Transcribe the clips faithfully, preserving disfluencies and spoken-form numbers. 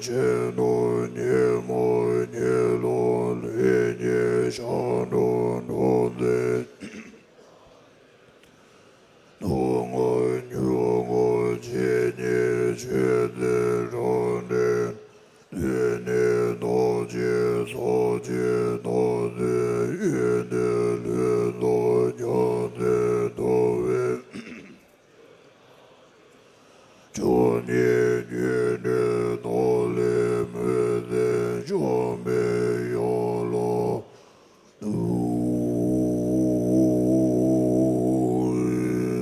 ཆེན་ནོ། ཉོན་མོངས་ཉེས་ལོག་ལས་ཉོན་ཤར་ནོ། ནོར་ལས་ནོར་ངོ་ཉོན་མོངས་ཆོས་ཉིད་ཆོས་ལས་རང་གྲོལ། གདོད་ནས་རྣམ་མཁྱེན་ཚོགས་ཀྱི་རྣམ་ལྡན་ཡོན་ཏན་ལྷུན་གྲུབ་ཉམས་ལྡན་རྟོགས་པའི་ཆོས་ཉིད་ཉོན་མོངས་རྣམ་ལས་མུ་སྟེགས་འཇོམས་པའི་ཡན་ལག་ཏུ།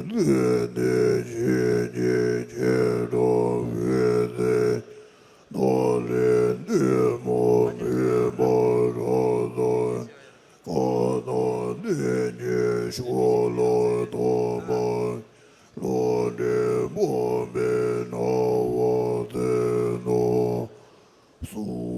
གདོད་ནས་ཆོས་ཉིད་སྐྱེ་འགྲོ་བའི་སྟེང་ན་ལས་འདོད་མ་མེད་པ་རབ་ཏུ་བསྐང་དང་། གདོད་ནས་ཕྱོགས་ལ་དམ་པ་ལྷ་འདྲེ་འབུམ་པའི་སྣང་བ་སྟོན་ནོ། གསུངས།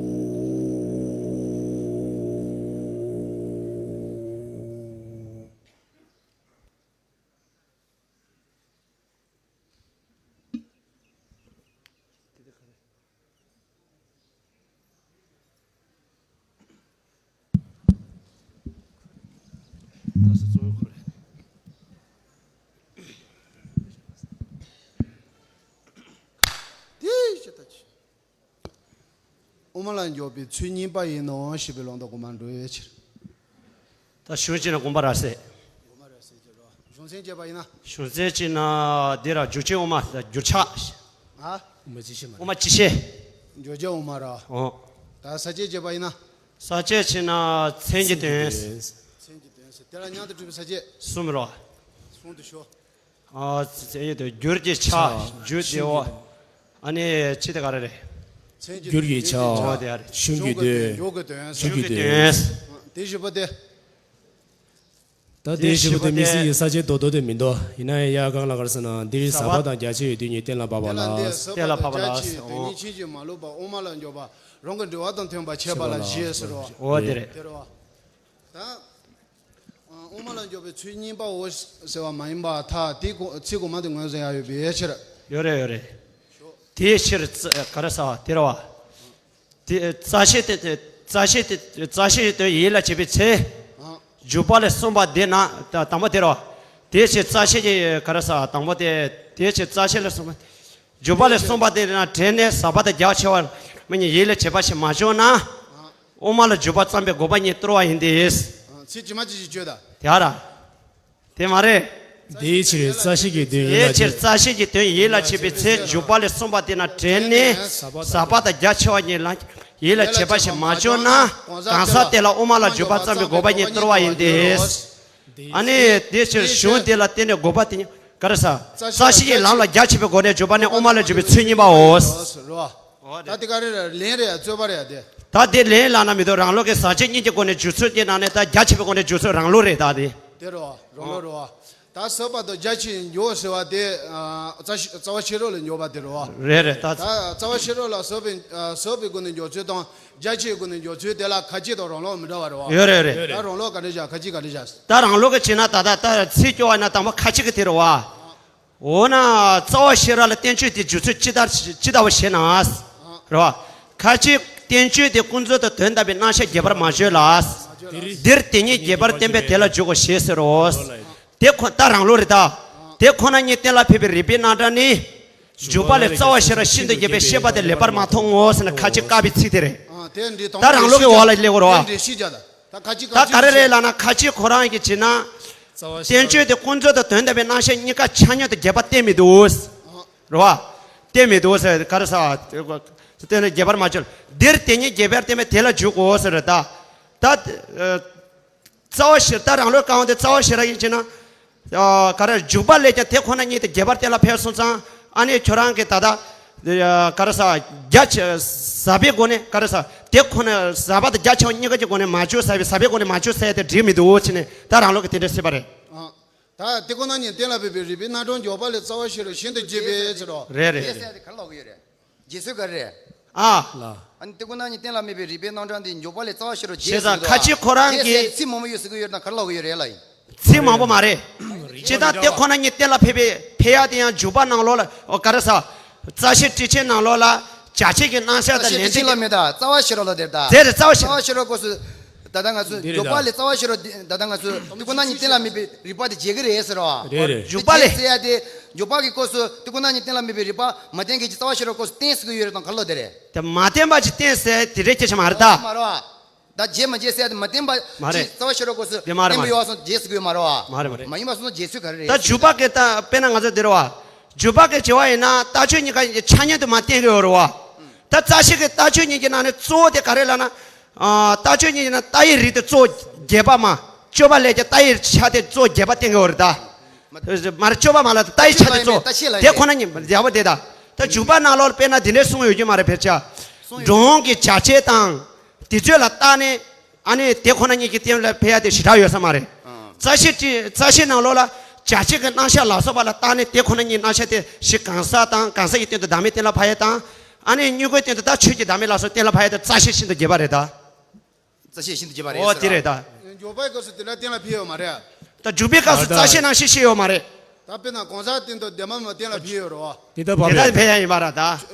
དེ་ཞེས་ད་ཅི། དབུ་མ་ལ་འཇུག་པའི་ཚུལ་གཉིས་པ་ཡིན་ནོ་ཞེས་པའི་ལུང་དུ་དགོངས་པ་འགྲོ་བའི་ཕྱིར། ད་གཞུང་གཅིག་ན་དགོངས་པ་ར་སེ། དགོངས་པ་ར་སེ་ཅེས་རོ། གཞུང་ཚན་བརྒྱད་པ་ཡིན་ན། གཞུང་ཚན་གཅིག་ན་འདི་ར་འཇུག་བྱེད་དབུ་མ་འགྱུར་ཕྱག་ཨ། དབུ་མ་སྤྱི་བཤད་མ་རེད། དབུ་མ་སྤྱི་བཤད། འཇུག་བྱེད་དབུ་མ་ར། ཨོ། ད་ས་བཅད་བརྒྱད་པ་ཡིན་ན། ས་བཅད་གཅིག་ན་མཚན་གྱི་དོན། མཚན་གྱི་དོན་ཟེར་དེ་ལ་མཉམ་དུ་གྲུབ་པའི་ས་བཅད། གསུམ་རོ། གསུམ་དུ་ཤོག་ཨ་ཙི་ཡོད་དོ། འགྱུར་གྱི་ཕྱག་འགྱུར་ཏེའོ། ཨ་ནི་ཅི་དེ་ག་རེ་རེད། འགྱུར་གྱི་ཕྱག་ཨོ་དེ་ཨ་རེད། གཞུང་གི་དོན། འཇུག་གི་དོན། འཇུག་གི་དོན། དེ་བཞི་པོ་དེ། ད་དེ་བཞི་པོ་དེ་དམིགས་བསལ་གྱི་ས་བཅད་རྡོག་རྡོག་དེ་མི་འདུག་ཡིན་ན་ཡང་ཡར་གང་ལ་གར་ཟེར་ན། འདིར་ཟབ་པ་དང་རྒྱ་ཆེ་བའི་དོན་གཉིས་གཏན་ལ་དབབ་པ་ལ། གཏན་ལ་ཕབ་པ་ལ། གཏན་ལ་ཕབ་པ་ལ། རྒྱ་ཆེའི་དོན་གཉིས་ཕྱིན་ཅི་མ་ལོག་པ་དབུ་མ་ལ་འཇུག་པ་རང་གི་འགྲེལ་པ་དང་མཐུན་པར་འཆད་པ་ལ་ཞེས་ཟེར་རོ། འོ་དེ་རེད། དེ་རོ། ད། དབུ་མ་ལ་འཇུག་པའི་ཚུལ་གཉིས་པའོ་ཟེར་བ་མ་ཡིན་པར་ཐལ། དེའི་གོ་ཚིག་གོང་མ་དེ་ངོས་ཟིན་ཡག་ཡོད་པའི་ཕྱིར། ཡོད་རེད་ཡོད་རེད། དེའི་ཕྱིར་རྩ་ག་རེ་ཟེར་བ་དེ་རེད་བ། དེ་རྩ་ཤེས་དེ་རྩ་ཤེས་དེ་རྩ་ཤེས་ཀྱི་དོན་ཡིད་ལ་བྱེད་པའི་ཚེ། འཇུག་པ་ལས་གསུངས་པ་དེ་ན་ད་དང་པོ་དེ་རེད་བ། དེའི་ཕྱིར་རྩ་ཤེས་ཀྱི་ག་རེ་ཟེར་བ་དང་པོ་དེ། དེའི་ཕྱིར་རྩ་ཤེས་ལས་གསུངས་པ། འཇུག་པ་ལས་གསུངས་པ་དེ་ན་དྲན་ནས་ཟབ་པ་དང་རྒྱ་ཆེ་བ་མི་གཉིས་ཡིད་ལ་བྱེད་པ་ཞིག་མ་བྱུང་ན། དབུ་མ་ལ་འཇུག་པ་བརྩམས་པའི་དགོས་པ་ཉིད་སྟོར་བ་ཡིན་ཏེ། ཚིག་ཇི་མ་ཇི་བཞིན་བརྗོད་དང་། དེ་ཨ་ར། དེ་མ་རེད། དེའི་ཕྱིར་རྩ་ཤེས་ཀྱི་དོན་ཡིད་དེའི་ལ་ཕྱིར་བྱེད། རྩ་ཤེས་ཀྱི་དོན་ཡིད་ལ་བྱེད་པའི་ཚེ་འཇུག་པ་ལས་གསུངས་པ་དེ་ན་དྲན་ནས་ཟབ་པ་དང་རྒྱ་ཆེ་བ་ཉིད་ལ་ཡིད་ལ་བྱེད་པ་ཞིག་མ་བྱུང་ན། གང་ཟག་དེ་ལ་དབུ་མ་ལ་འཇུག་པ་བརྩམས་པའི་དགོས་པ་ཉིད་སྟོར་བ་ཡིན་ཏེ། ཨ་ནི་དེའི་ཕྱིར་གཞུང་དེ་ལ་བརྟེན་ནས་དགོས་པ་དེ་ཉིད་ག་རེ་ཟེར། རྩ་ཤེས་ཀྱི་ལམ་ལ་རྒྱ་ཆེ་བའི་སྒོ་ནས་འཇུག་པ་ནི་དབུ་མ་ལ་འཇུག་པའི་ཚུལ་གཉིས་པའོ། ད་དེ་ག་རེ་རེད། ལན་རེད་ཡ། རྩོད་པ་རེད་ཡ་དེ། ད་དེ་ལན་ལབ་ན་མི་འདུག་རང་ལུགས་ཀྱི་ཟབ་ཆོས་གཉིས་ཀྱི་སྒོ་ནས་འཇུག་ཚུལ་གྱི་ནང་ནས་ད་རྒྱ་ཆེ་བའི་སྒོ་ནས་འཇུག་ཚུལ་རང་ལུགས་རེད་ད་དེ། དེ་རེད་བ། རང་ལུགས་རེད་བ། ད་ཟབ་པ་དང་རྒྱ་ཆེ་འཇུག་ཟེར་བ་དེ། ཨ། རྩ་ཤེས་རྩ་བ་ཤེས་རབ་ལ་འཇུག་པ་དེ་རེད་བ། རེད་རེད་ད། ད་རྩ་བ་ཤེས་རབ་ལ་ཟབ་པའི་ཨ། ཟབ་པའི་སྒོ་ནས་འཇུག་ཚུལ་དང་རྒྱ་ཆེའི་སྒོ་ནས་འཇུག་ཚུལ་དེ་ལ་ཁ་ཅིག་དང་རང་ལུགས་མི་འདྲ་བ་རེད་བ། ཡོད་རེད་རེད། ད་རང་ལུགས་ག་འདྲ་བཞག་ཁ་ཅིག་ག་འདྲ་བཞག་ད་རང་ལུགས་ཀྱི་བྱས་ན་ད་ད་ད་ཚིག་སྐྱོར་བ་ན་དང་པོ་ཁ་ཅིག་གི་དེ་རེད་བ། འོ་ན་རྩ་བ་ཤེས་རབ་ལ་བསྟན་བཅོས་དེ་འཇུག་ཚུལ་ཅི་ལྟར་ཅི་ལྟ་བུ་ཞེ་ན། རེད་བ། ཁ་ཅིག་བསྟན་བཅོས་དེ་ཀུན་རྫོབ་ཏུ་དོན་དམ་པའི་རྣམ་གཞག་རྒྱས་པར་མ་བརྗོད་ལ། འདིར་དེ་ཉིད་རྒྱས་པར་བསྟན་པས་དེ་ལ་འཇུག་གོ་ཞེས་ཟེར་རོ། དེ་ཁོ་ད་རང་ལུགས་རེད་ད། དེ་ཁོ་ན་ཉིད་གཏན་ལ་ཕབ་པའི་རིགས་པའི་རྣམ་གྲངས་ནི། འཇུག་པ་ལས་རྩ་བ་ཤེས་རབ་ཤིན་ཏུ་རྒྱས་པའི་ཤེས་པ་དེ་ལེགས་པར་མ་མཐོང་ངོ་ཟེར་ན་ཁ་ཅིག་བཀག་པའི་ཚིག་དེ་རེད། ད་རང་ལུགས་ཀྱི་འོག་ལ་སླེབས་དགོས་རེད་བ། ད་ག་རེ་རེད་ལབ་ན་ཁ་ཅིག་ཁོ་རང་གིས་བྱས་ན། བསྟན་བཅོས་དེ་ཀུན་རྫོབ་ཏུ་དོན་དམ་པའི་རྣམ་གཞག་གཉིས་ཀ་ཆ་མཉམ་དུ་རྒྱས་པར་བསྟན་མི་འདུག་རེད་བ། བསྟན་མི་འདུག་ཟེར་ག་རེ་ཟེར་བ། བསྟན་ནས་རྒྱས་པར་མ་བརྗོད། འདིར་དེ་ཉིད་རྒྱས་པར་བསྟན་པས་དེ་ལ་འཇུག་གོ་ཟེར་ད། ད། རྩ་བ་ཤེས་ད་རང་ལུགས་གང་དེ་རྩ་བ་ཤེས་རབ་ཡིན་བྱས་ན། ག་རེ་འཇུག་པ་ལས་ཀྱང་དེ་ཁོ་ན་ཉིད་དུ་རྒྱས་པར་གཏན་ལ་ཕེབས་སོང་ཙང་ཨ་ནི་ཁྱོད་རང་གིས་ད་ལྟ། ག་རེ་ཟེར་རྒྱ་ཆེ་ཟབ་པའི་སྒོ་ནས་ག་རེ་ཟེར་དེ་ཁོ་ན་ཟབ་པ་དང་རྒྱ་ཆེ་བ་གཉིས་ཀ་གི་སྒོ་ནས་མ་བརྗོད་ཟབ་པའི་ཟབ་པའི་སྒོ་ནས་མ་བརྗོད་ཟེར་ཡ་དེ་འགྲིག་མི་འདུག་བྱས་ནས་ད་རང་ལུགས་ཀྱི་དེ་འདྲ་སྲིད་པ་རེད། ད་དེ་ཁོ་ན་ཉིད་གཏན་ལ་ཕབ་པའི་རིགས་པའི་རྣམ་གྲངས་འཇུག་པ་ལས་རྩ་བ་ཤེས་རབ་ཤིན་ཏུ་རྒྱས་པའི་ཕྱིར་རོ། རེད་རེད། དེ་ཟེར་ཡ་དེ་ག་རེ་ལབ་ཀྱི་ཡོད་རེད། རྗེས་སུ་ག་རེ་རེད། ཨ། ལ། ཨ་ནི་དེ་ཁོ་ན་ཉིད་གཏན་ལ་ཕབ་པའི་རིགས་པའི་རྣམ་གྲངས་དེ་འཇུག་པ་ལས་རྩ་བ་ཤེས་རབ་རྒྱས་ཟེར་ཟེར་ཁ་ཅིག་ཁོ་རང་གིས་དེ་ཟེར་ཚིག་མང་པོ་ཡོད་ཟེར་གྱི་ཡོད་རེད་ན་ག་རེ་ལབ་ཀྱི་ཡོད་རེད་ལབ་ཡིན། ཚིག་མང་པོ་མ་རེད། སྤྱིར་བཏང་དེ་ཁོ་ན་ཉིད་གཏན་ལ་ཕབ་པའི་ཕབ་ཡ་དེ་ཡང་འཇུག་པ་ནང་ལོགས་ལ་ཨོ་ག་རེ་ཟེར། རྩ་ཤེ་ཊཱིཀ་ཆེན་ནང་ལོགས་ལ། བྱ་བྱེད་ཀྱི་རྣམ་གཞག་དང་ལན་ཅན་གྱི། ལ་མེད་ད། རྩ་བ་ཤེས་རབ་ལ་དེར་ད། དེར་རྩ་བ་ཤེས། རྩ་བ་ཤེས་རབ་སྐབས་སུ། ད་ལྟ་ང་ཚོས་འདི་རེད་འཇུག་པ་ད། ལས་རྩ་བ་ཤེས་རབ་འདི་ད་ལྟ་ང་ཚོས་ཏི་ཀུ་ན་ཉི་གཏན་ལ་དམིགས་པའི་རིགས་པ་དེ་བྱེད་ཀྱི་རེད་ཟེར་རོ། རེད་རེད། འཇུག་པ་ལས། བྱེད་ཟེར་ཡ་དེ། འཇུག་པ་གི་སྐབས་སུ་ཏི་ཀུ་ན་ཉི་གཏན་ལ་དམིགས་པའི་རིགས་པ་མ་བསྟན་མཁན་གྱི་རྩ་བ་ཤེས་རབ་སྐབས་སུ་བསྟན་ཟེར་གྱི་ཡོད་རེད་དང་ག་ལོ་དེ་རེད། དེ་མ་བསྟན་པ་ཅིག་བསྟན་ཟེར་དེ་རེད་སྐད་ཆ་མ་རེད་ད། མ་རེད་བ། ད་བྱེད་མ་བྱེད་ཟེར་ཡ་དེ་མ་བསྟན་པ་མ་རེད། ཅིག་རྩ་བ་ཤེས་རབ་སྐབས་སུ་དེ་མ་རེད་བསྟན་པ་མ་རེད། ཡོད་བསམ་བྱེད་ཟེར་གྱི་ཡོད་མ་རེད་བ། མ་རེད་མ་རེད། མ་ཡིན་པ་སོང་ཙང་བྱེད་ཚུལ་ག་རེ་རེད། ད་འཇུག་པ་གི་ད་དཔེར་ན་ང་ཚོ་འདི་རེད་བ། འཇུག་པ་གི་བྱེད་པ་ཡིན་ན་རྟགས་ཆོས་གཉིས་ཀ་ཡི་ཆ་མཉམ་དུ་མ་བསྟན་གི་ཡོད་རེད་བ། ད་རྩ་ཤེས་ཀྱི་རྟགས་ཆོས་གཉིས་ཀྱི་ནང་ནས་གཙོ་བོ་དེ་ག་རེ་ལབ་ན། ཨ། རྟགས་ཆོས་གཉིས་ཀྱི་ནང་རྟགས་ཡི་རིགས་དེ་གཙོ་བོ་རྒྱས་པ་མ། སྤྱོད་པ་ལས་ཀྱང་རྟགས་ཡི་ཆ་དེ་གཙོ་བོ་རྒྱས་པ་བསྟན་གི་ཡོད་རེད་ད། མ་རེད། སྤྱོད་པ་མ་ལ་རྟགས་ཡི་ཆ་དེ་གཙོ་བོ་རྟགས་ཆོས་ལ་དེ་ཁོ་ན་ཉིད་རྒྱས་པ་དེ་ད། ད་འཇུག་པ་ནང་ལོགས་ལ་དཔེར་ན་འདི་འདྲའི་གསུངས་ཡོད་རྒྱུ་མ་རེད་ཕལ་ཆེར། གསུངས་ཡོད། གྲོང་གི་བྱ་བྱེད་དང་། དེ་ཚོ་ལ་བརྟགས་ནས། ཨ་ནི་དེ་ཁོ་ན་ཉིད་ཀྱི་སྟེང་ལ་ཕེབས་ཡ་དེ་ཞེ་དྲག་ཡོད་ས་མ་རེད། ཨང་། རྩ་ཤེ་ཅི། རྩ་ཤེ་ནང་ལོགས་ལ་བྱ་བྱེད་ཀྱི་རྣམ་གཞག་ལ་སོགས་པ་ལ་བརྟགས་ནས་དེ་ཁོ་ན་ཉིད་རྣམ་གཞག་དེ་གཞི་གང་ཟག་དང་གང་ཟག་གི་སྟེང་དུ་བདག་མེད་གཏན་ལ་ཕབ་ཡ་དང་། ཨ་ནི་དངོས་པོའི་སྟེང་དུ་ད་ཆོས་ཀྱི་བདག་མེད་ལ་སོགས་གཏན་ལ་ཕབ་ཡ་དེ་རྩ་ཤེ་ཤིན་ཏུ་རྒྱས་པ་རེད་ད། རྩ་ཤེ་ཤིན་ཏུ་རྒྱས་པ་རེད་ཨོ་ཟེར་དེ་རེད་ད། ད། འཇུག་པའི་སྐབས་སུ་དེ་འདྲ་གཏན་ལ་ཕབ་ཡོད་མ་རེད། ད་འཇུག་པའི་སྐབས་སུ་ཨ་ད། རྩ་ཤེ་རྣམ་ཤེས་ཤེས་ཡོད་མ་རེད། ད་དཔེར་ན་གང་ཟག་སྟེང་དུ་བདེན་པ་མ་གཏན་ལ་ཕབ་ཡོད་རེད་བ། དེ་ལྟར་དེ་བབ་ལྟར་ཡོད། ཕལ་ཡང་ཡིན་པ་ར་ད། ཨ།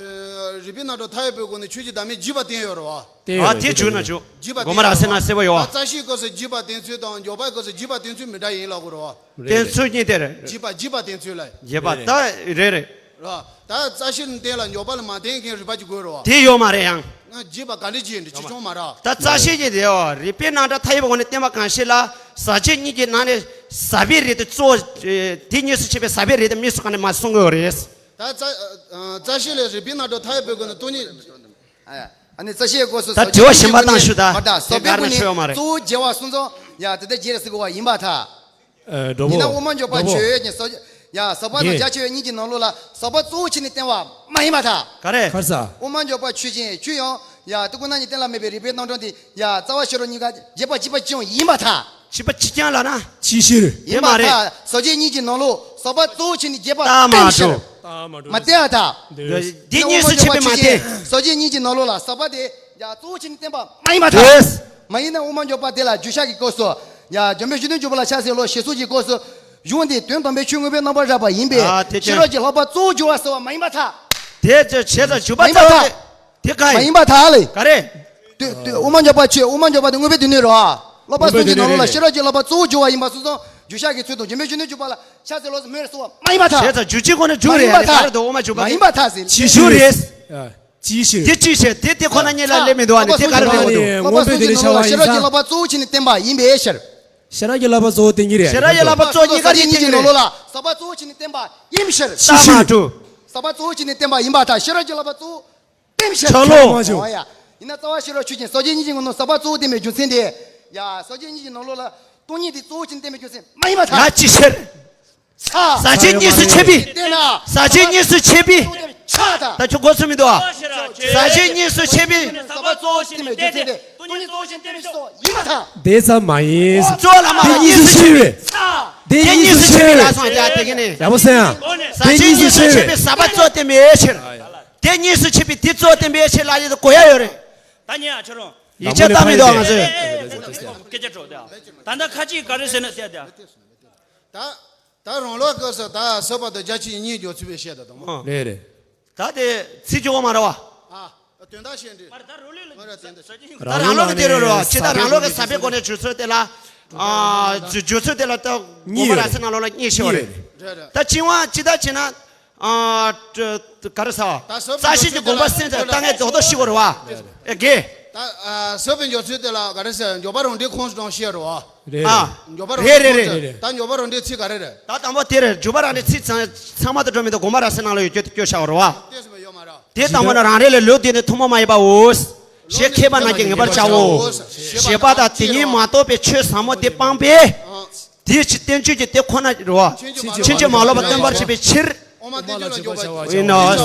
རིགས་པའི་རྣམ་གྲངས་མཐའ་ཡས་པའི་སྒོ་ནས་ཆོས་ཀྱི་བདག་མེད་འཇིག་པ་བསྟན་ཡོད་རེད་བ། བསྟན་ཡོད་རེད། ཨ་དེ་བྱུང་ན་བྱུང་། འཇིག་པ་དགོངས་པ་རབ་གསལ་ན་གསལ་པོ་ཡོད་བ། ད་རྩ་ཤེའི་སྐབས་སུ་འཇིག་པ་བསྟན་ཚུལ་དང་འཇུག་པའི་སྐབས་སུ་འཇིག་པ་བསྟན་ཚུལ་མི་འདྲ་ཡིན་ལབ་དགོས་རེད་བ། རེད་བསྟན་རེད། ཚུལ་གཉིས་དེ་རེད། འཇིག་པ་འཇིག་པ་བསྟན་ཚུལ་ལ། རེད་པ། རེད། ད་རེད་རེད། རེད་བ། ད་རྩ་ཤེ་ནི་བསྟན་ལ་འཇུག་པ་ལ་མ་བསྟན་མཁན་རིགས་པ་ཅིག་དགོས་རེད་བ། དེ་ཡོད་མ་རེད་ཡང་། ང་འཇིག་པ་ག་འདྲ་ཅིག་ཡིན་འདྲ་ཅི་བྱུང་མ་རེད། ད་རྩ་ཤེ་གཉིས་དེ་ཡོད་རིགས་པའི་རྣམ་གྲངས་མཐའ་ཡས་པའི་སྒོ་ནས་བསྟན་པ་གང་ཞིག་ལ་ཟག་བཅས་གཉིས་ཀྱི་ནང་ནས་ཟག་པའི་རིགས་དེ་གཙོ་བོ། དེ་གཉིས་སུ་ཕྱེ་བའི་ཟག་པའི་རིགས་དེ་དམིགས་སུ་བཀར་ནས་མ་གསུང་གི་ཡོད་རེད། ད་རྩ་རྩ་ཤེ་ལས་རིགས་པའི་རྣམ་གྲངས་མཐའ་ཡས་པའི་སྒོ་ནས་སྟོང་ཉིད། ཨ་ནི་རྩ་ཤེའི་སྐབས་སུ་ད་དྲི་བ་གཞན་པ་བཏང་ཞུ་ད། མ་ད་ཟག་པའི་སྒོ་ནས་གཙོ་བོ་རྒྱས་པ་སོང་ཙང་ཡ་དེ་ལྟར་རྒྱས་ཟེར་དགོས་པ་ཡིན་པར་ཐལ། ཨ་འགྲོ་ཡིན་ན་པོ། དབུ་མ་འཇུག་པ་འགྲོ་པོ། ཆོས་ཀྱི་ཟག་ཡ་ཟག་པ་དང་ཡེ། རྒྱ་ཆེ་བའི་གཉིས་ཀྱི་ནང་ལོགས་ལ་ཟག་པ་གཙོ་བོ་བྱས་ནས་བསྟན་པ་མ་ཡིན་པར་ཐལ། ག་རེ། ག་རེ་ཟེར། དབུ་མ་འཇུག་པ་ཆོས་ཅན། ཆོས་ཡང་ཡ་ཏི་ཀུ་ན་ཉིད་གཏན་ལ་དམིགས་པའི་རིགས་པའི་རྣམ་གྲངས་དེ་ཡ་རྩ་བ་ཤེས་རབ་གཉིས་ཀ་རྒྱས་པ་གཅིག་པ་གཅིག་ཡང་ཡིན་པར་ཐལ། གཅིག་པ་གཅིག་རྐྱང་ལབ་ན། ཅིའི་ཕྱིར། ཡིན་པར་ཐལ། ཟག་བཅས་གཉིས་ཀྱི་ནང་ལོགས་ཟག་པ་གཙོ་བོ་བྱས་ནས་རྒྱས་པ་རྟགས་མ་བསྟན་གྲུབ། ཕྱིར། རྟགས་མ་གྲུབ། མ་བསྟན་པར་ཐལ། འདོད། འདི་གཉིས་སུ་ཕྱེ་བས་མ་བསྟན། ཟག་བཅས་གཉིས་ཀྱི་ནང་ལོགས་ལ་ཟག་པ་དེ་ཡང་གཙོ་བོ་བྱས་ནས་བསྟན་པ་མ་ཡིན་པར་ཐལ། འདོད། མ་ཡིན་ན་དབུ་མ་འཇུག་པ་དེ་ལ་རྒྱུ་ཤར་གྱི་སྐབས་སུ་ཡང་འཇམ་དཔལ་གཞོན་ནུའི་འཇུག་པ་ལ་ཕྱག་འཚལ་ལོ་ཞེས་གསུངས་ཀྱི་སྐབས་སུ་གཞུང་འདིས་དོན་དམ་པའི་ཆོས་མངོན་པའི་རྣམ་པར་རེག་པ་ཡིན་པས། ཨ་དེ་ཅན། ཤེས་རབ་ཀྱི་ལྷག་པ་གཙོ་བོ་སྦྱོར་བ་ཟེར་བ་མ་ཡིན་པར་ཐལ། དེ་ཅན་བྱས་ཙང་འཇུག་པ་མ་ཡིན་པར་ཐལ། རྩ་བ་དེ་ག་ཡིན། མ་ཡིན་པར་ཐལ་ལེ། ག་རེ། དེ་དེ་དབུ་མ་འཇུག་པ་ཆོས། དབུ་མ་འཇུག་པ་དེ་མངོན་པའི་སྡེ་སྣོད་རེད་བ། ལྷག་པ་གསུམ་གྱི་ནང་ལོགས་ལ་ཤེས་རབ་ཀྱི་ལྷག་པ་གཙོ་བོ་སྦྱོར་བ་ཡིན་པ་སོང་ཙང་རྒྱུ་ཤར་གྱི་ཚུལ་དུ་འཇམ་དཔལ་གཞོན་ནུའི་འཇུག་པ་ལ་ཕྱག་འཚལ་ལོ་ཟེར་མོས་ཟེར་བ་མ་ཡིན་པར་ཐལ། བྱས་ཙང་རྒྱུ་ཅན་ཁོ་ན་འཇུག་མ་རེད་ཡིན་པར་ཐལ། ཨ་ནི་ད་རེད་དོ་དབུ་མ་འཇུག་པ་མ་ཡིན་པར་ཐལ་ཟེར། ཅིའི་ཕྱིར། ཅིའི་ཕྱིར། དེ་ཅིའི་ཕྱིར་དེ་དེ་ཁོ་ན་ཉིད་ལ་ལས་མི་འདུག་ཨ་ནི་དེ་ག་རེ་ལབ་འདུག་ལྷག་པ་གསུམ་གྱི་ནང་ལོགས་ལ་ཤེས་རབ་ཀྱི་ལྷག་པ་གཙོ་བོ་བྱས་ནས་བསྟན་པ་ཡིན་པའི་ཕྱིར། ཤེས་རབ་ཀྱི་ལྷག་པ་གཙོ་བོ་བསྟན་གྱི་རེད། ཤེས་རབ་ཀྱི་ལྷག་པ་གཙོ་བོ་གཉིས་ཀ་ཟག་བཅས་གཉིས་ཀྱི་ནང་ལོགས་ལ་ཟག་པ་གཙོ་བོ་བྱས་ནས་བསྟན་པ་ཡིན་ཕྱིར། རྟགས་མ་གྲུབ། ཟག་པ་གཙོ་བོ་བྱས་ནས་བསྟན་པ་ཡིན་པར་ཐལ། ཤེས་རབ་ཀྱི་ལྷག་པ་གཙོ་བོ་བསྟན་ཕྱིར། ཆག་ལོ། ཆག་ལོ། ཨོ་ཡ། ཡིན་ན་རྩ་བ་ཤེས་རབ་ཆོས་ཅན། ཟག་བཅས་གཉིས་ཀྱི་ནང་ནས་ཟག་པ་གཙོ་བོ་བསྟན་པའི་རྒྱུ་མཚན་དེ། ཡ། ཟག་བཅས་གཉིས་ཀྱི་ནང་ལོགས་ལ་སྟོང་ཉིད་དེ་གཙོ་བོ་བྱས་ནས་བསྟན་པའི་རྒྱུ་མཚན་མ་ཡིན་པར་ཐལ། ལ་ཅི་ཕྱིར། ཟག་བཅས་གཉིས་སུ་ཕྱེ་བའི། བསྟན་ན། ཟག་བཅས་གཉིས་སུ་ཕྱེ་བའི། ཆགས་དང་། ད་ཁྱོད་གོ་ཚོད་མི་འདུག་ཨ། ཟག་བཅས་གཉིས་སུ་ཕྱེ་བའི། ཟག་པ་གཙོ་བོ་བྱས་ནས་བསྟན་པའི་རྒྱུ་མཚན་དེ་སྟོང་ཉིད་གཙོ་བོ་བྱས་ནས་བསྟན་པའི་རྒྱུ་མཚན་ཡིན་པར་ཐལ། དེ་ཙམ་མ་ཡིན། གཙོ་བོ་ལ་མ། དེ་གཉིས་སུ་ཕྱེ་བའི། དེ་གཉིས་སུ་ཕྱེ་བའི་ལ་སོང་ཡ་དེ་གི་ནི། ཡག་པོ་གསན་ཨ། ཟག་བཅས་གཉིས་སུ་ཕྱེ་བའི་ཟག་པ་གཙོ་བསྟན་པའི་ཕྱིར། དེ་གཉིས་སུ་ཕྱེ་བའི་དེ་གཙོ་བསྟན་པའི་ཕྱིར་ལ་ཡིན་དུ་གོ་ཡ་ཡོད་རེད། ད་ཉན་ཨ་ཁྱོད་རང་། ཡིད་ཆེས་བཏང་མི་འདུག་ང་ཚོས། སྐད་ཆ་དྲོ་དེ། ད་ལྟ་ཁ་ཅིག་ག་རེ་ཟེར་ན་དེ་དེ། ད། ད་རང་ལུགས་སྐབས་སུ་ད་ཟག་པ་དང་རྒྱ་ཆེ་གཉིས་སྦྱོར་ཚུལ་བའི་བཤད་ད་དང་མོ། རེད་རེད། ད་དེ་ཚིག་གཅིག་པོ་མ་རེད་བ། ཨ། དོན་དག་བཤད་འདྲི། མ་རེད་ད་རང་ལུགས་ལ། མ་རེད་དེ་འདྲ། ད་རང་ལུགས་ལ་དེ་རེད་རེད་བ། ཇི་ལྟར་རང་ལུགས་ཀྱི་ཟག་པའི་སྒོ་ནས་སྦྱོར་ཚུལ་དེ་ལ། ཨ། སྦྱོར་སྦྱོར་ཚུལ་དེ་ལ་ད་དགོངས་པ་རབ་གསལ་ནང་ལོགས་ལ་གཉིས་བཤད་པ་རེད། རེད་རེད། ད་ཅི་བ་ཇི་ལྟར་བྱས་ན། ཨ། ག་རེ་ཟ། ད་ཟག་པའི་རྩ་ཤེ་གི་དགོངས་པ་སེམས་ཙམ་ལྟ་ངན་རྡོག་རྡོག་ཤེས་དགོས་རེད་བ། ཨེ་གེ། ད། ཨ། ཟག་པའི་སྦྱོར་ཚུལ་དེ་ལ་ག་རེ་ཟེར། འཇུག་པ་རང་འགྲེལ་ཁོངས་སུ་གཏོང་བཤད་རེད་བ། རེད། ཨ། འཇུག་པ་རང་རེད་འགྲེལ་རེད་ཁོངས་རེད། ད་འཇུག་པ་རང་འགྲེལ་ཚིག་ག་རེ་རེད། ད་དང་པོ་དེ་རེད། འཇུག་པ་རང་འགྲེལ་ཚིག་ཚང་ཚང་མ་དང་འགྲོ་མི་འདུག་དགོངས་པ་རབ་གསལ་ནང་ལ་ཡོད་རྒྱུ་དེ་སྐྱོར་བཞག་པ་རེད་བ། དེ་དང་པོ་ནི་རང་རེ་ལས་ལུགས་འདི་ནི་ཐུན་མོང་མ་ཡིན་པའོ། ཞེས་མཁས་པ་རྣམས་ཀྱིས་ངེས་པར་བྱའོ། ཞེས་པ་དང་དེ་ཉིད་མ་རྟོགས་པའི་ཆོས་ཟབ་མོ་འདི་སྤངས་པས། དེའི་ཕྱིར་བསྟན་བཅོས་ཀྱི་དེ་ཁོ་ན་རེད་བ། ཕྱིན་ཅི་མ་ལོག་པ་སྟོན་པར་བྱེད་པའི་ཕྱིར། དབུ་མ་བསྟན་བཅོས་ལ་འཇུག་པ་བྱ་བ་ཡིན་ནོ།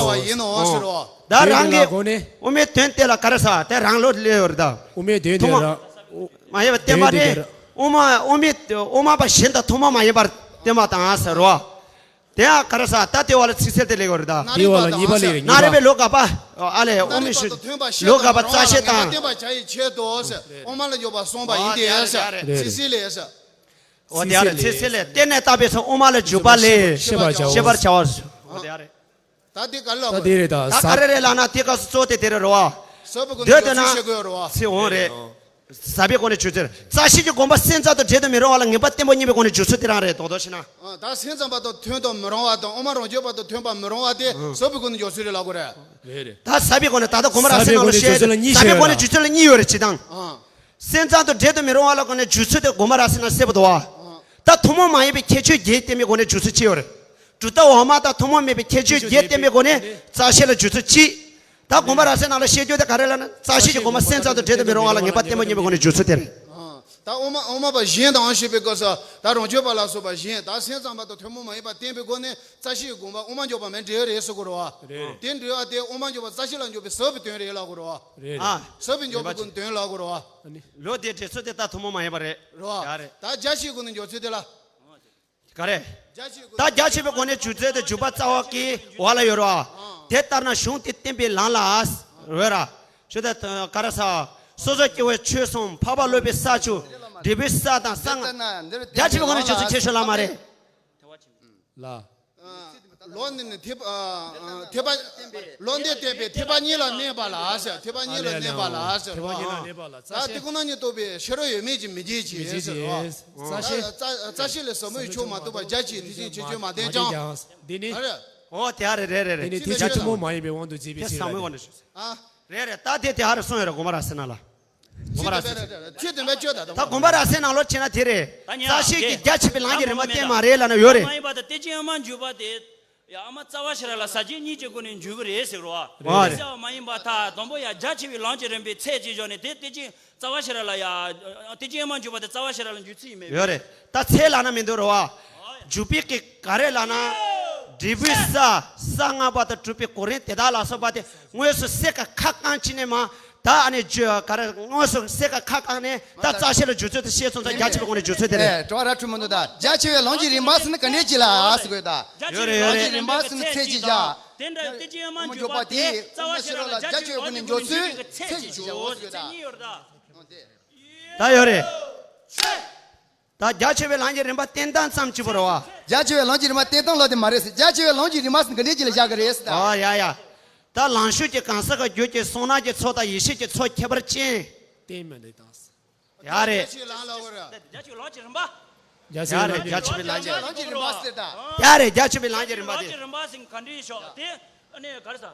ཡིན་ནོ་ཟེར་བ། ད་རང་གི་དབུ་མའི་དོན་དེ་ལ་ག་རེ་ཟ། དེ་རང་ལུགས་ལས་ཡོད་རེད་ད། དབུ་མའི་དོན་དེ་ཐུན་མོང་རང་མ་ཡིན་པར་བསྟན་པ་དོན་དེ་ནི། དབུ་མ་དབུ་མའི་དབུ་མ་པ་གཞན་དང་ཐུན་མོང་མ་ཡིན་པར་བསྟན་པ་དང་ཟེར་རོ། དེ་ཡང་ག་རེ་ཟ། ད་དེ་བ་ལ་ཚིག་གསལ་དེ་ལས་ཡོད་རེད་ད། དེ་བ་ལ་ཉེས་པ་ལས་ཉེས་པ། ན་རེ་བའི་ལོ་ག་པ། ཨ་ལས་དབུ་མའི་ཤུ། ལོ་ག་པ་རྩ་ཤེ་དང་། བསྟན་པ་བྱ་ཡི་ཆེད་དུ་དབུ་མ་ལ་འཇུག་པ་གསུངས་པ་ཡིན་ཏེ། ཨ་དེ་རེད། ཚིག་གསལ་ལས། འོ་དེ་ཡ་རེད། ཚིག་གསལ་ལས་བརྟེན་ནས་བཏགས་པའི་ཚེ་དབུ་མ་ལ་འཇུག་པ་ལས། ཤེས་པར་བྱའོ། ཤེས་པར་བྱའོ། འོ་དེ་ཡ་རེད། ད་དེ་ག་ལ་ད་དེ་རེད་ད། ད་ག་རེ་རེད་ལབ་ན་དེ་སྐབས་སུ་གཙོ་བོ་དེ་དེ་རེད་རོ། ཟབ་པའི་སྒོ་ནས་འདོད་འདོད་ན་ཚུལ་བཤད་དགོས་རོ། ཚེ་འོང་རེད། ཟབ་པའི་སྒོ་ནས་ཇུས་ཚོད། རྩ་ཤེས་ཀྱི་དགོངས་པ་སེམས་ཙམ་དུ་འབྲེལ་དུ་མི་རུང་བ་ལ་ངེས་པ་བརྟན་པོ་རྙེད་པའི་སྒོ་ནས་ཇུས་ཚོད་དེ་རང་རེད་རྡོག་རྡོག་བྱས་ན། ད་སེམས་ཙམ་པ་དང་མཐུན་དང་མི་རུང་བ་དང་དབུ་མ་རང་རྒྱུད་པ་དང་མཐུན་པ་མི་རུང་བ་དེ་ཟབ་པའི་སྒོ་ནས་འཇོག་ཚུལ་རེད་ལབ་དགོས་རེད། རེད་རེད། ད་ཟབ་པའི་སྒོ་ནས་ད་ལྟ་དགོངས་པ་རབ་གསལ་ནང་ལ་བཤད། ཟབ་པའི་སྒོ་ནས་ཇུས་ཚོད་ལ་གཉིས་ཡོད་རེད་སྤྱིར་བཏང་། སེམས་ཙམ་དུ་འབྲེལ་དུ་མི་རུང་བ་ལ་སྒོ་ནས་ཇུས་ཚོད་དེ་དགོངས་པ་རབ་གསལ་ནང་གསལ་པོ་འདུག་བ། ད་ཐུན་མོང་མ་ཡིན་པའི་ཁྱད་ཆོས་བརྒྱད་བསྟན་པའི་སྒོ་ནས་ཇུས་ཚོད་ཅི་ཡོད་རེད། གྲུབ་མཐའ་འོག་མ་དང་ཐུན་མོང་མེད་པའི་ཁྱད་ཆོས་བརྒྱད་བསྟན་པའི་སྒོ་ནས་རྩ་ཤེས་ལ་ཇུས་ཚོད་གཅིག་ད་དགོངས་པ་རབ་གསལ་ནང་ལ་བཤད་རྒྱུ་དེ་ག་རེ་ལབ་ན་རྩ་ཤེས་ཀྱི་དགོངས་པ་སེམས་ཙམ་དུ་འབྲེལ་དུ་མི་རུང་བ་ལ་ངེས་པ་བརྟན་པོ་རྙེད་པའི་སྒོ་ནས་ཇུས་ཚོད་དེ་རེད། ད་དབུ་མ་དབུ་མ་པ་གཞན་དང་ཞེས་པའི་སྐབས་སུ་ད་རང་རྒྱུད་པ་ལ་སོགས་པ་གཞན་ད་སེམས་ཙམ་པ་དང་ཐུན་མོང་མ་ཡིན་པ་བསྟན་པའི་སྒོ་ནས་རྩ་ཤེས་ཀྱི་དགོངས་པ་དབུ་མ་འཇོག་པ་མེད་འབྲེལ་རེད་ཟེར་དགོས་རེད་བ། རེད། དེ་འབྲེལ་བ་དེ་དབུ་མ་འཇོག་པ་རྩ་ཤེས་ལ་འཇོག་པའི་ཟབ་པའི་དོན་རེད་ལབ་དགོས་རེད་བ། རེད་རེད། ཨ། ཟབ་པའི་འཇོག་པའི་སྒོ་ནས་དོན་ལབ་དགོས་རེད་བ། ལོ་དེ་འབྲེལ་ཚུལ་དེ་ད་ཐུན་མོང་མ་ཡིན་པ་རེད། རེད་བ། ཡ་རེད། ད་རྒྱ་ཆེའི་སྒོ་ནས་འཇོག་ཚུལ་དེ་ལ། ག་རེ། ད་རྒྱ་ཆེ་བའི་སྒོ་ནས་ཇུས་ཚོད་དེ་འཇུག་པ་རྩ་བ་གི་འོག་ལ་ཡོད་ར། དེ་ལྟར་ན་གཞུང་དེ་བསྟན་པའི་ལམ་ལ་འོས་ར། ཞུ་ད་ག་ར་ས། སོ་སོ་སྐྱེ་བོའི་ཆོས་གསུམ་འཕགས་པ་སློབ་པའི་ས་བཅུ། འབྲས་བུའི་ས་དང་ས་ལྔ། རྒྱ་ཆེ་བའི་སྒོ་ནས་ཇུས་ཚོད་ཆེ་ཤོས་ལ་མ་རེད། ལ། ལོ་འདི་ནི་ཐེག་པ། ཐེག་པ། ལོ་འདི་བསྟན་པའི་ཐེག་པ་གཉིས་ལ་གནས་པ་ལ་ཟེར། ཐེག་པ་གཉིས་ལ་གནས་པ་ལ་ཟེར། ཐེག་པ་གཉིས་ལ་གནས་པ་ལ་རྩ་ཤེས། ད་དེ་ཁོ་ན་ཉིད་རྟོགས་པའི་ཤེས་རབ་ཡོད་མེད་ཀྱི་མི་འགྱུར་གྱི་ཟེར་རོ། རྩ་ཤེས། རྩ་ཤེས་ལས་ཟབ་མོའི་ཆོས་མ་རྟོགས་པར་རྒྱ་ཆེའི་ཐེག་ཆེན་ཁྱད་ཆོས་མ་བསྟན་ཀྱང་། འདི་ནི། ཨོ་དེ་ཨ་རེ་རེ་རེ་རེ། འདི་ནི་ཐེག་ཆེན་ཐུན་མོང་མ་ཡིན་པའི་དབང་དུ་བྱས་པའི་ཕྱིར། ཐེག་ཟབ་མོའི་དབང་དུ་བྱས། ཨ། རེད་རེད། ད་དེ་དེ་ཧ་རུ་སོང་ཡོད་རེད། དགོངས་པ་རབ་གསལ་ནང་ལ། དགོངས་པ་རབ་གསལ། ད་དགོངས་པ་རབ་གསལ་ནང་ལོགས་ཕྱིན་ན་དེ་རེད། རྩ་ཤེས་ཀྱི་རྒྱ་ཆེ་བའི་ལམ་གྱི་རིམ་པ་བསྟན་མ་རེད་ལབ་ན་ཡོད་རེད། མ་ཡིན་པ་དང་དེ་ཅི་ཨ་མ་འཇུག་པ་དེ། ཡ་ཨ་མ་རྩ་བ་ཤེས་རབ་ལ་ཟབ་རྒྱས་གཉིས་ཀྱི་སྒོ་ནས་འཇུག་གི་རེད་ཟེར་རོ། ཨ་རེད། མ་ཡིན་པ་ད་དང་པོ་ཡ་རྒྱ་ཆེ་བའི་ལམ་གྱི་རིམ་པའི་ཚད་ཅིག་བཞག་ནས་དེ་དེ་ཅི་རྩ་བ་ཤེས་རབ་ལ་ཡ། དེ་ཅི་ཨ་མ་འཇུག་པ་དེ་རྩ་བ་ཤེས་རབ་ལ་འཇུག་ཚུལ་ཡིན་མེད་ཡོད་རེད། ད་ཚད་ལབ་ན་མི་འདུག་རོ། འཇུག་པའི་གི་ག་རེ་ལབ་ན། འབྲས་བུའི་ས། ས་ལྔ་པ་དང་གྲུབ་པའི་གོ་རིམ་དེ་དག་ལ་སོགས་པ་དེ་དངོས་སུ་སེ་ཀ་ཁ་བསྐང་ཅི་ནས་མ། ད་ཨ་ནི་ཇོ་ག་རེ་དངོས་སུ་སེ་ཀ་ཁ་བསྐང་ནས་ད་རྩ་ཤེས་ལ་འཇུག་ཚུལ་དེ་ཤེས་སོང་ཙང་རྒྱ་ཆེ་བའི་སྒོ་ནས་འཇུག་ཚུལ་དེ་རེད། ཨེ་དྲི་བ་ར་འཁྲུལ་མི་འདུག་ད་རྒྱ་ཆེ་བའི་ལམ་གྱི་རིམ་པ་ཟེར་ན་ག་འདྲས་ཅིག་ལ་ཟེར་དགོས་ད། ཡོད་རེད་ཡོད་རེད། ལམ་གྱི་རིམ་པ་ཟེར་ན་ཚད་ཅིག་བཞག་དེ་འདྲ་དེ་ཅི་ཨ་མ་འཇུག་པ་དེ་རྩ་བ་ཤེས་རབ་ལ་རྒྱ་ཆེ་བའི་སྒོ་ནས་འཇུག་ཚུལ་ཚད་ཅིག་བཞག་ཟེར་དགོས་ད། ད་ཡོད་རེད། ད་རྒྱ་ཆེ་བའི་ལམ་གྱི་རིམ་པ་བསྟན་སྟངས་ཙམ་གཅིག་པུ་རེད་བ། རྒྱ་ཆེ་བའི་ལམ་གྱི་རིམ་པ་བསྟན་སྟངས་ལོ་དེ་མ་རེད་ཟེར། རྒྱ་ཆེ་བའི་ལམ་གྱི་རིམ་པ་ཟེར་ག་འདྲས་ཅིག་ལ་བཞག་གི་རེད་ཟེར་ད། ཨ་ཡ་ཡ། ད་ལམ་ཞུགས་ཀྱི་གང་ཟག་གི་རྒྱུད་ཀྱི་གསུང་རྣམས་ཀྱི་ཚོགས་དང་ཡེ་ཤེས་ཀྱི་ཚོགས་ཁྱད་པར་ཅན། བསྟན་མི་འདུག་དང་། ཡ་རེད། རྒྱ་ཆེ་ལམ་ལ་བར། རྒྱ་ཆེ་ལམ་གྱི་རིམ་པ། རྒྱ་ཆེ་ཡ་རེད། རྒྱ་ཆེ་བའི་ལམ་གྱི་རིམ་པ་ཟེར་ད། ཡ་རེད། རྒྱ་ཆེ་བའི་ལམ་གྱི་རིམ་པ་དེ། ལམ་གྱི་རིམ་པ་ཟེར་ག་འདྲས་ཤོག་དེ། ཨ་ནི་ག་རེ་ཟ།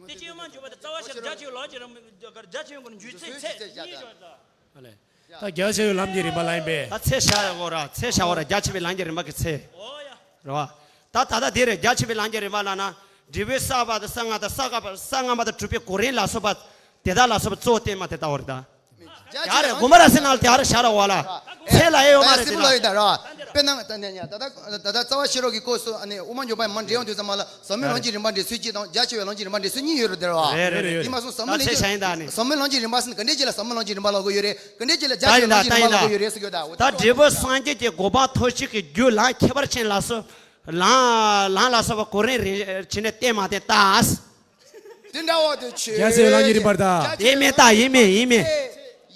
དེ་ཅི་ཨ་མ་འཇུག་པ་དེ་རྩ་བ་ཤེས་རབ་རྒྱ་ཆེ་བའི་ལམ་གྱི་རིམ་པ་རྒྱ་ཆེ་བའི་སྒོ་ནས་འཇུག་ཚུལ་ཚད་གཉིས་ཤོག་ད། ཨ་ལས། ད་རྒྱ་ཆེ་བའི་ལམ་གྱི་རིམ་པ་ལ་ཡིན་པས། ད་ཚད་བཞག་ཡོད་ར། ཚད་བཞག་ཡོད་ར། རྒྱ་ཆེ་བའི་ལམ་གྱི་རིམ་པ་གི་ཚད། ཨོ་ཡ། རེད་བ། ད་ད་ལྟ་དེ་རེད། རྒྱ་ཆེ་བའི་ལམ་གྱི་རིམ་པ་ལབ་ན། འབྲས་བུའི་ས་པ་དང་ས་ལྔ་དང་ས་ཀ་པ་ས་ལྔ་པ་དང་གྲུབ་པའི་གོ་རིམ་ལ་སོགས་པ། དེ་དག་ལ་སོགས་པ་གཙོ་བོ་བསྟན་མ་དེ་ལྟ་བུ་རེད་ད། ཡ་རེད། དགོངས་པ་རབ་གསལ་ནང་ལ་དེ་ཧ་ར་བཞག་ར་བ་ལ། ཚད་ལ་ཡོད་མ་རེད་དེ་ལ། ད་ར། དཔེར་ན་ད་ནས་ཉ་ད་ད་ད་ད་རྩ་བ་ཤེས་རབ་ཀྱི་སྐོར་སུ་ཨ་ནི་དབུ་མ་འཇུག་པ་མ་འདྲེས་ཡོང་དུས་ཙམ་པ་ལ་ཟབ་མོའི་ལམ་གྱི་རིམ་པ་འདྲེས་ཚུལ་གཅིག་དང་རྒྱ་ཆེ་བའི་ལམ་གྱི་རིམ་པ་འདྲེས་ཚུལ་གཉིས་ཡོད་རེད་དེ་ར་བ། རེད་རེད་རེད། དེ་མ་སོང་ཟབ་མོའི་ད་ཚད་ལམ་གྱི་བཞག་ཡིན་ད་ནི། ཟབ་མོའི་ལམ་གྱི་རིམ་པ་ཟེར་ན་ག་འདྲས་ཅིག་ལ་ཟབ་མོའི་ལམ་གྱི་རིམ་པ་ལབ་དགོས་ཡོད་རེད། ག་འདྲས་ཅིག་ལ་རྒྱ་ཆེ་བའི་ལམ་གྱི་རིམ་པ་ལབ་དགོས་ཡོད་རེད་ཟེར་གྱི་ཡོད་ད། ད་འབྲས་བུ་སངས་རྒྱས་ཀྱི་གོ་འཕང་ཐོབ་བྱེད་ཀྱི་རྒྱུ་ལམ་ཁྱད་པར་ཅན་ལ་སོགས། ལམ་ལམ་ལ་སོགས་པ་གོ་རིམ་རིམ་བྱས་ནས་བསྟན་མ་བསྟན་ལྟ། དེ་འདྲ་བ་དེ་ཆོས། རྒྱ་ཆེ་བའི་ལམ་གྱི་རིམ་པར་ལྟ། ཡིན་མིན་ལྟ། ཡིན་མིན་ཡིན་མིན།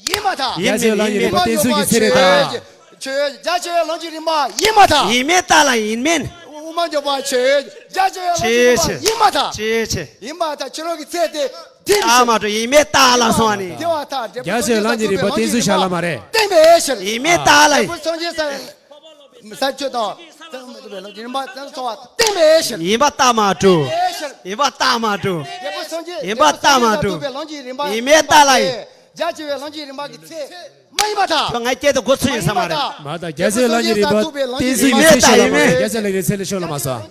ཡིན་མ་ཐག་རྒྱ་ཆེ་བའི་ལམ་གྱི་རིམ་པ་བསྟན་ཚུལ་གྱི་ཚད་རེད་ད། ཆོས། རྒྱ་ཆེ་བའི་ལམ་གྱི་རིམ་པ་ཡིན་མ་ཐག་ཡིན་མིན་ལྟ་ལ་ཡིན་མིན། དབུ་མ་འཇོག་པ་ཆོས། རྒྱ་ཆེ་བའི་ལམ་གྱི་རིམ་པ་ཡིན་མ་ཐག་ཅེས་ཆེ། ཡིན་མ་ཐག་ཕྱི་རོལ་གྱི་ཚད་དེ། དེ་ལྟ་མ་འགྲོ། ཡིན་མིན་ལྟ་ལ་སོང་བ་ནི། དེ་བ་ཐག་རྒྱ་ཆེ་བའི་ལམ་གྱི་རིམ་པ་བསྟན་ཚུལ་བཞག་ལ་མ་རེད། བསྟན་པའི་ཕྱིར། ཡིན་མིན་ལྟ་ལ། ས་ཆོས་དང་། ལམ་གྱི་རིམ་པ་ཚོ་བ་བསྟན་པའི་ཕྱིར། ཡིན་པ་ལྟ་མ་འགྲོ། ཡིན་པ་ལྟ་མ་འགྲོ། ཡིན་པ་ལྟ་མ་འགྲོ། ཡིན་མིན་ལྟ་ལ་ཡིན། རྒྱ་ཆེ་བའི་ལམ་གྱི་རིམ་པ་གི་ཚད་མ་ཡིན་པ་དང་། ཁྱོད་ང་སྐད་དུ་གོ་ཚོད་ཡིན་ས་མ་རེད། མ་ད་རྒྱ་ཆེ་བའི་ལམ་གྱི་རིམ་པ་བསྟན་ཚུལ་ཡིན་ཚད་ཤོད་ལ་མ་སོང་། རྒྱ་ཆེ་ལ་ཡིན་ཚད་ལ་ཤོད་ལ་མ་སོང་།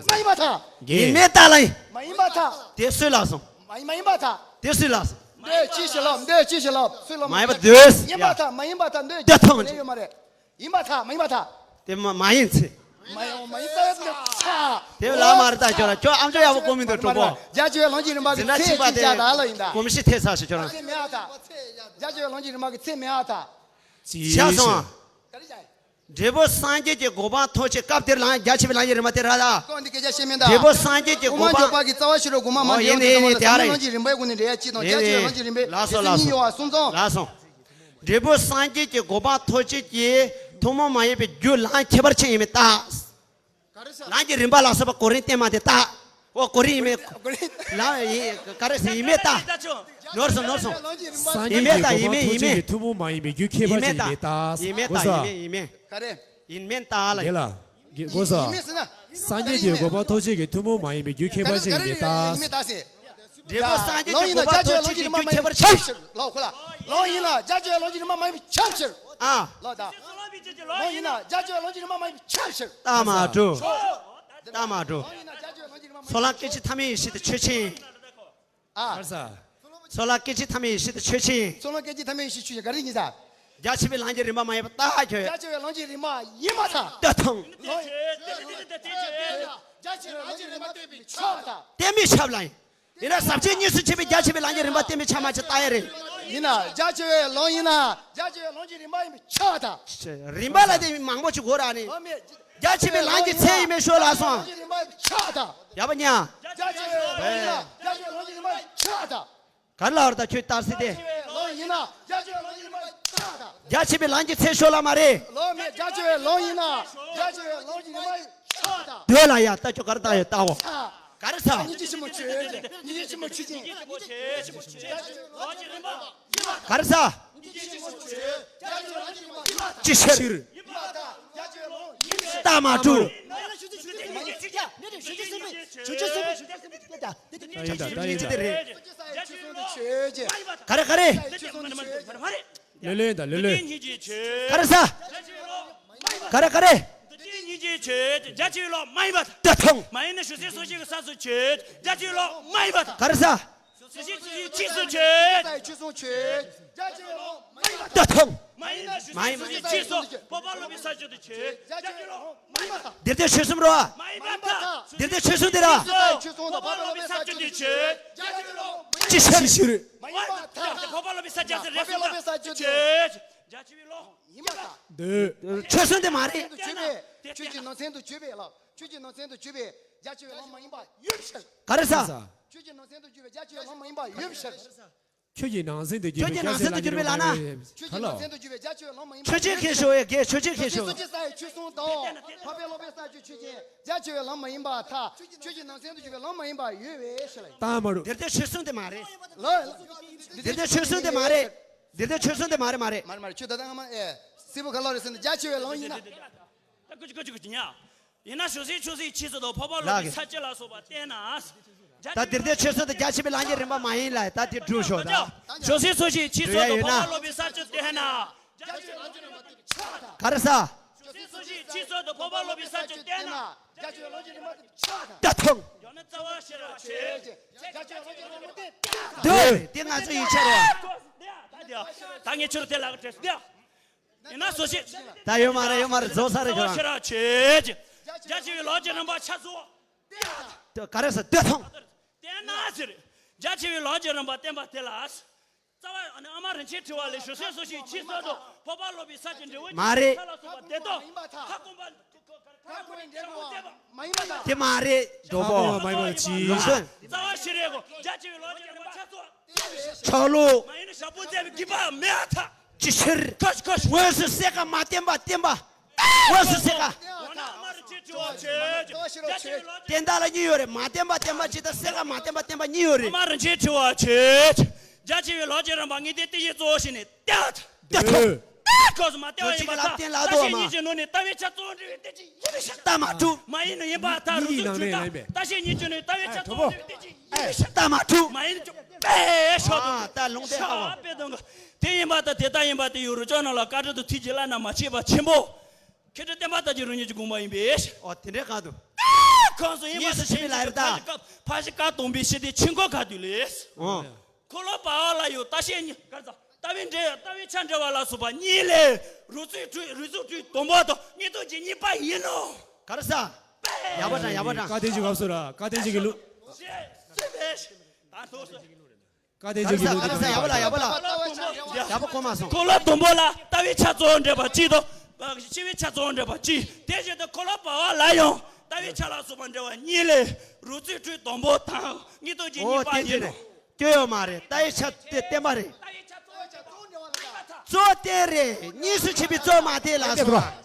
མ་ཡིན་པ་དང་། ཡིན་མིན་ལྟ་ལ་ཡིན། མ་ཡིན་པ་དང་། དེ་སུས་ལབ་སོང་། མ་ཡིན་པ་དང་། འདོད་ཅི་ཞིག་ལབ། འདོད་ཅི་ཞིག་ལབ། སུས་ལབ། མ་ཡིན་པ་འདོད། ཡིན་པ་དང་མ་ཡིན་པ་དང་འདོད་ཅི་ཞིག་ལབ་ཡོད་མ་རེད། ཡིན་པ་དང་མ་ཡིན་པ་དང་། དེ་མ་མ་ཡིན་ཚེ། མ་ཡིན་མ་ཡིན་པ་དང་ཚ། དེ་ལ་མ་རེད་ད། ཁྱོད་རང་ཁྱོད་ཨམ་ཅོག་ཡག་པོ་གོ་མི་འདུག་གྲོགས་པོ། རྒྱ་ཆེ་བའི་ལམ་གྱི་རིམ་པ་གི་ཚད་ཅིག་བྱ་དག་ལ་ཡིན་ད། གོམས་གཤིས་ཐེབས་ས་ཞིག་ཁྱོད་རང་། ཚད་མེད་ཨ་ད། རྒྱ་ཆེ་བའི་ལམ་གྱི་རིམ་པ་གི་ཚད་མེད་ཨ་ད། ཆ་སོང་། འབྲས་བུ་སངས་རྒྱས་ཀྱི་གོ་འཕང་ཐོབ་བྱེད་སྐབས་དེར་ལ་རྒྱ་ཆེ་བའི་ལམ་གྱི་རིམ་པ་དེ་ར་ད། ཀོ་འདི་སྐད་ཆ་བཤད་མིན་ད། འབྲས་བུ་སངས་རྒྱས་ཀྱི་དབུ་མ་གོ་འཇོག་པ་གི་རྩ་བ་ཤེས་རབ་གོང་མ་མ་འོ་ཡིན་འཇོག་ནི་ཡིན་ནི་དེ་ཨ་ཟབ་མོའི་རེད། ལམ་གྱི་རིམ་པའི་སྒོ་ནས་འགྲེལ་ཡ་གཅིག་དང་ཡིན་རྒྱ་ཆེ་བའི་ལམ་གྱི་རིམ་པའི་ལགས་སོ་དེ་ལགས་སོ་གཉིས་ཡོད་པ་གསུངས་སོང་། ལགས་སོ། འབྲས་བུ་སངས་རྒྱས་ཀྱི་གོ་འཕང་ཐོབ་བྱེད་ཀྱི་ཐུན་མོང་མ་ཡིན་པའི་རྒྱུ་ལམ་ཁྱད་པར་ཅན་ཡིན་མིན་ད། ལམ་གྱི་རིམ་པ་ལ་སོགས་པ་གོ་རིམ་བསྟན་མ་དེ་ལྟ། ཨོ་གོ་རིམ་ཡིན་མེད། ལ་ཡིན་ག་རེ་ཟེར་ཡིན་མེད་ད། ནོར་སོང་ནོར་སོང་། སངས་ཡིན་མེད་ད་ཡིན་མེད་ཡིན་མེད། ཐུན་མོང་མ་ཡིན་པའི་རྒྱུ་ཁྱད་པར་ཅན་ཡིན་མེད་ད། ཡིན་མེད་ད་ཡིན་མེད་ཡིན་མེད། ག་རེ། ཡིན་མེད་ད་ལ། དེ་ལ། དགོས་སོ། ཡིན་མེད་ཟེར་ན། སངས་རྒྱས་ཀྱི་གོ་འཕང་ཐོབ་བྱེད་ཀྱི་ཐུན་མོང་མ་ཡིན་པའི་རྒྱུ་ཁྱད་པར་ཅན་ཡིན་མེད་ད། ཡིན་མེད་ད་ཟེར། འབྲས་བུ་སངས་རྒྱས་ཀྱི་གོ་འཕང་ཐོབ་བྱེད་ཀྱི་རྒྱུ་ཁྱད་པར་ཅན། ལོག་ཁོ་ལ། ལོག་ཡིན་ན་རྒྱ་ཆེ་བའི་ལོངས་སྤྱོད་རིམ་པ་མ་ཡིན་པའི་ཆ་ཕྱིར། ཨ། ལོག་ད། ལོག་ཡིན་ན་རྒྱ་ཆེ་བའི་ལོངས་སྤྱོད་རིམ་པ་མ་ཡིན་པའི་ཆ་ཕྱིར། ལྟ་མ་གྲུ། ལྟ་མ་གྲུ། ལོག་ཡིན་ན་རྒྱ་ཆེ་བའི་ལོངས་སྤྱོད་རིམ་པ་མ་ཡིན་པའི། ཚོགས་ལམ་སྐད་ཅིག་ཐ་མའི་ཡེ་ཤེས་དེ་ཆོས་ཅན། ཨ། ག་རེ་ཟེར། ཚོགས་ལམ་སྐད་ཅིག་ཐ་མའི་ཡེ་ཤེས་དེ་ཆོས་ཅན། ཚོགས་ལམ་སྐད་ཅིག་ཐ་མའི་ཡེ་ཤེས་ཆོས་ཅན་ག་རེ་ཡིན་ཟེར། རྒྱ་ཆེ་བའི་ལམ་གྱི་རིམ་པ་མ་ཡིན་པ་ལྟ་ཁྱོད། རྒྱ་ཆེ་བའི་ལམ་གྱི་རིམ་པ་ཡིན་པར་ཐལ། ལྟོས་དང་། ལོག་ཡིན་ན། རྒྱ་ཆེ་བའི་ལམ་གྱི་རིམ་པ་བསྟན་པའི་ཆ་ལ་ལྟ། བསྟན་པའི་ཆ་ལ་ཡིན། ཡིན་ན་ཟབ་ཆོས་གཉིས་སུ་ཕྱེ་བའི་རྒྱ་ཆེ་བའི་ལམ་གྱི་རིམ་པ་བསྟན་པའི་ཆ་མ་ཆེ་ལྟ་ཡ་རེད། ཡིན་ན་རྒྱ་ཆེ་བའི་ལམ་ཡིན་ན་རྒྱ་ཆེ་བའི་ལམ་གྱི་རིམ་པ་ཡིན་པའི་ཆ་ལ་ལྟ། རིམ་པ་ལ་དེ་མང་པོ་ཅིག་གོ་ར་ནི། ལོག་མེད། རྒྱ་ཆེ་བའི་ལམ་གྱི་ཚད་ཡིན་མིན་ཤོད་ལ་སོང་། ལམ་གྱི་རིམ་པ་ཡིན་པའི་ཆ་ལ་ལྟ། ཡག་པོ་ཉན། རྒྱ་ཆེ་བའི་ལམ་ཡིན་ན་རྒྱ་ཆེ་བའི་ལམ་གྱི་རིམ་པ་ཡིན་པའི་ཆ་ལ་ལྟ། ག་རེ་ལབ་རེད་ད་ཁྱོད་ལྟར་སྲིད་དེ། རྒྱ་ཆེ་བའི་ལམ་ཡིན་ན་རྒྱ་ཆེ་བའི་ལམ་གྱི་རིམ་པ་ཡིན་པའི་ཆ་ལ་ལྟ། རྒྱ་ཆེ་བའི་ལམ་གྱི་ཚད་ཤོད་ལ་མ་རེད། ལོག་མེད། རྒྱ་ཆེ་བའི་ལམ་ཡིན་ན་རྒྱ་ཆེ་བའི་ལམ་གྱི་རིམ་པ་ཡིན་པའི་ཆ་ལ་ལྟ། སྡོད་ལ་ཡ་ལྟ་ཁྱོད་ག་རེ་ལྟ་ཡོད་ལྟའོ། ཆ། ག་རེ་ཟེར། སྙིང་རྗེ་ཆེན་མོ་ཆོས་ཅན། སྙིང་རྗེ་ཆེན་མོ་ཆོས་ཅན། རྒྱ་ཆེ་བའི་ལམ་གྱི་རིམ་པ་ཡིན་པ། ག་རེ་ཟེར། སྙིང་རྗེ་ཆེན་མོ་ཆོས་ཅན། རྒྱ་ཆེ་བའི་ལམ་གྱི་རིམ་པ་ཡིན་པར་ཐལ། ཅི་ཕྱིར། ཡིན་པར་ཐལ། རྒྱ་ཆེ་བའི་ལམ་ཡིན་པའི་ཆ་ལ་ལྟ། མ་གྲུ། ད་ཡིན་ད་ད་ཡིན་ད། ཆོས་ཅན། ག་རེ་ག་རེ། ལོས་ལོས་ཡིན་ད་ལོས་ལོས་ཡིན། ལོས་ལོས་ཡིན། ག་རེ་ཟེར། ག་རེ་ག་རེ། འདི་ལྟའི་སྙིང་རྗེའི་ཆོས་རྒྱ་ཆེ་བའི་ལམ་མ་ཡིན་པར་ཐལ། ལྟོས་དང་། མ་ཡིན་ན་བྱང་སེམས་སོ་སྐྱེའི་ས་སོགས་ཆོས་རྒྱ་ཆེ་བའི་ལམ་མ་ཡིན་པར་ཐལ། ག་རེ་ཟེར། བྱང་སེམས་སོ་སྐྱེའི་ཕྱིས་སུ་ཆོས། ཆོས་སོགས་ཆོས་རྒྱ་ཆེ་བའི་ལམ་མ་ཡིན་པར་ཐལ། ལྟོས་དང་། མ་ཡིན་ན་བྱང་སེམས་སོ་སྐྱེའི་ཕྱིས་སུ་འཕགས་པ་སློབ་པའི་ས་བཅུ་དེ་ཆོས་རྒྱ་ཆེ་བའི་ལམ་མ་ཡིན་པར་ཐལ། འདི་ལྟའི་ཆོས་གསུམ་རོ། མ་ཡིན་པར་ཐལ། འདི་ལྟའི་ཆོས་གསུམ་དེ་ར། ཆོས་གསུམ་དང་འཕགས་པ་སློབ་པའི་ས་བཅུ་དེ་ཆོས་རྒྱ་ཆེ་བའི་ལམ་མ་ཡིན་པར་ཐལ། ཅི་ཕྱིར། མ་ཡིན་པར་ཐལ། འཕགས་པ་སློབ་པའི་ས་བཅུ་དེ་རེ་ཟུང་དང་ཆོས་རྒྱ་ཆེ་བའི་ལམ། ཡིན་པར་ཐལ། འདོད། ཆོས་གསུམ་དེ་མ་རེད། ཆོས་ཀྱི་ནང་ཚན་དུ་གྱུར་པའི་ལམ། ཆོས་ཀྱི་ནང་ཚན་དུ་གྱུར་པའི་རྒྱ་ཆེ་བའི་ལམ་མ་ཡིན་པ་ཡོད་ཕྱིར། ག་རེ་ཟེར། ཆོས་ཀྱི་ནང་ཚན་དུ་གྱུར་པའི་རྒྱ་ཆེ་བའི་ལམ་མ་ཡིན་པ་ཡོད་ཕྱིར། ཆོས་ཀྱི་ནང་ཚན་དུ་གྱུར་པའི་རྒྱ་ཆེ་བའི་ལམ་མ་ཡིན་པ་ཡོད་ཕྱིར། ཆོས་ཀྱི་ནང་ཚན་དུ་གྱུར་པའི་རྒྱ་ཆེ་བའི་ལམ་མ་ཡིན་པ་ཆོས་ཅན་ཡོད་ཕྱིར། མཁས་ཤོས་ཡོད་གེ་ཆོས་ཅན་མཁས་ཤོས། ཆོས་ཅན་མཁས་ཤོས། ཆོས་ཅན་མཁས་ཤོས། འཕགས་པའི་སློབ་པའི་ས་བཅུ་ཆོས་ཅན། རྒྱ་ཆེ་བའི་ལམ་མ་ཡིན་པར་ཐལ། ཆོས་ཀྱི་ནང་ཚན་དུ་གྱུར་པའི་ལམ་མ་ཡིན་པ་ཡོད་པའི་ཕྱིར་ལ། ལྟ་མ་རུ། འདི་ལྟའི་ཆོས་གསུམ་དེ་མ་རེད། ལོས། འདི་ལྟའི་ཆོས་གསུམ་དེ་མ་རེད། འདི་ལྟའི་ཆོས་གསུམ་དེ་མ་རེད་མ་རེད། མ་རེད་མ་རེད། ཁྱོད་ད་ལྟ་སྔ་མ་ཨེ། སྲིད་པ་ག་ལོ་རེད་ཟེར་ན་རྒྱ་ཆེ་བའི་ལམ་ཡིན་ན། ད་ཀུ་ཅི་ཀུ་ཅི་ཀུ་ཅི་ཉ། ཡིན་ན་བྱང་སེམས་ཆོས་སྲིད་ཕྱིས་སུ་དང་འཕགས་པ་སློབ་པའི་ས་བཅུ་ལ་སོགས་པ་བསྟན་ན། ད་འདིར་དེ་ཆོས་གསུམ་དང་རྒྱ་ཆེ་བའི་ལམ་གྱི་རིམ་པ་མ་ཡིན་ལ་ད་དེ་སྒྲུབ་ཤོག་ད། བྱང་སེམས་ཆོས་སྲིད་ཕྱིས་སུ་དང་འཕགས་པ་སློབ་པའི་ས་བཅུ་བསྟན་ན། ག་རེ་ཟེར། བྱང་སེམས་ཆོས་སྲིད་ཕྱིས་སུ་དང་འཕགས་པ་སློབ་པའི་ས་བཅུ་བསྟན་ན། ལྟོས་དང་། ཡང་ན་རྩ་བ་ཤེས་རབ་ཆོས། འདོད། དེ་ང་ཚོ་ཡིད་ཆེས་རོགས། ད་ངས་ཁྱོད་དེ་ལ་དྲིས་སོ། ཡིན་ན་སོ་ཤེས། ད་ཡོད་མ་རེད་ཡོད་མ་རེད་རྫོགས་ས་རེད་ཁྱོད་རང་། ཤེས་རབ་ཆོས་ཀྱི། རྒྱ་ཆེ་བའི་ལམ་གྱི་རིམ་པ་ཆ་ཚང་། ག་རེ་ཟེར་ལྟོས་དང་། བསྟན་ན་ཟེར། རྒྱ་ཆེ་བའི་ལམ་གྱི་རིམ་པ་བསྟན་པ་དེ་ལ། རྩ་བ་ཨ་མ་རིན་ཆེན་ཕྲེང་བ་ལས་བྱང་སེམས་སོ་ཤེས་ཕྱིས་སུ་དང་འཕགས་པ་སློབ་པའི་ས་བཅུ་འབྲས་བུ་མ་རེད། ཆ་ལ་སོགས་པ་དེ་དག་མཐའ་སྐོམ་པ། མཐའ་སྐོམ་པའི་འབྲས་བུ་མ་ཡིན་པ་དང་། དེ་མ་རེད་གྲོགས་པོ། མཐའ་སྐོམ་པ་མ་ཡིན་པ་ཅི། ལུང་དོན། རྩ་བ་ཤེས་རབ་ཀྱི་རྒྱ་ཆེ་བའི་ལམ་གྱི་རིམ་པ་ཆ་ཚང་། ཆག་ལུགས། མ་ཡིན་ན་ཞག་པོ་མཛད་པའི་དགེ་བ་མེད་པར་ཐལ། ཅི་ཕྱིར། ཁོ་ཁོ། དངོས་སུ་སྲེད་ཀ་མ་བསྟན་པ་བསྟན་པ། དངོས་སུ་སྲེད་ཀ། འོ་ན་ཨ་མ་རིན་ཆེན་ཕྲེང་བ་ཆོས་ཀྱི། རྒྱ་ཆེ་བའི་ལམ་གྱི། བསྟན་བདག་ལ་གཉིས་ཡོད་རེད། མ་བསྟན་པ་བསྟན་པ་གཅིག་དང་སྲེད་ཀ་མ་བསྟན་པ་བསྟན་པ་གཉིས་ཡོད་རེད། ཨ་མ་རིན་ཆེན་ཕྲེང་བ་ཆོས་ཀྱི། རྒྱ་ཆེ་བའི་ལམ་གྱི་རིམ་པ་ངས་དེ་དེ་བཞིན་གཙོ་བོ་བྱས་ནས་བསྟན། ལྟོས་དང་། ཁོ་སུ་མ་བསྟན་པ་ཡིན་པར་ཐལ། བརྟག་དཔྱད་གཉིས་ཀྱི་ནང་ནས་ལྟ་བའི་ཆ་གཙོ་བོ་འབྲེལ་བའི་གཏན་ཚིགས་ཡིན་པའི་ཕྱིར། ལྟ་མ་གྲུབ། མ་ཡིན་ནོ་ཡིན་པར་ཐལ། རིགས་ཚོགས་དྲུག་དང་། བརྟག་དཔྱད་གཉིས་ཀྱི་ནང་ནས་ལྟ་བའི་ཆ་གཙོ་བོ་འབྲེལ་བའི་གཏན་ཚིགས་ཡིན་པའི་ཕྱིར། ལྟ་མ་གྲུབ། མ་ཡིན་ནོ་ཅོ་པེ་ཤོ་དང་། ད་ལུང་བསྟན་ཧ་གོ། ཤོ་པེ་དང་། དེ་ཡིན་པར་ཐལ། དེ་ལྟར་ཡིན་པ་དེ་ཡུལ་རུ་ཅོ་ནང་ལ་བཀའ་དྲིན་དང་ཐུགས་རྗེ་བླ་ན་མ་མཆིས་པ་ཆེན་པོ། མཁས་གྲུབ་བསྟན་པ་དར་རྒྱས་རང་ཉིད་ཀྱི་དགོངས་པ་ཡིན་པས། ཨོ་དེ་འདྲའི་གང་དུ། ཁོང་སུ་ཡིན་པ་དང་ཕྱིན་ཅི་ཕྱིན་ལ་ཕ་ཤི་ཀ་སྟོང་པའི་ཤི་དེ་ཆིང་ཁོ་ག་དུས་ལས། ཨོ། འཁོར་ལོ་བར་བ་ལ་ཡང་བརྟག་དཔྱད་གཉིས་ག་རེ་ཟ། ལྟ་བའི་འབྲེལ་ལྟ་བའི་ཆ་འབྲེལ་བ་ལ་སོགས་པ་གཉིས་ལས། རིགས་ཚོགས་དྲུག་རིགས་ཚོགས་དྲུག་དང་པོ་དང་། གཉིས་སྟོང་གི་གཉིས་པ་ཡིན་ནོ། ག་རེ་ཟ། ཡག་པོ་དྲང་ཡག་པོ་དྲང་། བཀའ་བསྟན་གྱི་སྐབས་སུ་ར་བཀའ་བསྟན་གྱི་ལུགས། ཞེས་སུ་བས། ད་ཐོག་སུ། བཀའ་བསྟན་གྱི་ལུགས། ག་རེ་ཟ་ག་རེ་ཟ། ཡག་པོ་ལ་ཡག་པོ་ལ། ཡག་པོ་གོ་མ་སོང་། འཁོར་ལོ་དང་པོ་ལ་ལྟ་བའི་ཆ་གཙོ་བོ་འབྲེལ་བ་གཅིག་དང་། ཤི་བའི་ཆ་གཙོ་བོ་འབྲེལ་བ་གཅིག་དེ་བཞིན་དུ་འཁོར་ལོ་བར་བ་ལ་ཡང་ལྟ་བའི་ཆ་ལ་སོགས་པ་འབྲེལ་བ་གཉིས་ལས། རིགས་ཚོགས་དྲུག་དང་པོ་དང་། གཉིས་སྟོང་གི་གཉིས་པ་ཡིན་ནོ། ལྟོས་ཡོད་མ་རེད། ལྟ་བའི་ཆ་དེ་བསྟན་པ་རེད། གཙོ་བོ་བསྟན་རེད། གཉིས་སུ་ཕྱེ་བའི་གཙོ་བོ་མ་བསྟན་ལ་སོགས།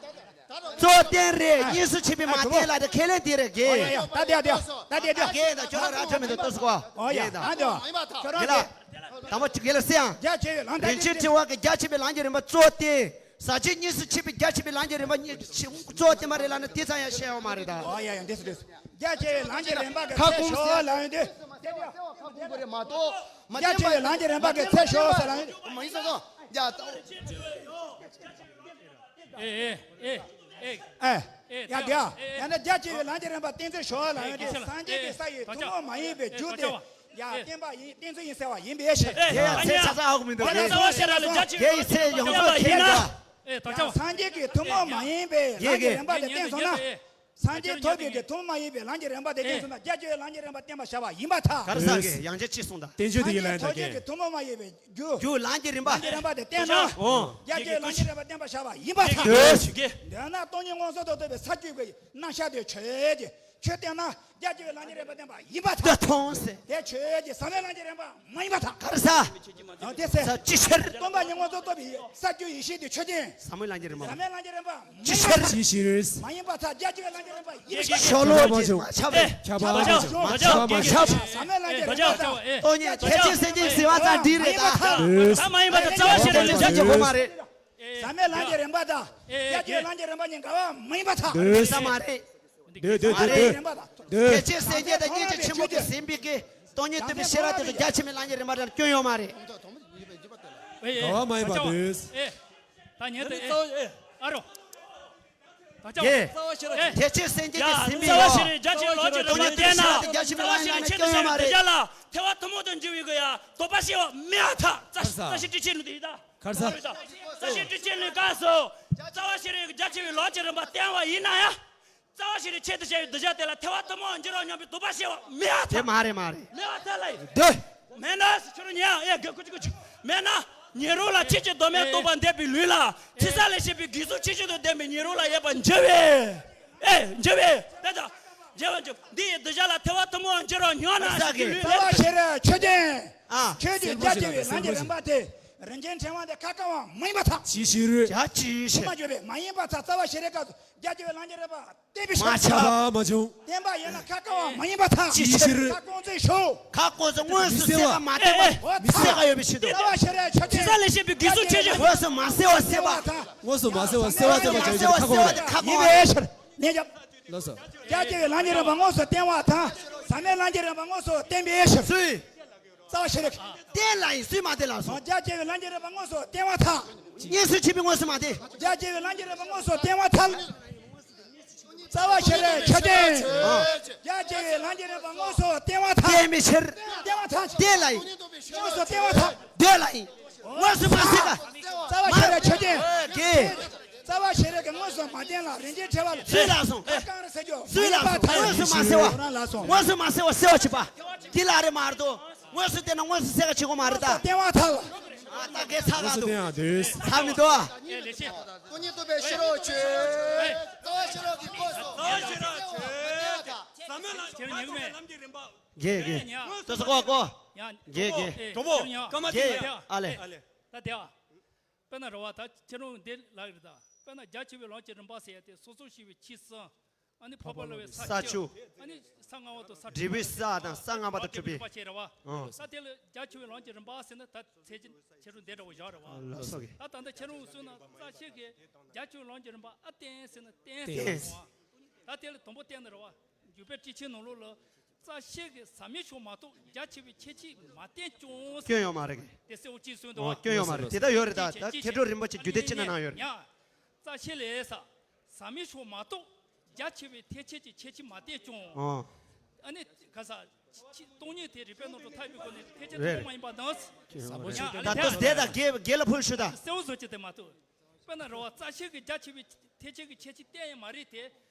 གཙོ་བོ་རྟེན་རེད། གཉིས་སུ་མཆིས་པའི་མ་རྟེན་ལ་དེ་ཁས་ལེན་དེ་རེད། ཨོ་ཡ་ཡ། ད་དེ་ཡ་དེ་ཡ། ད་དེ་ཡ་དེ་ཡ། རྒན་དང་ཁྱོད་རང་ར་འཕྲོད་མི་འདུག་ལྟོས་སོ། ཨོ་ཡ། རྒན་དང་། ད་དེ་ཡ། ཁྱོད་རང་རྒན་ལགས། དང་པོ་རྒན་ལགས་སེ་ཡང་། རྒྱ་ཆེ་བའི་ལམ་གྱི་རིན་ཆེན་ཕྲེང་བ་གི་རྒྱ་ཆེ་བའི་ལམ་གྱི་རིམ་པ་གཙོ་བོ་རྟེན། ཟག་བཅས་གཉིས་སུ་མཆིས་པའི་རྒྱ་ཆེ་བའི་ལམ་གྱི་རིམ་པ་གཉིས་གཙོ་བོ་རྟེན་པ་རེད་ལབ་ན་དེ་ཙམ་ཡང་བཤད་ཡོད་མ་རེད་ད། ཨོ་ཡ་ཡ། འདི་སུ་འདི་སུ། རྒྱ་ཆེ་བའི་ལམ་གྱི་རིམ་པ་གི་ཁ་ཚད་ཤོག་ལབ་ཡོང་དུས། རྒྱ་ཆེ་བའི་ལམ་གྱི་རིམ་པ་གི་ཚད་ཤོག་ཟེར་ལབ་ཡོང་དུས། མ་ཡིན་སོ་སོ། རྒྱ། ཨེ་ཨེ་ཨེ་ཨེ། ཨེ། ཨེ། ཡ་དེ་ཡ། ཡང་ན་རྒྱ་ཆེ་བའི་ལམ་གྱི་རིམ་པ་གཏན་ཚིགས་ཤོག་ལབ་ཡོང་དུས། སངས་རྒྱས་ཀྱི་ས་ཡི་ཐུན་མོང་མ་ཡིན་པའི་རྒྱུ་དེ། ཡ་བརྟེན་པ་ཡིན། གཏན་ཚིགས་ཡིན་ཟེར་བ་ཡིན་པའི་ཕྱིར། དེ་ཡང་ཚེ་ཆ་ཚ་ཧ་གོ་མི་འདུག་རྩ་བ་ཤེས་རབ་ལ་རྒྱ་ཆེ་བའི་དེ་ཡི་ཚེ་ཡོངས་རྫོགས་ཁྱེད་འདྲ། ཡང་སངས་རྒྱས་ཀྱི་ཐུན་མོང་མ་ཡིན་པའི་ལམ་གྱི་རིམ་པ་དེ་བསྟན་སོང་ན། སངས་རྒྱས་ཐོབ་པའི་གི་ཐུན་མོང་མ་ཡིན་པའི་ལམ་གྱི་རིམ་པ་དེ་བསྟན་སོང་ན། རྒྱ་ཆེ་བའི་ལམ་གྱི་རིམ་པ་བསྟན་པ་བཞག་པ་ཡིན་པར་ཐལ། ག་རེ་ཟེར་གི། ཡང་བསྐྱར་གཅིག་གསུངས་དང་། བསྟན་བཅོས་དེ་ཡི་ལན་ད་སངས་རྒྱས་ཐོབ་བྱེད་ཀྱི་ཀྱི་ཐུན་མོང་མ་ཡིན་པའི་རྒྱུ། རྒྱུ་ལམ་གྱི་རིམ་པ། ལམ་གྱི་རིམ་པ་དེ་བསྟན་ན། ཨོ། རྒྱ་ཆེ་བའི་ལམ་གྱི་རིམ་པ་བསྟན་པ་བཞག་པ་ཡིན་པར་ཐལ། འདོད། འདོད་ན་སྟོང་ཉིད་མངོན་སུམ་དུ་རྟོགས་པའི་ས་བཅུ་པའི་རྣམ་གཞག་དེ་ཆོས་ཀྱི་ཆོས་བསྟན་ན། རྒྱ་ཆེ་བའི་ལམ་གྱི་རིམ་པ་བསྟན་པ་ཡིན་པར་ཐལ། ད་མཐོང་ཟེར། དེ་ཆོས་ཀྱི་ཟབ་མོའི་ལམ་གྱི་རིམ་པ་མ་ཡིན་པར་ཐལ། ག་རེ་ཟ། ཨོ་དེ་ཟེར། ཟ་ཅི་ཕྱིར། སྟོང་པ་ཉིད་མངོན་སུམ་རྟོགས་པའི་ས་བཅུ་ཡེ་ཤེས་དེ་ཆོས་ཅན། ཟབ་མོའི་ལམ་གྱི་རིམ་པ། ཟབ་མོའི་ལམ་གྱི་རིམ་པ་མ་ཅི་ཡིན་པར་ཕྱིར། ཐལ། ཅི་ཕྱིར། མ་ཡིན་པར་ཐལ། རྒྱ་ཆེ་བའི་ལམ་གྱི་རིམ་པ་ཡིན་པར་ཤོ་ལོ་ཀ་ཅིག་མ་ཁྱབ་པས། ཁྱབ་པ་མ་བྱུང་། མ་ཁྱབ་པ་མ་ཁྱབ། ཟབ་མོའི་ལམ་གྱི་རིམ་པ་དང་། སྟོང་ཉིད་ཐེག་ཆེན་སེམས་བསྐྱེད་ཟེར་བ་ཙམ་འདི་རེད་ད། ད་མ་ཡིན་པར་ཐལ། རྩ་བ་ཤེས་རབ་ལ་རྒྱ་ཆེ་བའི་ལམ་གྱི་རིམ་པ་དེ་བསྟན་པ་ཡིན་པར་ཐལ། ཟབ་མོའི་ལམ་གྱི་རིམ་པ་དང་རྒྱ་ཆེ་བའི་ལམ་གྱི་རིམ་པ་གཉིས་འགལ་བ་མ་ཡིན་པར་ཐལ། འདོད། ད་མ་རེད། འདོད་འདོད་འདོད་འདོད། རིམ་པ་དང་། ཐེག་ཆེན་སེམས་བསྐྱེད་དང་སྙིང་རྗེ་ཆེན་པོ་གིས་ཟིན་པའི་གི་སྟོང་ཉིད་སྟོན་པའི་ཤེས་རབ་དེ་ཚོ་རྒྱ་ཆེ་བའི་ལམ་གྱི་རིམ་པ་དང་སྐྱོན་ཡོད་མ་རེད། འགལ་བ་མ་ཡིན་པར་འདོད། ད་ཉན་ཏེ། ཨ་རོ། ཡེ། ཐེག་ཆེན་སེམས་བསྐྱེད་ཀྱིས་ཟིན་པའི་ཡོ། སྟོང་ཉིད་སྟོན་པའི་ཤེས་རབ་དེ་རྒྱ་ཆེ་བའི་ལམ་གྱི་རིམ་པ་སྐྱོན་ཡོད་མ་རེད། ཐལ་བ་ཐུན་མོང་དུ་འཇུག་པའི་གི་ཡ་དོགས་པ་ཤེས་པ་མེད་པར་ཐལ། རྩ་ཤེས་ཊཱིཀ་ཆེན་ལུགས་དེ་ཡིན་ད། ཁར་ས། རྩ་ཤེས་ཊཱིཀ་ཆེན་ལུགས་ག་སོ། རྩ་བ་ཤེས་རབ་ཀྱི་རྒྱ་ཆེ་བའི་ལམ་གྱི་རིམ་པ་བསྟན་པ་ཡིན་ན་ཡང་། རྩ་བ་ཤེས་རབ་ཆེད་དུ་བྱ་བའི་གདུལ་བྱ་དེ་ལ་ཐལ་བ་ཐུན་མོང་འགྱུར་བ་སྙོམས་པའི་དོགས་པ་ཤེས་པ་མེད་པར་ཐལ། དེ་མ་རེད་མ་རེད། མེད་པར་ཐལ་ལ་ཡིན། འདོད། མེད་ན་ཁྱོད་རང་ཉན་ཨེ་དགེ་ཁུ་ཅི་ཁུ་ཅི། མེད་ན། ཉོན་མོངས་ལ་ཆེས་ཆེར་དོགས་མེད་རྟོགས་པ་འདས་པའི་ལུས་ལ། ཕྱི་ས་ལས་བྱེད་པའི་དགེ་ཚུལ་ཆེས་ཆུང་དུ་ལྡན་པའི་ཉོན་མོངས་ལ་ཡོད་པར་འགྱུར་བས། ཨེ་འགྱུར་བས་དེ་ལྟར། འགྱུར་བ་འགྱུར། འདི་ཡི་གདུལ་བྱ་ལ་ཐལ་བ་ཐུན་མོང་འགྱུར་བ་སྙོམས་ན་ཟེར་གྱི་ལུས། རྩ་བ་ཤེས་རབ་ཆོས་ཅན། ཨ། ཆོས་ཀྱི་རྒྱ་ཆེ་བའི་ལམ་གྱི་རིམ་པ་དེ་རིན་ཆེན་ཕྲེང་བ་འདི་ཁ་བསྐང་བ་མ་ཡིན་པར་ཐལ། ཅི་ཕྱིར། རྒྱ་ཆེ་ཕྱིར། མ་བརྗོད་པས་མ་ཡིན་པར་ཐལ། རྩ་བ་ཤེས་རབ་སྐབས་སུ་རྒྱ་ཆེ་བའི་ལམ་གྱི་རིམ་པ། བསྟན་པའི་ཕྱིར། མ་ཁྱབ་པ་མ་བྱུང་། བསྟན་པ་ཡིན་ན་ཁ་བསྐང་བ་མ་ཡིན་པར་ཐལ། ཅི་ཕྱིར། ཁ་བསྐང་ཚུལ་དངོས་སུ་གསལ་བ་མ་བསྟན་པ་མི་གསལ་བ་ཡོད་པའི་ཕྱིར་དུ། རྩ་བ་ཤེས་རབ་ཆོས་ཅན། ཕྱི་ས་ལས་བྱེད་པའི་དགེ་ཚུལ་ཆེས་ཆུང་། དངོས་སུ་མ་གསལ་བ་གསལ་བ། དངོས་སུ་མ་གསལ་བ་གསལ་བ་བསྟན་པ་ཁ་བསྐང་བ་ཡིན་པའི་ཕྱིར། ཉན་རྒྱབ། ལགས་སོ། རྒྱ་ཆེ་བའི་ལམ་གྱི་རིམ་པ་དངོས་སུ་བསྟན་པར་ཐལ། ཟབ་མོའི་ལམ་གྱི་རིམ་པ་དངོས་སུ་བསྟན་པའི་ཕྱིར། སུས། རྩ་བ་ཤེས་རབ། བསྟན་ལ་ཡིན་སུས་མ་བསྟན་ལགས་སོ། རྒྱ་ཆེ་བའི་ལམ་གྱི་རིམ་པ་དངོས་སུ་བསྟན་པར་ཐལ། གཉིས་སུ་མཆིས་པའི་དངོས་སུ་མ་བསྟན། རྒྱ་ཆེ་བའི་ལམ་གྱི་རིམ་པ་དངོས་སུ་བསྟན་པར་ཐལ། རྩ་བ་ཤེས་རབ་ཆོས་ཅན། རྒྱ་ཆེ་བའི་ལམ་གྱི་རིམ་པ་དངོས་སུ་བསྟན་པར་ཐལ། བསྟན་པའི་ཕྱིར། བསྟན་པར་ཐལ། བསྟན་ལ་ཡིན། དངོས་སུ་བསྟན་པར་ཐལ། འདོད་ལ་ཡིན། དངོས་སུ་མ་གསལ་བ། རྩ་བ་ཤེས་རབ་ཆོས་ཅན། གེ། རྩ་བ་ཤེས་རབ་ཀྱིས་དངོས་སུ་མ་བསྟན་ལ་རིན་ཆེན་ཕྲེང་བ་ལ། སུས་ལགས་སོ། ཁ་བསྐང་རེད་ཟེར་རྒྱུ། སུས་ལགས་སོ། དངོས་སུ་མ་གསལ་བ། རང་ལགས་སོ། དངོས་སུ་མ་གསལ་བ་གསལ་བ་བྱེད་པ། འདི་ལ་རེད་མ་རེད་དོ། དངོས་སུ་བསྟན་ན་དངོས་སུ་གསལ་བ་བྱེད་དགོས་མ་རེད་ད། བསྟན་པར་ཐལ། ཨ་ད་གེ་ཚ་ག་འདུག་ཚ་མི་འདུག་ཨ། སྟོང་ཉིད་སྟོན་པའི་ཤེས་རབ་ཆོས། རྩ་བ་ཤེས་རབ་ཀྱི་སྐབས་སུ། རྩ་བ་ཤེས་རབ་ཆོས་ཅན། ཟབ་མོའི་ལམ་གྱི་རིམ་པ། གེ་གེ། ལྟོས་སོ་ཀོ་ཀོ། གེ་གེ། གྲོགས་པོ། ཀ་མ་གེ། ཨ་ལེ། ད་དེ་ཨ། དཔེར་ན་རེད་བ། ད་ཁྱེད་རང་འདི་ལབ་རེད་ད། དཔེར་ན་རྒྱ་ཆེ་བའི་ལམ་གྱི་རིམ་པ་ཟེར་ཡ་དེ་སོ་སོར་ཤེས་པའི་ཆོས་གསུམ། ཨ་ནི་འཕགས་པ་ལ་བའི་ས་བཅུ། ཨ་ནི་ས་ལྔ་པ་དང་ས་དྲུག་པ། འབྲས་བུའི་ས་དང་ས་ལྔ་པ་དང་དྲུག་པའི། ཨ་ད་དེ་ལ་རྒྱ་ཆེ་བའི་ལམ་གྱི་རིམ་པ་ཟེར་ན་ད་ཚད་ཀྱི་ཁྱེད་རང་འདི་འདྲ་བོ་བཞག་རེད་བ། ལགས་སོ་གི། ད་ད་ལྟ་ཁྱེད་རང་གསུངས་ན་རྩ་ཤེས་ཀྱིས་རྒྱ་ཆེ་བའི་ལམ་གྱི་རིམ་པ་ཨ་བསྟན་ཟེར་ན་བསྟན་ཟེར་བ། ད་དེ་ལ་དང་པོ་བསྟན་ན་རེད་བ། འཇུག་པའི་ཊཱིཀ་ཆེན་ནང་ལོགས་ལ། རྩ་ཤེས་ཀྱིས་ཟབ་མོའི་ཕྱོགས་མ་གཏོགས་རྒྱ་ཆེ་བའི་ཁྱད་ཆོས་མ་བསྟན་ཀྱང་། སྐྱོན་ཡོད་མ་རེད། དེ་གསལ་བོ་གཅིག་གསུངས་འདུག་བ། ཨོ་སྐྱོན་ཡོད་མ་རེད། དེ་ལྟར་ཡོད་རེད་ད། ད་མཁས་གྲུབ་རིན་པོ་ཆེ་རྒྱུད་སྡེ་ཕྱི་ནང་ནང་ཡོད་རེད། ཡ། རྩ་ཤེས་ལས་ས། ཟབ་མོའི་ཕྱོགས་མ་གཏོགས་རྒྱ་ཆེ་བའི་ཐེག་ཆེན་གྱི་ཁྱད་ཆོས་མ་བསྟན་ཀྱང་། ཨོ། ཨ་ནི་ག་ས། སྟོང་ཉིད་དེ་རིགས་པས་རྣམ་གྲངས་ཐེག་པའི་སྒོ་ནས་ཐེག་ཆེན་ཐུན་མོང་མ་ཡིན་པ་དང་། ཟབ་མོ་ཞིག་ད་ལྟ་དེ་དང་དགེ་དགེ་ལ་ཕུལ་ཞུ་ད། གསལ་བོ་བཟོ་ཅིག་དེ་མ་གཏོགས། དཔེར་ན་རེད་བ། རྩ་ཤེས་ཀྱིས་རྒྱ་ཆེ་བའི་ཐེག་ཆེན་གྱི་ཁྱད་ཆོས་བསྟན་ཡང་མ་རེད་དེ།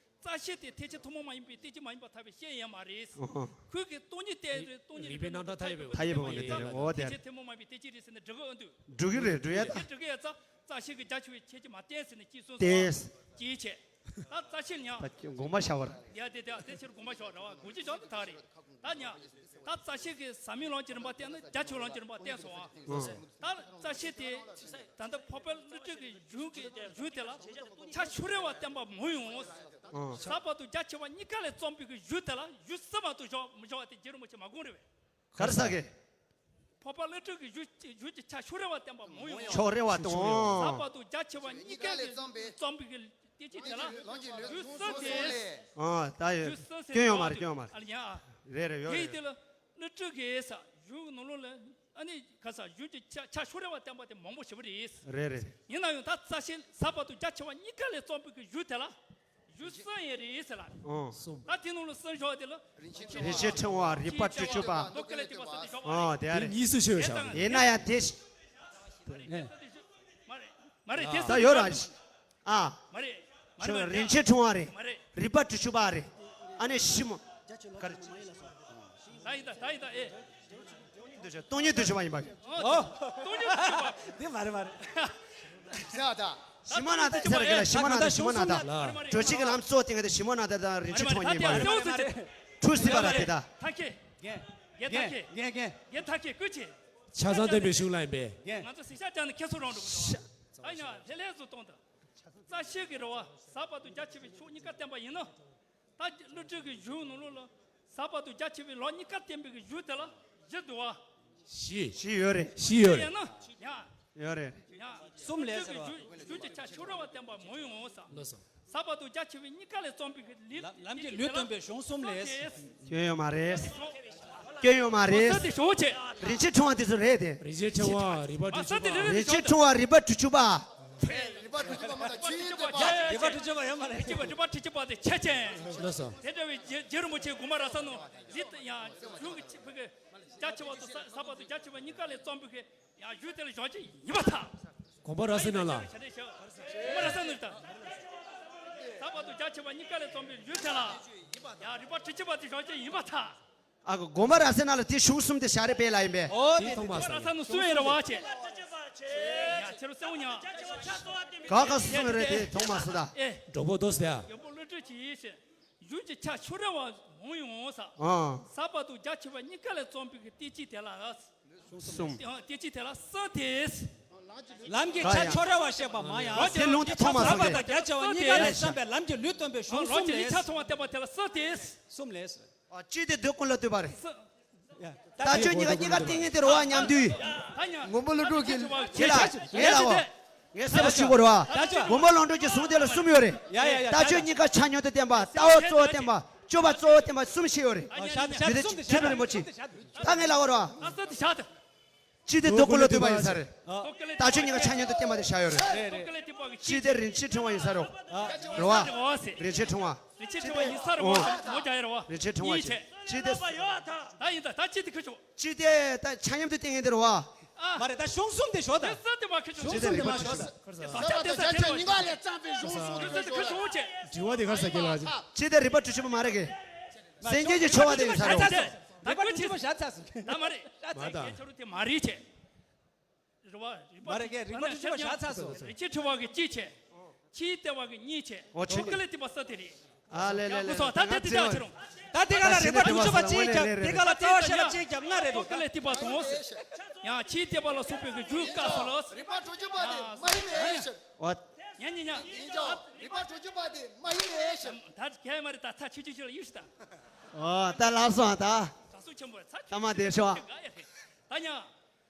རྩ་ཤེས་དེ་ཐེག་ཆེན་ཐུན་མོང་མ་ཡིན་པའི་རྟེན་ཅན་མ་ཡིན་པར་ཐལ་བའི་བཤད་ཡང་མ་རེད། ཁོས་ཀྱིས་སྟོང་ཉིད་བསྟན་རེད། སྟོང་ཉིད་རིགས་པས་རྣམ་གྲངས་ཐལ་བའི་སྒོ་ནས་ཐལ་བའི་སྒོ་ནས་དེ་རེད། འོ་དེ་ཐེག་ཆེན་ཐུན་མོང་མ་ཡིན་པའི་རྟེན་ཅན་རེད་ཟེར་ནས་སྒྲུབ་ཨ་འདུག་སྒྲུབ་ཀྱི་རེད། སྒྲུབ་ཡ་ད། དེ་སྒྲུབ་ཀྱི་ཡ་རྩ། རྩ་ཤེས་ཀྱིས་རྒྱ་ཆེ་བའི་ཁྱད་ཆོས་མ་བསྟན་ཟེར་ནས་གཅིག་གསུངས་སོང་བ། དེ། གཅིག་བྱས། ད་རྩ་ཤེས་ཡང་། ད་དགོངས་པ་བཞག་པ་རེད། ཡ་དེ་དེ་དེ་ཕྱིར་དགོངས་པ་བཞག་རེད་བ། དགོངས་གཅིག་བཞག་དེ་ད་རེད། ད་ཉ། ད་རྩ་ཤེ་གི་ཟབ་མོའི་ལམ་གྱི་རིམ་པ་བསྟན་ན་རྒྱ་ཆེ་བའི་ལམ་གྱི་རིམ་པ་བསྟན་སོང་ཨ། ད་རྩ་ཤེ་དེ་ད་ལྟ་འཕགས་པ་ཀླུ་སྒྲུབ་ཀྱི་གཞུང་གི་གཞུང་དེ་ལ་ཕྱག་ཕྱི་རོལ་བ་བསྟན་པ་མང་ཡོང་། ཟབ་པ་དང་རྒྱ་ཆེ་བ་གཉིས་ཀ་ལས་བརྩམས་པའི་གི་གཞུང་དེ་ལ་གཞུང་གསུམ་མ་གཏོགས་བཞག་མི་བཞག་པ་དེ་རྗེ་རིན་པོ་ཆེ་མ་དགོངས་རེད་པས། ག་རེ་ཟེར་གི། འཕགས་པ་ཀླུ་སྒྲུབ་ཀྱི་གཞུང་གཞུང་གི་ཕྱག་ཕྱི་རོལ་བ་བསྟན་པ་མང་ཡོང་། ཕྱི་རོལ་བ་དང་། ཟབ་པ་དང་རྒྱ་ཆེ་བ་གཉིས་ཀ་ལས་བརྩམས་པའི་བསྟན་བཅོས་དེ་ལ་གཞུང་གསུམ་སྟེ། ཨ་ད་ཡོད། གཞུང་གསུམ་སྟེ། སྐྱོན་ཡོད་མ་རེད། སྐྱོན་ཡོད་མ་རེད། ཨ་ལ་ཡ། རེད་རེད། ཡོད་རེད། དེ་ཡིན་དུས་ལ་ཀླུ་སྒྲུབ་ཀྱི་ས་གཞུང་ནང་ལོགས་ལ་ཨ་ནི་ག་ས་གཞུང་གི་ཕྱག་ཕྱག་ཕྱི་རོལ་བ་བསྟན་པ་དེ་མང་པོ་ཞེ་པོ་རེད། རེད་རེད། ཡིན་ན་ཡང་ད་རྩ་ཤེ་ཟབ་པ་དང་རྒྱ་ཆེ་བ་གཉིས་ཀ་ལས་བརྩམས་པའི་གི་གཞུང་དེ་ལ་གཞུང་གསུམ་ཡིན་རེད་ཟེར་ལ། ཨོ། ད་དེ་ནང་ལ་གསུམ་བཞག་དེ་ལ། རིན་ཆེན་ཕྲེང་བ། རིག་པ་བྲུ་གཅོད་པ། རྡོ་ཀུན་ལས་བཏུས་པ་ཟེར་དེ་བཞག་པ་རེད། ཨོ་དེ་ཨ་རེད། གཉིས་སུ་ཕྱེ་བའི་ཞག་རེད། ཡིན་ན་ཡང་དེ། མ་རེད། མ་རེད། དེ་ད་ཡོད་ར། ཨ། མ་རེད། མ་རེད། རིན་ཆེན་ཕྲེང་བ་རེད། མ་རེད། རིག་པ་བྲུ་གཅོད་པ་རེད། ཨ་ནི་ཞིབ་མོ། ག་རེ། ད་ཡིན་ད། ད་ཡིན་ད། ཨེ། སྟོང་ཉིད་བདུན་ཅུ་པ་ཡིན་པ། ཨོ། སྟོང་ཉིད་བདུན་ཅུ་པ། འདི་མ་རེད། མ་རེད། ཡ་ད། ཞི་མ་ན་ད་ཚར་གི་ལ། ཞི་མ་ན་ད། ཞི་མ་ན་ད། འགྲོ་བྱེད་ཀྱི་ལམ་གཙོ་བོ་དེ་ག་དེ་ཞི་མ་ན་ད་དང་རིན་ཆེན་ཕྲེང་བ་གཉིས་པ་རེད། འཁྲུལ་སྲིད་པ་ར་དེ་ད། ཐ་ཁེ། རྒན། རྒན་ཐ་ཁེ། རྒན་ཐ་ཁེ་སྐུ་མཁྱེན། ཆ་ཚང་སྟོན་པའི་གཞུང་ལ་ཡིན་པས། རྒན། ང་ཚོ་གཟིགས་ཞག་བཅར་ནས་ཁྱེད་ཚོ་རང་འགྲོ་དགོས། ད་ཡང་ལྷེ་ལྷེ་བཟོ་གཏོང་དང་། རྩ་ཤེ་གི་རེད་བ། ཟབ་པ་དང་རྒྱ་ཆེ་བའི་ཕྱོགས་གཉིས་ཀ་བསྟན་པ་ཡིན་ན། ད་ཀླུ་སྒྲུབ་ཀྱི་གཞུང་ནང་ལོགས་ལ་ཟབ་པ་དང་རྒྱ་ཆེ་བའི་ལམ་གཉིས་ཀ་བསྟན་པའི་གི་གཞུང་དེ་ལ་བཞི་འདུག་བ། བཞི། བཞི་ཡོད་རེད། བཞི་ཡོད་རེད། ཡང་ན་ཡང་། ཡོད་རེད། ཡང་། གསུམ་ལས་ཟེར་བ། ཀླུ་སྒྲུབ་ཀྱི་གཞུང་གི་ཕྱག་ཕྱི་རོལ་བ་བསྟན་པ་མང་ཡོང་ཟེར། ལགས་སོ། ཟབ་པ་དང་རྒྱ་ཆེ་བའི་གཉིས་ཀ་ལས་བརྩམས་པའི་གི་ལམ་ལམ་གྱི་ལུས་སྟོན་པའི་གཞུང་གསུམ་ལས། སྐྱོན་ཡོད་མ་རེད། སྐྱོན་ཡོད་མ་རེད། ས་དེ་ཞོག་ཆེ། རིན་ཆེན་ཕྲེང་བ་དེ་ཚོ་རེད་དེ། རིན་ཆེན་ཕྲེང་བ། རིག་པ་བྲུ་གཅོད་པ། རིན་ཆེན་ཕྲེང་བ། རིག་པ་བྲུ་གཅོད་པ། རིག་པ་བྲུ་གཅོད་པ་མ་ད་ཆོས་དབྱིངས་བསྟན་པ། རིག་པ་བྲུ་གཅོད་པ་ཡོད་མ་རེད། རིག་པ་བྲུ་གཅོད་པ་དེ་ཆེ་ཆེ། ལགས་སོ། དེ་འདྲ་བའི་རྗེ་རིན་པོ་ཆེ་དགོངས་པ་རབ་གསལ་ནང་ལི་ཡང་གཞུང་གི་ཕ་གི་རྒྱ་ཆེ་བ་དང་ཟབ་པ་དང་རྒྱ་ཆེ་བ་གཉིས་ཀ་ལས་བརྩམས་པའི་གི་ཡང་གཞུང་དེ་ལ་བཞག་རྒྱུ་ཡིན་པར་ཐལ། དགོངས་པ་རབ་གསལ་ནང་ལ། དགོངས་པ་རབ་གསལ་ནང་ལ། ཟབ་པ་དང་རྒྱ་ཆེ་བ་གཉིས་ཀ་ལས་བརྩམས་པའི་གཞུང་དེ་ལ་ཡང་རིག་པ་བྲུ་གཅོད་པ་དེ་བཞག་རྒྱུ་ཡིན་པར་ཐལ། ཨ་ཁུ། དགོངས་པ་རབ་གསལ་ནང་ལ་དེ་གཞུང་གསུམ་དེ་བཞག་རེད་པས་ལ་ཡིན་པས། ཨོ་དེ་དེ་མཐོང་མ་སོང་། རབ་གསལ་ནང་གསུམ་ཡིན་རེད་བ་ཅེ། ཡ་ཁྱེད་རང་གསལ་བོ་ཉག་ག་ག་གསུམ་རེད་དེ་མཐོང་མ་སོང་ད། ཨེ། གྲོགས་པོ་དོ་ཟེར་ཡ། རྒྱལ་པོ་ཀླུ་སྒྲུབ་ཀྱིས་ཡིན་ཞེས། གཞུང་གི་ཕྱག་ཕྱི་རོལ་བ་མང་ཡོང་ས། ཨ། ཟབ་པ་དང་རྒྱ་ཆེ་བ་གཉིས་ཀ་ལས་བརྩམས་པའི་གི་བསྟན་བཅོས་དེ་ལ། གསུམ། བསྟན་བཅོས་དེ་ལ་གསུམ་སྟེ། ལམ་གྱི་ཕྱག་ཕྱི་རོལ་བ་བཤད་པ་མང་ཡང་། རོ་ཅེ་ལུང་དེ་མཐོང་མ་སོང་། ཟབ་པ་དང་རྒྱ་ཆེ་བ་གཉིས་ཀ་ལས་བརྩམས་པའི་ལམ་གྱི་ལུས་སྟོན་པའི་གཞུང་གསུམ་ལས། རོ་ཅེ་ལུས་ཕྱག་མཐོང་བ་བསྟན་པ་དེ་ལ་གསུམ་སྟེ། གསུམ་ལས། ཨ། གཅིག་དེ་རྡོ་ཀུན་ལས་བཏུས་པ་རེད། ད་ཆོས་གཉིས་ཀ་གཉིས་ཀ་ཏིང་ངེ་དེ་རོ་བ་མཉམ་དུ། མགོན་པོ་ཀླུ་སྒྲུབ་ཀྱི་ཡིད་ལ་ཡིད་ལ་འོ། ངས་གསལ་པོ་ཞུ་དགོས་རེད་བ། མགོན་པོ་ཀླུ་སྒྲུབ་ཀྱི་གསུང་དེ་ལ་གསུམ་ཡོད་རེད། ད་ཆོས་གཉིས་ཀ་ཆ་མཉམ་དུ་བསྟན་པ། ལྟ་བ་གཙོ་བོ་བསྟན་པ། སྤྱོད་པ་གཙོ་བོ་བསྟན་པ་གསུམ་ཞིག་ཡོད་རེད། ཡོད་དེ་ཁྱེད་རང་རིན་པོ་ཆེ། ད་ངས་ལབ་པ་རེད་བ། གཅིག་དེ་རྡོ་ཀུན་ལས་བཏུས་པ་ཡིན་ས་རེད། ད་ཆོས་གཉིས་ཀ་ཆ་མཉམ་དུ་བསྟན་པ་དེ་བཞག་ཡོད་རེད། གཅིག་དེ་རིན་ཆེན་ཕྲེང་བ་ཡིན་ས་རེད། རེད་བ། རིན་ཆེན་ཕྲེང་བ། རིན་ཆེན་ཕྲེང་བ་ཡིན་ས་རེད་བ། མོ་རྒྱག་ཡ་རེད་བ། རིན་ཆེན་ཕྲེང་བ་གཅིག་དེ། ད་ཡིན་ད། ད་གཅིག་དེ་ཁུ་ཆོ། གཅིག་དེ་ད་ཆ་མཉམ་དུ་བསྟན་མཁན་དེ་རེད་བ། མ་རེད། ད་གཞུང་གསུམ་དེ་ཞོག་ད། གསུམ་དེ་མ་ཁུ་ཆོ། གཅིག་དེ་རིག་པ་བྲུ་གཅོད་པ། ཟབ་པ་དང་རྒྱ་ཆེ་བ་གཉིས་ཀ་ལས་བརྩམས་པའི་གཞུང་གསུམ་དེ་ཞོག་ད། དྲི་བ་དེ་ག་རེ་ཟེར་གྱི་ལ། གཅིག་དེ་རིག་པ་བྲུ་གཅོད་པ་མ་རེད་གི། སེམས་ཅན་གྱི་འཆོལ་བ་དེ་ཡིན་ས་རེད། ད་ཀུན་ཆེ་ད་མ་རེད། ད་ད་ཁྱེད་ཆ་རུ་དེ་མ་རེད་ཆེ། རེད་བ། རིག་པ་མ་རེད་གི། རིག་པ་བྲུ་གཅོད་པ་བཞག་ཚར་སོང་། རིན་ཆེན་ཕྲེང་བ་གི་གཅིག་བྱས། ཆོས་དབྱིངས་བསྟན་པ་གི་གཉིས་བྱས། འོ་ཆོས་རྡོ་ཀུན་ལས་བཏུས་པ་གསུམ་དེ་རེད། ཨ་ལེ་ལེ་ལེ། ད་ལྟ་དེ་ལྟ་ཕྱིར་རོ། ད་དེ་ག་ལ་རིག་པ་བྲུ་གཅོད་པ་གཅིག་བརྒྱབ། དེ་ག་ལ་རྩ་བ་ཤེས་རབ་གཅིག་བརྒྱབ་ལྔ་རེད་འགྲོ། རྡོ་ཀུན་ལས་བཏུས་པ་དང་། ཡང་ཆོས་དབྱིངས་བསྟན་པ་ལ་སོགས་པའི་གི་རྒྱུད་བཀག་སོང་ལ། རིག་པ་བྲུ་གཅོད་པ་དེ་མ་ཡིན་མེད་ཕྱིར། འོ། ཉན་ཉན་ཉན། ཡིན་ཀྱང་རིག་པ་བྲུ་གཅོད་པ་དེ་མ་ཡིན་མེད་ཕྱིར། ད་གལ་མ་རེད། ད་ཚ་ཆུ་ཆུ་ཆུ་ལ་ཡིས་ཤི་ད། འོ་ད་ལགས་སོ་ད། གྲྭ་ཟུར་ཆེན་པོ་ཚ་ཆུ་ཆུ་ཆུ་ལ་ཡིས་ཤི་ད། ད་ཉན།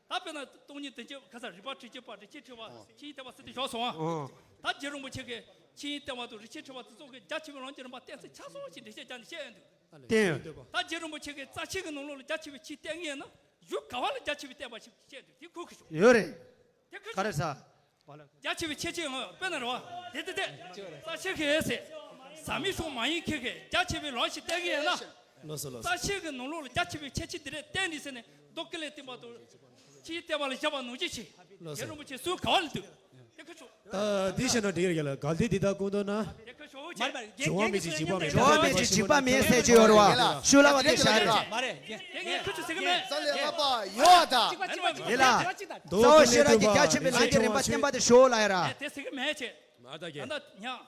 ད་དཔེར་ན་སྟོང་ཉིད་བདུན་ཅུ་ག་ས་རིག་པ་བྲུ་གཅོད་པ། རིན་ཆེན་ཕྲེང་བ། ཆོས་དབྱིངས་བསྟན་པ་ཟེར་དེ་བཞག་སོང་ཨ། ཨོ། ད་རྗེ་རིན་པོ་ཆེ་གིས་ཆོས་དབྱིངས་བསྟན་པ་དང་རིན་ཆེན་ཕྲེང་བ་དེ་ཚོ་གི་རྒྱ་ཆེ་བའི་ལམ་གྱི་རིམ་པ་བསྟན་ཚུལ་ཆ་ཚང་ཞིག་འགྲེལ་བཤད་བརྒྱབ་ནས་བཤད་ཡོང་དུས། བསྟན་ཡོད། ད་རྗེ་རིན་པོ་ཆེ་གིས་རྩ་ཆེ་གི་ནང་ལོགས་ལ་རྒྱ་ཆེ་བའི་ཆོས་བསྟན་གྱི་ཡོད་ན་གཞུང་ག་བ་ལ་རྒྱ་ཆེ་བའི་བསྟན་པ་ཞིག་བཤད་འདུག་དེ་ཁུར་གི་ཤོག་ཡོད་རེད། དེ་ཁུར་ག་རེ་ཟ། རྒྱ་ཆེ་བའི་ཁྱད་ཆོས་ཡང་དཔེར་ན་རེད་བ། དེ་དེ་དེ། རྩ་ཆེ་གི་ཟེར། ཟབ་མོའི་ཕྱོགས་མ་ཡིན་ཁྱེད་ཀྱིས་རྒྱ་ཆེ་བའི་ལམ་ཞིག་བསྟན་གི་ཡོད་ན། ལགས་སོ་ལགས་སོ། རྩ་ཆེ་གི་ནང་ལོགས་ལ་རྒྱ་ཆེ་བའི་ཁྱད་ཆོས་འདི་རེད་བསྟན་ནས་ཟེར་ནས་རྡོ་ཀུན་ལས་བཏུས་པ་དང་། ཆོས་དབྱིངས་བསྟན་པ་ལ་བཞག་པ་ནང་བཞིན་བྱས། ལགས་སོ། རྗེ་རིན་པོ་ཆེ་གསུང་ག་བ་ལ་འདུག་དེ་ཁུར་ཆོག་ད་འདི་བཤད་ན་འགྲིག་རེད་ལ། གལ་ཏེ་འདི་ལྟར་ཀུན་རྟོག་ན། དེ་ཁུར་ཆོག་ཆེ། མ་རེད་མ་རེད། རྒན་རྒན་གྱིས་གསུང་ཡང་འདྲ་འགྲོ་བ་མི་ཚེ་འཇིགས་པ་མེད་ཟེར་གྱི་ཡོད་རེད་བ། ཤུལ་ལ་བ་དེ་བཞག་རེད། མ་རེད། རྒན་རྒན་ཁུར་ཆོག་ཟེར་གི་མེད། ས་ལས་ལྷག་པ་ཡོད་ད། མ་རེད་མ་རེད། དེ་ལ། རྡོ་ཀུན་ལས་བཏུས་པ། རིན་ཆེན་ཕྲེང་བ། ཆོས་དབྱིངས་བསྟན་པ་དེ་ཞོག་ལ་ཡ་ར། དེ་ཟེར་གི་མེད་ཆེ། མ་ད་གེ། ད་ནི་ཉག་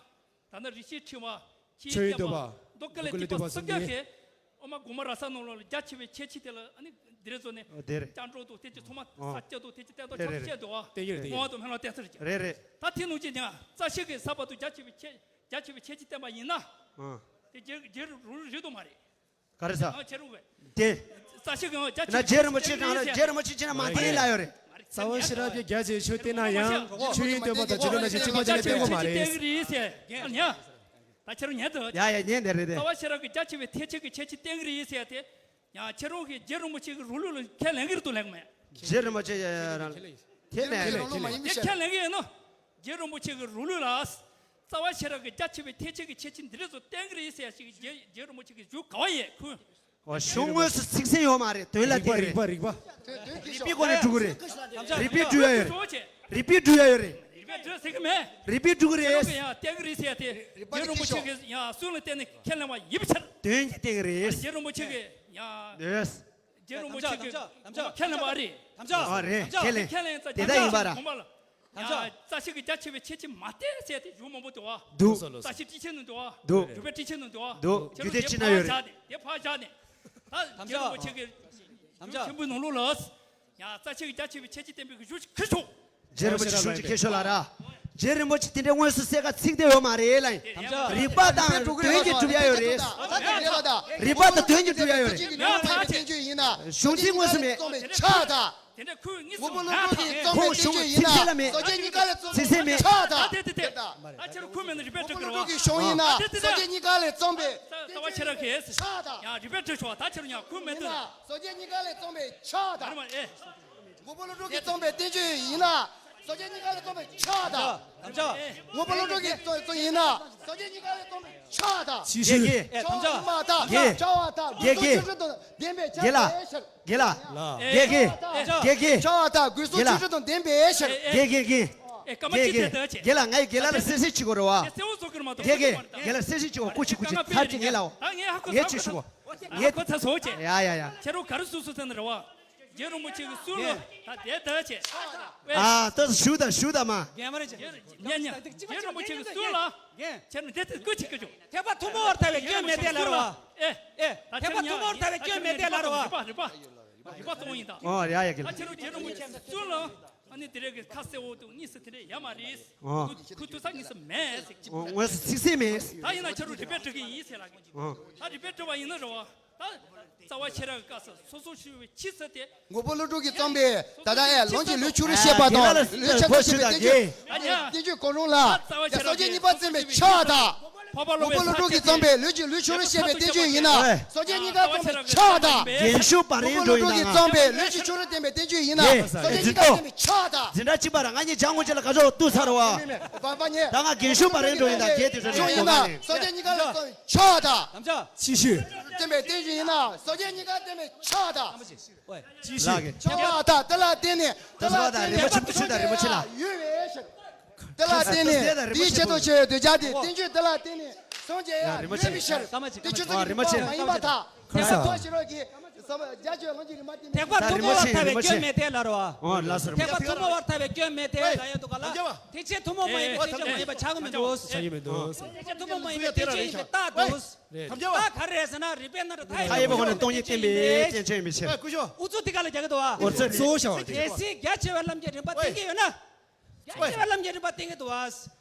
ད་ནི་རིན་ཆེན་ཕྲེང་བ། ཆོས་དབྱིངས་བསྟན་པ། རྡོ་ཀུན་ལས་བཏུས་པ་གསུམ་ཀ་ཞེས། ཨོ་མ་དགོང་མོ་ར་ས་ནང་ལོགས་ལ་རྒྱ་ཆེ་བའི་ཁྱད་ཆོས་དེ་ལ་ཨ་ནི་འདི་རེ་བཟོ་ནས། ཨོ་དེ་རེད། སྐྱ་འགྲོ་འདུག་དེ་ཅི་ཚང་མ་ཨོ་ས་སྐྱ་འདུག་དེ་ཅི་བསྟན་ཏོ་དེ་ཁྱོད་རེད་བཤད་འདུག་ཨ། དེ་ཡོད་རེད། དེ་ཡོད་རེད། ཨོ་དུ་མེ་ལོ་བསྟན་ས་རེད་ཀྱི། རེད་རེད། ད་དེ་ནང་ཅི་ཉང་རྩ་ཤེ་གི་ས་པ་དུ་རྒྱ་ཆེ་བའི་ཁྱད་རྒྱ་ཆེ་བའི་ཁྱད་ཆོས་བསྟན་པ་ཡིན་ན། ཨ། དེ་རྒྱལ་རྒྱལ་རུ་རེད་དུ་མ་རེད། ག་རེ་ཟ། ཨ་ཁྱེད་རུ་བས། དེ། རྩ་ཤེ་གི་རྒྱ་ཆེ་ན་བའི་རྒྱལ་རིན་པོ་ཆེ་གང་ལ་རྒྱལ་རིན་པོ་ཆེ་ཅི་ན་མ་བསྟན་ལ་ཡོད་རེད། རྩ་བ་ཤེས་རབ་ཀྱི་རྒྱ་ཆེ་ཆོས་བསྟན་ན་ཡང་ཆོས་ཡིན་སྟོན་པ་དང་རྗེ་བློན་ན་ཆེ་གཅིག་པ་ཅི་ན་བསྟན་དགོས་མ་རེད། ད་ཁྱེད་རུ་ཉན་དུ། ཡ་ཡ་ཉན་དེ་རེད་དེ། རྩ་བ་ཤེས་རབ་ཀྱི་རྒྱ་ཆེ་བའི་ཐེག་ཆེན་གྱི་ཁྱད་ཆོས་བསྟན་གྱི་རེད་ཟེར་ཏེ། ཡང་ཁྱེད་རང་གིས་རྗེ་རིན་པོ་ཆེ་གི་རུ་ལུགས་ལ་ཁས་ལེན་གྱི་རེད་དུ་ལེན་གི་མེད། རྗེ་རིན་པོ་ཆེ་ཡ་ཡ་རང་ཁས་ལེན་ཁས་ལེན་ཁས་ལེན་ཁས་ལེན་གྱི་ཡོད་ན། རྗེ་རིན་པོ་ཆེ་གི་རུ་ལུགས་ལ། རྩ་བ་ཤེས་རབ་ཀྱི་རྒྱ་ཆེ་བའི་ཐེག་ཆེན་གྱི་ཁྱད་ཆོས་འདི་རེད་ཚོ་བསྟན་གྱི་རེད་ཟེར་ཡ་ཞིག་རྗེ་རྗེ་རིན་པོ་ཆེ་གི་བཞུགས་ག་བ་ཡས་ཁུ། ཨོ་གཞུང་དངོས་སུ་ཚིག་གསལ་ཡོད་མ་རེད། དོན་ལ་རིགས་པ་བརྟེན་རིགས་པ་རེད། རིགས་པ། རིགས་པའི་སྒོ་ནས་སྒྲུབ་ཀྱི་རེད། རིགས་པས་སྒྲུབ་ཡ་ཡོད་རེད། རིགས་པས་སྒྲུབ་ཡ་ཡོད་རེད། རིགས་པས་སྒྲུབ་ཟེར་གྱི་མེད། རིགས་པས་སྒྲུབ་ཀྱི་རེད། ཁྱེད་རང་གིས་ཡང་བསྟན་གྱི་རེད་ཟེར་ཡ་དེ་རྗེ་རིན་པོ་ཆེ་གིས་ཡང་གསུང་ལ་བརྟེན་ནས་ཁས་ལེན་པ་ཡིན་པ་ཕྱིར། དོན་གྱིས་བསྟན་གྱི་རེད། རྗེ་རིན་པོ་ཆེ་གིས་ཡང་། ཡེས། རྗེ་རིན་པོ་ཆེ་གིས་ཁས་ལེན་པ་རེད། ཨ་རེད་ཁས་ལེན། ཁས་ལེན་ཙང་དེ་ལྟ་ཡིན་པ་ར། ཡང་རྩ་ཤེ་གི་རྒྱ་ཆེ་བའི་ཁྱད་ཆོས་མ་བསྟན་ཟེར་ཏེ་ཡུལ་མང་པོ་འདུག་བ། འདུག་རྩ་ཤེ་ཊཱིཀ་ཆེན་ནང་འདུག་བ། འདུག་རྒྱུད་སྡེ་ཊཱིཀ་ཆེན་ནང་འདུག་བ། འདུག་རྒྱུད་སྡེ་ཊཱིཀ་ཆེན་ན་ཡོད་རེད། དེ་ཕར་བཞག་ནས། ད་རྗེ་རིན་པོ་ཆེ་གི་ཡུལ་ཆེན་པོའི་ནང་ལོགས་ལ། ཡང་རྩ་ཤེ་གི་རྒྱ་ཆེ་བའི་ཁྱད་ཆོས་བསྟན་པའི་གཞུང་ཞིག་ཁུར་ཆོག་རྗེ་རིན་པོ་ཆེ་གཞུང་ཞིག་ཁྱེར་ཤོག་ལ་ར། རྗེ་རིན་པོ་ཆེ་དེ་འདྲའི་དངོས་སུ་གསལ་ཁ་ཚིག་དེ་ཡོད་མ་རེད་ལ་ཡིན། རིགས་པ་དང་དོན་གྱིས་གྲུབ་ཡ་ཡོད་རེད། རིགས་པ་དང་དོན་གྱིས་གྲུབ་ཡ་ཡོད་རེད། གཞུང་ཚིག་དངོས་སུ་མེད། དེ་འདྲ་ཁུ་ངིས་སུ་ཁོང་གཞུང་ཚིག་གསལ་ལ་མེད། ཚིག་གསལ་མེད། ད་ཁྱེད་རང་ཁུ་མེད་ན་རིགས་པས་སྒྲུབ་ཀྱི་རེད་བ། གཞུང་ཡིན་ན་སོ་སྐྱེ་གཉིས་ཀ་ལས་བརྩམས་པའི་རྩ་བ་ཤེས་རབ་ཀྱིས། ཡང་རིགས་པས་སྒྲུབ་ཆོག་ད་ཁྱེད་རང་ཡང་ཁུ་མེད་དུ། སོ་སྐྱེ་གཉིས་ཀ་ལས་བརྩམས་པའི་ཕྱག་དང་། ཨ་རེ་མ་ཨེ། དངོས་པོ་བློ་གྲོས་ཀྱིས་བརྩམས་པའི་བསྟན་བཅོས་ཡིན་ན། སོ་སྐྱེ་གཉིས་ཀ་ལས་བརྩམས་པའི་ཕྱག་དང་། དམ་བཅའ། དངོས་པོ་བློ་གྲོས་ཀྱིས་བརྩམས་བརྩམས་ཡིན་ན། སོ་སྐྱེ་གཉིས་ཀ་ལས་བརྩམས་པའི་ཕྱག་དང་། ཅི་ཞིག་ཨེ་དམ་བཅའ། བྱ་བ་དང་། བྱ་བ་དང་། དགེ་དགེ་དགེ་ལ། དགེ་དགེ། དགེ་དགེ། བྱ་བ་དང་དགོས་སོགས་ཆོས་ཁྲིམས་དང་ལྡན་པའི་ཕྱིར། དགེ་དགེ་དགེ། ཨེ་སྐར་མ་གཅིག་དེ་ལྟ་བྱས། དགེ་ལ་ངས་དགེ་ལ་ལ་གསལ་བཤད་བྱེད་དགོས་རེད་བ། དེ་གསལ་བོ་བཟོ་གི་རེད་མ་གཏོགས། དགེ་དགེ་དགེ་ལ་གསལ་བཤད་བྱེད་དགོས། སྐུ་མཁྱེན་སྐུ་མཁྱེན་ཚར་གཅིག་ངས་ལའོ། ད་ངས་ཧ་གོ་ངས་ཚར་ཅིག་ཞུ་གོ། ངས་ཧ་གོ་ཚར་སོང་བྱས། ཡ་ཡ་ཡ། ཁྱེད་རང་ག་རེ་གསུངས་སོང་ཟེར་ན་རེད་བ། རྗེ་རིན་པོ་ཆེ་གི་གསུང་ལ་ད་དེ་ལྟ་བྱས། ཨ་ད་ཞུ་ད་ཞུ་ད་མ། རྒན་མ་རེད་ཅེ། ཉན་ཉན། རྗེ་རིན་པོ་ཆེ་གི་གསུང་ལ། རྒན། ཁྱེད་རང་དེ་ལྟར་སྐུ་མཁྱེན་སྐུ་མཁྱེན། ཐེག་པ་ཐུན་མོང་བར་ཐལ་བའི་སྐྱོན་མེད་དེ་ལ་རེད་བ། ཨེ། ཨེ། ད་ཐེག་པ་ཐུན་མོང་བར་ཐལ་བའི་སྐྱོན་མེད་དེ་ལ་རེད་བ། རིག་པ་རིག་པ་རིག་པ་གཏོང་ཡིན་ད། ཨོ་ཡ་ཡ་གི་ལ། ད་ཁྱེད་རང་རྗེ་རིན་པོ་ཆེ་གི་གསུང་ལ། ཨ་ནི་དེ་རེད་གི་ཁ་གསལ་བོ་འདུག་གཉིས་སུ་དེ་འདྲ་ཡོད་མ་རེད། ཨོ། ཁུ་ཁུ་ཐུག་ས་གཉིས་སུ་མེད་ཟེར་གྱི། ཨོ་དངོས་སུ་ཚིག་གསལ་མེད། ད་ཡིན་ན་ཁྱེད་རང་རིགས་པས་འགྲིག་གི་ཡིན་ཟེར་ལ། ཨོ། ད་རིགས་པས་འགྲིག་པ་ཡིན་ན་རེད་བ། ད་རྩ་བ་ཤེས་རབ་ཀྱི་སྐབས་སུ་སོ་སོ་ཞུ་བའི་ཕྱི་ཚུལ་དེ། དངོས་པོ་བློ་གྲོས་ཀྱིས་བརྩམས་པའི་ད་ལྟ་ཨེ་ལམ་གྱི་ལུས་ཕྱོགས་རིས་བཤད་པ་དང་ལུས་ཕྱག་རྒྱ་ཆེ་བའི་བསྟན་བཅོས། ཨ་ནི་བསྟན་བཅོས་གང་རུང་ལ། ཡ་སོ་སྐྱེ་གཉིས་པ་བརྩམས་པའི་ཕྱག་དང་། དངོས་པོ་བློ་གྲོས་ཀྱིས་བརྩམས་པའི་ལུས་ཀྱི་ལུས་ཕྱོགས་རིས་བཤད་པའི་བསྟན་བཅོས་ཡིན་ན། སོ་སྐྱེ་གཉིས་ཀ་བརྩམས་པའི་ཕྱག་དང་། རྒན་ཤོས་བ་རན་འགྲོ་ཡིན་ན་ང་། དངོས་པོ་བློ་གྲོས་ཀྱིས་བརྩམས་པའི་ལུས་ཀྱི་ཕྱོགས་རིས་བསྟན་པའི་བསྟན་བཅོས་ཡིན་ན། ཡེ་སོ་སྐྱེ་གཉིས་ཀ་བརྩམས་པའི་ཕྱག་དང་། འཛིན་གྲྭ་གཅིག་པ་ར་ང་གཉིས་ཇ་ངོ་ཅི་ལ་ག་ཅོག་ཏུ་ཚར་བ། ད་ང་རྒན་ཤོས་བ་རན་འགྲོ་ཡིན་ད་རྒན་དེ་ཚོ་ཡིན་ན། སོ་སྐྱེ་གཉིས་ཀ་བརྩམས་པའི་ཕྱག་དང་། ཅི་ཞུ། བརྩམས་པའི་བསྟན་བཅོས་ཡིན་ན་སོ་སྐྱེ་གཉིས་ཀ་བརྩམས་པའི་ཕྱག་དང་། ཅི་ཞུ། ཕྱག་དང་དེ་ལ་བརྟེན་ནས་དེ་ལ་བརྟེན་ནས་རིན་པོ་ཆེ་ཐུགས་ཆུ་དང་རིན་པོ་ཆེ་ལ། ཡོད་པའི་ཕྱིར། དེ་ལ་བརྟེན་ནས་དེའི་ཆེད་དུ་ཆེ་བའི་གདུལ་བྱ་དེ་བསྟན་བཅོས་དེ་ལ་བརྟེན་ནས་སངས་རྒྱས་ཡང་ཡོད་པའི་ཕྱིར། དེ་ཆོས་ཚུལ་གྱི་མ་ཡིན་པར་ཐལ། ཁ་ས། ཐེག་པ་ཐུན་མོང་བར་ཐལ་བའི་སྐྱོན་མེད་དེ་ལ་རོ། ཐེག་པ་ཐུན་མོང་བར་ཐལ་བའི་སྐྱོན་མེད་དེ་ལ་ཡོད་དུ་ག་ལ། ཐེག་ཆེན་ཐུན་མོང་མ་ཡིན་པའི་ཐེག་ཆེན་མ་ཡིན་པ་ཆགས་ཀྱི་མི་འདུག་ཆགས་ཀྱི་མི་འདུག་ཐེག་ཆེན་ཐུན་མོང་མ་ཡིན་པའི་ཐེག་ཆེན་ཡིན་པའི་རྟགས་འདུག་རེད། ད་ག་རེ་རེད་ཟེར་ན་རིགས་པའི་རྣམ་གྲངས་མཐའ་ཡས་པའི་སྒོ་ནས་སྟོང་ཉིད་བསྟན་པའི་བསྟན་བཅོས་ཡིན་པའི་ཕྱིར། ཨུ་ཚུགས་འདི་ག་ལ་རྒྱག་གི་འདུག་ཨ། ཨོ་ཚོད་གཙོ་བོ་བྱ་བ་དེ། གལ་སྲིད་རྒྱ་ཆེ་བའི་ལམ་གྱི་རིམ་པ་བསྟན་གྱི་ཡོད་ན། རྒྱ་ཆེ་བའི་ལམ་གྱི་རིམ་པ་བསྟན་གྱི་འདུག་ཨ།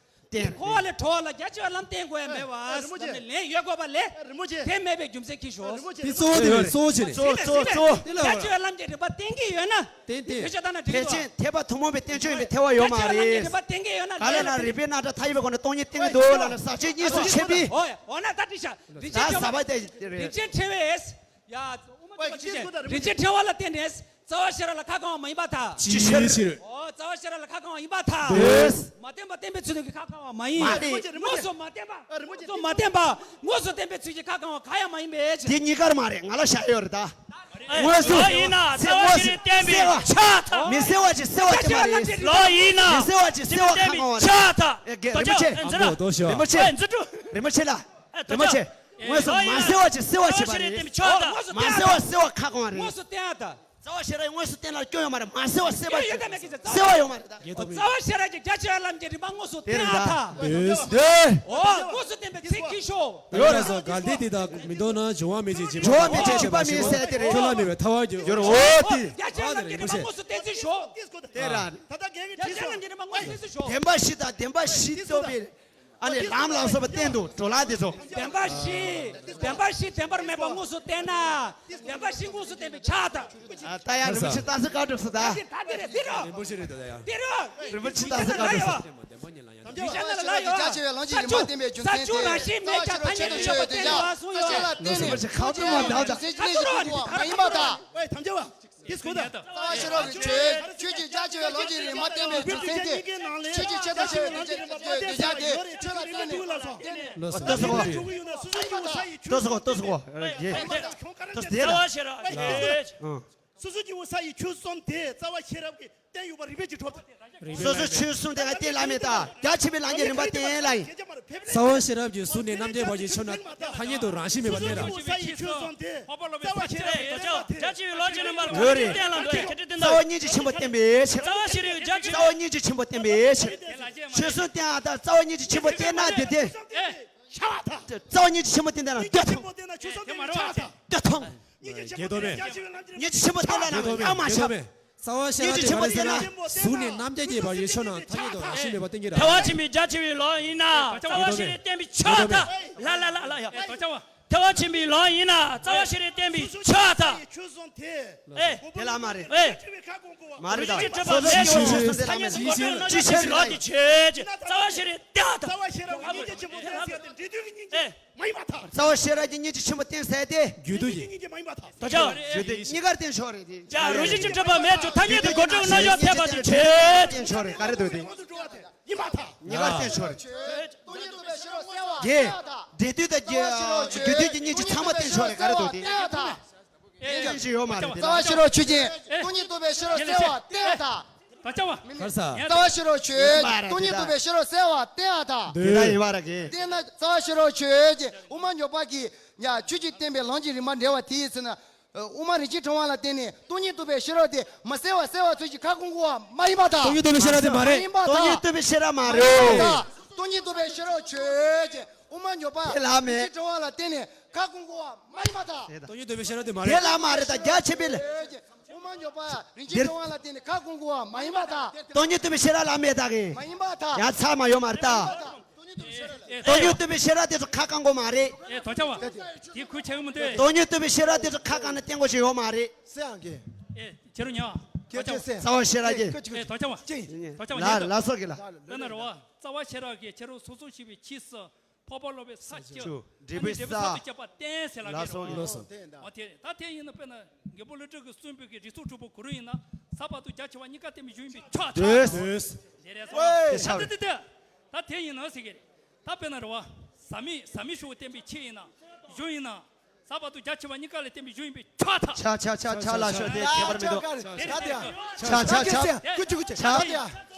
བསྟན། འཁོར་བ་ལས་གྲོལ་བ་ལ་རྒྱ་ཆེ་བའི་ལམ་བསྟན་དགོས་ཡ་མེད་པ། རིན་པོ་ཆེ། ལམ་ནས་ལན་ཡོད་དགོས་པ་ལས། རིན་པོ་ཆེ། དེ་མེད་པའི་རྒྱུ་མཚན་གྱིས་ཤོག་དེ་གཙོ་བོ་དེ་རེད་གཙོ་བོ་ཆེ་རེད། གཙོ་གཙོ་གཙོ། རྒྱ་ཆེ་བའི་ལམ་གྱི་རིམ་པ་བསྟན་གྱི་ཡོད་ན། བསྟན་ཏེ། དེ་ཆ་ད་ན་འགྲིག་ཐེག་གི་འདུག་ཨ། ཆེན་ཐེག་པ་ཐུན་མོང་བའི་བསྟན་བཅོས་ཡིན་པའི་ཐལ་བ་ཡོད་མ་རེད། རྒྱ་ཆེ་བའི་ལམ་གྱི་རིམ་པ་བསྟན་གྱི་ཡོད་ན་ག་ལ་ན་རིགས་པའི་རྣམ་གྲངས་མཐའ་ཡས་པའི་སྒོ་ནས་སྟོང་ཉིད་བསྟན་གྱི་འདུག་ལབ་ན་ཟག་བཅས་གཉིས་སུ་ཕྱེ་བའི། ཨོ་ཡ། འོ་ན་ད་འགྲིག་ཤག་རིན་ཆེན་ད་ཕྲེང་བ། ཟག་པ་དེ་རེད། རིན་ཆེན་ཕྲེང་བས། ཡ། དབུ་མ་ཐུབ་པ་ཅི་བྱེད། རིན་ཆེན་ཕྲེང་བ་ལ་བརྟེན་ནས་རྩ་བ་ཤེས་རབ་ལ་ཁ་གང་བ་མ་ཡིན་པར་ཐལ། ཅི་ཕྱིར་ཕྱིར། ཨོ་རྩ་བ་ཤེས་རབ་ལ་ཁ་གང་བ་ཡིན་པར་ཐལ། འདོད། མ་བརྟེན་པ་བརྟེན་པའི་ཚུལ་གྱིས་ཁ་གང་བ་མ་ཡིན། མ་རེད། དངོས་སུ་མ་བརྟེན་པ། དངོས་སུ་མ་བརྟེན་པ། དངོས་སུ་བརྟེན་པའི་ཚུལ་གྱིས་ཁ་གང་བ་གང་ཡང་མ་ཡིན་པའི་ཕྱིར། དེ་གཉིས་ཀར་མ་རེད། ང་ལ་བཞག་ཡོད་རེད་ད། དངོས་སུ། ལོ་ཡིན་ན་རྩ་བ་ཤེས་རབ་བརྟེན་པའི་ཕྱག་ཐག་མི་གསལ་བ་ཅིག་གསལ་བ་ཅིག་མ་རེད། ལོ་ཡིན་ན། མི་གསལ་བ་ཅིག་གསལ་བ་ཁ་གང་བ་རེད། ཕྱག་ཐག་རིན་པོ་ཆེ། རིན་པོ་ཆེ། རིན་པོ་ཆེ་ལ། རིན་པོ་ཆེ། དངོས་སུ་མ་གསལ་བ་ཅིག་གསལ་བ་བྱེད་པ་རེད། མ་གསལ་བ་གསལ་བ་ཁ་སྐོང་བ་རེད། དངོས་སུ་བསྟན་ཡ་ད། རྩ་བ་ཤེས་རབ་དངོས་སུ་བསྟན་ལ་སྐྱོན་ཡོད་མ་རེད། མ་གསལ་བ་གསལ་བ་ཡོད་ཡོད་ད་མེད་ཀྱི་ཟེར། གསལ་བ་ཡོད་མ་རེད་ད། རྩ་བ་ཤེས་རབ་ཀྱི་རྒྱ་ཆེ་བའི་ལམ་གྱི་རིམ་པ་དངོས་སུ་བསྟན་ཡ་ད། འདོད། འོ་དངོས་སུ་བསྟན་པའི་ཚིག་གི་ཤོག་ཡོད་ར་སོ་གལ་ཏེ་དེ་དག་མི་འདོར་ན་འབྱུང་བ་མེད་ཅིང་འཇིག་པ་མེད་པ་ཤེས་པ་མིན་ཟེར་དེ་རེད། ཁྱོད་ལ་མེད་པའི་ཐལ་བ་གྱུར། ཡོད་ར་འོ་དེ། རྒྱ་ཆེ་བའི་ལམ་གྱི་རིམ་པ་དངོས་སུ་བསྟན་ཚིག་ཤོག་དེ་ར། རྒྱ་ཆེ་བའི་ལམ་གྱི་རིམ་པ་དངོས་སུ་བསྟན་ཚིག་ཤོག་བདེན་པ་བཞི་དང་བདེན་པ་བཞི་རྟོགས་པའི། ཨ་ནི་ལམ་ལ་སོགས་པ་བསྟན་འདུག་འགྲོ་ལ་དེ་ཚོ། བདེན་པ་བཞི། བདེན་པ་བཞི་བདེན་པར་མེད་པ་དངོས་སུ་བསྟན་ན། བདེན་པ་བཞི་དངོས་སུ་བསྟན་པའི་ཕྱག་དང་། ཨ་ད་ཡང་རིན་པོ་ཆེ་རྟགས་གསལ་བཀའ་སྒྲུབ་སོ་ད། ད་དེ་རེད་འདི་རོ། རིན་པོ་ཆེ་རེད་དོ་ད་ཡང་། འདི་རོ། རིན་པོ་ཆེ་རྟགས་གསལ་བཀའ་སྒྲུབ་སོ། ཡི་ཤ་ན་ལ་ཡོ། རྒྱ་ཆེ་བའི་ལམ་གྱི་རིམ་པ་བསྟན་པའི་རྒྱུ་མཚན་དེ། རྩ་ཆུ་རང་བཞིན་མེད་ཀྱང་ཐ་སྙད་དུ་ཆོད་པའི་དོན་ཡང་། རྩ་ཆེན་ལ་བརྟེན་ནས་རིན་པོ་ཆེ་ཁ་ཐུག་མ་འདག་ད། ད་ཐུག་རོགས་ནི་ད་མ་ཡིན་པ་ད། ཨེ་ཐམས་ཅད་པ། དེ་སྐོར་དང་། རྩ་བ་ཤེས་རབ་ཀྱི་ཆོས། ཆོས་ཀྱི་རྒྱ་ཆེ་བའི་ལམ་གྱི་རིམ་པ་བསྟན་པའི་རྒྱུ་མཚན་དེ། ཆོས་ཀྱི་ཆེ་དང་ཆེ་བའི་ལྡན་ཅིང་འདོད་ཆགས་དེ་ཆོས་ལ་བརྟེན་ནས། ལོ་སོ་ལྟ་སོ་བ། ལྟ་སོ་བ་ལྟ་སོ་བ། རྩ་བ་ཤེས་རབ་ཀྱི། སོ་སོ་སྐྱེ་བོ་ས་ཡི་ཆོས་གསུམ་དེ་རྩ་བ་ཤེས་རབ་ཀྱི་བསྟན་ཡོད་པ་རིགས་པས་ཀྱིས་གྲུབ་སྟེ། སོ་སོ་ཆོས་གསུམ་དེ་ལ་བརྟེན་ལ་མེད་ད། རྒྱ་ཆེ་བའི་ལམ་གྱི་རིམ་པ་བསྟན་ལ་ཡིན། རྩ་བ་ཤེས་རབ་ཀྱི་གཟུགས་ནས་རྣམ་རྒྱལ་བར་གྱི་ཆོས་རྣམས་ཐ་སྙད་དུ་རང་བཞིན་མེད་པར་གནས་ལ། སོ་སོ་སྐྱེ་བོ་ས་ཡི་ཆོས་གསུམ་དེ་རྩ་བ་ཤེས་རབ་ཀྱི་བསྟན་པ་དེ། རྒྱ་ཆེ་བའི་ལམ་གྱི་རྣམ་པར་གང་གིས་བསྟན་ལ་འདོད་ཡ་ཁྱེད་ཀྱིས་བསྟན་ད། རྩ་བ་སྙིང་རྗེ་ཆེན་པོ་བསྟན་པའི་ཕྱིར། རྩ་བ་ཤེས་རབ་རྒྱ་ཆེ། རྩ་བ་སྙིང་རྗེ་ཆེན་པོ་བསྟན་པའི་ཕྱིར། ཆོས་གསུམ་བསྟན་ཨ་ད་རྩ་བ་སྙིང་རྗེ་ཆེན་པོ་བསྟན་ན་དེ་དེ། རྩ་བ་སྙིང་རྗེ་ཆེན་པོ་བསྟན་ད་ན་སྟོད་ཐོང་། སྟོད་ཐོང་། སྙིང་རྗེ་ཆེན་པོ་བསྟན་ན་ཡང་མ་ཆགས། གཟུགས་ནས་རྣམ་རྒྱལ་རྒྱས་པར་ཡོད་ཆོས་རྣམས་ཐ་སྙད་དུ་རང་བཞིན་མེད་པར་བསྟན་གྱི་ར། ཐལ་བ་ཆེན་པོའི་རྒྱ་ཆེ་བའི་ལམ་ཡིན་ན་རྩ་བ་ཤེས་རབ་བསྟན་པའི་ཕྱིར་ད། ལ་ལ་ལ་ལ་ཡ། ཐལ་བ་ཆེན་པོའི་ལམ་ཡིན་ན་རྩ་བ་ཤེས་རབ་བསྟན་པའི་ཕྱིར་ད། ཨེ། དེ་ལ་མ་རེད། ཨེ། མ་རེད་ད། སོ་སོ་ཞིག་ཞིག་ཞིག་ཐ་སྙད་དུ་གོ་ཆོད་རྣམ་གཞག་ཞིག་ལ་དེ་ཆོས་ཀྱི་རྩ་བ་ཤེས་རབ་བསྟན་ད། རྩ་བ་ཤེས་རབ་ཀྱི་སྙིང་རྗེ་ཆེན་པོ་བསྟན་ཟེར་ཏེ་འབྲེལ་མཐུན་གྱི་སྙིང་རྗེ། ཨེ། མ་ཡིན་པར་ཐལ། རྩ་བ་ཤེས་རབ་ཀྱི་སྙིང་རྗེ་ཆེན་པོ་བསྟན་ཟེར་ཏེ། རྒྱུད་དུ་ཡིན། སྙིང་རྗེ་མ་ཡིན་པར་ཐལ། ད་ཆ། རྒྱུད་དུ་གཉིས་ཀར་བསྟན་ཆོག་རེད་དེ། ཡ་རང་བཞིན་གྱིས་གྲུབ་པ་མེད་ཀྱང་ཐ་སྙད་དུ་གོ་ཆོད་རྣམ་གཞག་ཐེབས་པ་དེ་བྱེད། བསྟན་ཆོག་རེད་ག་རེ་འདུག་དེ། ཡིན་པར་ཐལ། གཉིས་ཀར་བསྟན་ཆོག་རེད། རྒྱས། འབྲེལ་མཐུན་དང་རྒྱུད་དུ་གཉིས་ཀྱི་ཚང་མ་བསྟན་ཆོག་རེད་ག་རེ་འདུག་དེ། བསྟན་ཆོག་ཡོད་མ་རེད་དེ། རྩ་བ་ཤེས་རབ་ཆོས་ཅན། སྟོང་ཉིད་རྟོགས་པའི་ཤེས་རབ་གསལ་བར་བསྟན་ཐལ། ད་ཆ་བ། གར་ས། རྩ་བ་ཤེས་རབ་ཆོས་ཅན། སྟོང་ཉིད་རྟོགས་པའི་ཤེས་རབ་གསལ་བར་བསྟན་ཐལ། དེ་ལྟ་ཡིན་པ་ར་གི། བསྟན་ན་རྩ་བ་ཤེས་རབ་ཆོས་ཅན། དབུ་མ་མྱོས་པ་གིས་ཡང་ཆོས་ཀྱི་བསྟན་པའི་ལམ་གྱི་རིམ་པ་འགྲེལ་བ་དེའི་ཚེ་ན། དབུ་མ་རིན་ཆེན་ཕྲེང་བ་ལ་བརྟེན་ནས་སྟོང་ཉིད་རྟོགས་པའི་ཤེས་རབ་དེ་མ་གསལ་བ་གསལ་བ་ཚུལ་གྱིས་ཁ་སྐོང་དགོས་པ་མ་ཡིན་པར་ཐལ། སྟོང་ཉིད་རྟོགས་པའི་ཤེས་རབ་དེ་མ་རེད། མ་ཡིན་པར་ཐལ། སྟོང་ཉིད་རྟོགས་པའི་ཤེས་རབ་མ་རེད། སྟོང་ཉིད་རྟོགས་པའི་ཤེས་རབ་ཆོས་ཅན། དབུ་མ་མྱོས་པ་དེ་ལ་མེད། རིན་ཆེན་ཕྲེང་བ་ལ་བརྟེན་ནས་ཁ་སྐོང་དགོས་པ་མ་ཡིན་པར་ཐལ། སྟོང་ཉིད་རྟོགས་པའི་ཤེས་རབ་དེ་མ་རེད། དེ་ལ་མ་རེད་ད་རྒྱ་ཆེ་བའི་ལ། དབུ་མ་མྱོས་པ་རིན་ཆེན་འདིར་ཕྲེང་བ་ལ་བརྟེན་ནས་ཁ་སྐོང་དགོས་པ་མ་ཡིན་པར་ཐལ། སྟོང་ཉིད་རྟོགས་པའི་ཤེས་རབ་ལ་མེད་ད་གི། མ་ཡིན་པར་ཐལ། ཡང་ཚར་མ་ཡོད་མ་རེད་ད། སྟོང་ཉིད་རྟོགས་པའི་ཤེས་རབ་དེ་ཚོ་ཁ་སྐོང་དགོས་མ་རེད། ཨེ་དོ་ཆ་བ། དེ་ཁུལ་ཆེ་གི་མི་འདུག་སྟོང་ཉིད་རྟོགས་པའི་ཤེས་རབ་དེ་ཚོ་ཁ་སྐོང་ནས་བསྟན་དགོས་ཞིག་ཡོད་མ་རེད། སེ་ཡང་གི། ཨེ་ཁྱེད་རང་ཉོ། ཁྱེད་ཚོས་སེ། རྩ་བ་ཤེས་རབ་ཀྱི། ཁྱེད་ཚོས་ཨེ་དོ་ཆ་བ། ཅི། དོ་ཆ་བ་ལ་ཉན་ལ་སོགས་ཀྱི་ལ། དཔེར་ན་རེད་བ། རྩ་བ་ཤེས་རབ་ཀྱི་ཕྱི་རོལ་སོ་སོ་ཞེས་པའི་ཕྱིས་སུ། འཕགས་པ་སློབ་པའི་ས་བཅུ། ཆུ། འབྲས་བུའི་ས། འབྲས་བུའི་ས་དུ་ཁྱབ་པ་བསྟན་ཟེར་ལ་ལ་སོགས་ཀྱི་ལོ་སོ། ཨོ་དེ་ད་དེ་ཡིན་ན་དཔེར་ན་རྒྱལ་པོ་ཀླུ་སྒྲུབ་ཀྱིས་གསུངས་པའི་གི་རིགས་ཚོགས་དྲུག་པོ་གུ་རུ་ཡིན་ན་ཟབ་པ་དང་རྒྱ་ཆེ་བ་གཉིས་ཀ་བསྟན་པའི་གཞུང་ཡིན་པའི་ཕྱོགས་ཐལ། ལགས་སོ། དེ་རེད་སོ། ཨེ་ད་དེ་དེ་དེ། ད་དེ་ཡིན་ན་ཟེར་གི་རེད། ད་དཔེར་ན་རེད་བ། ཟབ་མོ་ཟབ་མོ་ཞུ་བ་བསྟན་པའི་ཆེད་ཡིན་ན། གཞུང་ཡིན་ན། ཟབ་པ་དང་རྒྱ་ཆེ་བ་གཉིས་ཀ་ལ་བརྟེན་པའི་གཞུང་ཡིན་པའི་ཕྱོགས་ཐལ། ཆ་ཆ་ཆ་ཆ་ལ་ཤོད་དེ་ཁྱད་པར་མི་འདུག་ཆ་ཆ་ཆ་ཆ། ཀུ་ཅི་ཀུ་ཅི། ཆ།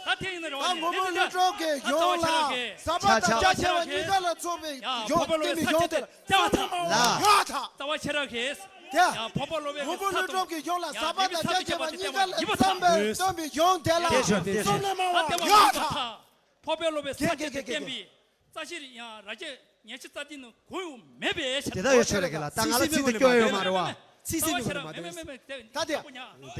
ད་དེ་ཡིན་ན་རེད་བ། ད་ངོ་བོ་ཀླུ་སྒྲུབ་ཀྱི་གཞུང་ལ་ཟབ་པ་དང་རྒྱ་ཆེ་བ་གཉིས་ཀ་ལ་མཚུངས་པའི་གཞུང་བསྟན་པའི་གཞུང་དེ་ལ་ཡོད་ཐལ། རྩ་བ་ཤེས་རབ་ཀྱི། དེ་ཡང་ངོ་བོ་ཀླུ་སྒྲུབ་ཀྱི་གཞུང་ལ་ཟབ་པ་དང་རྒྱ་ཆེ་བ་གཉིས་ཀ་ལ་མཚུངས་པའི་སྟོན་པའི་གཞུང་དེ་ལ་གསུམ་ལས་མང་བ་ཡོད་ཐལ། འཕགས་པའི་སློབ་པའི་ས་བཅུ་དེ་བསྟན་པའི། རྩ་ཤེ་ཡང་ར་ཅེ་ཉན་ཤེས་རྩ་ལྡན་ནི་གོ་ཡོང་མེད་པའི་ཕྱིར། དེ་ལྟར་ཡོད་ཆོག་རེད་གི་ལ་ད་ང་ལ་ཚིག་དེ་སྐྱོན་ཡོད་མ་རེད་བ། ཚིག་སྲིད་མི་ངོ་མ་དེ། ད་དེ། དེ་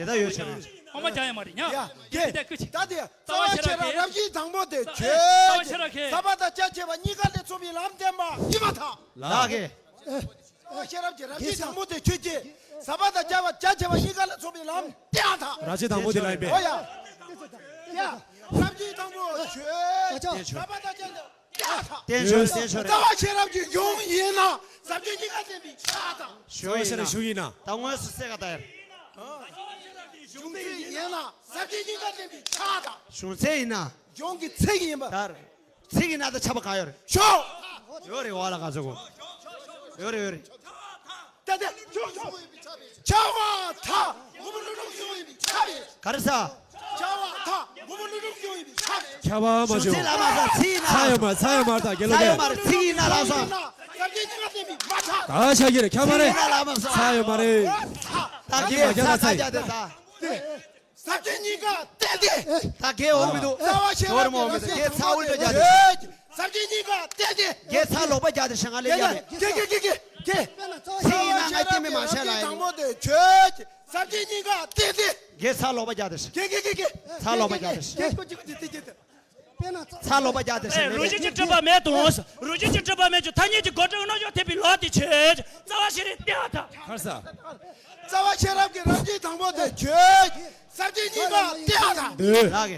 ལྟར་ཡོད་ཆོག་རེད། ཨོ་མ་ཅག་ཡ་མ་རེད་ཉ། ཡ་དེ་ད་དེ་རྩ་བ་ཤེས་རབ་རབ་བྱེད་དང་པོ་དེ་ཆོས་ཟབ་པ་དང་རྒྱ་ཆེ་བ་གཉིས་ཀ་ལས་མཚུངས་པའི་ལམ་བསྟན་པ་ཡིན་པར་ཐལ། ལགས་གི། རྩ་བ་ཤེས་རབ་ཀྱི་རབ་བྱེད་དང་པོ་དེ་ཆོས་ཀྱི་ཟབ་པ་དང་རྒྱ་ཆེ་བ་གཉིས་ཀ་ལས་མཚུངས་པའི་ལམ་བསྟན་པར་ཐལ། རབ་བྱེད་དང་པོ་དེ་ལ་ཡིན་པས། ཨོ་ཡ། ཡ། རབ་བྱེད་དང་པོ་ཆོས་ཟབ་པ་དང་རྒྱ་ཆེ་བ། བསྟན་ཆོས་བསྟན་ཆོས་རེད། རྩ་བ་ཤེས་རབ་ཀྱི་གཞུང་ཡིན་ན་ཟབ་ཆོས་གཉིས་ཀ་བསྟན་པའི་ཕྱོགས་ཐལ། གཞུང་ཡིན་ན། ད་དངོས་སུ་གསལ་ཁ་ད་ཡར། གཞུང་ཚིག་ཡིན་ན་ཟབ་ཆོས་གཉིས་ཀ་བསྟན་པའི་ཕྱོགས་ཐལ། གཞུང་ཚིག་ཡིན་ན། གཞུང་གི་ཚིག་ཡིན་པ། ད་ཚིག་ཡིན་ན་ད་ཁྱབ་པ་གང་ཡོད་རེད། ཤོག་ཡོད་རེད་བ་ལ་ག་ཚོད་གོ། ཡོད་རེད་ཡོད་རེད། ད་ད་ཁྱབ་པ་ཐལ། ངོ་བོ་ཀླུ་སྒྲུབ་གཞུང་ཡིན་པའི་ཕྱོགས་རེད། ག་རེ་ཟ། ཁྱབ་པ་ཐལ། ངོ་བོ་ཀླུ་སྒྲུབ་གཞུང་ཡིན་པའི་ཕྱོགས་རེད། ཁྱབ་པ་མ་བྱུང་། ཚིག་ལ་མ་ཟ་ཚིག་ཡིན་ན་ལ་ཟ། ཚ་ཡོད་མ་རེད་ཚིག་ཡིན་ན་ལ་ཟ། ཟབ་ཆོས་གཉིས་ཀ་བསྟན་པའི་མ་ ཨ་ཆགས་ཀྱི་རེད། ཁྱབ་མ་རེད། ཚར་ཡོད་མ་རེད། ད་གེ་མ་རྒྱག་ན་ཚར་ཡིན། ཟབ་ཆོས་གཉིས་ཀ་ཏན་ཏན། ད་གེ་འོང་མི་འདུག་རྩ་བ་ཤེས་རབ་ཀྱི་རབ་བྱེད་དང་པོ་དེ་ཆོས་ཀྱི། ཟབ་ཆོས་གཉིས་ཀ་ཏན་ཏན། གེ་ཚར་ལོག་པ་རྒྱག་དེ་ཤ་ང་ལེ་ཡ་མེད། གེ་གེ་གེ་གེ་གེ། ཚིག་ཡིན་ན་ང་ལྟད་མི་མ་བྱས་ལ་ཡིན། དང་པོ་དེ་ཆོས་ཀྱི། ཟབ་ཆོས་གཉིས་ཀ་ཏན་ཏན། གེ་ཚར་ལོག་པ་རྒྱག་དེ་ཤ། གེ་གེ་གེ་གེ། ཚར་ལོག་པ་རྒྱག་དེ་ཤ། གེ་གེ་གེ་གེ་གེ། ཚར་ལོག་པ་རྒྱག་དེ་ཤ། རུ་བཞི་གི་སྤྲུལ་པ་མེད་དང་། རུ་བཞི་གི་སྤྲུལ་པ་མེད་ཀྱང་ཐ་སྙད་ཀྱི་སྒོ་དྲུག་རྣམ་གཞག་ཐེག་པའི་ལུགས་དེ་ཆོས་ཀྱི། རྩ་བ་ཤེས་རབ་སྟེ་བ་དང་། ཁར་ས། རྩ་བ་ཤེས་རབ་ཀྱི་རབ་བྱེད་དང་པོ་དེ་ཆོས་ཀྱི། ཟབ་ཆོས་གཉིས་ཀ་སྟེ་བ་དང་། འདོད། ལགས་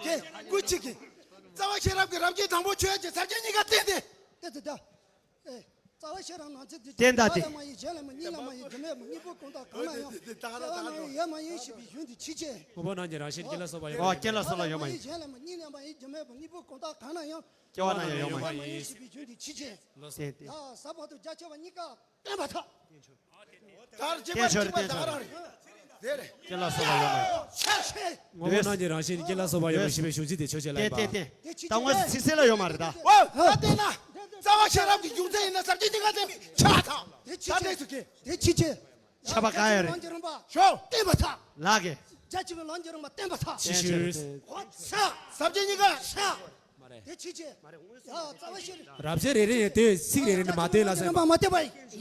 ཀྱི། སྐུ་མཁྱེན། རྩ་བ་ཤེས་རབ་ཀྱི་རབ་བྱེད་དང་པོ་ཆོས་ཀྱི། ཟབ་ཆོས་གཉིས་ཀ་ཏན་ཏན། ཏན་ཏན་ད། ཨེ། རྩ་བ་ཤེས་རབ་ནང་ཚན་འདི་བསྟན་བདག་སྟེ། ལ་མ་ཡིན་གཞན་ལ་མ་གཉིས་ལ་མ་ཡིན་རྒྱུ་མེད་མ་གཉིས་པོ་གང་དག་གང་ན་ཡང་། སྐྱེ་བ་ན་ཡང་ཡོད་མ་ཡིན་ཞེས་པའི་གཞུང་དེ་ཕྱིར་ཆད། དངོས་པོ་རྣམས་ཀྱི་རང་བཞིན་གྱི་རྒྱུད་ལ་སོགས་པ་ཡོད་མ་ཡིན། ཨོ་རྒྱུད་ལ་སོགས་ལ་ཡོད་མ་ཡིན། གཞན་ལ་མ་གཉིས་ལ་མ་ཡིན་རྒྱུ་མེད་མ་གཉིས་པོ་གང་དག་གང་ན་ཡང་། སྐྱེ་བ་ན་ཡང་ཡོད་མ་ཡིན་ཞེས་པའི་གཞུང་དེ་ཕྱིར་ཆད། ལོ་སོ། ཏན་ཏན། ད་ཟབ་བར་དུ་རྒྱ་ཆེ་བ་གཉིས་ཀ་བསྟན་པར་ཐལ། ད་རེ་གཅིག་པ་གཅིག་པ་ཟ་ར་རེད། དེ་རེད། རྒྱུད་ལ་སོགས་པ་ཡོད་མ་ཡིན། ཆ་ཤས། དངོས་པོ་རྣམས་ཀྱི་རང་བཞིན་རྒྱུད་ལ་སོགས་པ་ཡོད་མ་ཡིན་ཞེས་པའི་གཞུང་ཚིག་དེ་ཆོས་ཅན་ལ་ཡིན་པ། ཏན་ཏན་ཏན། ད་དངོས་སུ་ཚིག་གསལ་ལ་ཡོད་མ་རེད་ད། ཨོ། ད་བལྟས་ན། རྩ་བ་ཤེས་རབ་ཀྱི་རྒྱུ་མཚན་ཡིན་ན་ཟབ་ཆོས་གཉིས་ཀ་ལྡན་པའི་ཆ་དང་། དེ་ཕྱིར་ཆད། ད་འདྲས་སུ་གེ། དེ་ཕྱིར་ཆད། ཆ་པ་ག་ཡ་རེད། ལམ་གྱི་རིམ་པ། ཞོ། བསྟན་པར་ཐལ། ལགས་ཀྱི། རྒྱ་ཆེ་བའི་ལམ་གྱི་རིམ་པ་བསྟན་པར་ཐལ། ཕྱིར་ཆད། ཨོ་ཚ། ཟབ་ཆོས་གཉིས་ཀ་ཤ། མ་རེད། དེ་ཕྱིར་ཆད། ཡ་རྩ་བ་ཤེས་རབ། རབ་བྱེད་རེ་རེ་ནས་ལྟོས། ཚིག་རེ་རེ་ནས་མ་ལྟོས་ལ་སེམས་པ་མ་གཏད་པ་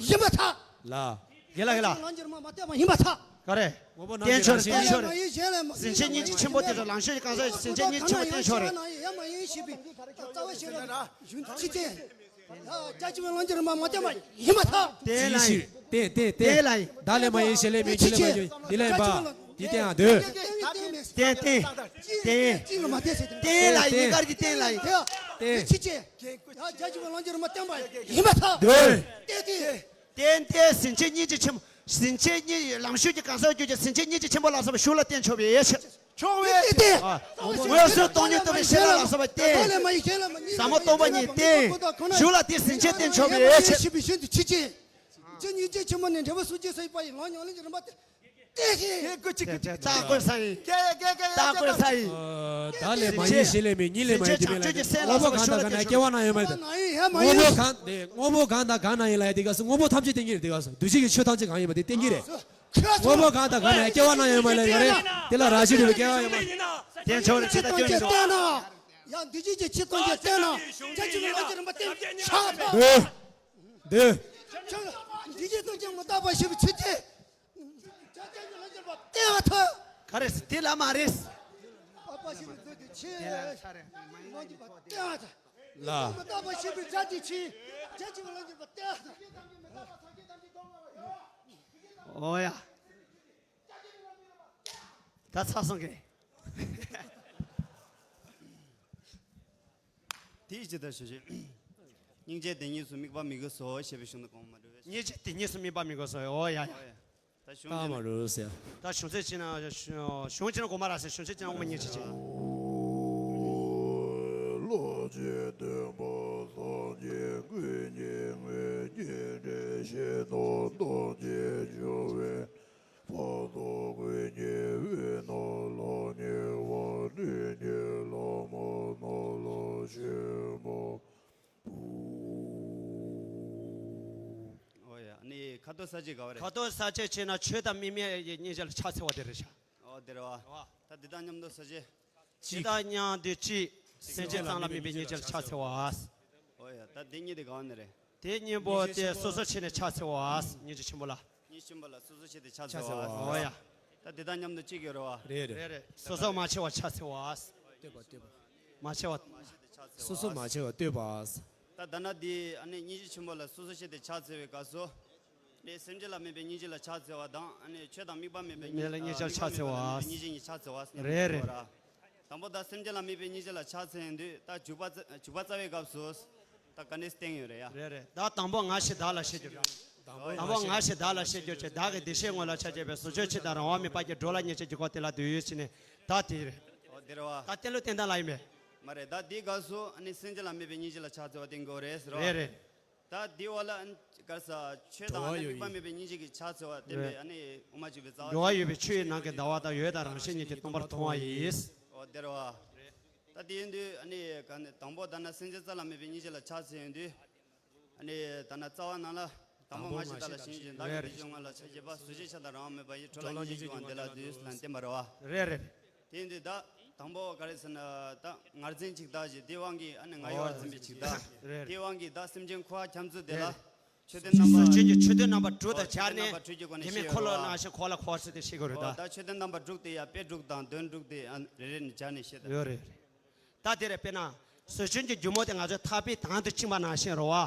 ཡིན་པར་ཐལ། ལ། དགེ་ལ་དགེ་ལ། ལམ་གྱི་རིམ་པ་མ་གཏད་པ་ཡིན་པར་ཐལ། ག་རེ། དངོས་པོ་རྣམས་ཀྱི་རང་བཞིན། བསྟན་ཆོག་རེད། བསྟན་ཆོག་རེད། ཟིན་བྲིས་སྙིང་རྗེ་ཆེན་པོ་དེ་དང་ལང་ཤོར་གྱི་གང་ཟག་ཟིན་བྲིས་སྙིང་རྗེ་ཆེན་པོ་བསྟན་ཆོག་རེད། ཡོད་མ་ཡིན་ཞེས་པའི་རྩ་བ་ཤེས་རབ་ཕྱིར་ཆད། རྒྱ་ཆེ་བའི་ལམ་གྱི་རིམ་པ་མ་གཏད་པ་ཡིན་པར་ཐལ། བསྟན་ལ་ཡིན། བསྟན་བསྟན་བསྟན། བདག་ལས་མ་ཡིན་གཞན་ལས་མིན་རྒྱུ་ལས་མ་ཡིན་འདི་ལ་ཡིན་པ། འདི་བསྟན་ཨ་འདོད། བསྟན་བསྟན་བསྟན། བསྟན་ལ་ཡིན། གཉིས་ཀ་གི་བསྟན་ལ་ཡིན། བསྟན། ཕྱིར་ཆད། རྒྱ་ཆེ་བའི་ལམ་གྱི་རིམ་པ་བསྟན་པ་ཡིན་པར་ཐལ། འདོད། བསྟན་ཏེ། བསྟན་ཏེ་ཟིན་བྲིས་སྙིང་རྗེ་ཆེན་པོ། ཟིན་བྲིས་སྙིང་། ལང་ཤོར་གྱི་གང་ཟག་རྒྱུད་ཀྱི་ཟིན་བྲིས་སྙིང་རྗེ་ཆེན་པོ་ལ་སོགས་པ་གཞུང་ལ་བསྟན་ཆོག་པའི་ཕྱིར། ཆོག་པའི་ཕྱིར། ཨ། དངོས་སུ་སྟོང་ཉིད་རྟོགས་པའི་ཤེས་རབ་ལ་སོགས་པ་བསྟན། ཟབ་མོ་སྟོང་པ་ཉིད་བསྟན། གཞུང་ལ་དེ་ཟིན་བྲིས་བསྟན་ཆོག་པའི་ཕྱིར། ཕྱིར་ཆད། སྙིང་རྗེ་ཆེན་པོ་ནི་འབྲས་བུ་སངས་རྒྱས་སོ་ཡིན་པ་ཡི་ལམ་ཉམས་ལེན་གྱི་རིམ་པ་སྟེ། ཏེ་ཞེས། ད་དགོས་ས་ཡིན། ད་དགོས་ས་ཡིན། བདག་ལས་མ་ཡིན་གཞན་ལས་མིན། གཉིས་ལས་མ་ཡིན་རྒྱུ་མེད་ལ། དངོས་པོ་གང་དང་གང་ན་སྐྱེ་བ་ན་ཡོད་མ་རེད། དངོས་པོ་གང་དེ་དངོས་པོ་གང་དང་གང་ན་ཡིན་ལ་ཡ། དེ་ག་སོ་དངོས་པོ་ཐམས་ཅད་བསྟན་གྱི་རེད། དེ་ག་སོ་འདུ་བྱེད་ཀྱི་ཆོས་ཐམས་ཅད་གང་ཡིན་པ་དེ་བསྟན་གྱི་རེད། དངོས་པོ་གང་དང་གང་ན་ཡ་སྐྱེ་བ་ན་ཡོད་མ་ལ་ཡོད་རེད། དེ་ལ་རང་བཞིན་རུ་བའི་སྐྱེ་བ་ཡོད་མ་རེད། བསྟན་ཆོག་རེད། ཇི་ལྟར་སྐྱེ་བ་ཡོད་མ་རེད། ཡང་འདུ་བྱེད་ཀྱི་ཆོས་ཐམས་ཅད་བསྟན་ན། རྒྱ་ཆེ་བའི་ལམ་གྱི་རིམ་པ་བསྟན་ཆགས་པ། འདོད། འདོད། འདུ་བྱེད་ཐམས་ཅད་མི་རྟག་པ་ཞེས་པའི་ཚུལ་གྱིས། ག་རེ་ཟེར། དེ་ལ་མ་རེད། ལ། ཨོ་ཡ། ད་ཚར་སོང་གི། དེའི་ཇི་ལྟར་ཞུ་ཞིག་སྙིང་རྗེ་དེ་ཉིད་སུ་དམིགས་པ་མི་དགོས་སོ་ཞེས་པའི་གཞུང་དུ་གོང་མ་འགྲོ་བས། སྙིང་རྗེ་དེ་ཉིད་སུ་དམིགས་པ་མི་དགོས་སོ། ཨོ་ཡ་ཡ། ད་གཞུང་ད་མ་རུ་ཟེར། ད་གཞུང་ཚད་ཅི་ན་གཞུང་ཅི་ན་གོ་མ་ར་ཟེར། གཞུང་ཚད་ཅི་ན་འོ་མ་སྙིང་རྗེ་ཅན། ལོ་རྒྱུས་སྟོན་པ་སངས་རྒྱས་ཀུན་གྱི་ངོས་ཀྱི་འདྲེན་བྱེད་དང་རྡོ་རྗེ་འཇོ་བའི་བར་དུ་ཀུན་གྱི་དབུས་ན་ལྷང་ངེ་བ་སྤྲིན་གྱི་ལྷ་མོ་ནོར་ལྷ་ཆེན་པོ། ཨོ་ཡ། ནི་ཁ་དོག་ས་བཅད་ག་བ་རེད། ཁ་དོག་ས་བཅད་བྱས་ན་ཆོས་དང་དམིགས་མེད་ཀྱི་སྙིང་རྗེ་ལ་ཕྱག་འཚལ་བ་དེ་རེད་ཤག་ཨོ་དེ་རེད་བ། ད་འདི་དང་མཉམ་དུ་ས་བཅད། འདི་དང་མཉམ་དུ་གཅིག་སེམས་ཅན་ཙམ་ལ་དམིགས་པའི་སྙིང་རྗེ་ལ་ཕྱག་འཚལ་བ། ཨོ་ཡ། ད་འདི་གཉིས་དེ་ག་བ་ནས་རེད། དེ་གཉིས་པོ་དེ་སོ་སོ་ཕྱེ་ནས་ཕྱག་འཚལ་བ། སྙིང་རྗེ་ཆེན་པོ་ལ། སྙིང་རྗེ་ཆེན་པོ་ལ་སོ་སོ་ཕྱེ་སྟེ་ཕྱག་འཚལ་བ། ཕྱག་འཚལ་བ། ཨོ་ཡ། ད་འདི་དང་མཉམ་དུ་གཅིག་ཡོད་རེད་བ། རེད་རེད། རེད་རེད། སོ་སོ་མ་ཕྱེ་བར་ཕྱག་འཚལ་བ། ལྟོས་པ་ལྟོས་པ། མ་ཕྱེ་བ། སོ་སོ་མ་ཕྱེ་བར་ལྟོས་པ། ད་ད་ན་འདི་ཨ་ནི་སྙིང་རྗེ་ཆེན་པོ་ལ་སོ་སོ་ཕྱེ་སྟེ་ཕྱག་འཚལ་བའི་སྐབས་སུ། ནི་སེམས་ཅན་ལ་དམིགས་པའི་སྙིང་རྗེ་ལ་ཕྱག་འཚལ་བ་དང་། ཨ་ནི་ཆོས་དང་དམིགས་པ་མེད་པའི་སྙིང་རྗེ་ལ་སྙིང་རྗེ་ལ་ཕྱག་འཚལ་བ། སྙིང་རྗེ་གཉིས་ཕྱག་འཚལ་བ། རེད་རེད། དང་པོ་ད་སེམས་ཅན་ལ་དམིགས་པའི་སྙིང་རྗེ་ལ་ཕྱག་འཚལ་ཡོང་དུས། ད་འཇུག་པ་རྩ་འཇུག་པ་རྩ་བའི་སྐབས་སུ། ད་ག་ནས་བསྟན་ཡོད་རེད་ཡ། རེད་རེད། ད་དང་པོ་ང་ཞེས་བདག་ལ་ཤེས་གྱུར། དང་པོ་ང་ཞེས་བདག་ལ་ཤེས་གྱུར་ཅིག་བདག་གི་བདེ་གཤེགས་དངོས་ལ་ཆ་བྱས་པའི་བཟོ་བཅོས་ཆེ་དང་རང་དབང་མེད་པ་ཀྱི་འགྲོ་ལ་ཉེར་ཞག་གི་སྐོར་དེ་ལ་འདོད་ཡོད་ཕྱིར་ནི་ད་དེ་རེད། ཨོ་དེ་རེད་བ། ད་གཏན་ལུགས་བསྟན་སྟངས་ལ་ཡིན་པས། མ་རེད། ད་དེའི་སྐབས་སུ་ཨ་ནི་སེམས་ཅན་ལ་དམིགས་པའི་སྙིང་རྗེ་ལ་ཕྱག་འཚལ་བ་བསྟན་དགོས་རེད་ཟེར་བ། རེད་རེད། ད་དེའི་འོག་ལ་ཨ་ནི་ག་རེ་ཟ། ཆོས་དང་ཨ་ནི་དམིགས་པ་མེད་པའི་སྙིང་རྗེ་གི་ཕྱག་འཚལ་བ་བསྟན་པས། རེད། ཨ་ནི་དབུ་མ་འཇུག་པའི་རྩ་བ། འགྲོ་བ་ཡོད་པའི་ཆོས་ཡི་ནང་གི་ཟླ་བ་དང་འོད་དང་རང་བཞིན་ཉིད་ཀྱིས་སྟོང་པར་མཐོང་བ་ཡིས། ཨོ་དེ་རེད་བ། ད་དེ་ཡིན་དུས་ཨ་ནི་ག་ནི་དང་པོ་ད་ན་སེམས་ཅན་རྩ་ལ་དམིགས་པའི་སྙིང་རྗེ་ལ་ཕྱག་འཚལ་ཡོང་དུས། ཨ་ནི་ད་ན་རྩ་བ་ནང་ལ་ དང་པོ་ང་ཞིག་བདག་ལ་ཞེན་ཅིང་། བདག་གི་རེད། དེ་བཞིན་ང་ལ་ཆ་བཞག་པ། གཟུགས་ཅན་ཤ་དང་རང་དབང་མེད་པ་ཡི། འགྲོ་ལ་སྙིང་རྗེ་སྐྱེ་བ་འདི་ལ་འདུད་ཟེར་ལ་བསྟན་པ་རེད་བ། རེད་རེད། དེ་ཡིན་དུས་ད་དང་པོ་ག་རེ་ཟེར་ན་ད་ངར་འཛིན་ཅིག་བདག་ཅིག་དེའི་དབང་གིས་ཨ་ནི་ང་ཡོད་པར་འཛིན་པའི་ཅིག་བདག་ཨོ་རེད། དེའི་དབང་གིས་བདག་སེམས་ཅན་འཁོར་བ་ཁྱམས་ཚུལ་དེ་ལ། རེད། ཆོས་དོན་རྣམ་པ། སོ་སོ་སྐྱོན་གྱི་ཆོས་དོན་རྣམ་པ་དྲུག་དང་སྦྱར་ནས། ཨོ་ཆོས་དོན་རྣམ་པ་དྲུག་གི་སྒོ་ནས་དེ་མིན་ཤེས་འཁོར་ལོ་དགོས་རེད་བ། སྣང་ཞིང་འཁོར་བ་ལ་འཁོར་ཟེར་ཏེ་ཤེས་དགོས་རེད་ད། ཨོ་ད་ཆོས་དོན་རྣམ་པ་དྲུག་དེ་ཡང་དཔེ་དྲུག་དང་དོན་དྲུག་དེ་ཨ་རེ་རེ་ནས་སྦྱར་ནས་བཤད་ད། ཡོད་རེད་རེད། ད་དེ་རེད། དཔེར་ན། བཟོ་སྐྲུན་གྱི་སྒྱུ་མ་དེ་ང་ཚོའི་ཐག་པའི་དང་དུ་བཅིངས་པ་ནང་བཞིན་རེད་བ།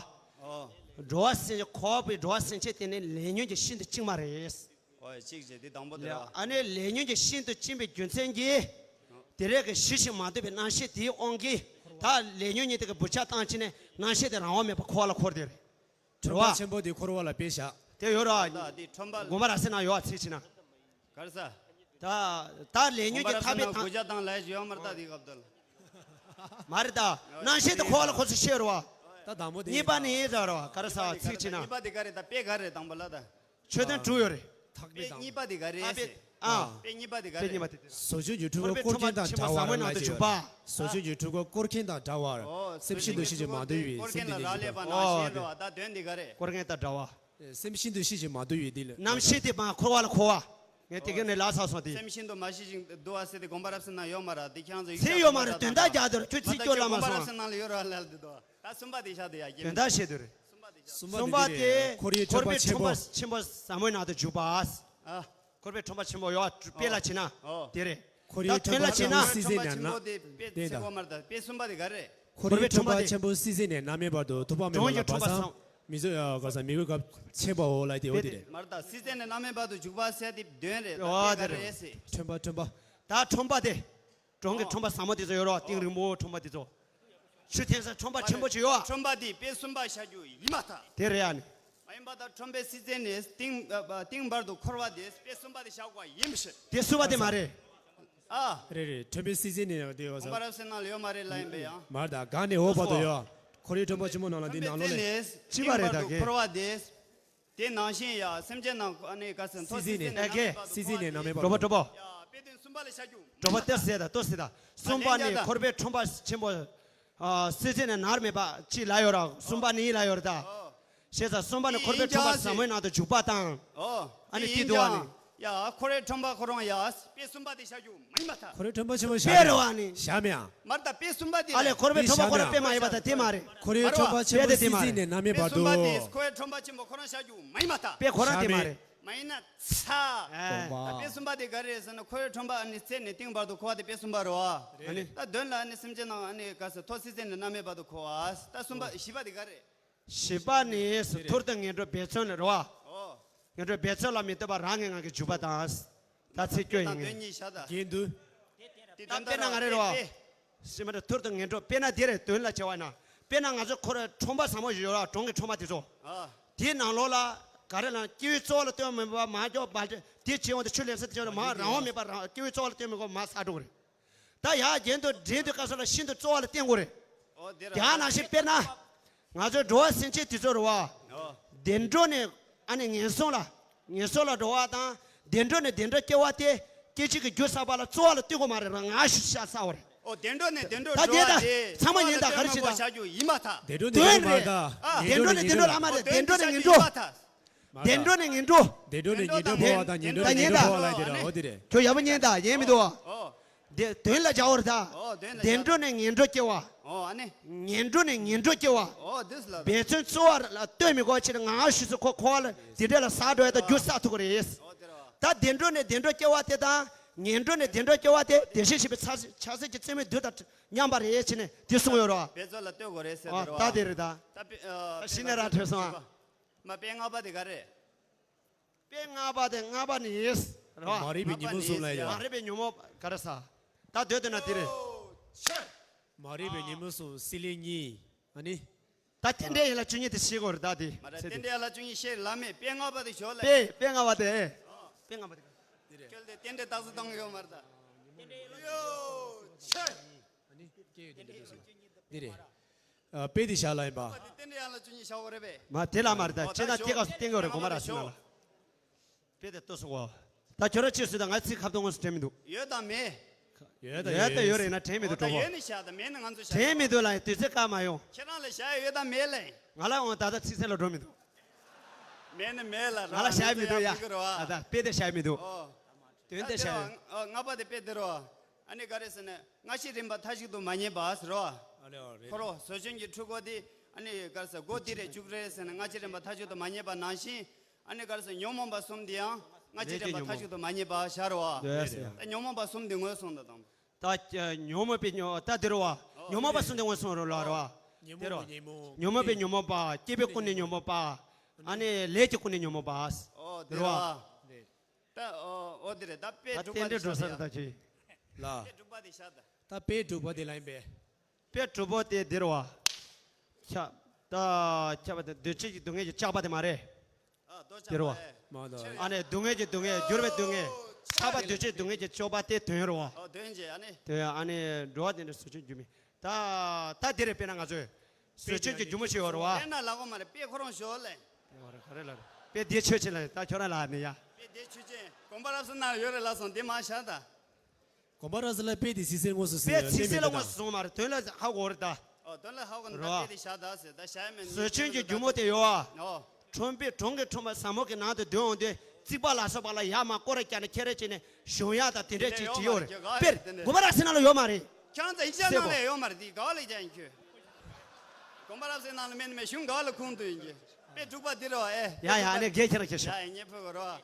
ཨོ། འགྲོ་བ་སེམས་ཅན་འཁོར་བའི་འགྲོ་བ་སེམས་ཅན་དེ་ནི་ལས་ཉོན་གྱི་ཤིན་ཏུ་བཅིངས་པ་རེད། ཨོ་གཅིག་བྱས་དེ་དང་པོ་དེ་རེད་བ། ཨ་ནི་ལས་ཉོན་གྱི་ཤིན་ཏུ་བཅིངས་པའི་རྒྱུ་མཚན་གྱིས། དེ་རེད་གི་ཞི་ཞིང་མ་དུལ་བའི་རྣམ་ཤེས་དེའི་དབང་གིས། ད་ལས་ཉོན་གཉིས་དེ་གི་བུ་ཆ་བཏང་ཕྱིན་ནས་རྣམ་ཤེས་དེ་རང་དབང་མེད་པར་འཁོར་བ་ལ་འཁོར་དེ་རེད། ཁྲོན་པ་ཆེན་པོ་དེ་འཁོར་བ་ལ་དཔེ་བཞག་དེ་ཡོད་ར། ད་དེ་ཁྲོན་པ། དགོན་པ་ར་སེ་ན་ཡོད་ཚིག་ཕྱི་ན། ག་རེ་ཟ། ད་ད་ལས་ཉོན་གྱི་ཐག་པའི་དང་། དགུ་བརྒྱ་དང་ལས་ཡོད་མ་རེད་ད་དེ་སྐབས་དུ་ལ། མ་རེད་ད། རྣམ་ཤེས་དེ་འཁོར་བ་ལ་འཁོར་ཚུལ་ཤེས་ར་བ། ད་དང་པོ་དེ་གཉིས་པ་ནི་ཡིན་ཟེར་ར་བ་ག་རེ་ཟ་ཚིག་ཕྱི་ན། གཉིས་པ་དེ་ག་རེ་ད་དཔེ་ག་རེ་དང་པོ་ལ་ད། མཆོད་རྟེན་དྲུག་ཡོད་རེད། ཐག་པའི་དཔེ་དང་། གཉིས་པ་དེ་ག་རེ་ཨ་ཟེར། དཔེ་གཉིས་པ་དེ་ག་དཔེ་རེད། གཉིས་པ་དེ་དེ། བཟོ་བཅོས་ཀྱི་འཁྲུལ་འཁོར་བསྐོར་མཁན་དང་འདྲ་བར་ལ་ཅི་ཡོད་རེད། བཟོ་བཅོས་ཀྱི་འཁྲུལ་འཁོར་བསྐོར་མཁན་དང་འདྲ་བར། ཨོ། སེམས་ཤིན་ཏུ་ཞི་ཞིང་མ་དུལ་བའི་སེམས་དེ་ལ་རག་ལས་པ་ནང་བཞིན་རེད་བ། ད་དོན་དེ་ག་རེད། བསྐོར་མཁན་དང་འདྲ་བ། སེམས་ཤིན་ཏུ་ཞི་ཞིང་མ་དུལ་བའི་དེ་ལ། རྣམ་ཤེས་དེ་མ་འཁོར་བ་ལ་འཁོར་བ། ངས་དེ་ག་ནས་ལ་ཚར་སོང་དེ། སེམས་ཤིན་ཏུ་མ་ཞི་ཞིང་དུལ་བ་ཟེར་དེ་དགོན་པ་རབ་གསལ་ནང་ཡོད་མ་རེད་དེ་ཁྱེད་རང་ཚོ་ཡིག་ཚད་ཡོད་མ་རེད། དོན་དག་རྒྱག་དེ་རེད། ཁྱོད་ཚིག་སྐྱོ་ལ་མ་སོང་། དགོན་པ་རབ་གསལ་ནང་ལ་ཡོད་རེད་ལ་དེ་དོ། ད་གསུམ་པ་དེ་ཤ་དེ་ཡ་རྒྱན། གསུམ་པ་དེ་གསུམ་པ་དེ་དེ་འཁོར་བའི་འཁོར་བའི་ཁྲོན་པ་ཆེན་པོ་ཟབ་མོའི་ནང་དུ་འཇུག་པ། ཨ། འཁོར་བའི་ཁྲོན་པ་ཆེན་པོ་ཡོད་དཔེ་ལ་བྱེད་ན། ཨོ། དེ་རེད། འཁོར་བའི་ད་དོན་ལ་ཁྲོན་པ་བྱེད་ན། ཆེན་པོ་སྲིད་རྩེ་ནས་ཁྲོན་པ་ཆེན་པོ་དེ་དཔེ་ཚིག་གོ་མར་ད་དཔེ་གསུམ་པ་དེ་ག་རེད། འཁོར་བའི་ཁྲོན་པ་དེ་ཆེན་པོ་སྲིད་རྩེ་ནས་རྣམ་སྨིན་བར་དུ་ཐུབ་པ་མེད་པ་ལ་བར་སང་མི་བཟོད་ཡ་ག་ས་མི་གོས་སྐབས་ཆེན་པོའོ་ལ་དེ་འོ་དེ་རེད། མར་ད་སྲིད་རྩེ་ནས་རྣམ་སྨིན་བར་དུ་འཇུག་པ་ཟེར་དེ་དོན་རེད། ད་དཔེ་ག་རེད་ཟེར། ཁྲོན་པ་ཁྲོན་པ། ད་ཁྲོན་པ་དེ། གྲོང་གི་ཁྲོན་པ་ཟབ་མོ་དེ་ཚོ་ཡོད་རོགས། གཏིང་རིང་པོ་ཁྲོན་པ་དེ་ཚོ། ཆུ་འཐེན་ས་ཁྲོན་པ་ཆེན་པོ་ཅིག་ཡོད། ཁྲོན་པ་དེ་དཔེ་གསུམ་པ་བཞག་རྒྱུ་ཡིན་མ་ཐག་དེ་རེད་ཨ་ནི། མ་ཡིན་པ་ད་ཁྲོན་པའི་སྲིད་རྩེ་ནས་གཏིང་གཏིང་བར་དུ་འཁོར་བ་དེ་དཔེ་གསུམ་པ་དེ་བཞག་དགོས་ཡིན་མི་ཤེས། དེ་གསུམ་པ་དེ་མ་རེད། ཨ། རེད་རེད། ཁྲོན་པའི་སྲིད་རྩེ་ནས་དེ་བ་ས། གོང་པ་རབ་གསལ་ནང་ལ་ཡོད་མ་རེད་ལ་ཡིན་པས་ཡང་། མར་ད་ག་ནས་འོག་བར་དུ་ཡོད། ཁོར་ཡུག་ཁྲོན་པ་ཆེན་མོ་ནང་ལ་འདི་ནང་ལོགས་ནས། ཅི་བ་རེད་ད་གེ། འཁོར་བ་དེ། དེ་ནང་བཞིན་ཡ་སེམས་ཅན་རྣམས་ཨ་ནི་ག་ཟེར་མཐོ་སྲིད་རྩེ་ནས་ཨ་གེ་སྲིད་རྩེ་ནས་རྣམ་སྨིན་བར་དུ། གྲོགས་པོ་གྲོགས་པོ། དཔེ་དོན་གསུམ་པ་ལ་བྱ་རྒྱུ། གྲོགས་པོ་ལྟོས་ཟེར་ད་ལྟོས་ཟེར་ད། གསུམ་པ་ནི་འཁོར་བའི་ཁྲོན་པ་ཆེན་པོ། སྲིད་རྩེ་ནས་ནར་མེད་པ་ཅིག་ལ་ཡོད་ར། གསུམ་པ་ནི་ལ་ཡོད་ར་ད། ཞེས་ས་གསུམ་པ་ནི་འཁོར་བའི་ཁྲོན་པ་ཟབ་མོའི་ནང་དུ་འཇུག་པ་དང་། ཨ་ནི་ཏི་དུ་ཨ་ནི། ཡ་འཁོར་བའི་ཁྲོན་པ་ཁོ་རང་ཡ་དཔེ་གསུམ་པ་དེ་བྱ་རྒྱུ་མ་ཡིན་མ་ཐག་འཁོར་བའི་ཁྲོན་པ་ཆེན་པོ་བྱ་དཔེ་རེད་བ་ནི། བྱ་མེད་ཨ། མར་ད་དཔེ་གསུམ་པ་དེ་ཨ་ལས་འཁོར་བའི་ཁྲོན་པ་ཁོ་རང་དཔེ་མ་ཡིན་པ་ད་དེ་མ་རེད། འཁོར་བའི་ཁྲོན་པ་ཆེན་པོ་སྲིད་རྩེ་ནས་རྣམ་སྨིན་བར་དུ། དཔེ་གསུམ་པ་དེ་འཁོར་བའི་ཁྲོན་པ་ཆེན་པོ་ཁོ་རང་བྱ་རྒྱུ་མ་ཡིན་མ་ཐག་དཔེ་ཁོ་རང་དེ་མ་རེད། མ་ཡིན་ན་ཚ། ཨ། དཔེ་གསུམ་པ་དེ་ག་རེད་ཟེར་ན་འཁོར་བའི་ཁྲོན་པ་ཨ་ནི་རྩེ་ནས་གཏིང་བར་དུ་འཁོར་བ་དེ་དཔེ་གསུམ་པ་རེད་བ། ཨ་ནི། ད་དོན་ལ་ཨ་ནི་སེམས་ཅན་རྣམས་ཨ་ནི་ག་ཟེར་མཐོ་སྲིད་རྩེ་ནས་རྣམ་སྨིན་བར་དུ་འཁོར་བ། ད་གསུམ་པ་བཞི་པ་དེ་ག་རེད། བཞི་པ་ནི་ཐུར་དུ་ངན་འགྲོ་འབད་བརྩོན་ལ་རེད་བ། ཨོ། ངན་འགྲོ་འབད་བརྩོན་ལ་མི་ལྟོས་པར་རང་གི་ངང་གིས་འཇུག་པ་དང་། ད་ཚིག་སྐྱོ་ཡིན་ངེས། དགེ་འདུན། ད་དཔེར་ན་ང་རེ་རེད་བ། ཞི་མ་རེ་ཐུར་དུ་ངན་འགྲོ་དཔེར་ན་དེ་རེད་དོན་ལ་བྱ་བ་ན། དཔེར་ན་ང་ཚོ་ཁོ་ར་ཁྲོན་པ་ཟབ་མོ་ཞིག་ཡོད་ར་གྲོང་གི་ཁྲོན་པ་དེ་ཚོ། དེའི་ནང་ལོགས་ལ་ག་རེ་ལ་སྐྱེ་བོའི་གཙོ་བོ་ལ་ལྟོས་མེད་པ་མ་སྐྱོ་མ་དེ་བྱེད་འོང་དུ་ཆུ་ལེན་ས་དེ་ཚོ་ལ་མ་རང་དབང་མེད་པ་རང་སྐྱེ་བོའི་གཙོ་བོ་ལ་ལྟོས་མེད་པ་མ་ས་འགྲོ་གི་རེད། ད་ཡར་རྒྱན་དུ་འདྲེན་དུས་སྐབས་སུ་ལ་ཤིན་ཏུ་གཙོ་བོ་ལ་བརྟེན་དགོས་རེད། ཨོ་དེ་ར། དེ་ཡང་ནང་བཞིན་དཔེར་ན། ང་ཚོའི་འགྲོ་བ་སེམས་ཅན་དེ་ཚོ་རུ་བ། ཨོ། བདེ་འགྲོ་ནས་ཨ་ནི་ངན་སོང་ལ། ངན་སོང་ལ་འགྲོ་བ་དང་། བདེ་འགྲོ་ནས་བདེ་འགྲོ་སྐྱེ་བ་དེ། སྐྱེ་འཆི་གི་རྒྱུ་བསགས་པ་ལ་གཙོ་བོ་ལ་བརྟེན་དགོས་མ་རེད་ར་ང་ཞུ་ཤ་ས་བ་རེད། ཨོ་བདེ་འགྲོ་ནས་བདེ་འགྲོ་ད་འགྲོ་དེ་བ་ད་དེ་ཚང་མ་ཉན་ད་ག་རེ་བྱེད་ད། བྱ་རྒྱུ་ཡིན་མ་ཐག་བདེ་འགྲོ་ནས་བདེ་འགྲོ་རེད། མ་ད། ཨ། བདེ་འགྲོ་ནས་བདེ་འགྲོ་ལ་མ་རེད་བདེ་འགྲོ་ནས་ངན་འགྲོ། མ་བདེ་འགྲོ་ནས་ངན་འགྲོ། བདེ་འགྲོ་ནས་ངན་འགྲོ་འཕོ་བ་དང་ངན་འགྲོ་ནས་ངན་འགྲོ་འཕོ་བ་ལ་དེ་ར་འོ་དེ་རེད། ཁྱོད་ཡག་པོ་ཉན་ད་ཉན་མི་འདུག་ཨ། ཨོ། དེ་དོན་ལ་བྱའོ་ར་ད། ཨོ་དོན་ལ་བདེ་འགྲོ་ནས་ངན་འགྲོ་སྐྱེ་བ། ཨོ་ཨ་ནི། ངན་འགྲོ་ནས་ངན་འགྲོ་སྐྱེ་བ། ཨོ་དེས་ལ། འབད་བརྩོན་གཙོ་བོ་ལ་ལྟོས་མི་དགོས་ཕྱིར་ངང་ཞུ་སུ་ཁོ་ཁོ་བ་ལ་དེ་འདྲ་ལ་ས་འགྲོ་ཡ་ད་རྒྱུ་ས་ཐུག་རེད། ཨོ་དེ་ར། ད་བདེ་འགྲོ་ནས་བདེ་འགྲོ་སྐྱེ་བ་དེ་དང་ངན་འགྲོ་ནས་བདེ་འགྲོ་སྐྱེ་བ་དེ་དེ་བཞིན་གཤེགས་པའི་ཕྱག་ཕྱག་འཚལ་གྱི་བརྩོན་མི་འདུ་དང་མཉམ་པ་རེད་ཕྱིར་ནས་དེ་གསུངས་ཡོད་ར། འབད་རྩོལ་ལ་ལྟོས་དགོས་རེད་ཟེར་ཨོ་དེ་ར། ད་དེ་རེད་ད། ད་དཔེ་ཨ། གཞི་ནས་ར་ཐོས་སོང་ཨ། མ་དཔེ་ལྔ་པ་དེ་ག་རེད། དཔེ་ལྔ་པ་དེ་ལྔ་པ་ནི། རེད་བ། མ་རིག་པའི་ཉོན་མོངས་གསུམ་ལ་ཡ། མ་རིག་པའི་ཉོན་མོངས་ག་རེ་ཟ། ད་སྡོད་དུ་ན་དེ་རེད། མ་རིག་པའི་ཉོན་མོངས་གསུམ་སྲེད་ལེན་གཉིས། ཨ་ནི། ད་རྟེན་འབྲེལ་ཡན་ལག་བཅུ་གཉིས་དེ་ཤེས་དགོས་རེད་ད་དེ། མ་རེད་རྟེན་འབྲེལ་ཡན་ལག་བཅུ་གཉིས་ཤེས་ལ་མེད་དཔེ་ལྔ་པ་དེ་ཞོག་ལ། དཔེ་དཔེ་ལྔ་པ་དེ། དཔེ་ལྔ་པ་དེ། དེ་རེད། ཁྱོད་དེ་རྟེན་འབྲེལ་རྟགས་གསལ་གཏོང་གི་ཡོད་མ་རེད་ད། ཡོ་ཆེ། ཨ་ནི་སྐྱེ་ཡོད་དེ་འདྲ་འདྲ་འདི་རེད། ཨ། དཔེ་དེ་བཞག་ལ་ཡིན་པ། དེ་རྟེན་འབྲེལ་ཡན་ལག་བཅུ་གཉིས་བཞག་དགོས་རེད་པས། མ་དེ་ལ་མ་རེད་ད་ཁྱེད་ན་དེ་ག་སུ་བསྟན་གི་རེད་གོ་མ་ར་སུ་ན་ལ། དཔེ་དེ་ལྟོས་སོང་གོ། ད་ཁྱོད་ར་ཅི་སུ་ད་ང་ཚིག་ཁ་བཏང་ངོ་སུ་དྲན་མི་འདུག་ཡོད་དང་མེད། ཡོད་ད་ཡོད་ཡོད་ད་ཡོད་རེད་ན་དྲན་མི་འདུག་གྲོགས་པོ། ཡོད་ནི་བཞག་ད་མེད་ནི་ང་ཚོ་བཞག་དྲན་མི་འདུག་ལ་དུས་ཚོད་བཀག་མ་ཡོང་། ཁྱེད་རང་ལ་བཞག་ཡོད་དང་མེད་ལ། ང་ལ་འོང་ད་ད་ཚིག་ཚད་ལ་འགྲོ་མི་འདུག་མེད་ནི་མེད་ལ་ར། ང་ལ་བྱ་ཡ་མི་འདུག་ཡ། ཨ་ད་དཔེ་དེ་བྱ་ཡ་མི་འདུག་ཨོ། དོན་དེ་བྱ་ཡ། ལྔ་པ་དེ་དཔེ་དེ་རོ། ཨ་ནི་ག་རེ་ཟེར་ན་སྔ་ཕྱི་རིམ་པ་མཐའ་གཅིག་ཏུ་མ་ངེས་པ་ཟེར་རོ། ཨ་ལེ་ཨོ་རེད། ཁོ་རོ་ཟོ་ཆུན་གྱི་འཁྲུལ་འཁོར་དེ་ཨ་ནི་ག་རེ་ཟེར་སྒོ་དེ་རེ་བཅུག་རེ་ཟེར་ན་སྔ་ཕྱི་རིམ་པ་མཐའ་གཅིག་ཏུ་མ་ངེས་པ་ནང་བཞིན། ཨ་ནི་ག་རེ་ཟེར་ཉོན་མོངས་པ་གསུམ་དེ་ཡང་སྔ་ཕྱི་རིམ་པ་མཐའ་གཅིག་ཏུ་མ་ངེས་པ་ཤར་བ། ད་ཉོན་མོངས་པ་གསུམ་དེ་ངོས་བཟུང་དང་དང་། ད་ཉོན་མོངས་པའི་ཉོན་ད་དེ་རུ་བ། ཉོན་མོངས་པ་གསུམ་དེ་ངོས་བཟུང་རུ་ལ་རུ་བ། དེ་རུ་བ། ཉོན་མོངས་པའི་ཉོན་མོངས་པ། སྐྱེས་པའི་ཀུན་ནས་ཉོན་མོངས་པ། ཨ་ནི་ལས་ཀྱི་ཀུན་ནས་ཉོན་མོངས་པ། ཨོ་དེ་རུ་བ། ད་ཨོ་ཨོ་དེ་རེད་ད་དཔེ་ད་དྲུག་པ་དེ་ཤ་ད་ཡ། ད་ཅི། ལ། དཔེ་དྲུག་པ་དེ་ཤ་ད། ད་དཔེ་དྲུག་པ་དེ་ལ་ཡིན་པས། དཔེ་དྲུག་པོ་དེ་འདིར་བ། ཁྱབ། ད་ཁྱབ་པ་དེ་འདུས་བྱས་ཀྱི་སྡུག་བསྔལ་གྱི་བཅག་པ་དེ་མ་རེད། དེར་བ། མ་ད། ཨ་ནི་སྡུག་བསྔལ་གྱི་སྡུག་བསྔལ་འགྱུར་བའི་སྡུག་བསྔལ། ཁྱབ་པ་འདུས་བྱས་སྡུག་བསྔལ་གྱི་བཅག་པ་དེ་དོན་རུ་བ། ཨོ་དོན་བྱས་ཨ་ནི། དེ་ཨ་ནི་འགྲོ་བ་དེ་འདྲ་ཟོ་ཆུན་སྒྱུ་མ། ད་ད་དེ་རེད་དཔེར་ན་ང་ཚོས། ཟོ་ཆུན་གྱི་སྒྱུ་མ་ཞིག་ཡོད་རུ་བ། དཔེར་ན་ལ་གོ་མ་རེད་དཔེ་ཁོ་རང་ཞོག་ལེ། དཔེ་འདི་ཆོས་ཅན་ལ་ད་ཁྱོད་རང་ལ་ནི་ཡ། དཔེ་འདི་ཆོས་ཅན་དགོངས་པ་རབ་གསལ་ན་ཡོད་རེད་ལ་སོང་འདི་མ་བཞག་ད། དགོངས་པ་རབ་གསལ་ལ་དཔེ་དེ་ཚིག་གསལ་དངོས་སུ་དཔེ་ཚིག་གསལ་ལ་དངོས་སུ་བཟུང་མ་རེད་དོན་ལ་ཧ་གོ་རེད་ད། ཨོ་དོན་ལ་ཧ་གོ་ན་ད་དཔེ་དེ་བཞག་ད་ཟེར་ད་བཞག་ཡ་མེད་ཟོ་ཆུན་གྱི་སྒྱུ་མ་དེ་ཡོད་ཨ། ཨོ། ཁྲོན་པའི་གྲོང་གི་ཁྲོམ་པ་ཟ་མོ་གི་ནང་དུ་སྡོད་འོང་དུས་རྩིག་པ་ལ་སོགས་པ་ལ་ཡར་མར་སྐོར་ར་བརྒྱབ་ནས་ཁྱེར་རེ་བྱས་ནས་ཞོན་ཡག་དང་དེ་འདྲས་ཅིག་བྲིས་ཡོད་རེད་དཔེར་དགོངས་པ་རབ་གསལ་ནང་ལ་ཡོད་མ་རེད། ཁྱེད་རང་ཚོ་ཡིག་ཆ་ནང་ལ་ཡོད་མ་རེད་དེ་ག་ལ་ཀྱང་ཁྱོད། དགོངས་པ་རབ་གསལ་ནང་ལ་མེད་ནི་མེད་གཞུང་ག་ལ་ཁུངས་གཏུགས་ཡིན་གྱི། དཔེ་དྲུག་པ་འདི་རོ་ཨེ། ཡ་ཡ་ཨ་ནི་རྒན་ཁྱེད་རང་ཁྱེར་ཤོག་ཡ་ཡ་ཉེ་ཕུ་གོ་རོ།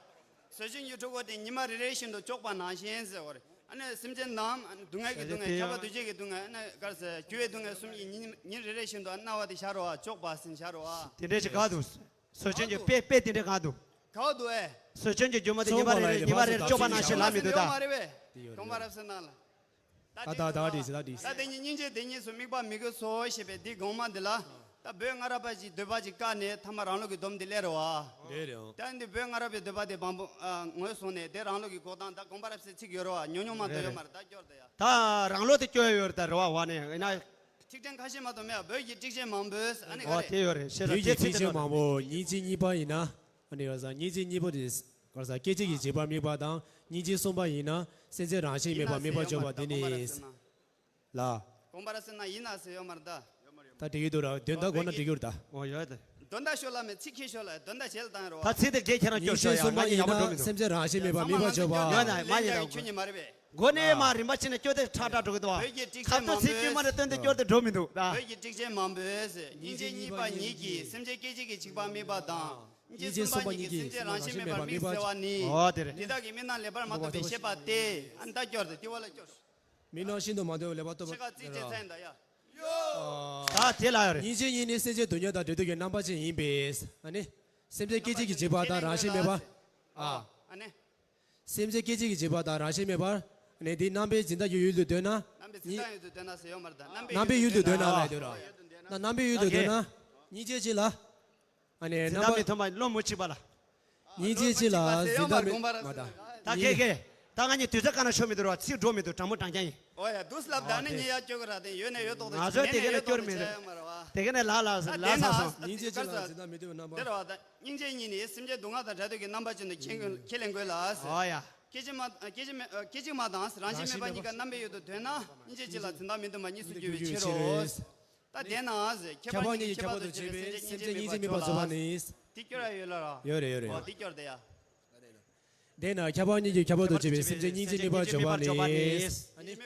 ཟོ་ཆུན་གྱི་འཁྲུལ་འཁོར་དེ་ཉི་མ་རེ་རེ་བཞིན་དུ་གཅོག་པ་ནང་བཞིན་ཟེར་བ་རེད། ཨ་ནི་སེམས་ཅན་རྣམས་སྡུག་བསྔལ་གྱི་སྡུག་བསྔལ་ཁྱབ་པ་འདུས་བྱས་ཀྱི་སྡུག་བསྔལ་ཨ་ནི་ག་རེ་ཟེར་འགྱུར་བའི་སྡུག་བསྔལ་གསུམ་གྱིས་ཉིན་ཉིན་རེ་རེ་བཞིན་དུ་མནར་བ་དེ་ཤར་བ་གཅོག་པ་ཟིན་ཤར་བ། དེ་འདྲས་ཅིག་ག་འདུག་ཟོ་ཆུན་གྱི་དཔེ་དཔེ་དེ་འདྲས་ག་འདུག་ག་འདུག་ཨེ། ཟོ་ཆུན་གྱི་སྒྱུ་མ་དེ་ཉི་མ་རེ་རེ་ཉི་མ་རེ་རེ་གཅོག་པ་ནང་བཞིན་ལ་མི་འདུག་ད། དགོངས་པ་རབ་གསལ་ནང་ལ། ད་ད་ད་བྲིས་ད་བྲིས། ད་དེ་ཉིད་སྙིང་རྗེ་དེ་ཉིད་སུ་དམིགས་པ་མི་དགོས་སོ་ཞེས་པའི་འདི་དགོངས་མ་འདི་ལ། ད་བོད་སྔ་རབས་པ་ཅིག་འདོད་པ་ཅིག་བཀག་ནས་ཐ་མ་རང་ལུགས་ཀྱི་སྡོམ་འདི་སླེབས་རོ་བ། རེད་རེད། ད་འདི་བོད་སྔ་རབས་པའི་འདོད་པ་དེ་བང་པོ་ངོས་བཟུང་ནས་དེ་རང་ལུགས་ཀྱི་འགོག་སྟངས་ད་དགོངས་པ་རབ་གསལ་ཚིག་ཡོད་རོ་བ་ཉོ་ཉོ་མ་གཏོགས་ཡོད་མ་རེད་ད་སྐྱོར་ད་ཡ། ད་རང་ལུགས་དེ་སྐྱོར་ཡོད་རེད་ད་རོ་བ་བ་ནས་ཡིན་ན། ཁྲིག་ཕྲེང་ཁ་ཤས་མ་གཏོགས་མེད་པ་བོད་ཀྱི་ཁྲིག་ཕྲེང་མང་པོས་ཨ་ནི་ག་ཨོ་རེད། དེ་ཡོད་རེད་ཤེས་ར་བོད་ཀྱི་དེ་ཚིག་ཁྲིག་དེ་ཕྲེང་མང་པོ་སྙིང་རྗེ་གཉིས་པ་ཡིན་ན། ཨ་ནི་ག་ས་སྙིང་རྗེ་གཉིས་པོ་དེ། ག་ས་སྐད་ཅིག་གིས་བྱེད་པ་དམིགས་པ་དང་སྙིང་རྗེ་གསུམ་པ་ཡིན་ན་སེམས་ཅན་རང་བཞིན་མེད་པ་དམིགས་པ་བརྗོད་པ་དེ་ནི། ལ། དགོངས་པ་རབ་གསལ་ན་ཡིན་ན་ཟེར་ཡོད་མ་རེད་ད། ད་འགྲིག་གི་འདུག་ར་དོན་དག་གོ་ན་འགྲིག་གི་རེད་ད། ཨོ་ཡོད་དེ། དོན་དག་ཤོད་ལ་མེད་ཚིག་ཁྱེར་ཤོད་ལ་དོན་དག་བྱེད་ལ་བཏང་རོགས། ད་ཚིག་དེ་རྒྱས་ཁྱེད་རང་སྐྱོར་ཤོག་ཡ་ང་གཉིས་ཡག་པོ་འགྲོ་མི་འདུག་སེམས་ཅན་རང་བཞིན་མེད་པ་དམིགས་པ་བརྗོད་པ། ཡོད་ན་མ་ཡིན་ད། ཁྱོད་ཉིད་མ་རེད་པས། མགོ་ནས་མར་རིམ་པ་བྱས་ནས་སྐྱོར་དེ་ཁྲག་ཁྲག་འགྲོ་གི་འདུག་བ། བོད་ཀྱི་ཁྲིག་ཁ་ཕྱེ་ཐུག་མང་ཚིག་དཀྱུས་མ་པོས་ནས་སྟོན་དེ་སྐྱོར་དེ་འགྲོ་མི་འདུག་ད། བོད་ཀྱི་ཁྲིག་ཕྲེང་མང་པོས་སྙིང་རྗེ་གཉིས་པ་ཉིད་ཀྱིས་སེམས་ཅན་སྐད་ཅིག་གིས་འཇིག་པར་དམིགས་པ་དང་། སྙིང་རྗེ་གསུམ་པ་ཉིད་ཀྱིས་སེམས་ཅན་རང་བཞིན་མེད་པར་དམིགས་ཟེར་བ་ནི། འོ་དེ་རེད། འདི་དག་གི་དམིགས་རྣམ་ལེགས་པར་མ་ཐོབ་པའི་ཤེས་པ་སྟེ། ཨ་ནི་ད་སྐྱོར་དེ་དེ་བ་ལ་སྐྱོར། དམིགས་རྣམ་ཤིན་ཏུ་མ་ཐོབ་པའི་ལེགས་པར་ཐོབ་པ། ཕྱེད་ཀ་རྩིས་བྱེད་ཚན་ད་ཡ། ད་དེ་ལ་ཡོད་རེད། སྙིང་རྗེ་ཉིད་ནི་སེམས་ཅན་སྡུག་བསྔལ་དང་བྲལ་འདོད་ཀྱི་རྣམ་པ་ཅན་ཡིན་པས། ཨ་ནི། སེམས་ཅན་སྐད་ཅིག་གིས་འཇིག་པ་དང་རང་བཞིན་མེད་པར། ཨ། ཨ་ནི། སེམས་ཅན་སྐད་ཅིག་གིས་འཇིག་པ་དང་རང་བཞིན་མེད་པར། ཨ་ནི་འདི་རྣམ་པའི་འཛིན་སྟངས་ཀྱི་ཡུལ་དུ་འདོད་ན། རྣམ་པའི་འཛིན་སྟངས་ཡུལ་དུ་འདོད་ན་ཟེར་ཡོད་མ་རེད་ད། རྣམ་པའི་ཡུལ་དུ་འདོད་ན་ལ་འདོད་ར། ན་རྣམ་པའི་ཡུལ་དུ་འདོད་ན། སྙིང་རྗེ་གཅིག་ལ། ཨ་ནི་འཛིན་སྟངས་མི་མཐུན་པ་བློ་མུ་གཅིག་པ་ལ། སྙིང་རྗེ་གཅིག་ལ་འཛིན་སྟངས་མི་མཐུན་པ་ལ། ད་ཁེ་ཁེ། ད་ང་གཉིས་དུས་ཚོད་ག་ན་ཤོར་མི་འདུག་ར་ཚིག་འགྲོ་མི་འདུག་དྲང་མོ་དྲང་རྐྱང་ཡིན། ཨོ་ཡ་དུས་ལབ་ད་ནི་ངས་ཡ་སྐྱོ་གི་ར་དེ་ཡོད་ནས་ཡོད་ཏོག་ཏོ་ང་ཚོས་དེ་ག་ནས་སྐྱོར་མི་འདུག་དེ་ག་ནས་ལ་ལ་ལ་ས་སོང་། སྙིང་རྗེ་གཅིག་ལ་འཛིན་སྟངས་མི་མཐུན་པའི་རྣམ་པ། འདིར་བ་ད་སྙིང་རྗེ་ཉིད་ནི་སེམས་ཅན་སྡུག་བསྔལ་དང་བྲལ་འདོད་ཀྱི་རྣམ་པ་ཅན་དུ་ཁས་ཁས་ལེན་དགོས་ལ། ཨོ་ཡ། སྐད་ཅིག་མ་སྐད་ཅིག་མ་སྐད་ཅིག་མ་དང་རང་བཞིན་མེད་པ་གཉིས་ཀ་རྣམ་པའི་ཡུལ་དུ་འདོད་ན་སྙིང་རྗེ་གཅིག་ལ་འཛིན་སྟངས་མི་མཐུན་པ་གཉིས་སུ་འགྱུར་བའི་ཕྱིར་རོ། ད་དེས་ན་ཟེར་ཁྱད་པར་གཉིས་ཀྱིས་ཁྱད་པར་དུ་བྱས་པའི་སེམས་ཅན་སྙིང་རྗེ་དམིགས་པར་བྱ་བ་ནི། དེ་སྐྱོར་ཡ་ཡོད་ལ་ར། ཡོད་རེད་ཡོད་རེད། ཨོ་དེ་སྐྱོར་དེ་ཡ། དེས་ན་ཁྱད་པར་གཉིས་ཀྱིས་ཁྱད་པར་དུ་བྱས་པའི་སེམས་ཅན་སྙིང་རྗེ་དམིགས་པར་བྱ་བ་ནི།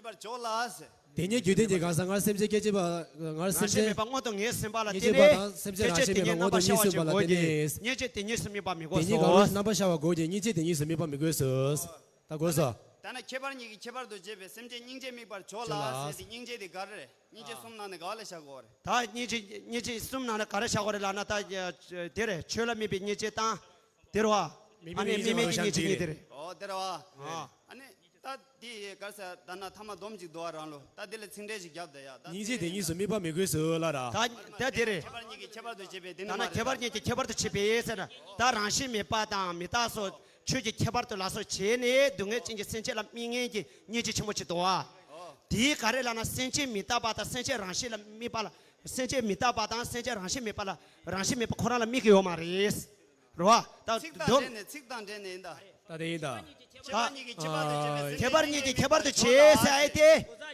དེ་ཉིད་རྒྱུ་ལྡན་གྱི་གང་ཟག་སྔར་སེམས་ཅན་སྐད་ཅིག་པ་སྔར་སེམས་ཅན་སྔར་སེམས་མེད་པ་སྔོན་དུ་ངེས་ཟིན་པ་ལ་བརྟེན་ནས་སྐད་ཅིག་དེ་ཉིད་རྣམ་པ་ཤར་བ་ཞིག་གོ་གི། སྙིང་རྗེ་དེ་ཉིད་སུ་དམིགས་པ་མི་དགོས་སོ། དེ་ཉིད་གང་རུང་རྣམ་པ་ཤར་བ་གོ་གི་སྙིང་རྗེ་དེ་ཉིད་སུ་དམིགས་པ་མི་དགོས་སོ། ད་གོ་སོ། ད་ན་ཁྱད་པར་གཉིས་ཀྱིས་ཁྱད་པར་དུ་བྱས་པའི་སེམས་ཅན་སྙིང་རྗེ་དམིགས་པར་བྱ་ལ་ཟེར་ཏེ་སྙིང་རྗེ་དེ་ག་རེ་རེད། སྙིང་རྗེ་གསུམ་ནང་ནས་ག་ལ་བཞག་དགོས་རེད། ད་སྙིང་རྗེ་སྙིང་རྗེ་གསུམ་ནང་ནས་ག་རེ་བཞག་དགོས་རེད་ལབ་ན་ད་དེ་རེད་ཆོས་ལ་དམིགས་པའི་སྙིང་རྗེ་དང་། དེ་རེད་བ། ཨ་ནི་དམིགས་མེད་ཀྱི་སྙིང་རྗེ་གཉིས་དེ་རེད། ཨོ་དེ་རེད་བ། ཨ་ནི་ད་དེ་ག་ས་ད་ན་ཐ་མ་སྡོམ་གཅིག་འདུག་བ་རང་ལོ་ད་དེ་ལ་ཚིག་འགྲེལ་ཞིག་བརྒྱབ་ད་ཡ་ད། སྙིང་རྗེ་དེ་ཉིད་སུ་དམིགས་པ་མི་དགོས་སོ་ལ་ར། ད་ད་དེ་རེད། ཁྱད་པར་གཉིས་ཀྱིས་ཁྱད་པར་དུ་བྱས་པའི་དེ་ནི་ད་ན་ཁྱད་པར་གཉིས་ཀྱིས་ཁྱད་པར་དུ་བྱས་པའི་ཟེར་ན་ད་རང་བཞིན་མེད་པ་དང་མི་རྟག་སོགས། ཆོས་ཀྱི་ཁྱད་པར་དུ་ལ་སོགས་བྱས་ནས་སྡུག་བསྔལ་ཅན་གྱི་སེམས་ཅན་ལ་དམིགས་ངེས་ཀྱི་སྙིང་རྗེ་ཆེན་པོ་ཅིག་འདུག་བ། དེའི་ག་རེ་ལབ་ན་སེམས་ཅན་མི་རྟག་པ་དང་སེམས་ཅན་རང་བཞིན་ལ་དམིགས་པ་ལ་སེམས་ཅན་མི་རྟག་པ་དང་སེམས་ཅན་རང་བཞིན་མེད་པ་ལ་རང་བཞིན་མེད་པ་ཁོ་རང་ལ་དམིགས་ཀྱི་ཡོད་མ་རེད། རེད་བ། ད་ཚིག་དང་འདོམས་འབྲེལ་ནས་ཚིག་དང་འབྲེལ་ནས་ཡིན་ད། ད་དེ་ཡིན་ད། ཁྱད་པར་གཉིས་ཀྱི་ཁྱད་པར་དུ་བྱས་པའི་སེམས་ཅན་ཁྱད་པར་གཉིས་ཀྱི་ཁྱད་པར་དུ་བྱས་ཟེར་ཨེ་ཏེ།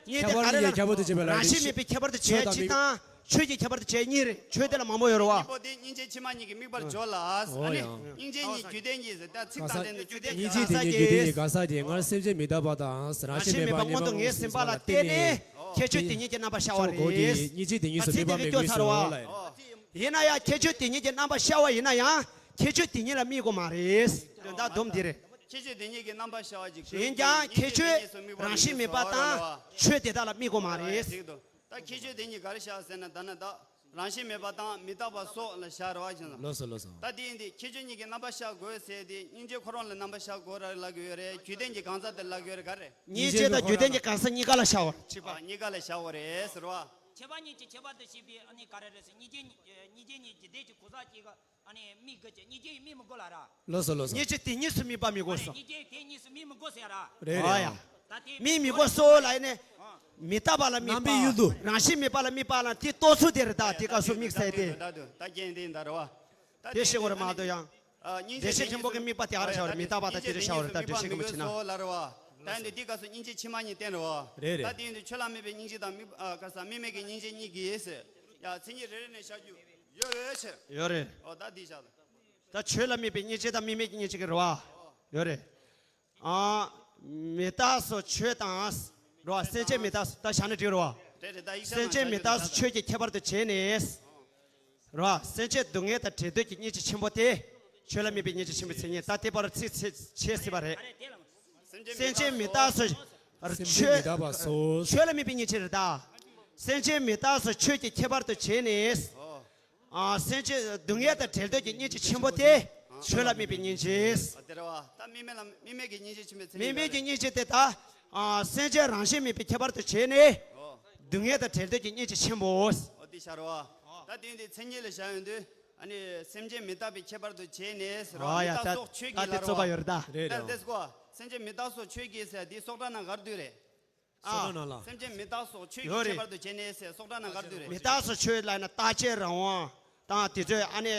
གཉིས་ཏེ་ག་རེ་ལ། རང་བཞིན་མེད་པའི་ཁྱད་པར་དུ་བྱས་གཅིག་དང་། ཆོས་ཀྱི་ཁྱད་པར་དུ་བྱས་གཉིས་རེད། ཆོས་དེ་ལ་མང་པོ་ཡོད་རེད་བ། གཉིས་པོ་དེ་སྙིང་རྗེ་ཕྱི་མ་གཉིས་ཀྱི་དམིགས་པར་འཇོག་ལ། ཨོ་ཨ་ནི་ཡང་། སྙིང་རྗེ་གཉིས་རྒྱུད་ལྡན་གྱི་ཟེར་ད་ཚིག་དང་ལྡན་དུ་རྒྱུད་ལྡན་གྱི། སྙིང་རྗེ་དེ་ཉིད་རྒྱུད་ལྡན་གྱི་ག་ས་དེ་སྔར་སེམས་ཅན་མི་རྟག་པ་དང་རང་བཞིན་མེད་པ་མངོན་དུ་ངེས་ཟིན་པ་ལ་བརྟེན་ནས་ཁྱད་ཆོས་དེ་ཉིད་ཀྱི་རྣམ་པ་ཤར་བ་རེད། སྙིང་རྗེ་དེ་ཉིད་སུ་དམིགས་པ་མེད་པའི་ཕྱིར་རོ་ལ། ཡིན་ན་ཡང་ཁྱད་ཆོས་དེ་ཉིད་ཀྱི་རྣམ་པ་ཤར་བ་ཡིན་ན་ཡང་ཁྱད་ཆོས་དེ་ཉིད་ལ་དམིགས་དགོས་མ་རེད། དོན་དག་སྡོམ་འདི་རེད། ཁྱད་ཆོས་དེ་ཉིད་ཀྱི་རྣམ་པ་ཤར་བ་ཅིག་ཡིན་ཀྱང་ཁྱད་ཆོས་རང་བཞིན་མེད་པ་དང་ཆོས་དེ་དག་ལ་དམིགས་དགོས་མ་རེད། ད་ཁྱད་ཆོས་དེ་ཉིད་ག་རེ་ཤར་ཟེར་ན་ད་ནི་ད་རང་བཞིན་མེད་པ་དང་མི་རྟག་པ་སོགས་ལ་ཤར་བ་ཅིག་ལ། ལགས་སོ་ལགས་སོ། ད་དེ་ཡིན་དུས་ཁྱད་ཆོས་གཉིས་ཀྱི་རྣམ་པ་ཤར་དགོས་ཟེར་དེ་སྙིང་རྗེ་ཁོ་རང་ལ་རྣམ་པ་ཤར་དགོས་ར་ལབ་ཀྱི་ཡོད་རེད། རྒྱུད་ལྡན་གྱི་གང་ཟག་དེ་ལབ་ཀྱི་ཡོད་རེད་ག་རེ། སྙིང་རྗེ་དང་རྒྱུད་ལྡན་གྱི་གང་ཟག་གཉིས་ཀ་ལ་ཤར་བ་རེད། ཅི་པ། གཉིས་ཀ་ལ་ཤར་བ་རེད་ཟེར་བ། ཁྱད་པར་གཉིས་ཀྱི་ཁྱད་པར་དུ་བྱས་པའི་ཨ་ནི་ག་རེ་རེད་ཟེར། སྙིང་རྗེ་གཉིས་སྙིང་རྗེ་གཉིས་རྒྱུད་ལྡན་གྱི་གང་ཟག་གཅིག་ག་ཨ་ནི་དམིགས་དགོས་ཀྱི། སྙིང་རྗེ་ཡིས་དམིགས་མི་དགོས་ལ་ར། ལགས་སོ་ལགས་སོ། སྙིང་རྗེ་དེ་གཉིས་སུ་དམིགས་པ་མི་དགོས་སོ། སྙིང་རྗེ་དེ་གཉིས་སུ་དམིགས་མི་དགོས་ཟེར་ར། རེད་རེད། ཨ་ཡ། ད་དེ་དམིགས་མི་དགོས་སོ་ལ་ཡིན་ནས། མི་རྟག་པ་ལ་དམིགས་པ། རྣམ་པའི་ཡུལ་དུ། རང་བཞིན་མེད་པ་ལ་དམིགས་པ་ལ་དེ་རྟོགས་ཚུལ་དེ་རེད། ད་དེ་སྐབས་སུ་དམིགས་ཟེར་ཏེ། ད་དུ་ད་རྒྱན་དེ་ཡིན་ད་རེད་བ། ད་དེ་ཤེས་དགོས་རེད་མ་གཏོགས་ཡང་། ཨ་སྙིང་རྗེ་བདེ་གཤེགས་ཆེན་པོ་གི་དམིགས་པ་དེ་ཨ་ར་ཤར་བ་རེད། མི་རྟག་པ་དང་དེ་རེ་ཤར་བ་རེད། ད་བདེ་གཤེགས་ཆེན་པོ་ཕྱིན་ན། ལ་རེད་བ། ད་ཡིན་དུས་དེ་སྐབས་སུ་སྙིང་རྗེ་ཕྱི་མ་གཉིས་བསྟན་རེད་བ། རེད་རེད། ད་དེ་ཡིན་དུས་ཆོས་ལ་དམིགས་པའི་སྙིང་རྗེ་དང་དམིགས་ཨ་ག་ས་དམིགས་མེད་ཀྱི་སྙིང་རྗེ་གཉིས་ཀྱིས་ཟེར། ཡ་མཚན་ཉིད་རེ་རེ་ནས་བཤད་རྒྱུ་ཡོད་རེད་ཟེར། ཡོད་རེད། ཨོ་ད་འདི་བཞག་ད། ད་ཆོས་ལ་དམིགས་པའི་སྙིང་རྗེ་དང་དམིགས་མེད་ཀྱི་སྙིང་རྗེ་གི་རེད་བ། ཡོད་རེད། ཨ། མི་རྟག་སོགས་ཆོས་དང་། རེད་བ། སེམས་ཅན་མི་རྟག་སོགས་ད་བཞག་ན་འགྲིག་རེད་བ། རེད་རེད། ད་ཡིག་ཆ་སེམས་ཅན་མི་རྟག་སོགས་ཆོས་ཀྱི་ཁྱད་པར་དུ་བྱས་ནས། རེད་བ། སེམས་ཅན་སྡུག་བསྔལ་དང་བྲལ་འདོད་ཀྱི་སྙིང་རྗེ་ཆེན་པོ་དེ། ཆོས་ལ་དམིགས་པའི་སྙིང་རྗེ་ཆེན་པོའི་མཚན་ཉིད་ད་དེ་བར་ཚིག་ཆེ་ཆེ་སྲིད་པ་རེད། སེམས་ཅན་མི་རྟག་སོགས། སེམས་ཅན་མི་རྟག་པ་སོགས། ཆོས་ལ་དམིགས་པའི་སྙིང་རྗེ་རེད་ད། སེམས་ཅན་མི་རྟག་སོགས་ཆོས་ཀྱི་ཁྱད་པར་དུ་བྱས་ནས། ཨ། སེམས་ཅན་སྡུག་བསྔལ་དང་བྲལ་འདོད་ཀྱི་སྙིང་རྗེ་ཆེན་པོ་དེ་ཆོས་ལ་དམིགས་པའི་སྙིང་རྗེ། དེ་རེད་བ། ད་དམིགས་མེད་ལ་དམིགས་མེད་ཀྱི་སྙིང་རྗེ་ཆེན་པོའི་མཚན་ཉིད། དམིགས་མེད་ཀྱི་སྙིང་རྗེ་དེ་ད། ཨ། སེམས་ཅན་རང་བཞིན་མེད་པའི་ཁྱད་པར་དུ་བྱས་ནས། སྡུག་བསྔལ་དང་བྲལ་འདོད་ཀྱི་སྙིང་རྗེ་ཆེན་པོ། ཨོ་དེ་ཤར་བ། ད་དེ་འདི་མཚན་ཉིད་ལ་བཞག་ཡོང་དུས། ཨ་ནི་སེམས་ཅན་མི་རྟག་པའི་ཁྱད་པར་དུ་བྱས་ནས་ཟེར་བ། ཨ་ཡ། མི་རྟག་ད་སོགས་ཆོས་ད་ཀྱིས་དེ་ལ་རྩོད་པ་ཡོད་རེད་ད། རེད་ད་རེད། དེ་སྐོ། སེམས་ཅན་མི་རྟག་སོགས་ཆོས་ཀྱིས་ཟེར་དེ་སོགས་སྒྲ་ན་ག་རེ་འདུག་རེད། སོགས་སྒྲ་ན་ལ། སེམས་ཅན་མི་རྟག་སོགས་ཆོས་ཀྱི་ཡོད་རེད། ཁྱད་པར་དུ་བྱས་ནས་ཟེར་སོགས་སྒྲ་ན་ག་རེ་འདུག་རེད། མི་རྟག་སོགས་ཆོས་ལ་ན་རྟག་ཆད་རང་དབང་དང་དེ་ཚོས་ཨ་ནི།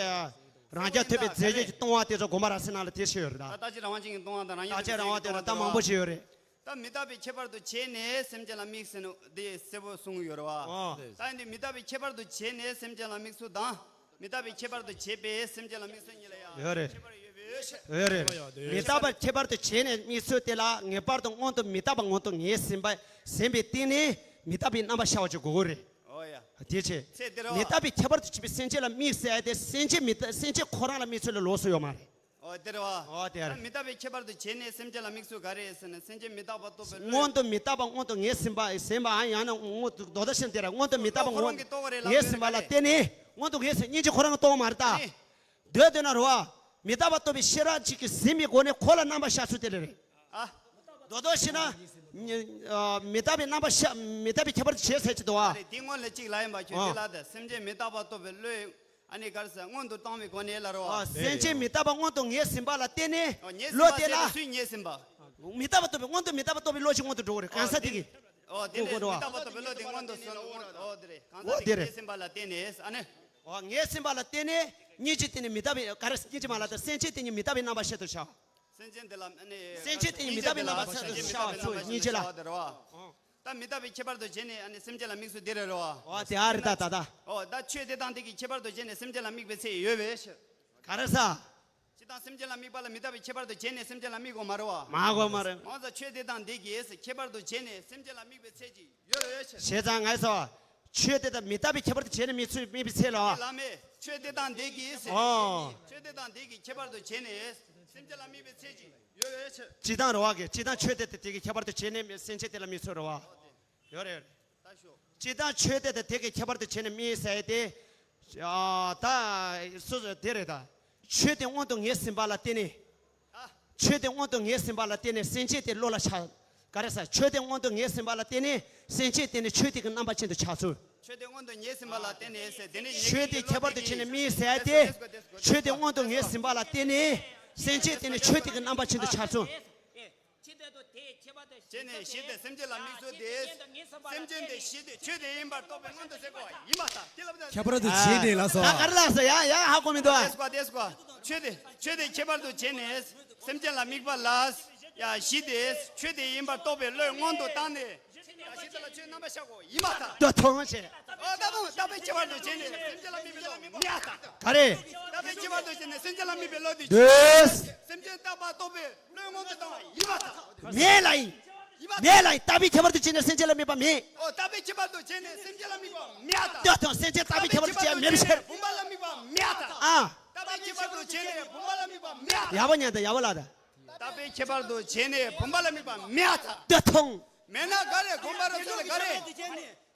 རང་རྐྱ་ཐུབ་པའི་རྫས་ཆོས་ཀྱི་ལྟུང་བ་དེ་ཚོ་དགོངས་པ་རབ་གསལ་ནང་ལ་དེ་ཤེས་ཡོད་རེད་ད། རྟག་ཆད་རང་དབང་ཅན་གྱི་ལྟུང་བ་དང་རང་རྐྱ་ཐུབ་པའི་རྫས་ཆོས་ཀྱི་ལྟུང་བ་དེ་ཚོ་ད་མང་པོ་ཞིག་ཡོད་རེད། ད་མི་རྟག་པའི་ཁྱད་པར་དུ་བྱས་ནས་སེམས་ཅན་ལ་དམིགས་ཟེར་ནོ་དེ་གསལ་པོ་གསུང་གི་ཡོད་རེད་བ། ཨོ། ད་ཡིན་དུས་མི་རྟག་པའི་ཁྱད་པར་དུ་བྱས་ནས་སེམས་ཅན་ལ་དམིགས་ཚུལ་དང་། མི་རྟག་པའི་ཁྱད་པར་དུ་བྱས་པས་སེམས་ཅན་ལ་དམིགས་ཚུལ་གཉིས་ལ་ཡང་ཡོད་རེད། ཁྱད་པར་ཡོད་པའི་ཕྱིར། ཡོད་རེད། མི་རྟག་པ་ཁྱད་པར་དུ་བྱས་ནས་དམིགས་ཚུལ་དེ་ལ་ངེས་པར་དུ་སྔོན་དུ་མི་རྟག་པ་སྔོན་དུ་ངེས་ཟིན་པ་ཟིན་པའི་སྟེང་ནས་མི་རྟག་པའི་རྣམ་པ་ཤར་བ་ཅིག་དགོས་ཀྱི་རེད། ཨོ་ཡ། དེ་ཆེ། ཚེ་འདིར་བ། མི་རྟག་པའི་ཁྱད་པར་དུ་བྱས་པའི་སེམས་ཅན་ལ་དམིགས་ཟེར་ཡ་དེ་སེམས་ཅན་མི་རྟག་སེམས་ཅན་ཁོ་རང་ལ་དམིགས་ཚུལ་ལ་ལོགས་སུ་ཡོད་མ་རེད། ཨོ་དེ་རེད་བ། ཨོ་དེ་རེད། ད་མི་རྟག་པའི་ཁྱད་པར་དུ་བྱས་ནས་སེམས་ཅན་ལ་དམིགས་ཚུལ་ག་རེ་ཟེར་ན་སེམས་ཅན་མི་རྟག་པ་རྟོགས་པའི་བློས། སྔོན་དུ་མི་རྟག་པ་སྔོན་དུ་ངེས་ཟིན་པ་ཟིན་པའམ་ཡང་ན་སྔོན་དུ་མདོར་བསྡུས་བྱས་ན་དེ་རེད། སྔོན་དུ་མི་རྟག་པ་ཁོ་རང་གིས་རྟོགས་པ་རེད་ལབ་ངེས་ཟིན་པ་ལ་བརྟེན་ནས་སྔོན་དུ་ངེས་ཟིན་སྙིང་རྗེ་ཁོ་རང་གིས་རྟོགས་པ་མ་རེད་ད། ཨ་ནི། འདོད་འདོད་ན་རེད་བ། མི་རྟག་པ་རྟོགས་པའི་ཤེས་རབ་ཅིག་གིས་ཟིན་པའི་སྒོ་ནས་ཁོ་ལ་རྣམ་པ་ཤར་ཚུལ་དེ་རེད། ཨ། མདོར་བསྡུས་བྱས་ན། ཨ། མི་རྟག་པའི་རྣམ་པ་ཤར་མི་རྟག་པའི་ཁྱད་པར་དུ་བྱས་ཟེར་གྱི་འདུག་བ། རེད་དེ་སྔོན་ལ་གཅིག་ལབ་ཡིན་པ་ཁྱོད་ཨ། དེ་ལ་ད་སེམས་ཅན་མི་རྟག་པ་རྟོགས་པའི་བློས། ཨ་ནི་ག་རེ་ཟེར་སྔོན་དུ་བཏང་བའི་སྒོ་ནས་ལ་རོ། ཨ། སེམས་ཅན་མི་རྟག་པ་སྔོན་དུ་ངེས་ཟིན་པ་ལ་བརྟེན་ནས། ཨ། ངེས་ཟིན་པ་ཟེར་ན་སུས་ངེས་ཟིན་པ། མི་རྟག་པ་རྟོགས་པའི་སྔོན་དུ་མི་རྟག་པ་རྟོགས་པའི་བློ་ཞིག་སྔོན་དུ་འགྲོ་གི་རེད་གང་ཟག་དེ་གིས། ཨོ་དེ་ལས་མི་རྟག་པ་རྟོགས་པའི་བློ་དེ་སྔོན་དུ་སོང་ནས་ཨོ་དེ་རེད་གང་ཟག་དེ་ངེས་ཟིན་པ་ལ་བརྟེན་ནས་ཨ་ནི། ཨོ་ངེས་ཟིན་པ་ལ་བརྟེན་ནས་སྙིང་རྗེ་དེ་ནི་མི་རྟག་པའི་ག་རེ་སྙིང་རྗེ་མ་ལ་དང་སེམས་ཅན་དེ་ཉིད་མི་རྟག་པའི་རྣམ་པ་ཤར་དུ་བྱ། སེམས་ཅན་དེ་ལ་ཨ་ནི། སེམས་ཅན་དེ་ཉིད་མི་རྟག་པའི་རྣམ་པ་ཤར་དུ་བྱ་བ་ཚོ་སྙིང་རྗེ་ལ། ཨོ་དེ་རེད་བ། ད་མི་རྟག་པའི་ཁྱད་པར་དུ་བྱས་ནས་ཨ་ནི་སེམས་ཅན་ལ་དམིགས་ཚུལ་འདི་རེད་རོ། ཨོ་དེ་ཨ་རེད་ད་ད་ད། ཨོ་ད་ཆོས་དེ་དང་དེ་གི་ཁྱད་པར་དུ་བྱས་ནས་སེམས་ཅན་ལ་དམིགས་པའི་ཚེ་ཡོད་པའི་ཕྱིར། ག་རེ་ཟ། སྤྱིར་བཏང་སེམས་ཅན་ལ་དམིགས་པ་ལ་མི་རྟག་པའི་ཁྱད་པར་དུ་བྱས་ནས་སེམས་ཅན་ལ་དམིགས་དགོས་མ་རེད་བ། མ་དགོས་མ་རེད། ང་ཚོ་ཆོས་དེ་དང་དེ་གི་ཁྱད་པར་དུ་བྱས་ནས་སེམས་ཅན་ལ་དམིགས་པའི་ཚེ་གཅིག་ཡོད་རེད་ཕྱིར། བྱས་ཙང་ངས་ཟ། ཆོས་དེ་དང་མི་རྟག་པའི་ཁྱད་པར་དུ་བྱས་ནས་དམིགས་ཚུལ་དམིགས་པའི་ཚེ་ལ། བླ་མས་ཆོས་དེ་དང་དེ་གི་ཟེར། ཨོ། ཆོས་དེ་དང་དེ་གི་ཁྱད་པར་དུ་བྱས་ནས་སེམས་ཅན་ལ་དམིགས་པའི་ཚེ་གཅིག་ཡོད་རེད་ཕྱིར། སྤྱིར་བཏང་རེད་བ་གི་སྤྱིར་བཏང་ཆོས་དེ་དང་དེ་གི་ཁྱད་པར་དུ་བྱས་ནས་སེམས་ཅན་དེ་ལ་དམིགས་ཚུལ་རེད་བ། ཡོད་རེད། སྤྱིར་བཏང་ཆོས་དེ་དང་དེ་གི་ཁྱད་པར་དུ་བྱས་ནས་དམིགས་ཟེར་ཏེ། ཨ། ད་སོ་སོ་དེ་རེད་ད། ཆོས་དེ་སྔོན་དུ་ངེས་ཟིན་པ་ལ་བརྟེན་ནས། ཆོས་དེ་སྔོན་དུ་ངེས་ཟིན་པ་ལ་བརྟེན་ནས་སེམས་ཅན་དེ་བློ་ལ་འཆར། ག་རེ་ཟ། ཆོས་དེ་སྔོན་དུ་ངེས་ཟིན་པ་ལ་བརྟེན་ནས་སེམས་ཅན་དེ་ནི་ཆོས་དེ་གི་རྣམ་པ་ཅན་དུ་འཆར་ཚུལ། ཆོས་དེ་སྔོན་དུ་ངེས་ཟིན་པ་ལ་བརྟེན་ནས་ཟེར་དེ་ནི་ཆོས་དེ་ཁྱད་པར་དུ་བྱས་ནས་དམིགས་ཟེར་ཏེ། ཆོས་དེ་སྔོན་དུ་ངེས་ཟིན་པ་ལ་བརྟེན་ནས་སེམས་ཅན་དེ་ནི་ཆོས་དེ་གི་རྣམ་པ་ཅན་དུ་འཆར་ཚུལ། ཆོས་དེ་དང་དེ་ཁྱད་པར་དུ་བྱས་ནས་ཞི་བདེ་སེམས་ཅན་ལ་དམིགས་ཚུལ་དེ། སེམས་ཅན་དེ་ཞི་བདེ་ཆོས་དེ་ཡིན་པར་རྟོགས་པའི་སྔོན་དུ་ཟེར་གོ་ཡིན་པ་དང་དེ་ལ་ཁྱད་པར་དུ་བྱས་ནས་ལ་སོ། ད་ག་རེ་ལ་སོ་ཡ་ཡ་ཧ་གོ་མི་འདུག་ཨ། དེ་སྐོ་དེ་སྐོ་ཆོས་དེ་ཆོས་དེ་ཁྱད་པར་དུ་བྱས་ནས་སེམས་ཅན་ལ་དམིགས་པ་ལ། ཡ་གཞི་དེ་ཆོས་དེ་ཡིན་པར་རྟོགས་པའི་བློས་མངོན་དུ་བཏང་ནས། ཡ་གཞི་དེ་ལ་ཆོས་རྣམ་པར་ཤར་གོ་ཡིན་པར་ཐལ། ད་མཐོང་བྱས། ཨོ་ད་དུང་བརྟགས་པའི་ཁྱད་པར་དུ་བྱས་ནས་སེམས་ཅན་ལ་དམིགས་པའི་བློ་མེད་པར་ཐལ། ག་རེ། བརྟགས་པའི་ཁྱད་པར་དུ་བྱས་ནས་སེམས་ཅན་ལ་དམིགས་པའི་བློ་དེ། འདོད། སེམས་ཅན་རྟག་པར་རྟོགས་པའི་བློས་མངོན་དུ་བཏང་བ་ཡིན་པར་ཐལ། མེད་ལ་ཡིན། ཡིན་པར་ཐལ། མེད་ལ་ཡིན། བརྟགས་པའི་ཁྱད་པར་དུ་བྱས་ནས་སེམས་ཅན་ལ་དམིགས་པ་མེད། ཨོ་བརྟགས་པའི་ཁྱད་པར་དུ་བྱས་ནས་སེམས་ཅན་ལ་དམིགས་པ་མེད་པར་ཐལ། ད་དུང་སེམས་ཅན་བརྟགས་པའི་ཁྱད་པར་དུ་བྱས་མེད་པའི་ཕྱིར། བུམ་པ་ལ་དམིགས་པ་མེད་པར་ཐལ། ཨ། བརྟགས་པའི་ཁྱད་པར་དུ་བྱས་ནས་བུམ་པ་ལ་དམིགས་པ་མེད་པར་ཐལ། ཡག་པོ་ཉན་དང་ཡག་པོ་ལ་དང་། བརྟགས་པའི་ཁྱད་པར་དུ་བྱས་ནས་བུམ་པ་ལ་དམིགས་པ་མེད་པར་ཐལ། ད་དུང་། མེད་ན་ག་རེ་བུམ་པ་རུ་ཚུད་ལ་ག་རེ།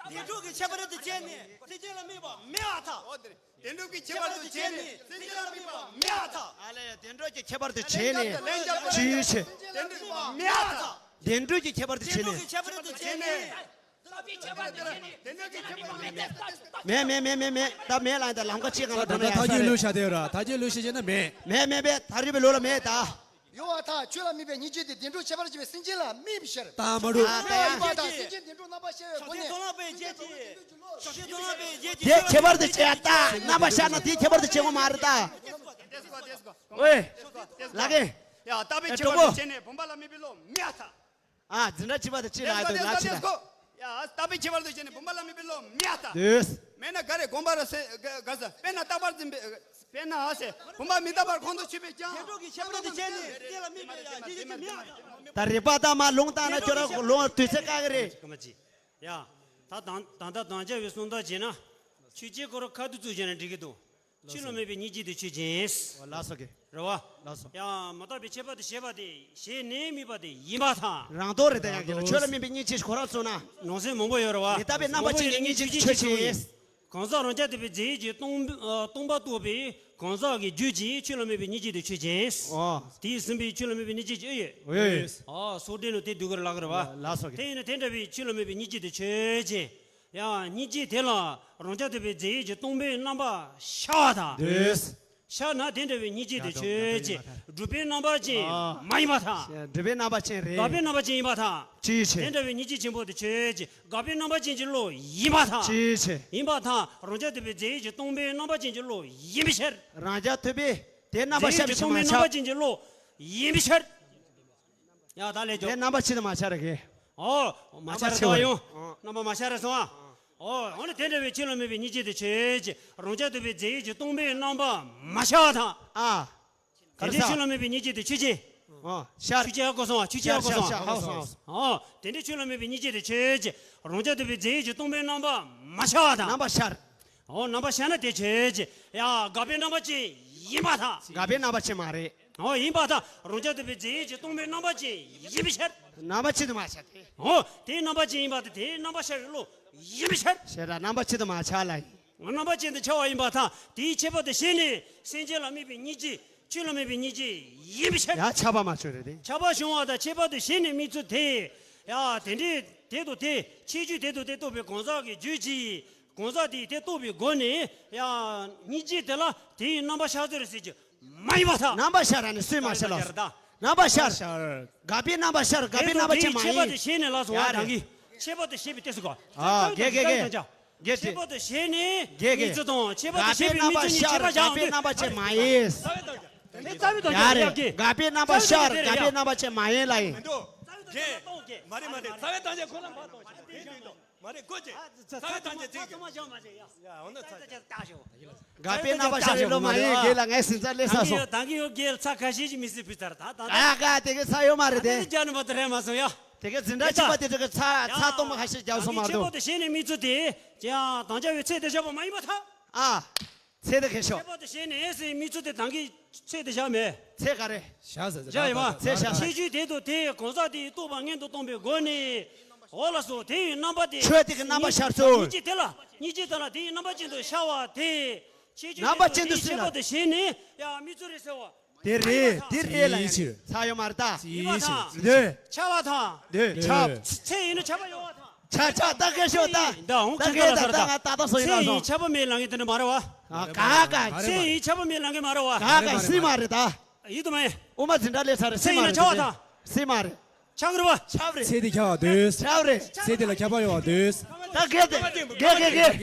བདེན་གྲུབ་ཀྱི་ཁྱད་པར་དུ་བྱས་ནས་སེམས་ཅན་ལ་དམིགས་པ་མེད་པར་ཐལ། ཨོ་དེ་རེད། བདེན་གྲུབ་ཀྱི་ཁྱད་པར་དུ་བྱས་ནས་སེམས་ཅན་ལ་དམིགས་པ་མེད་པར་ཐལ། ཨ་ལས་བདེན་གྲུབ་ཀྱི་ཁྱད་པར་དུ་བྱས་ནས་ཅི་ཡོད་བྱས། བདེན་གྲུབ་མེད་པར་ཐལ། བདེན་གྲུབ་ཀྱི་ཁྱད་པར་དུ་བྱས་ནས། ཁྱད་པར་དུ་བྱས་ནས། མེད་མེད་མེད་མེད་མེད། ད་མེད་ལ་ཡིན་ད་ལམ་ཁ་གཅིག་གང་ལ་འགྲོ་ན་ཡག་ས་རེད། ད་ཐག་གཅོད་ལུས་བྱ་དེ་ར་ཐག་གཅོད་ལུས་བྱེད་ན་མེད། མེད་མེད་མེད། ད་རིག་པའི་ལོ་ལ་མེད་ད། ཡོད་པར་ཐལ། ཆོས་ལ་དམིགས་པའི་སྙིང་རྗེ་དེ་བདེན་གྲུབ་ཁྱད་པར་ཅན་པའི་སེམས་ཅན་ལ་དམིགས་པའི་ཕྱིར། ད་མ་རུ། ད་ཡིན་པར་ཐལ། སེམས་ཅན་བདེན་གྲུབ་རྣམ་པར་ཤར་བའི་སྒོ་ནས། དེ་ཁྱད་པར་དུ་བྱས་ད་རྣམ་པར་ཤར་ན་དེ་ཁྱད་པར་དུ་བྱེད་དགོས་མ་རེད་ད། ཨོའི། ལགས་ཀྱི། ཡ་བརྟགས་པའི་ཁྱད་པར་དུ་བྱས་ནས་བུམ་པ་ལ་དམིགས་པའི་བློ་མེད་པར་ཐལ། ཨ་འཛིན་གྲྭ་གཅིག་པ་དང་གཅིག་ལ་ཨ་དོ་ལ་ཕྱི་ལ། ཡ་བརྟགས་པའི་ཁྱད་པར་དུ་བྱས་ནས་བུམ་པ་ལ་དམིགས་པའི་བློ་མེད་པར་ཐལ། འདོད། མེད་ན་ག་རེ་བུམ་པ་རུ་ཟེར་ག་ག་ས་དཔེར་ན་རྟག་པར་འཛིན་པའི་དཔེར་ན་ཨ་ཟེར་བུམ་པ་མི་རྟག་པར་ཁོང་དུ་ཆུད་པས་ཀྱང་། བདེན་གྲུབ་ཀྱི་ཁྱད་པར་དུ་བྱས་ནས་དེ་ལ་དམིགས་པའི་ཡ་དེ་ཅི་མེད་པར་ཐལ། ད་རིག་པ་དང་མ་ལུང་བཏང་ན་ཁྱོད་རང་ལུང་དུས་ཚོད་བཀག་གི་རེད། ཀ་མ་ཅི། ཡ། ད་དང་ད་ལྟ་དམ་བཅའ་བའི་སྲུང་ཐག་བྱས་ན། ཆོས་ཀྱི་སྐོར་ཁ་ཐུག་ཚུགས་བྱས་ན་འགྲིག་གི་འདུག་ཆོས་ལ་དམིགས་པའི་སྙིང་རྗེ་དེ་ཆོས་ཅན། ལགས་སོ་གི། རེད་བ། ལགས་སོ། ཡང་མི་རྟག་པའི་ཁྱད་པར་དུ་བྱས་པ་དེ་བྱས་ནས་དམིགས་པ་དེ་ཡིན་པར་ཐལ། རང་ལྡོག་རེད་ད་ཡང་གི་ལ་ཆོས་ལ་དམིགས་པའི་སྙིང་རྗེ་ཁོ་རང་ཚོ་ན། ནང་གསེས་མང་པོ་ཡོད་རེད་བ། མི་རྟག་པའི་རྣམ་པ་ཅན་གྱི་སྙིང་རྗེ་དེ་ཆོས་ཅན། གང་ཟག་རང་རྐྱ་ཐུབ་པའི་རྫས་ཡོད་ཀྱི་སྟོང་སྟོང་པ་རྟོགས་པའི་གང་ཟག་གི་རྒྱུད་ཀྱི་ཆོས་ལ་དམིགས་པའི་སྙིང་རྗེ་དེ་ཆོས་ཅན། ཨོ། དེས་ཟིན་པའི་ཆོས་ལ་དམིགས་པའི་སྙིང་རྗེ་ཅི་ཡོད། ཡོད་ཡོད། ཨོ་སོགས་འདྲེན་ནོ་དེ་སྡུག་གི་ལག་རེད་བ། ལགས་སོ་གི། དེ་ཡིན་ན་དེ་འདྲ་བའི་ཆོས་ལ་དམིགས་པའི་སྙིང་རྗེ་དེ་ཆོས་ཅན། ཡང་སྙིང་རྗེ་དེ་ལ་རང་རྐྱ་ཐུབ་པའི་རྫས་ཡོད་ཀྱི་སྟོང་པའི་རྣམ་པ་ཤར་བ་དང་། འདོད། ཤར་ན་དེ་འདྲ་བའི་སྙིང་རྗེ་དེ་ཆོས་ཅན། སྒྲུབ་པའི་རྣམ་པ་ཅན་མ་ཡིན་པར་ཐལ། སྒྲུབ་པའི་རྣམ་པ་ཅན་རེད། དགག་པའི་རྣམ་པ་ཅན་ཡིན་པར་ཐལ། ཅི་ཡོད་བྱས། དེ་འདྲ་བའི་སྙིང་རྗེ་ཆེན་པོ་དེ་ཆོས་ཅན། དགག་པའི་རྣམ་པ་ཅན་གྱི་བློ་ཡིན་པར་ཐལ། ཅི་ཡོད་བྱས། ཡིན་པར་ཐལ། རང་རྐྱ་ཐུབ་པའི་རྫས་ཡོད་ཀྱི་སྟོང་པའི་རྣམ་པ་ཅན་གྱི་བློ་ཡིན་པའི་ཕྱིར། རང་རྐྱ་ཐུབ་པའི་དེ་རྣམ་པ་ཤར་བའི་ཕྱིར་མ་ཁྱབ། རྣམ་པ་ཅན་གྱི་བློ་ཡིན་པའི་ཕྱིར། ཡ་ད་ལས་ཀྱོ། དེ་རྣམ་པ་ཆེད་དུ་མ་ཤར་གི། ཨོ། མ་ཤར་ར་སོང་ཡོང་། རྣམ་པ་མ་ཤར་ར་སོང་ཨ། ཨོ། འོ་ན་དེ་འདྲ་བའི་ཆོས་ལ་དམིགས་པའི་སྙིང་རྗེ་དེ་ཆོས་ཅན། རང་རྐྱ་ཐུབ་པའི་རྫས་ཡོད་ཀྱི་སྟོང་པའི་རྣམ་པ་མ་ཤར་བ་དང་། ཨ། དེ་འདྲའི་ཆོས་ལ་དམིགས་པའི་སྙིང་རྗེ་དེ་ཆོས་ཅན། ཨ་ཤར། ཆོས་ཅན་ཧ་གོ་སོང་ཨ། ཆོས་ཅན་ཧ་གོ་སོང་ཨ། ཨོ། དེ་འདྲའི་ཆོས་ལ་དམིགས་པའི་སྙིང་རྗེ་དེ་ཆོས་ཅན། རང་རྐྱ་ཐུབ་པའི་རྫས་ཡོད་ཀྱི་སྟོང་པའི་རྣམ་པ་མ་ཤར་བ་དང་། རྣམ་པ་ཤར། ཨོ་རྣམ་པ་ཤར་ན་དེ་ཆོས་ཅན། ཡ་དགག་པའི་རྣམ་པ་ཅན་ཡིན་པར་ཐལ། དགག་པའི་རྣམ་པ་ཅན་མ་རེད། ཨོ་ཡིན་པར་ཐལ། རང་རྐྱ་ཐུབ་པའི་རྫས་ཡོད་ཀྱི་སྟོང་པའི་རྣམ་པ་ཅན་ཡིན་པའི་ཕྱིར། རྣམ་པ་ཆེད་དུ་མ་ཤར་ཏེ། ཨོ་དེའི་རྣམ་པ་ཅན་ཡིན་པར་ཐལ། དེའི་རྣམ་པ་ཤར་བའི་བློ་ཡིན་པའི་ཕྱིར། ཞེས་ར་རྣམ་པ་ཆེད་དུ་མ་ཤར་ལ་ཡིན། རྣམ་པ་ཅན་དུ་འཆར་བ་ཡིན་པར་ཐལ། དེའི་ཁྱད་པར་དུ་བྱས་ནས་སེམས་ཅན་ལ་དམིགས་པའི་སྙིང་རྗེ་ཆོས་ལ་དམིགས་པའི་སྙིང་རྗེ་ཡིན་པའི་ཕྱིར། ཡ་ཁྱབ་པ་མ་བྱུང་རེད་དེ། ཁྱབ་པ་བྱུང་བ་དང་ཁྱད་པར་དུ་བྱས་ནས་དམིགས་ཚུལ་དེ། ཡ་དེ་འདྲའི་དེ་དང་དེ་ཁྱད་ཆོས་དེ་དང་དེ་རྟོགས་པའི་གང་ཟག་གི་རྒྱུད་ཀྱིས། གང་ཟག་དེས་དེ་རྟོགས་པའི་སྒོ་ནས་ཡང་སྙིང་རྗེ་དེ་ལ་དེའི་རྣམ་པ་ཤར་ཚུལ་རེད་ཟེར་གྱི་མ་ཡིན་པར་ཐལ། རྣམ་པ་ཤར་ནས་སུས་མ་ཤར་ལ། རྣམ་པ་ཤར། དགག་པའི་རྣམ་པ་ཤར། དགག་པའི་རྣམ་པ་ཅན་མ་ཡིན། ཁྱད་པར་དུ་བྱས་ནས་ལ་སོང་བ་དང་གི། ཁྱད་པར་དུ་བྱས་པའི་ལྟས་སུ་གོ། ཨ་དགེ་དགེ་དགེ། དགེ་དགེ། ཁྱད་པར་དུ་བྱས་ནས་དགེ་དགེ། དམིགས་ཚུལ་དང་ཁྱད་པར་དུ་བྱས་པའི་དམིགས་ཚུལ་གཉིས་ཁྱད་པར་བཞག་འདུག་རྣམ་པ་ཅན་མ་ཡིན། རྩ་བའི་དོན་ཡ་རེད། དགག་པའི་རྣམ་པ་ཤར། དགག་པའི་རྣམ་པ་ཅན་མ་ཡིན་ལ་ཡིན། མ་རེད་མ་རེད། རྩ་བའི་དོན་ཅན་ཁོ་རང་ཕར་གཏོང་བྱས་ནས་དེ་ཡིན་དོ། མ་རེད་ཀོ་ཅེ། ཚ་བའི་ཐང་ཅེ་ཚིག་གི། ཡ་འོ་ན་ཚ་ཅེ། དགག་པའི་རྣམ་པ་ཤར་རེད་ལོ་མ་ཡིན་དགེ་ལ་ངའི་སེམས་རྩ་ལས་ས་སོང་། ད་གི་ཡོད་དགེ་ལ་ཚ་ཁ་ཤས་ཅིག་མི་སྲིད་ཕུལ་ཚར་ད་ད་ད། ཨ་ག་དེ་གི་ཚ་ཡོད་མ་རེད་དེ། ད་དེ་རྒྱ་ནི་མ་དེ་རེད་མ་སོང་ཡ། དེ་གི་འཛིན་གྲྭ་གཅིག་པ་དེ་དེ་གི་ཚ་ཚ་གཏོང་མ་ཁ་ཤས་རྒྱབ་སོང་མ་གཏོགས། ཁྱད་པར་དུ་བྱས་ནས་དམིགས་ཚུལ་དེ་ཀྱང་དམ་བཅའ་བའི་ཚད་དེ་བཞག་པ་མ་ཡིན་པར་ཐལ། ཨ། ཚད་དེ་གི་ཤོག་ཁྱད་པར་དུ་བྱས་ནས་ཟེར་དམིགས་ཚུལ་དེ་ད་གི། ཚད་དེ་བཞག་མེད། ཚད་ག་རེ། བཞག་ཟེར་ཟེར། བཞག་ཡོད་མ། ཚད་བཞག་ཁྱད་ཆོས་དེ་དང་དེ་གང་ཟག་དེའི་རྟོགས་པ་མངོན་དུ་བཏང་བའི་སྒོ་ནས། འོ་ལགས་སོ་དེ་ཡི་རྣམ་པ་དེ། ཆོས་དེ་གི་རྣམ་པ་ཤར་ཚུལ། སྙིང་རྗེ་དེ་ལ་སྙིང་རྗེ་དེ་ལ་དེ་ཡི་རྣམ་པ་ཅན་དུ་ཤར་བ་དེ། ཁྱད་ཆོས་དེ་དང་དེའི་ཁྱད་པར་དུ་བྱས་ནས་ཡང་དམིགས་ཚུལ་རེད་ཟེར་བ། དེ་རེད་དེ་རེད་ལ་ཡིན་ཚ་ཡོད་མ་རེད་ད། ཡིན་པ་དང་། འདོད། ཁྱབ་པ་དང་། འདོད་ཁྱབ། ཚད་ཡིན་ན་ཁྱབ་པ་ཡོད་པ་དང་། ཆ་ཆ་ད་གས་ཤོག་ད། ད་འོང་ད་ཁྱོད་གས་ད་ད་ད་ང་ད་ད་སོ་ཡིན་ལ་སོ། ཚད་ཡིན་ཁྱབ་པ་མེད་ལ་ངས་དེ་འདྲ་མ་རེད་བ། ཨ་ག་ག་ཚད་ཡིན་ཁྱབ་པ་མེད་ལ་ངས་མ་རེད་བ། ག་ག་སྲིད་མ་རེད་ད། ཡིད་དུ་མེད། ཨོ་མ་འཛིན་གྲྭ་ལས་ཚར་རེད་ཚད་སྲིད་མ་ཡིན་རེད་ཁྱབ་པ་དང་། སྲིད་མ་རེད། ཆགས་རེད་བ། ཚད་དེ་ཁྱབ་པ་འདོད། ཆགས་རེད། ཚད་དེ་ལ་ཁྱབ་པ་ཡོད་པ་འདོད། ད་གས་དེ་གས་གས་གས།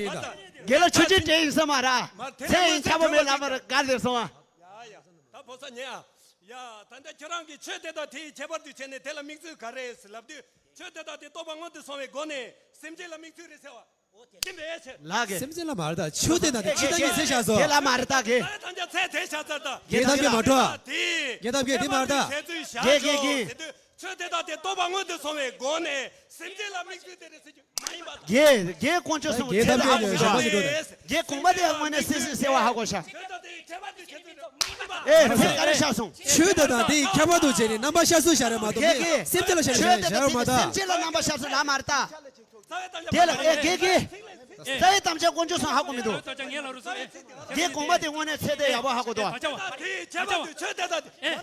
གས་ལ་ཆོས་ཅན་དྲན་ཡིན་ས་མ་ར། ཚད་ཡིན་ཁྱབ་པ་མེད་ལ་མ་ར་ག་ཟེར་སོང་ཨ། ད་ཕོ་ས་ཉེ་ཨ། ཡ། ད་ལྟ་ཁྱེད་རང་གིས་ཆོས་དེ་དང་དེའི་ཁྱད་པར་དུ་བྱས་ནས་དེ་ལ་དམིགས་ཚུལ་ག་རེ་ཟེར་ལབ་དུས། ཆོས་དེ་དག་དེ་རྟོགས་པ་སྔོན་དུ་སོང་བའི་སྒོ་ནས་སེམས་ཅན་ལ་དམིགས་ཚུལ་རེད་ཟེར་བ། ཡིན་པས་ཟེར། ལགས་གི། སེམས་ཅན་ལ་མ་རེད་ད། ཆོས་དེ་དང་དེ་ཅི་ལྟར་ཡིན་ཟེར་བཞག་སོ། དེ་ལ་མ་རེད་ད་གི། ད་ཐམས་ཅད་ཚད་དེ་བཞག་ཚར་ད། དེ་ཐམས་ཅད་མ་འགྲོ། དེ། དེ་ཐམས་ཅད་དེ་མ་རེད་ད། དེ་དེ་དེ་དེ། ཆོས་དེ་དག་དེ་རྟོགས་པ་སྔོན་དུ་སོང་བའི་སྒོ་ནས་སེམས་ཅན་ལ་དམིགས་ཚུལ་དེ་རེད་ཟེར་རྒྱུ་མ་ཡིན་པ་དང་། རྒྱས་རྒྱས་དཀོན་མཆོག་གསུམ་གྱི་ཚད་དེ་ཧ་གོ་མི་འདུག་རྒྱས་གོང་མ་དེ་དངོས་གནས་སེམས་ཅན་ཟེར་བ་ཧ་གོ་ཤག་ཆོས་དེ་དག་དེ་ཁྱད་པར་དུ་བྱེད་ཚུལ་དང་མ་ཡིན་པ། ཨེ་ཚད་ག་རེ་བཞག་སོང་། ཆོས་དེ་དང་དེའི་ཁྱད་པར་དུ་བྱས་ནས་རྣམ་པ་ཤར་ཚུལ་བཞག་རེད་མ་གཏོགས། རྒྱས་རྒྱས། སེམས་ཅན་ལ་ཤར་ཚུལ་བཞག་རེད་མ་གཏོགས། ཆོས་དེ་དང་དེ་སེམས་ཅན་ལ་རྣམ་པ་ཤར་ཚུལ་ལ་མ་རེད་ད། དེ་ལ་ཨེ་རྒྱས་རྒྱས། རྩ་བའི་དམ་བཅའ་དཀོན་མཆོག་གསུམ་ཧ་གོ་མི་འདུག་རྩ་བའི་དམ་བཅའ་ངས་ལབ་རོགས་ཟེར། རྒྱས་གོང་མ་དེ་དངོས་གནས་ཚད་དེ་ཡག་པོ་ཧ་གོ་འདུག་དེ་ཁྱད་པར་དུ་ཆོས་དེ་དང་དེ། ཨེ།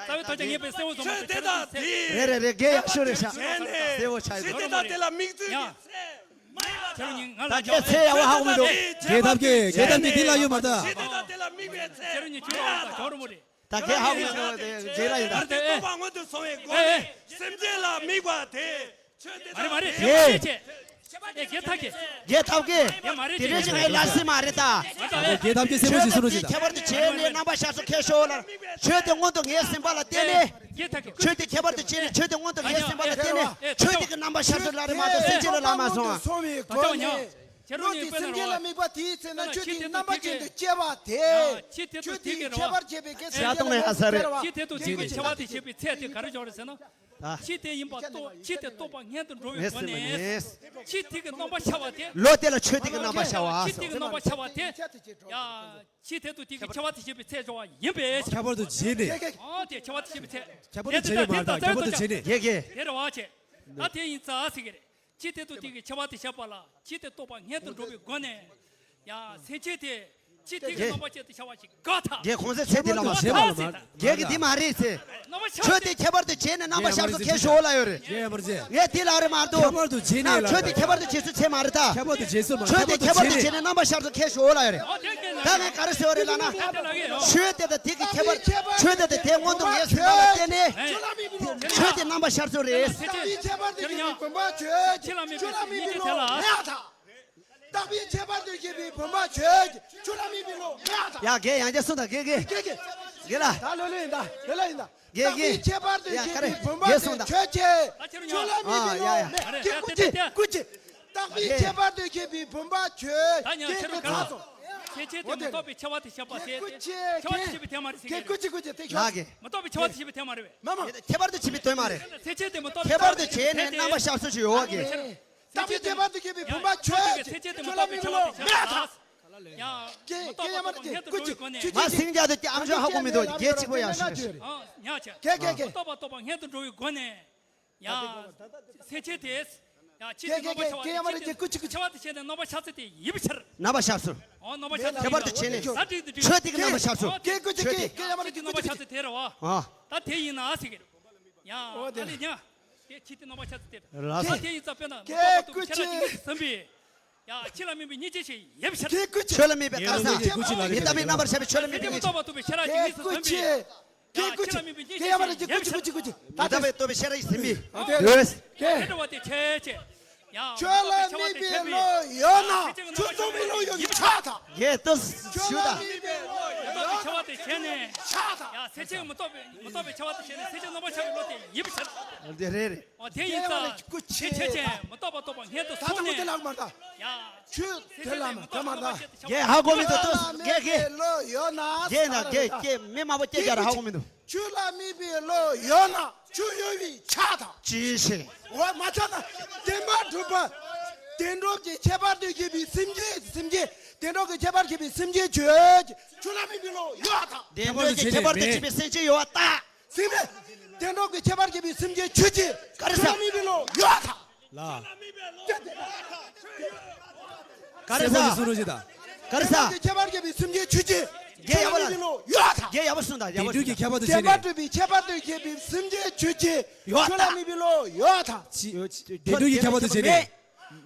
རྩ་བའི་དམ་བཅའ་ངས་དཔེ་གསལ་བོ་བཟོ་མ་ཆོས་དེ་དང་དེ། རེད་རེད་རེད། རྒྱས་ཡག་ཤོས་རེད་ཤག་ནས་གསལ་བོ་ཆགས་ཆོས་དེ་དང་དེ་ལ་དམིགས་ཚུལ་གྱི་ཚད་མ་ཡིན་པ་དང་། ཁྱེད་རང་ཉིད་ང་ལ་ད་རྒྱས་ཚད་ཡག་པོ་ཧ་གོ་མི་འདུག་རྒྱས་ཐབས་ཀྱིས་རྒྱས་ཐབས་ཀྱིས་འདི་ལ་ཡོད་མ་རེད་ད། ཆོས་དེ་དང་དེ་ལ་དམིགས་པའི་ཚད་མ་ཡིན་པ་དང་། ད་གལ་ཧ་གོ་མི་འདུག་དེ་རྗེས་ལ་ཡིན་ད། ཨ་རེ་དེ་ཨེ། རྟོགས་པ་སྔོན་དུ་སོང་བའི་སྒོ་ནས་སེམས་ཅན་ལ་དམིགས་པ་དེ། ཆོས་དེ་མ་རེད་མ་རེད། དེ་དེ་མ་རེད་ཅེས། ཨེ་རྒྱས་ཐག་གི། རྒྱས་ཐག་གི། དེ་མ་རེད་དེ་རེད་ཅེས་ངའི་ལ་སེམས་མ་རེད་ད། ཨ་ད་ཨེ། རྒྱས་ཐག་གི་སེམས་པོ་ཞིག་གསུང་རོགས་བྱེད་ད། ཁྱད་པར་དུ་བྱས་ནས་རྣམ་པ་ཤར་སོ་ཁྱེད་ཤོག་ལ། ཆོས་དེ་སྔོན་དུ་ངའི་སེམས་པ་ལ་བརྟེན་ནས། རྒྱས་ཐག་གི། ཆོས་དེ་ཁྱད་པར་དུ་བྱས་ནས་ཆོས་དེ་སྔོན་དུ་ངའི་སེམས་པ་ལ་བརྟེན་ནས། ཨ་ཆོས་དེ་གི་རྣམ་པ་ཤར་སོ་ལ་རེད་མ་གཏོགས་སེམས་ཅན་ལ་ལ་མ་སོང་ཨ། སོང་བའི་སྒོ་ནས། བློ་དེ་སེམས་ཅན་ལ་དམིགས་པ་དེའི་ཚེ་ན་ཆོས་དེའི་རྣམ་པ་ཅན་དུ་སྐྱེ་བ་དེ། ཆོས་དེའི་ཁྱད་པར་ཁྱད་པར་བྱེད་པའི་གེགས་སེལ་ཡ་ལ་ཡོད་རེད་བ། ཆོས་དེ་དུ་དེ་གི་ཁྱད་པར་དེ་བྱེད་པའི་ཚད་དེ་ག་རེ་འཇོག་རེད་ཟེར་ན། ཆོས་དེ་ཡིན་པ་རྟོགས་ཆོས་དེ་རྟོགས་པ་སྔོན་དུ་འགྲོ་བའི་སྒོ་ནས། ཆོས་དེ་གི་རྣམ་པ་ཤར་བ་དེ། བློ་དེ་ལ་ཆོས་དེ་གི་རྣམ་པ་ཤར་བ། ཆོས་དེ་གི་རྣམ་པ་ཤར་བ་དེ། ཡ། ཆོས་དེ་དུ་དེ་གི་ཁྱད་པར་དེ་བྱེད་པའི་ཚད་འཇོག་པ་ཡིན་པས། ཁྱད་པར་དུ་བྱས་ནས། ཨོ་དེ་ཁྱད་པར་དེ་བྱེད་པའི་ཚད། ཁྱད་པར་དུ་བྱས་ནས་མ་རེད་ད། ཁྱད་པར་དུ་བྱས་ནས། དེ་རེད་བ་ཆེ། ད་དེ་ཡིན་ཙང་ཟེར་གི་རེད། ཆོས་དེ་དུ་དེ་གི་ཁྱད་པར་དེ་བཤད་པ་ལ་ཆོས་དེ་རྟོགས་པ་སྔོན་དུ་འགྲོ་བའི་སྒོ་ནས། ཡ་སེམས་ཅན་དེ། ཆོས་དེ་གི་རྣམ་པ་ཅན་དུ་ཤར་བ་ཞིག་དགའ་ཐག་རྒྱས་གོང་ཚད་ཚད་དེ་ལ་མ་ཟེར་བ་ལ་མ་རྒྱས་ཀྱི་འདི་མ་རེད་ཚེ། རྣམ་པ་ཤར་ཆོས་དེ་ཁྱད་པར་དུ་བྱས་ནས་རྣམ་པ་ཤར་སོ་ཁྱེད་ཤོག་ལ་ཡོད་རེད། ངས་ཡ་མར་བྱས། ངས་དེ་ལ་རེད་མ་གཏོགས། ཁྱད་པར་དུ་བྱས་ནས་ལ་ཆོས་དེ་ཁྱད་པར་དུ་བྱེད་ཚུལ་ཚད་མ་རེད་ད། ཁྱད་པར་དུ་བྱས་སོ་མ་ཆོས་དེ་ཁྱད་པར་དུ་བྱས་ནས་རྣམ་པ་ཤར་སོ་ཁྱེད་ཤོག་ལ་ཡོད་རེད། ད་ངས་ག་རེ་ཟེར་བ་རེད་ལབ་ན། ཆོས་དེ་དང་དེ་གི་ཁྱད་པར་ཆོས་དེ་དང་དེ་སྔོན་དུ་ངས་ཟེར་བ་ལ་བརྟེན་ནས། ཆོས་དེ་རྣམ་པ་ཤར་སོ་རེད། བདག་པོའི་ཁྱད་པར་དུ་ཆོས་ལ་མེད་པའི་སྙིང་རྗེ་དེ་ལ། བདག་པོའི་ཁྱད་པར་དུ་བཤད་པའི་བུམ་པ་ཆོས་ཀྱི་ཆོས་ལ་དམིགས་པའི་བློ་ཡ་ད། ཡ་རྒན་ཡང་བསྐྱར་གསུངས་དང་རྒན་རྒན། རྒན་རྒན། རྒན་ལགས། ད་ལོས་ལོས་ཡིན་ད་ལོས་ལོས་ཡིན་ད། རྒན་རྒན། བདག་པོའི་ཁྱད་པར་དུ་བཤད་པའི་བུམ་པ་ཆོས་ཀྱི་ཆོས་ཀྱི་ཆོས་ལ་དམིགས་པའི་བློ་མེད་ཀྱི་སྐུ་མཁྱེན་སྐུ་མཁྱེན། བདག་པོའི་ཁྱད་པར་དུ་བཤད་པའི་བུམ་པ་ཆོས་ཀྱི་སྐུ་ཚོགས། ཁྱད་ཆོས་དེ་མི་རྟོག་པའི་ཁྱད་པར་དུ་བཤད་པ་དེ་སྐུ་མཁྱེན་ཁྱད་པར་དུ་བཤད་པའི་དོན་མ་རེད་ཟེར་གྱི་རེད། སྐུ་མཁྱེན་སྐུ་མཁྱེན་དེ་ལགས་རྒན། མི་རྟོག་པའི་ཁྱད་པར་དུ་བཤད་པའི་དོན་མ་རེད་པས། མ་མ། ཁྱད་པར་དུ་བྱེད་པའི་དོན་མ་རེད། ཚེ་ཆེན་དེ་མི་རྟོག་པའི་ཁྱད་པར་དུ་བྱས་ནས་རྣམ་པ་ཤར་སོ་ཞིག་ཡོད་བ་གི། བདག་པོའི་ཁྱད་པར་དུ་བཤད་པའི་བུམ་པ་ཆོས་ཀྱི་ཆོས་ལ་དམིགས་པའི་བློ་མེད་ད། ཡང་། མི་རྟོག་པ་རྟོགས་པ་སྔོན་དུ་འགྲོ་བའི་སྒོ་ནས། མ་སེང་རྒྱ་དེ་ཨམ་ཅོག་ཧ་གོ་མི་འདུག་རྒྱལ་གཅིག་པོ་ཡང་ཞུ་རེད། ཨ་ཉག་ཆེ། མི་རྟོག་པ་རྟོགས་པ་སྔོན་དུ་འགྲོ་བའི་སྒོ་ནས། ཡང་། སེམས་ཅན་དེས། ཡང་ཆོས་དེ་རྣམ་པ་ཤར་བ་དེ་ཆོས་དེ་ཁྱད་པར་དུ་བྱས་ནས་རྣམ་པ་ཤར་ཚུལ་དེ་ཡིན་པའི་ཕྱིར། རྣམ་པ་ཤར་ཚུལ། ཨོ་རྣམ་པ་ཤར་ཚུལ་ཁྱད་པར་དུ་བྱས་ནས་ཆོས་དེ་གི་རྣམ་པ་ཤར་ཚུལ། ཨོ་དེ་ཆོས་དེ་གི་རྣམ་པ་ཤར་ཚུལ་དེ་རེད་བ། ཨ། ད་དེ་ཡིན་ན་ཟེར་གི་རེད། ཡང་ཨ་ལས་ཉག་དེ་ཆོས་དེ་རྣམ་པ་ཤར་ཚུལ་དེ་རེད། ད་དེ་ཡིན་ཙང་དཔེར་ན་མི་རྟོག་པ་རྟོགས་པའི་ཁྱད་པར་དུ་ངེས་སུ་ཟིན་པས། ཡ། ཆོས་ལ་དམིགས་པའི་སྙིང་རྗེ་ཞིག་ཡིན་པའི་ཕྱིར། ཆོས་ལ་དམིགས་པའི་ག་རེ་ཟ། མི་རྟག་པའི་རྣམ་པར་ཤར་བའི་ཆོས་ལ་དམིགས་པའི་སྙིང་རྗེ། མི་རྟོག་པ་རྟོགས་པའི་ཁྱད་པར་དུ་ངེས་སུ་ཟིན་པས། ཡ། ཆོས་ལ་དམིགས་པའི་སྙིང་རྗེ་ཞིག་ཡིན་པའི་ཕྱིར། མི་རྟག་པའི་རྟོགས་པའི་ཤེས་རབ་ཞིག་ཟིན་པས། དེ་འདྲ་བ་དེ་ཆོས་ཅན། ཡ། ཆོས་ལ་དམིགས་པའི་བློ་ཡོད་ན་ཆོས་ཚང་མའི་བློ་ཡོད་པའི་ཕྱིར་དང་། ཡེ་ཏོ་ཞུ་དང་། མི་རྟོག་པའི་ཁྱད་པར་དུ་བྱས་ནས། ཡ། སེམས་ཅན་མི་རྟོག་པའི་མི་རྟོག་པའི་ཁྱད་པར་དུ་བྱས་ནས་སེམས་ཅན་རྣམ་པར་ཤར་བའི་བློ་དེ་ཡིན་པའི་ཕྱིར། དེ་རེད་རེད། ཨོ་དེ་ཡིན་ཙང་། སྐུ་མཁྱེན། ཆོས་ཅན་མི་རྟོག་པ་རྟོགས་པ་སྔོན་དུ་སོང་ནས། ད་ལྟ་མོ་དེ་ལགས་མ་ད། ཡ། ཆོས་དེ་ལ་མ་ད་མ་ད། རྒན་ཧ་གོ་མི་འདུག་ཏོ། རྒན་རྒན། ལོ་ཡོད་ན་རྒན་ན་རྒན་རྒན་མི་མང་པོ་སྐད་རྒྱག་ར་ཧ་གོ་མི་འདུག་ཆོས་ལ་དམིགས་པའི་བློ་ཡོད་ན་ཆོས་ཡོད་པའི་ཕྱིར་དང་། ཅི་ཞིག་འོ་མ་ཆགས་ན་བདེན་པར་གྲུབ་པ། བདེན་གྲུབ་ཀྱི་ཁྱད་པར་དུ་བཤད་པའི་སེམས་ཅན་སེམས་ཅན་བདེན་གྲུབ་ཀྱི་ཁྱད་པར་བཤད་པའི་སེམས་ཅན་ཆོས་ཀྱི་ཆོས་ལ་དམིགས་པའི་བློ་ཡོད་དང་། བདེན་གྲུབ་ཀྱི་ཁྱད་པར་དུ་བཤད་པའི་སེམས་ཅན་ཡོད་པ་དང་། སེམས་ཅན་བདེན་གྲུབ་ཀྱི་ཁྱད་པར་བཤད་པའི་སེམས་ཅན་ཆོས་ཅན། ག་རེ་ཟ། ཆོས་ལ་དམིགས་པའི་བློ་ཡོད་དང་། ལ། ག་རེ་ཟ། ག་རེ་ཟ། བདེན་གྲུབ་ཀྱི་ཁྱད་པར་བཤད་པའི་སེམས་ཅན་ཆོས་ཅན། རྒྱལ་ཡག་པོ་ལ། ཆོས་ལ་དམིགས་པའི་བློ་ཡོད་དང་། རྒྱལ་ཡག་པོ་གསུངས་དང་། རྒྱལ་ཡག་པོ་གསུངས་དང་། བདེན་གྲུབ་ཀྱི་ཁྱད་པར་དུ་བྱས་ནས། བདེན་པར་གྲུབ་པའི་ཁྱད་པར་དུ་བཤད་པའི་སེམས་ཅན་ཆོས་ཅན། ཡོད་དང་། ཆོས་ལ་དམིགས་པའི་བློ་ཡོད་དང་། ཅི། བདེན་གྲུབ་ཀྱི་ཁྱད་པར་དུ་བྱས་ནས།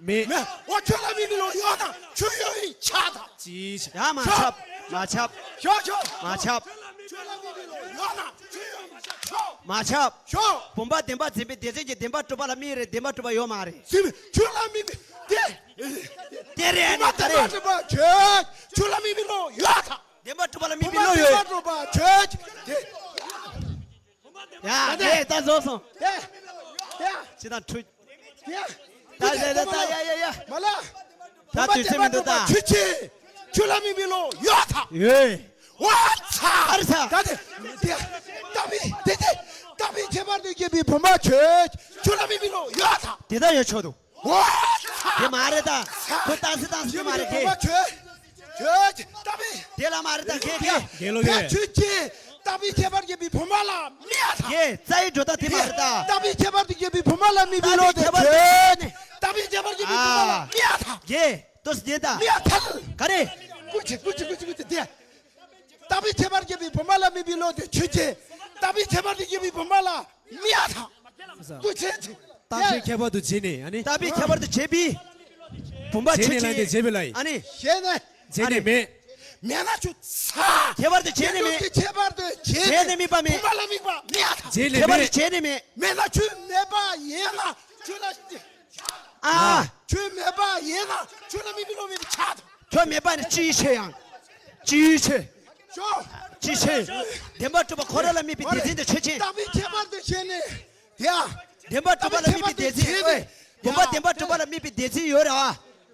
མེད། མེད། འོ་ཆོས་ལ་དམིགས་པའི་བློ་ཡོད་དང་ཆོས་ཡོད་པའི་ཕྱིར་དང་། ཅི། ཡ་མ་ཁྱབ། མ་ཁྱབ། ཞོག་ཞོག་མ་ཁྱབ། ཆོས་ལ་དམིགས་པའི་བློ་ཡོད་དང་ཆོས་ཡོད་པའི་ཕྱིར། མ་ཁྱབ། ཞོག་བུམ་པ་བདེན་པ་འཛིན་པའི་སྡེ་ཚན་གྱི་བདེན་པ་གྲུབ་པ་ལ་དམིགས་རེད། བདེན་པ་གྲུབ་པ་ཡོད་མ་རེད། ཟིན། ཆོས་ལ་དམིགས་པའི་དེ། དེ་རེད་ནི་ད་རེད། བུམ་པ་བདེན་པ་གྲུབ་པ་ཆོས། ཆོས་ལ་དམིགས་པའི་བློ་ཡོད་དང་། བདེན་པ་གྲུབ་པ་ལ་དམིགས་པའི་བློ་ཡོད། བུམ་པ་བདེན་པ་གྲུབ་པ་ཆོས། དེ། ཡ་ད་དེ་ད་བཟོ་སོང་། དེ་དེ་ཅི་དང་ཁྲུ། དེ་ད་ད་ད་ད་ཡ་ཡ་ཡ། མ་ལ། ད་དུས་ཚོད་མི་འདུག་ད། ཁྱོད་ཀྱིས་ཁྱོད་ལ་མི་བི་ལོ་ཡོད་ད། ཡོད། ཝ་ཚ། ཨ་རི་ཚ། ད་དེ་དེ་ད་བི་དེ་དེ་ད་བི་ཁྱད་པར་དུ་སྐྱེས་པའི་བུ་མ་ཁྱོད་ཁྱོད་ལ་མི་བི་ལོ་ཡོད་ད། དེ་ད་ཡོད་ཆོག་འདུག། ཝ་ཚ། དེ་མ་རེད་ད། ཁོ་ཏང་སི་ཏང་སི་དེ་མ་རེད་དེ། ཁྱོད་ཁྱོད་ད་བི་དེ་ལ་མ་རེད་ད་ཁེ་ཁེ། དགེ་ལོ་ཡོད། ཁྱོད་ཀྱིས་ད་བི་ཁྱད་པར་སྐྱེས་པའི་བུ་མ་ལ་མི་ཡ་ད། ཁེ་རྩ་ཡི་འགྲོ་ད་དེ་མ་རེད་ད། ད་བི་ཁྱད་པར་དུ་སྐྱེས་པའི་བུ་མ་ལ་མི་བི་ལོ་དེ་ཁྱོད་ད་བི་ཁྱད་པར་སྐྱེས་པའི་བུ་མ་ལ་མི་ཡ་ད། ཁེ། ཏོ་སི་ཉན་ད། མི་ཡ་ཐལ། ག་རེ། ཀུ་ཅི་ཀུ་ཅི་ཀུ་ཅི་ཀུ་ཅི་དེ། ད་བི་ཁྱད་པར་སྐྱེས་པའི་བུ་མ་ལ་མི་བི་ལོ་དེ་ཁྱོད་ཀྱིས། ད་བི་ཁྱད་པར་དུ་སྐྱེས་པའི་བུ་མ་ལ་མི་ཡ་ཐལ། ཀུ་ཅི་ཅི། ད་བི་ཁྱད་པར་དུ་བྱས་ནས་ཨ་ནི། ད་བི་ཁྱད་པར་དུ་བྱས་པའི་བུམ་པ་བྱས་ནས་ཁྱོད་ལ་ཀྱིས། དེ་བྱས་པའི་ལ་ཡིན། ཨ་ནི། བྱས་ནས། བྱས་ནས་མེད། མེད་ན་ཁྱོད་ཚ། ཁྱད་པར་དུ་བྱས་ནས་མེད། ཁྱད་པར་དུ་བྱས་བྱས་ནས་མེད་པ་མེད། བུམ་པ་ལ་དམིགས་པ་མི་ཡ་ཐལ། བྱས་ནས་ཁྱད་པར་དུ་མེད། བྱས་ནས་མེད། མེད་ན་ཁྱོད་མེད་པ་ཡིན་ན་ཁྱོད་ལ། ཨ། ཁྱོད་མེད་པ་ཡིན་ན་ཁྱོད་ལ་མི་བི་ལོ་མི་བི་ཆགས་ཐལ། ཁྱོད་མེད་པ་ནི་ཅི་ཡིས་ཆེ་ཡང་། ཅི་ཡིས་ཆེ། ཤོ། ཅི་ཆེ། བདེན་པར་གྲུབ་པ་ཁོ་རང་ལ་དམིགས་པའི་སྡེ་ཚན་དེ་ཆོས་ཅན། ད་བི་ཁྱད་པར་དུ་བྱས་ནས་དེ་ཡ། བདེན་པར་གྲུབ་པ་ལ་དམིགས་པའི་སྡེ་ཚན་ཨོ། བུམ་པ་བདེན་པར་གྲུབ་པ་ལ་དམིགས་པའི་སྡེ་ཚན་ཡོད་རེད་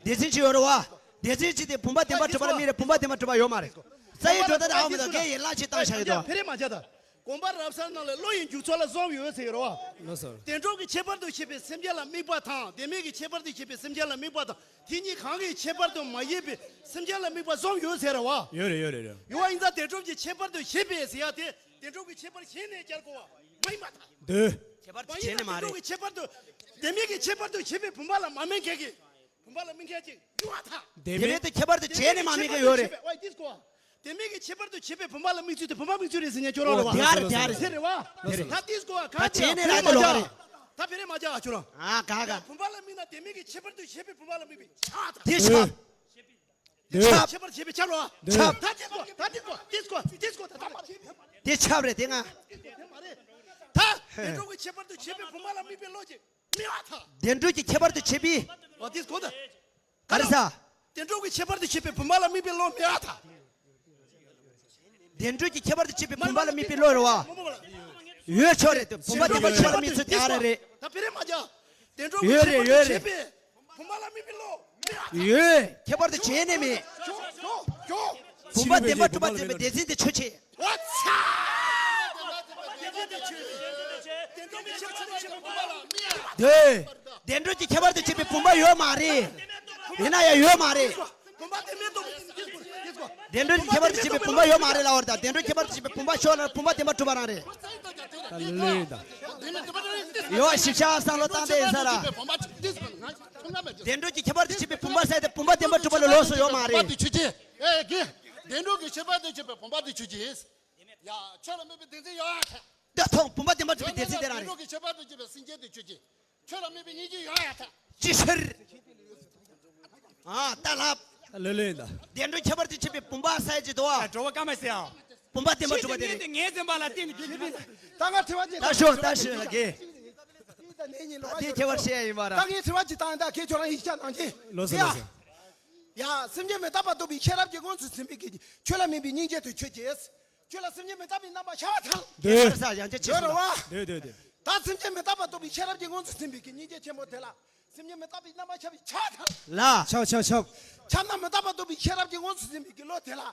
བ། སྡེ་ཚན་ཅིག་ཡོད་རེད་བ། སྡེ་ཚན་ཅིག་དེ་བུམ་པ་བདེན་པར་གྲུབ་པ་ལ་དམིགས་རེད། བུམ་པ་བདེན་པར་གྲུབ་པ་ཡོད་མ་རེད། རྩ་ཡི་འགྲོ་ད་དང་ཨ་མི་དང་གའི་ཡི་ལ་ཅིག་བཏང་བཞག་ཡོད་དོ། ཕེ་རེ་མ་བྱ་ད། དགོངས་པ་རབ་གསལ་ནང་ལས་བློ་ཡི་འཇུག་ཚུལ་ལ་གསུམ་ཡོད་ཟེར་རོ། ལགས་སོ། བདེན་གྲུབ་ཀྱི་ཁྱད་པར་དུ་བྱས་པའི་སེམས་ཅན་ལ་དམིགས་པ་དང་། བདེན་མེད་ཀྱི་ཁྱད་པར་དུ་བྱས་པའི་སེམས་ཅན་ལ་དམིགས་པ་དང་། དེ་གཉིས་གང་གིས་ཁྱད་པར་དུ་མ་བྱས་པའི་སེམས་ཅན་ལ་དམིགས་པ་གསུམ་ཡོད་ཟེར་རོ། ཡོད་རེད་ཡོད་རེད་ཡོད། ཡོད་པ་ཡིན་ཙང་བདེན་གྲུབ་ཀྱི་ཁྱད་པར་དུ་བྱས་པའི་ཟེར་ཡ་དེ་བདེན་གྲུབ་ཀྱི་ཁྱད་པར་བྱས་ནས་སྐྱར་གོ་བ་མ་ཡིན་པ་དང་། འདོད། ཁྱད་པར་དུ་བྱས་ནས་མ་རེད། བདེན་གྲུབ་ཀྱི་ཁྱད་པར་དུ། བདེན་མེད་ཀྱི་ཁྱད་པར་དུ་བྱས་པའི་བུམ་པ་ལ་མ་དམིགས་མཁན་གྱི། བུམ་པ་ལ་དམིགས་མཁན་ཅིག་ཡོད་པ་དང་། བདེན་མེད་དུ་ཁྱད་པར་དུ་བྱས་ནས་མ་དམིགས་མཁན་ཡོད་རེད། ཨོ་ཏིས་གོ། བདེན་མེད་ཀྱི་ཁྱད་པར་དུ་བྱས་པའི་བུམ་པ་ལ་དམིགས་ཚུལ་དེ་བུམ་པ་དམིགས་ཚུལ་རེད་ཟེར་མཁན་ཁྱོད་རང་རེད་བ། ཨོ་དེ་ཨ་རེད་དེ་ཨ་རེད། དེ་རེད་བ། དེ་རེད། ད་ཏིས་གོ་ག་ད་བྱས་ནས་ར་དེ་ལོག་རེད། ད་ཕེ་རེ་མ་བྱ་ཨ་ཁྱོད་རང་། ཨ་ག་ག་བུམ་པ་ལ་དམིགས་ན་བདེན་མེད་ཀྱི་ཁྱད་པར་དུ་བྱས་པའི་བུམ་པ་ལ་དམིགས་པའི་ཆགས་དང་། དེ་ཆགས། འདོད། ཁྱད་པར་བྱས་པའི་ཆགས་རོ། འདོད། ད་ཏིས་གོ་ད་ཏིས་གོ་ཏིས་གོ་ཏིས་གོ་ད་ད་མ་རེད། དེ་ཆགས་རེད་དེ་ང་། ད་བདེན་གྲུབ་ཀྱི་ཁྱད་པར་དུ་བྱས་པའི་བུམ་པ་ལ་དམིགས་པའི་བློ་ཅིག་མི་བ་ཐལ། བདེན་གྲུབ་ཀྱི་ཁྱད་པར་དུ་བྱས་པའི། ཨོ་དེ་གོ་ད། ག་རེ་ཟ། བདེན་གྲུབ་ཀྱི་ཁྱད་པར་དུ་བྱས་པའི་བུམ་པ་ལ་དམིགས་པའི་བློ་མི་བ་ཐལ། བདེན་གྲུབ་ཀྱི་ཁྱད་པར་དུ་བྱས་པའི་བུམ་པ་ལ་དམིགས་པའི་བློ་རེད་བ། ཡོད་ཆོག་རེད་དེ་བུམ་པ་བདེན་པར་ཆོག་ལ་དམིགས་ཚུལ་དེ་ཨ་ར་རེད། ད་བེ་རེ་མ་བྱ། བདེན་གྲུབ་ཀྱི་ཡོད་རེད་ཁྱད་པར་དུ་ཡོད་རེད། བྱས་པའི་བུམ་པ་ལ་དམིགས་པའི་བློ་མི་བ་ཐལ། ཡོད་ཁྱད་པར་དུ་བྱས་ནས་མེད། ཁྱོ་ཁྱོ་ཁྱོ། བུམ་པ་བདེན་པར་གྲུབ་པ་ལ་དམིགས་པའི་སྡེ་ཚན་དེ་ཆོས་ཅན། ཨོ་ཚ། དེ། བདེན་གྲུབ་ཀྱི་ཁྱད་པར་དུ་བྱས་པའི་བུམ་པ་ཡོད་མ་རེད། ཡིན་ན་ཡང་ཡོད་མ་རེད། བདེན་གྲུབ་ཀྱི་ཁྱད་པར་དུ་བྱས་པའི་བུམ་པ་ཡོད་མ་རེད་ལབ་པ་རེད་ད། བདེན་གྲུབ་ཁྱད་པར་དུ་བྱས་པའི་བུམ་པ་ཤོར་ན་བུམ་པ་བདེན་པར་གྲུབ་པ་རང་རེད། ད་ལོས་ད། ཡོད་ཞིབ་ཆ་བསམ་བློ་བཏང་དེ་ཡིན་ས་ར། བདེན་གྲུབ་ཀྱི་ཁྱད་པར་དུ་བྱས་པའི་བུམ་པ་ཟེར་ཏེ་བུམ་པ་བདེན་པར་གྲུབ་པ་ལ་ལོགས་སུ་ཡོད་མ་རེད། བདེན་གྲུབ་ཀྱི་ཁྱད་པར་དུ་བྱས་པའི་བུམ་པ་ཟེར་ཏེ་བུམ་པ་བདེན་པར་གྲུབ་པ་ལ་ལོགས་སུ་ཡོད་མ་རེད། ཡོད་མ་རེད། བདེན་གྲུབ་ཀྱི་ཁྱད་པར་དུ་བྱས་པའི་བུམ་པ་དེ་ཆོས་ཅན། ཡ། ཁྱོད་ལ་དམིགས་པའི་སྡེ་ཚན་ཡོད་ཡ་ཐལ། ད་ཐོང་བུམ་པ་བདེན་པར་གྲུབ་པའི་སྡེ་ཚན་དེ་རང་རེད། བདེན་གྲུབ་ཀྱི་ཁྱད་པར་དུ་བྱས་པའི་སེམས་ཅན་དེ་ཆོས་ཅན། ཁྱོད་ལ་དམིགས་པའི་སྙིང་རྗེ་ཡོད་ཡ་ཐལ། ཅི་ཕྱིར། ཨ་ད་ལབ། ལོས་ལོས་ཡིན་ད། བདེན་གྲུབ་ཁྱད་པར་དུ་བྱས་པའི་བུམ་པ་ཟེར་གྱི་འདུག་ཨ། འགྲོ་བ་ཀ་མ་ཟེར་ཨ། བུམ་པ་བདེན་པར་གྲུབ་པ་དེ་རེད། ངའི་འཛིན་པ་ལ་བརྟེན་ནས་རྒྱུ་ལུས་པའི། ད་ང་དྲི་བ་ཅིག་ད་ཤོག་ད་ཤོད་ལ་གེ། ད་དེ་ཁྱད་པར་བཤད་ཡ་ཡིན་པ་ར། ད་ངས་དྲི་བ་ཅིག་བཏང་ད་ཁྱེད་ཁྱོད་རང་ཡིག་ཆ་ནང་གི། ལོས་སོ་ལོས་སོ། ཡ། སེམས་ཅན་མི་རྟག་པ་རྟོགས་པའི་ཤེས་རབ་ཀྱི་དབང་དུ་ཟིན་པའི་གི་ཁྱོད་ལ་དམིགས་པའི་སྙིང་རྗེ་དེ་ཆོས་ཅན། ཁྱོད་ལ་སེམས་ཅན་མི་རྟག་པའི་རྣམ་པ་ཤར་བ་དང་། འདོད། ཡོད་རེད་ས་ཡང་ཆ་ཆེ་ཡོད་རེད་བ། འདོད་འདོད་འདོད། ད་སེམས་ཅན་མི་རྟག་པ་རྟོགས་པའི་ཤེས་རབ་ཀྱི་དབང་དུ་ཟིན་པའི་གི་སྙིང་རྗེ་ཆེན་པོ་དེ་ལ། སེམས་ཅན་མི་རྟག་པའི་རྣམ་པ་ཤར་བའི་ཆ་དང་། ལ། ཆགས་ཆགས་ཆགས། ཁྱབ་ན་མི་རྟག་པ་རྟོགས་པའི་ཤེས་རབ་ཀྱི་དབང་དུ་ཟིན་པའི་གི་བློ་དེ་ལ།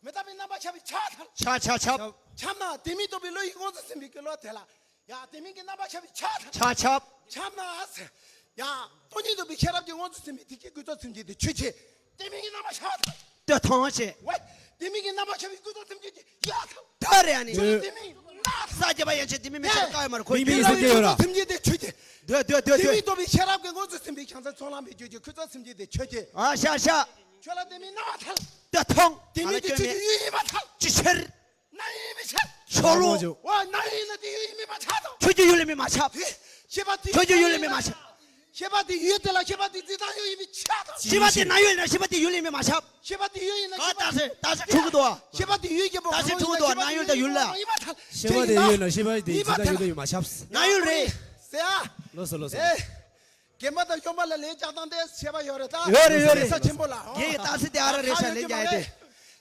མི་རྟག་པའི་རྣམ་པ་ཤར་བའི་ཆ་དང་། ཆགས་ཆགས་ཆགས། ཁྱབ་ན་དེ་མིན་རྟོགས་པའི་བློ་ཡི་དབང་དུ་ཟིན་པའི་གི་བློ་དེ་ལ། ཡ། དེ་མིན་གྱི་རྣམ་པ་ཁྱབ་པའི་ཆ་དང་། ཆ་ཁྱབ། ཁྱབ་ན་ཟེར། ཡ། སྟོང་ཉིད་རྟོགས་པའི་ཤེས་རབ་ཀྱི་དབང་དུ་ཟིན་པའི་དེ་སྐད་ཀུན་རྫོབ་སེམས་ཅན་དེ་ཆོས་ཅན། དེ་མིན་གྱི་རྣམ་པ་ཁྱབ་དང་། ལྟོས་དང་ཞེས། ཝེ། དེ་མིན་གྱི་རྣམ་པ་ཁྱབ་པའི་ཀུན་རྫོབ་སེམས་ཅན་གྱི་ཡ་དང་། ད་རེ་ཨ་ནི། ཆོས་དེ་མིན་ལ། ས་སྐྱ་པ་ཡན་ཆད་དེ་མིན་མི་ཆགས་ཀ་ཡོད་མ་རེད་ཁོ། མི་མིན་སེམས་ཅན་ཡོད་ར། ཀུན་རྫོབ་སེམས་ཅན་དེ་ཆོས་ཅན། ལྟོས་ལྟོས་ལྟོས་དེ་མིན་ལྟོས། རྟོགས་པའི་ཤེས་རབ་ཀྱི་དབང་དུ་ཟིན་པའི་བྱང་སེམས་ཚོགས་ལམ་པའི་རྒྱུད་ཀྱི་ཀུན་རྫོབ་སེམས་ཅན་དེ་ཆོས་ཅན། ཨ་ཤ་ཤ། ཁྱོད་ལ་དེ་མིན་སྣང་བ་ཐལ། ལྟོས་དང་། དེ་མིན་གྱི་ཆོས་ཀྱི་ཡུལ་ཡིན་པ་ཐལ། ཅི་ཕྱིར། སྣང་ཡུལ་མི་ཆགས། ཆོག་ལོ། ཨོ་སྣང་ཡུལ་ན་དེ་ཡུལ་ཡིན་མིན་མ་ཆགས་དང་། ཁྱོད་ཀྱི་ཡུལ་ལས་མིན་མ་ཆགས། ཤེས་པ་དེ་ཁྱོད་ཀྱི་ཡུལ་ལས་མིན་མ་ཆགས། ཤེས་པ་དེ་ཡུལ་དེ་ལ་ཤེས་པ་དེ་འཛིན་སྟངས་ཡུལ་ཡིན་མིན་ཆགས་དང་། ཤེས་པ་དེ་སྣང་ཡུལ་ན་ཤེས་པ་དེ་ཡུལ་ལས་མིན་མ་ཆགས། ཤེས་པ་དེ་ཡུལ་ཡིན་ན་ག་ཤེས་པ་ད་ཟེར་ད་ཟེར་འཁྲུག་གི་འདུག་ཨ། ཤེས་པ་དེ་ཡུལ་གྱི་ད་ཟེར་འཁྲུག་གི་འདུག་ཨ། སྣང་ཡུལ་དང་ཡུལ་ལ། ཤེས་པ་དེ་ཡུལ་ན་ཤེས་པ་དེ་འཛིན་སྟངས་ཡུལ་ལས་མ་ཆགས། སྣང་ཡུལ་རེད། ཟེར་ཨ། ལོས་སོ་ལོས་སོ། ཨེ། རྒན་པ་དང་གཞོན་པ་ལ་ལན་རྒྱག་སྟངས་དེ་ཁྱད་པར་ཡོད་རེད་ད། ཡོད་རེད་ཡོད་རེད། ས་ཆེན་པོ་ལ། ངའི་ཏང་སི་དེ་ཨ་ར་རེད་ཤ་ལན་རྒྱག་ཡ་དེ།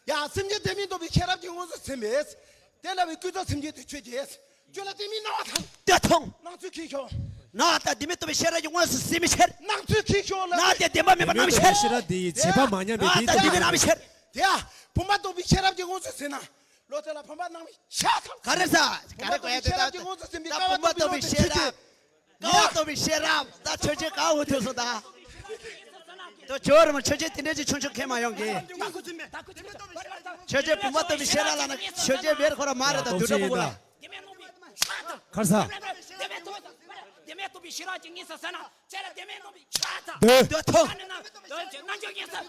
ཡ་སེམས་ཅན་དེ་མིན་རྟོགས་པའི་ཤེས་རབ་ཀྱི་དབང་དུ་ཟིན་པས། དེ་ལ་བའི་ཀུན་རྫོབ་སེམས་ཅན་དེ་ཆོས་ཅན། ཁྱོད་ལ་དེ་མིན་སྣང་བ་དང་། ལྟོས་ཐོངས། སྣང་ཚུལ་ཁྱེར་ཤོག། ན་ད་དེ་མིན་རྟོགས་པའི་ཤེས་རབ་ཀྱི་དངོས་སུ་ཟིན་མི་ཕྱིར། སྣང་ཚུལ་ཁྱེར་ཤོག་ལ། ན་དེ་བདེན་པ་མིན་པ་སྣང་མི་ཕྱིར། ཤེས་རབ་དེ་ཡི་བྱེད་པ་མ་ཉམས་པའི་དེའི་ན་ད་དེ་མིན་སྣང་མི་ཕྱིར། དེ་ཡ། བུམ་པ་རྟོགས་པའི་ཤེས་རབ་ཀྱི་དངོས་སུ་ཟིན་ན། ལོ་དེ་ལ་བུམ་པ་སྣང་མི་ཤ་ཐང་། ག་རེ་ཟ། ག་རེ་གོ་ཡ་དེ་ད་ད་བུམ་པ་རྟོགས་པའི་ཤེས་རབ། ཀ་བ་རྟོགས་པའི་ཤེས་རབ། ད་ཆོས་ཅན་ག་འུ་ཐུག་སོང་ད། ད་ཇོ་རི་མ་ཆོས་ཅན་དེ་འདྲས་ཀྱི་ཆུང་ཆུང་ཁེ་མ་ཡོང་གི། ཆོས་ཅན་བུམ་པ་རྟོགས་པའི་ཤེས་རབ་ལ་ན་ཆོས་ཅན་བེར་ཁོ་ར་མ་རེད་ད་དུ་གྲོགས་པོ་ལ། ཁར་ས། དེ་མེད་རྟོགས་པའི་ཤེས་རབ་ཀྱི་ངེས་སུ་ཟིན་ན་ཁྱེད་ལ་དེ་མེད་རྟོགས་པའི་ཤེས་རབ་ད། འདོད་ཐོག་རྣམ་འགྱུར་ངེས་སུ།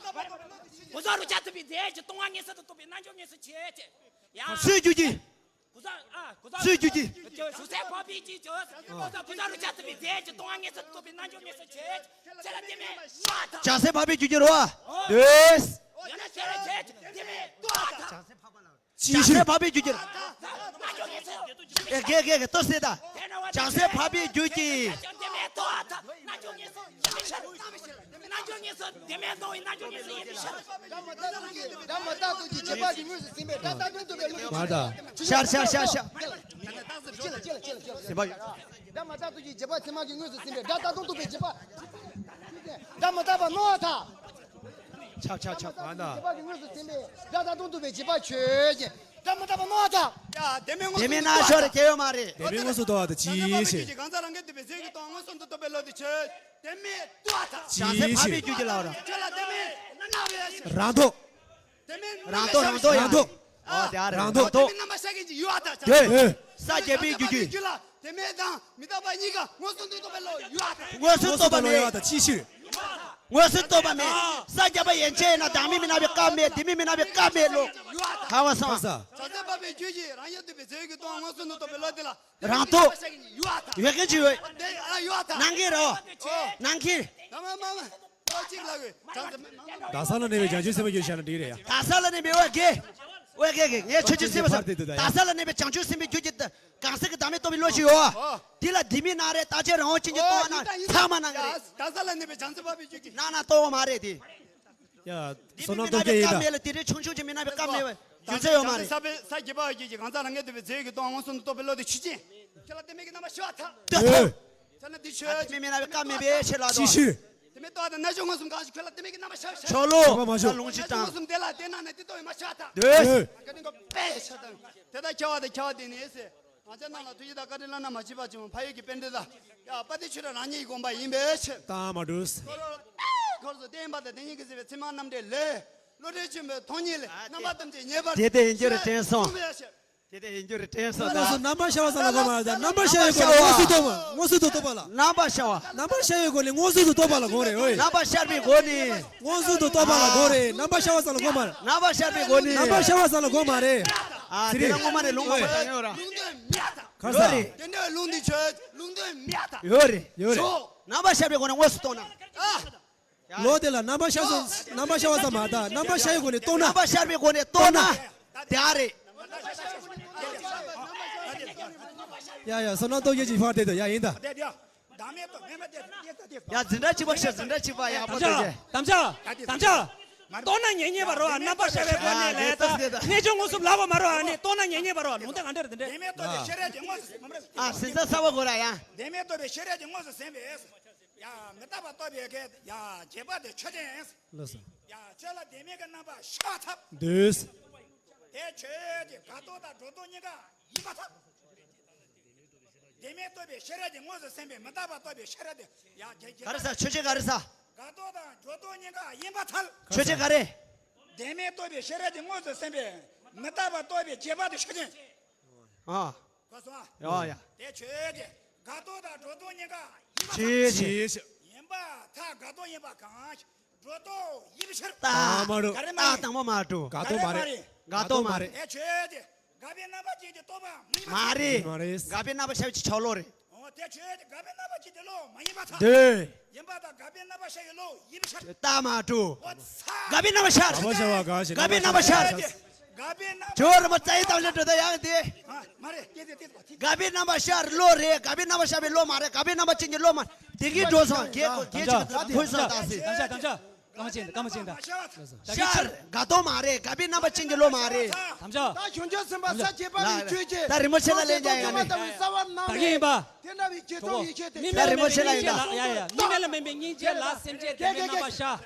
ངོ་ཚ་རུ་ཆ་ཐུབ་པའི་རྫས་ཀྱི་ལྟུང་བ་ངེས་སུ་དུ་རྟོགས་པའི་རྣམ་འགྱུར་ངེས་སུ་བྱེད་ཅེས། ཡང་། སུས་རྒྱུ་གྱི། གུ་ས་ཨ་གུ་ས་སུས་རྒྱུ་གྱི། ཞུ་སའི་འཕགས་པའི་རྒྱུད་ཀྱི། གུ་ས་རུ་ཆ་ཐུབ་པའི་རྫས་ཀྱི་ལྟུང་བ་ངེས་སུ་དུ་རྟོགས་པའི་རྣམ་འགྱུར་ངེས་སུ་བྱེད་ཅེས་ལ་དེ་མེད་རྟོགས་པ་དང་། བྱང་སའི་འཕགས་པའི་རྒྱུད་ཀྱི་རོ། འདོད། ཡང་ན་ཤེས་རབ་བྱེད་ཅེས་དེ་མེད་རྟོགས་པ་དང་། ཅི་ཞིག་བྱང་སའི་འཕགས་པའི་རྒྱུད་ཀྱི་རོ། རྣམ་འགྱུར་ངེས་སུ། ཨེ་གེ་གེ་གེ་ལྟོས་ཟེར་ད། བྱང་སའི་འཕགས་པའི་རྒྱུད་ཀྱི། དེ་མེད་རྟོགས་པ་དང་རྣམ་འགྱུར་ངེས་སུ་ཡིན་མི་ཤེས། རྣམ་འགྱུར་ངེས་སུ་དེ་མེད་རྟོགས་པའི་རྣམ་འགྱུར་ངེས་སུ་ཡིན་མི་ཤེས། སྒྲ་མ་བཏགས་རྟོགས་ཀྱི་བྱེད་པ་གི་དངོས་སུ་ཟིན་པས་སྒྲ་རྟག་སྟོང་རྟོགས་པའི་བློ་དེ་ཆོས་ཅན། ཤར་ཤར་ཤར་ཤར། སྒྲ་མ་བཏགས་རྟོགས་ཀྱི་བྱེད་པ་ཚད་མ་གི་དངོས་སུ་ཟིན་པས་སྒྲ་རྟག་སྟོང་རྟོགས་པའི་བྱེད་པ། སྒྲ་མ་བཏགས་པ་སྣང་བ་དང་། ཆག་ཆག་ཆག་བྱེད་པ་གི་དངོས་སུ་ཟིན་པས་སྒྲ་རྟག་སྟོང་རྟོགས་པའི་བྱེད་པ་ཆོས་ཅན། སྒྲ་མ་བཏགས་པ་སྣང་བ་དང་། ཡ་དེ་མིན་དངོས་སུ་དེ་མིན་སྣང་ཕྱོགས་རེ་སྐྱེ་ཡོད་མ་རེད། དེ་མིན་དངོས་སུ་རྟོགས་པ་དང་ཅིའི་ཕྱིར། གང་ཟག་རང་གི་འདོད་པའི་རྫས་ཀྱི་སྟོང་མངོན་སུམ་དུ་རྟོགས་པའི་བློ་དེ་ཆོས་དེ་མིན་རྟོགས་པ་དང་། བྱང་སའི་འཕགས་པའི་རྒྱུད་ཀྱི་ལའོ་ར། ཁྱོད་ལ་དེ་མིན་སྣང་བའི་རང་ཐོག་རང་ཐོག་རང་ཐོག་ཡང་། ཨོ་དེ་ཨ་རེད། རང་ཐོག་རང་ཐོག་རྣམ་པར་ཤར་མཁན་ཅིག་ཡོད་པ་དང་། དེ། ས་རྒྱས་པའི་རྒྱུད་ཀྱི། ལ་དེ་མེད་དང་མི་རྟག་པ་གཉིས་ཀ་མངོན་སུམ་དུ་རྟོགས་པའི་བློ་ཡོད་པ་དང་། མངོན་སུམ་རྟོགས་པ་མེད། ཡོད་པ་དང་ཅི་ཕྱིར། མངོན་སུམ་རྟོགས་པ་མེད། ས་རྒྱས་པ་ཡན་ཆད་ཡིན་ན་བདག་མེད་མི་སྣང་བའི་སྐབས་མེད། དེ་མིན་མི་སྣང་བའི་སྐབས་མེད་ལོ། ཧ་བ་སང་། བྱང་སའི་འཕགས་པའི་རྒྱུད་ཀྱི་རང་ཡུལ་འདོད་པའི་རྫས་ཀྱི་སྟོང་མངོན་སུམ་དུ་རྟོགས་པའི་བློ་དེ་ལ། རང་ཐོག་ཡོད་མཁན་ཅིག་ཡོད། སྣང་མཁན་རེད། སྣང་མཁན། ད་ས་ལ་གནས་པའི་བྱང་ཆུབ་སེམས་དཔའ་རྒྱུད་བཤད་ན་འགྲིག་རེད་ཡ། ད་ས་ལ་གནས་པའི་འོད་དགེ། འོད་དགེ་གི་ངས་ཆོས་ཅན་སེམས་དཔའ་ཆོས་ཅན་ད་ས་ལ་གནས་པའི་བྱང་ཆུབ་སེམས་དཔའི་རྒྱུད་ཀྱི་གང་ཟག་གི་བདག་མེད་རྟོགས་པའི་བློ་ཞིག་ཡོད། འདི་ལ་འདི་མིན་སྣང་རེད། རྟག་ཆད་རང་དབང་ཅན་གྱི་སྟོང་བ་ན་ཚང་མ་སྣང་གི་རེད། ད་ས་ལ་གནས་པའི་བྱང་སེམས་འཕགས་པའི་རྒྱུད་ཀྱི་སྣང་ན་རྟོགས་པ་མ་རེད་དེ། ཡ། འདི་མིན་མི་སྣང་བའི་སྐབས་མེད་ལ་དེ་རིང་ཆུང་ཆུང་ཅིག་མི་སྣང་བའི་སྐབས་མེད་པའི་རྒྱུ་མཚན་ཡོད་མ་རེད། ས་རྒྱས་པ་རྒྱུད་ཀྱི་གང་ཟག་རང་གི་འདོད་པའི་རྫས་ཀྱི་སྟོང་མངོན་སུམ་དུ་རྟོགས་པའི་བློ་དེ་ཆོས་ཅན། ཁྱོད་ལ་དེ་མིན་གྱི་རྣམ་པར་ཤར་བ་དང་། ཁྱོད་ལ་དེ་ཆོས། དེ་མིན་མི་སྣང་བའི་སྐབས་མེད་པའི་ཕྱིར་ལ་ཅི་ཕྱིར། དེ་མིན་རྟོགས་པ་དང་རྣལ་འབྱོར་མངོན་སུམ་གང་ཞིག་ཁྱོད་ལ་དེ་མིན་གྱི་རྣམ་པར་ཤར་བ་ཤར། ཆོག་ལོ། ལོངས་སྤྱོད་དང་། མངོན་སུམ་དེ་ལ་དེ་སྣང་ནས་དེ་རྟོགས་པའི་མ་ཤར་བ་དང་། དེ་བཀའ་དྲིན་གོ་པས་ཤར་དང་། དེ་ལྟར་ཁྱབ་པ་དང་ཁྱབ་པ་དེ་ནི་ཟེར། ང་ཚོའི་ནང་ལ་ཐུགས་རྗེ་དང་བཀའ་དྲིན་བླ་ན་མ་མཆིས་པ་བྱུང་ཕ་ཡུལ་གྱི་དཔལ་ལྡན་དང་། ཡ་དཔལ་ལྡན་ཆོས་གྲགས་རང་ཉིད་ཀྱི་དགོངས་པ་ཡིན་པའི་ཕྱིར། དང་མ་འགྲུབ། འཁོར་ལོ་འཁོར་སོ་བསྟན་པ་དང་དེ་ཉིད་ཀྱི་སྲིད་པའི་ཚད་མ་རྣམ་འགྲེལ་ལས། བློ་གྲོས་ཆེན་པོའི་མཐོང་སྙིང་ལས་རྣམ་པ་ཐམས་ཅད་ངེས་པར་དེ་དེ་ཡིན་རྒྱུ་རེད་དྲན་སོང་། དེ་དེ་ཡིན་རྒྱུ་རེད་དྲན་སོང་ད། ལགས་སོ། རྣམ་པར་ཤར་བ་ཙམ་ལ་གོ་མ་རེད། རྣམ་པར་ཤར་བའི་སྒོ་ནས་མངོན་སུམ་རྟོགས་པ། མངོན་སུམ་དུ་རྟོགས་པ་ལ། རྣམ་པར་ཤར་བ། རྣམ་པར་ཤར་བའི་སྒོ་ནས་མངོན་སུམ་དུ་རྟོགས་པ་ལ་གོ་རེད། ཨོའི། རྣམ་པར་ཤར་བའི་སྒོ་ནས། མངོན་སུམ་དུ་རྟོགས་པ་ལ་གོ་རེད། རྣམ་པར་ཤར་བ་ཙམ་ལ་གོ་མ་རེད། རྣམ་པར་ཤར་བའི་སྒོ་ནས། རྣམ་པར་ཤར་བ་ཙམ་ལ་གོ་མ་རེད། ཨ་དེ་རིང་སྔོན་མ་ནས་ལུང་མང་པོ་ཨོའི། བཏང་ཡོད་ར། ལུང་དོན་མེད་ད། ཁ་ཡོད་ས། རེད། དེ་འདྲའི་ལུང་འདི་ཆོས་ལུང་དོན་མེད་ད། ཡོད་རེད། ཡོད་རེད། ཞོག་རྣམ་པར་ཤར་བའི་སྒོ་ནས་དངོས་སུ་རྟོགས་ན། ཨ། ལོ་དེ་ལ་རྣམ་པར་ཤར་སོང་། རྣམ་པར་ཤར་བ་ཙམ་མ་རེད། རྣམ་པར་ཤར་བའི་སྒོ་ནས་རྟོགས་ན། རྣམ་པར་ཤར་བའི་སྒོ་ནས་རྟོགས་ན། རྟོགས་ན། དེ་ཨ་རེད། ཡ་ཡ་བསོད་ནམས་སྟོབས་རྒྱས་ཀྱི་ཕར་དེ་དུ་ཡ་ཡིན་ད། བདག་མེད་རྟོགས་མེད་མ་དེ་དེ་དེ་དེ། ཡ་འཛིན་གྲྭ་གཅིག་པ་ཤ་འཛིན་གྲྭ་གཅིག་པ་ཡག་པོ་དམ་བཅའ་དེ་དེ། དམ་བཅའ་དམ་བཅའ། རྟོགས་ན་ངེས་རྙེད་པ་རོ། རྣམ་པར་ཤར་བའི་སྒོ་ནས་ལས་ད། རྣལ་འབྱོར་མངོན་སུམ་ལ་གོ་མ་རོ། ཨ་ནི་རྟོགས་ན་ངེས་རྙེད་པ་རོ། ལུང་དེ་ག་འདྲ་རེད་དེ་འདྲ། བདེན་མེད་རྟོགས་པའི་ཤེས་རབ་ཀྱི་དངོས་སུ་ཟིན་པ་རེད། ཨ་ཟིན་ས་ས་བ་གོ་ར་ཡ། བདེན་མེད་རྟོགས་པའི་ཤེས་རབ་ཀྱི་དངོས་སུ་ཟིན་པས། ཡང་མི་རྟག་པ་རྟོགས་པའི་གེ་ཡང་རྗེས་དཔག་དེ་ཆོས་ཅན། ལགས་སོ། ཡང་ཆོས་ལ་བདེན་མེད་ཀྱི་རྣམ་པ་ཤར་ཐབས། འདོད། དེ་ཆོས་ཀྱི་དགག་རྟོག་དང་སྒྲོ་འདོགས་གཉིས་ཀ་ཡིན་པར་ཐལ། བདེན་མེད་རྟོགས་པའི་ཤེས་རབ་ཀྱི་དངོས་སུ་ཟིན་པས་མི་རྟག་པ་རྟོགས་པའི་ཤེས་རབ་དེ་ཡང་རྗེས་རྗེས་ག་རེ་ཟ། ཆོས་ཅན་ག་རེ་ཟ། དགག་རྟོག་དང་སྒྲོ་འདོགས་གཉིས་ཀ་ཡིན་པར་ཐལ། ཆོས་ཅན་ག་རེ། བདེན་མེད་རྟོགས་པའི་ཤེས་རབ་ཀྱི་དངོས་སུ་ཟིན་པས་མི་རྟག་པ་རྟོགས་པའི་རྗེས་དཔག་དེ་ཆོས་ཅན། ཨ། གོ་སོང་ཨ། ཡ་ཡ། དེ་ཆོས་ཅན། དགག་རྟོག་དང་སྒྲོ་འདོགས་གཉིས་ཀ་ཡིན་པར་ཐལ། ཆོས་ཅན། ཡིན་པར་ཐལ། དགག་རྟོག་ཡིན་པ་གང་ཞིག་སྒྲོ་འདོགས་ཡིན་པའི་ཕྱིར། ད་མ་རུ། ག་རེ་མ་རེད། ད་དང་པོ་མ་འགྲོ། དགག་རྟོག་མ་རེད། དགག་རྟོག་མ་རེད། དེ་ཆོས་ཅན། དགག་པའི་རྣམ་པ་ཅན་གྱི་རྟོག་པ་མ་ཡིན་པ་མ་རེད། མ་རེད། དགག་པའི་རྣམ་པ་ཤར་བའི་ཆོས་ལོག་རེད། འོ་དེ་ཆོས་ཅན། དགག་པའི་རྣམ་པ་ཅན་གྱི་ལོག་མ་ཡིན་པར་ཐལ། འདོད། ཡིན་པར་ཐལ། དགག་པའི་རྣམ་པ་ཤར་བའི་ལོག་ཡིན་པའི་ཕྱིར། ད་མ་འགྲོ། འོ་ཚ། དགག་པའི་རྣམ་པ་ཤར། རྣམ་པ་ཤར་བ་གང་ཞིག་དགག་པའི་རྣམ་པ་ཤར། དགག་པའི་རྣམ་པ། ཇོ་རི་མོ་རྩ་ཡི་དང་ལེ་འགྲོ་ད་ཡང་དེ། མ་རེད། དེ་དེ་དེ་དེ། དགག་པའི་རྣམ་པ་ཤར་ལོག་རེད། དགག་པའི་རྣམ་པ་ཤར་བའི་ལོག་མ་རེད། དགག་པའི་རྣམ་པ་ཅན་གྱི་ལོག་མ་རེད། དེ་གིས་འགྲོ་སོང་། གེ་གོ་གེ་ཅིག་གི་ཐོས་སོང་ད་སི། དམ་བཅའ་དམ་བཅའ། སྐར་མ་ཅན་དང་སྐར་མ་ཅན་དང་། ཤར། དགའ་སྟོན་མ་རེད། དགའ་པའི་རྣམ་པ་ཅན་གྱི་བློ་མ་རེད། དམ་བཅའ། ད་གཞུང་ཆེན་སེམས་དཔའ་ས་བྱེད་པ་ལ་ཡི་ཆོས་ཅན། ད་རི་མོ་ཆེ་ལ་ལེན་ཀྱང་ཡང་ནི། ད་གིན་ཡིན་པ། དེ་འདྲ་བའི་རྗེས་ཐོབ་ཡི་ཆོས་དེ། མི་མེད་ལ་མེད་པའི་སྙིང་རྗེ་ལ་ཡ་ཡ། མི་མེད་ལ་མེད་པའི་སྙིང་རྗེ་ལ་སེམས་ཅན་བདེན་པའི་རྣམ་པ་ཤར།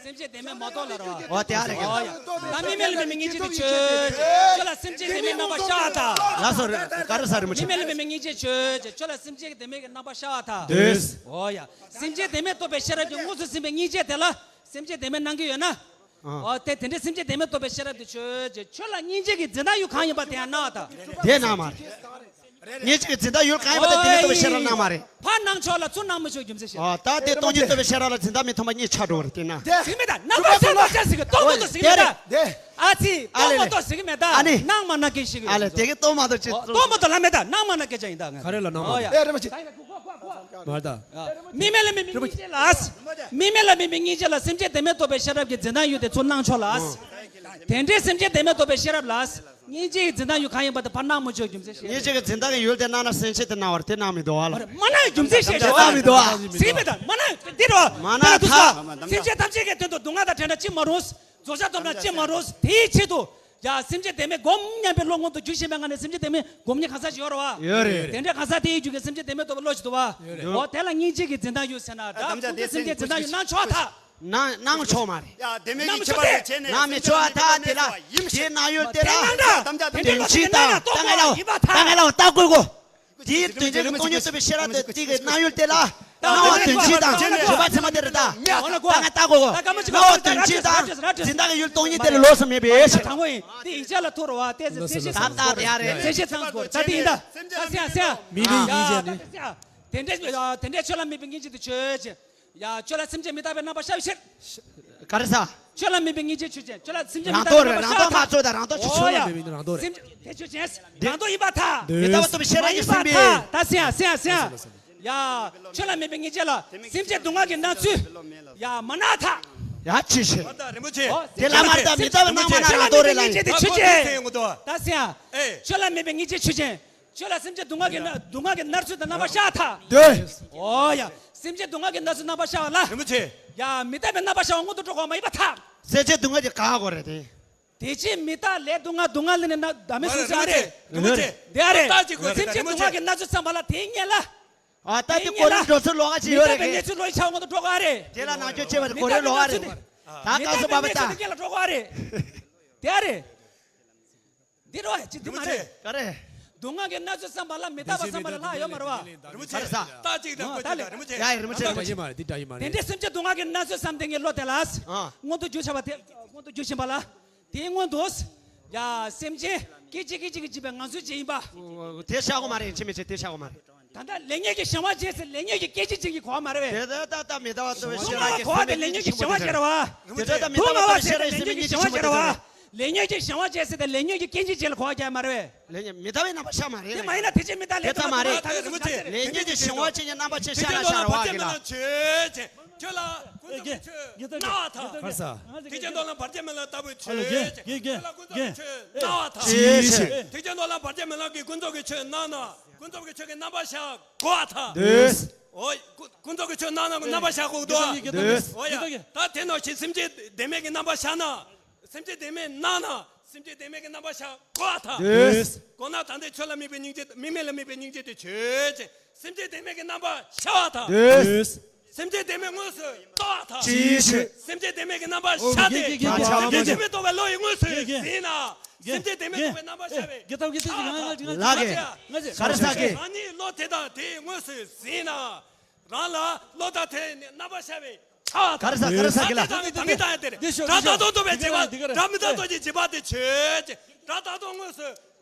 སེམས་ཅན་བདེན་མེད་མ་རྟོགས་ལ་རོ། འོ་དེ་ཨ་རེད་གི། ད་མི་མེད་ལ་མེད་པའི་སྙིང་རྗེ་དེ་ཆོས་ཅན། ཁྱོད་ལ་སེམས་ཅན་བདེན་མེད་རྣམ་པ་ཤར་བ་དང་། ལགས་སོ། ག་རེ་ཟེར་རི་མོ་ཆེ། མི་མེད་ལ་མེད་པའི་སྙིང་རྗེ་ཆོས་ཅན། ཁྱོད་ལ་སེམས་ཅན་བདེན་མེད་ཀྱི་རྣམ་པ་ཤར་བ་དང་། འདོད། འོ་ཡ། སེམས་ཅན་བདེན་མེད་རྟོགས་པའི་ཤེས་རབ་ཀྱིས་དངོས་སུ་ཟིན་པའི་སྙིང་རྗེ་དེ་ལ་སེམས་ཅན་བདེན་མེད་སྣང་གི་ཡོད་ན། ཨ། འོ་དེ་དེ་འདྲའི་སེམས་ཅན་བདེན་མེད་རྟོགས་པའི་ཤེས་རབ་དེ་ཆོས་ཅན། ཁྱོད་ལ་སྙིང་རྗེ་གི་འཛིན་སྟངས་ཡུལ་གང་ཡིན་པ་དེ་ཡང་སྣང་བ་དང་། དེ་སྣང་མ་རེད། སྙིང་རྗེ་གི་འཛིན་སྟངས་ཡུལ་གང་ཡིན་པ་དེ་བདེན་མེད་རྟོགས་པའི་ཤེས་རབ་སྣང་མ་རེད། ཕར་སྣང་ཕྱོགས་ལ་ཚུར་སྣང་མི་ཆོག་རྒྱུ་མཚན་ཤེས། ཨ། ད་དེ་སྟོང་ཉིད་རྟོགས་པའི་ཤེས་རབ་ལ་འཛིན་སྟངས་མི་མཐུན་པ་གཉིས་ཆགས་འགྲོ་བ་རེད། དེ་ན། ཟིག་མེད་ད། རྣམ་པ་ཤར་མ་ཤར་ཟིག་གི་རྟོགས་མ་རྟོགས་ཟིག་མེད་ད། ཨ་ཙི། ཨ་ལེ་ལེ། རྟོགས་མ་རྟོགས་ཟིག་མེད་ད། ཨ་ནི། སྣང་མ་སྣང་སྐད་ཤེས་གི། ཨ་ལེ། དེ་གི་རྟོགས་མ་རྟོགས་ཅི། རྟོགས་མ་རྟོགས་ལ་མེད་ད། སྣང་མ་སྣང་སྐད་ཅང་ཡིན་ད་ང་། ག་རེ་ལ་སྣང་མ། ཨོ་ཡ། ཨེ་རེ་མ་ཅི། མ་ད། མི་མེད་ལ་མེད་པའི་སྙིང་རྗེ་ལ། མི་མེད་ལ་མེད་པའི་སྙིང་རྗེ་ལ་སེམས་ཅན་བདེན་མེད་རྟོགས་པའི་ཤེས་རབ་ཀྱི་འཛིན་སྟངས་ཡུལ་དེ་ཚུར་སྣང་ཕྱོགས་ལ། དེ་འདྲའི་སེམས་ཅན་བདེན་མེད་རྟོགས་པའི་ཤེས་རབ་ལ། སྙིང་རྗེ་ཡི་འཛིན་སྟངས་ཡུལ་གང་ཡིན་པ་དེ་ཕར་སྣང་མི་ཆོག་རྒྱུ་མཚན་ཤེས། སྙིང་རྗེ་གི་འཛིན་སྟངས་ཀྱི་ཡུལ་དེ་སྣང་ན་སེམས་ཅན་དེ་སྣང་བ་རེད། དེ་སྣང་མི་འདུག་བ་ལ། མ་སྣང་རྒྱུ་མཚན་ཤེས། དེ་སྣང་མི་འདུག་བ། ཟིག་མེད་ད། མ་སྣང་འདི་རོ། མ་སྣང་ད་ད། སེམས་ཅན་ཐམས་ཅད་ཀྱི་དོན་དུ་སྡུག་བསྔལ་དང་བྲལ་འདྲ་ཅི་མ་རུང་། རྫོགས་བྱང་སྟོབས་དང་ཅི་མ་རུང་། དེའི་ཆེད་དུ། ཡ། སེམས་ཅན་བདེན་མེད་སྒོམ་སྙམ་པའི་བློ་སྔོན་དུ་འཇུག་བཞིན་པའི་ངང་ནས་སེམས་ཅན་བདེན་མེད་སྒོམ་མཁན་གང་ཟག་ཞིག་ཡོད་རེད་བ། ཡོད་རེད། དེ་འདྲའི་གང་ཟག་དེ་ཡི་རྒྱུད་ཀྱི་སེམས་ཅན་བདེན་མེད་རྟོགས་པའི་བློ་ཞིག་འདུག་བ། ཡོད་རེད། འོ་དེ་ལ་སྙིང་རྗེ་གི་འཛིན་སྟངས་ཡུལ་ཟེར་ན་ད་ཁོང་ཚོ་སེམས་ཅན་འཛིན་སྟངས་ཡུལ་སྣང་ཕྱོགས་ཐག་སྣང་སྣང་ཕྱོགས་མ་རེད། ཡ། བདེན་མེད་ཀྱི་ཁྱད་པར་དེ་བྱས་ནས་སྣང་མི་ཕྱོགས་ཐག་དེ་ལ་དེའི་སྣང་ཡུལ་དེ་ལ་དེ་འདྲའི་དོན་སྤྱི་དང་ད་ངས་ལ་ད་ངས་ལ་ལྟ་དགོས་གོ། དེའི་དོན་ཅན་གྱི་སྟོང་ཉིད་རྟོགས་པའི་ཤེས་རབ་དེ་གཅིག་གི་སྣང་ཡུལ་དེ་ལ་སྣང་བ་དོན་སྤྱི་དང་རིག་པ་ཚད་མ་དེ་རེད་ད། ད་ངས་ལྟ་དགོས་གོ། སྣང་བ་དོན་སྤྱི་དང་འཛིན་སྟངས་ཀྱི་ཡུལ་སྟོང་ཉིད་དེ་ལ་ལོགས་སུ་མེད་པའི་ཕྱིར། དང་པོ་ཡིན། དེ་ཡིག་ཆ་ལ་ཐུག་རོ་བ། དེ་ཚེ་ཚེ་ཤེས་ཚང་སྐོར་ད་དེ་ཡ་རེད། ཚེ་ཤེས་ཚང་སྐོར་ད་དེ་ཡིན་ད། ད་སེ་ཡ་སེ་ཡ། མི་མི་ཡིན་ཅེས་ནི། དེ་འདྲ་དེ་འདྲ་ཆོས་ལ་དམིགས་པའི་སྙིང་རྗེ་དེ་ཆོས་ཅན། ཡ། ཆོས་ལ་སེམས་ཅན་མི་རྟག་པའི་རྣམ་པ་ཤར་བའི་ཕྱིར། ག་རེ་ཟ། ཆོས་ལ་དམིགས་པའི་སྙིང་རྗེ་ཆོས་ཅན། ཆོས་ལ་སེམས་ཅན་མི་རང་རྟོགས་རེད། རང་རྟོགས་མ་ཚོད་ད་རང་རྟོགས་ཆོས་ཆོས་ལ་དམིགས་པའི་རང་རྟོགས་རེད། སེམས་ཅན་དེ་ཆོས་ཅན། རང་རྟོགས་ཡིན་པར་ཐལ། མི་རྟག་པ་རྟོགས་པའི་ཤེས་རབ་ཀྱིས་ཟིན་པའི། ད་སེ་ཡ་སེ་ཡ་སེ་ཡ། ཡ། ཆོས་ལ་དམིགས་པའི་སྙིང་རྗེ་ལ་སེམས་ཅན་སྡུག་བསྔལ་གྱི་སྣང་ཚུལ། ཡ། མ་སྣང་ཐལ། ཡ། ཅི་ཞིག་ཨོ། དེ་ལ་མ་རེད་ད། མི་རྟག་པའི་སྣང་བ་ན་རང་རྟོགས་རེད་ལ་ཡིན། ཆོས་ཅན། ད་སེ་ཡ། ཆོས་ལ་དམིགས་པའི་སྙིང་རྗེ་ཆོས་ཅན། ཆོས་ལ་སེམས་ཅན་སྡུག་བསྔལ་གྱི་སྣང་སྡུག་བསྔལ་གྱི་སྣང་ཚུལ་དང་རྣམ་པ་ཤར་ཐལ། འདོད། ཨོ་ཡ། སེམས་ཅན་སྡུག་བསྔལ་གྱི་སྣང་ཚུལ་རྣམ་པ་ཤར་བ་ལ། རིན་པོ་ཆེ། ཡ། མི་རྟག་པའི་རྣམ་པ་ཤར་བ་སྔོན་དུ་འགྲོ་དགོས་མ་ཡིན་པར་ཐལ། སེམས་ཅན་སྡུག་བསྔལ་གྱི་ག་གོ་རེད་དེ། དེ་ཅི་མི་རྟག་ལས་སྡུག་བསྔལ། སྡུག་བསྔལ་ལས་ནི་བདག་མེད་གསུངས་ཟེར་བ་རེད། རིན་པོ་ཆེ། དེ་ཨ་རེད། ད་ཅིག་གོ་སེམས་ཅན་སྡུག་བསྔལ་གྱི་སྣང་ཚུལ་ཙམ་པ་ལ་དེའི་སྔོན་ལ། ཨ། ད་དེ་གོ་རིམ་འགྲོ་ཚུལ་ལོགས་ཀ་ཅིག་ཡོད་རེད། གནས་ཚུལ་ལོག་ཆ་སྔོན་དུ་འགྲོ་ག་རེད། དེ་ལ་ནང་ཆོས་ཆེ་བ་དེ་གོ་རིམ་ལོགས་ཀ་རེད། ད་སྐབས་སུ་བབ་པ་ད། དེ་ལ་འགྲོ་ག་རེད། དེ་ཨ་རེད། འདི་རོ་ཅི་འདི་མ་རེད། ག་རེ། སྡུག་བསྔལ་གྱི་སྣང་ཚུལ་བསམ་པ་ལ་མི་རྟག་པ་བསམ་པ་ལ་ལྷག་ཡོད་མ་རེད་བ། རིན་པོ་ཆེ། ད་ཅིག་དང་ཀུན་ཅིག་དང་རིན་པོ་ཆེ། ཡ་ཡ། རིན་པོ་ཆེ། རིན་པོ་ཆེ། འདི་འདྲའི་སེམས་ཅན་སྡུག་བསྔལ་གྱི་སྣང་ཚུལ་བསམ་དེ་ངའི་བློ་དེ་ལ། ཨ། མངོན་དུ་གྱུར་བྱ་བ་དེ་མངོན་དུ་གྱུར་བཞིན་པ་ལ། དེའི་སྔོན་དུ། ཡ། སེམས་ཅན་སྐད་ཅིག་སྐད་ཅིག་གིས་འཇིག་པའི་ངང་ཚུལ་ཅན་ཡིན་པ། དེ་བཞག་གོ་མ་རེད། ཅི་མི་ཅི་དེ་བཞག་གོ་མ་རེད། ད་ལྟ་ལས་ཉོན་གྱི་གཞན་དབང་བྱས་ཟེར་ལས་ཉོན་གྱི་སྐད་ཅིག་ཅན་གྱིས་གོ་བ་མ་རེད་པས། དེ་ལྟ་ལྟ་མི་ལྟ་བ་ལྟ་བུའི་ཤེས་རབ་ཀྱིས་གོ་བ་དེ་ལས་ཉོན་གྱི་གཞན་དབང་བྱས་རེད་བ། དེ་ལྟ་ལྟ་མི་ལྟ་བ་ལྟ་བུའི་ཤེས་རབ་ཀྱིས་སེམས་ཉིད་ཆུང་ངུ་ཅན་རེད་བ། ལས་ཉོན་གྱི་གཞན་དབང་བྱས་ཟེར་ཏེ་ལས་ཉོན་གྱི་སྐད་ཅིག་ཅན་ལ་གོ་བ་རྒྱག་མ་རེད་པས། ལས་ཉོན་མི་ལྟ་བའི་རྣམ་པ་ཤར་མ་རེད། དེ་མ་ཡིན་ན་དེ་ཅི་མི་ལྟ་ལས་ལྟ་མ་རེད། ལས་ཉོན་གྱི་གཞན་དབང་ཅན་གྱི་རྣམ་པ་ཅན་ཤར་ན་ཤར་བ་གི་ལ། ཁྱོད་ལ་ཀུན་རྫོབ་ཀྱི་ཆོས་སྣང་བ་ཐལ། གར་ས། ཐེག་ཆེན་མདོ་ལམ་བར་ཆད་མེད་ལམ་ལྟ་བུའི་ཆོས་ཅན། ཁྱོད་ལ་ཀུན་རྫོབ་ཀྱི་ཆོས་སྣང་བ་ཐལ། ཅི་ཕྱིར། ཐེག་ཆེན་མདོ་ལམ་བར་ཆད་མེད་ལམ་གྱི་ཀུན་རྫོབ་ཀྱི་ཆོས་སྣང་ན་ཀུན་རྫོབ་ཀྱི་ཆོས་ཀྱི་རྣམ་པ་ཤར་གོ་བ་ཐལ། འདོད། ཨོ། ཀུན་ཀུན་རྫོབ་ཀྱི་ཆོས་སྣང་ན་རྣམ་པ་ཤར་གོ་འདུག་ཨ། འདོད། ཨོ་ཡ། ད་དེ་ནང་བཞིན་སེམས་ཅན་བདེན་མེད་ཀྱི་རྣམ་པ་ཤར་ན། སེམས་ཅན་བདེན་མེད་སྣང་ན་སེམས་ཅན་བདེན་མེད་ཀྱི་རྣམ་པ་ཤར་གོ་བ་ཐལ། འདོད། གོ་ན་ད་ལྟའི་ཆོས་ལ་དམིགས་པའི་སྙིང་རྗེ། དམིགས་མེད་ལ་དམིགས་པའི་སྙིང་རྗེ་དེ་ཆོས་ཅན། སེམས་ཅན་བདེན་མེད་ཀྱི་རྣམ་པ་ཤར་བ་ཐལ། འདོད། སེམས་ཅན་བདེན་མེད་དངོས་སུ་རྟོགས་པ་ཐལ། ཅི་ཕྱིར། སེམས་ཅན་བདེན་མེད་ཀྱི་རྣམ་པ་ཤར་ཏེ། སེམས་ཅན་བདེན་མེད་རྟོགས་པའི་བློ་ཡིས་དངོས་སུ་ཟིན་ན། སེམས་ཅན་བདེན་མེད་རྟོགས་པའི་རྣམ་པ་ཤར་བས་ཐལ། ལགས་ཀྱི། ག་རེ་ཟེར་གི། རང་ཉིད་བློ་དེ་དང་དེས་དངོས་སུ་ཟིན་ན། རང་ལ་བློ་དང་དེ་རྣམ་པ་ཤར་བས་ཐལ། ག་རེ་ཟེར། ག་རེ་ཟེར་གི་ལ། ད་ངས་ད་ངས་ད་ཡང་དེ་རེད། སྒྲ་རྟག་སྟོང་རྟོགས་པའི་འཇིགས་པ། སྒྲ་མི་རྟག་སྟོང་གི་འཇིགས་པ་དེ་ཆོས་ཅན། སྒྲ་རྟག་སྟོང་དངོས་སུ།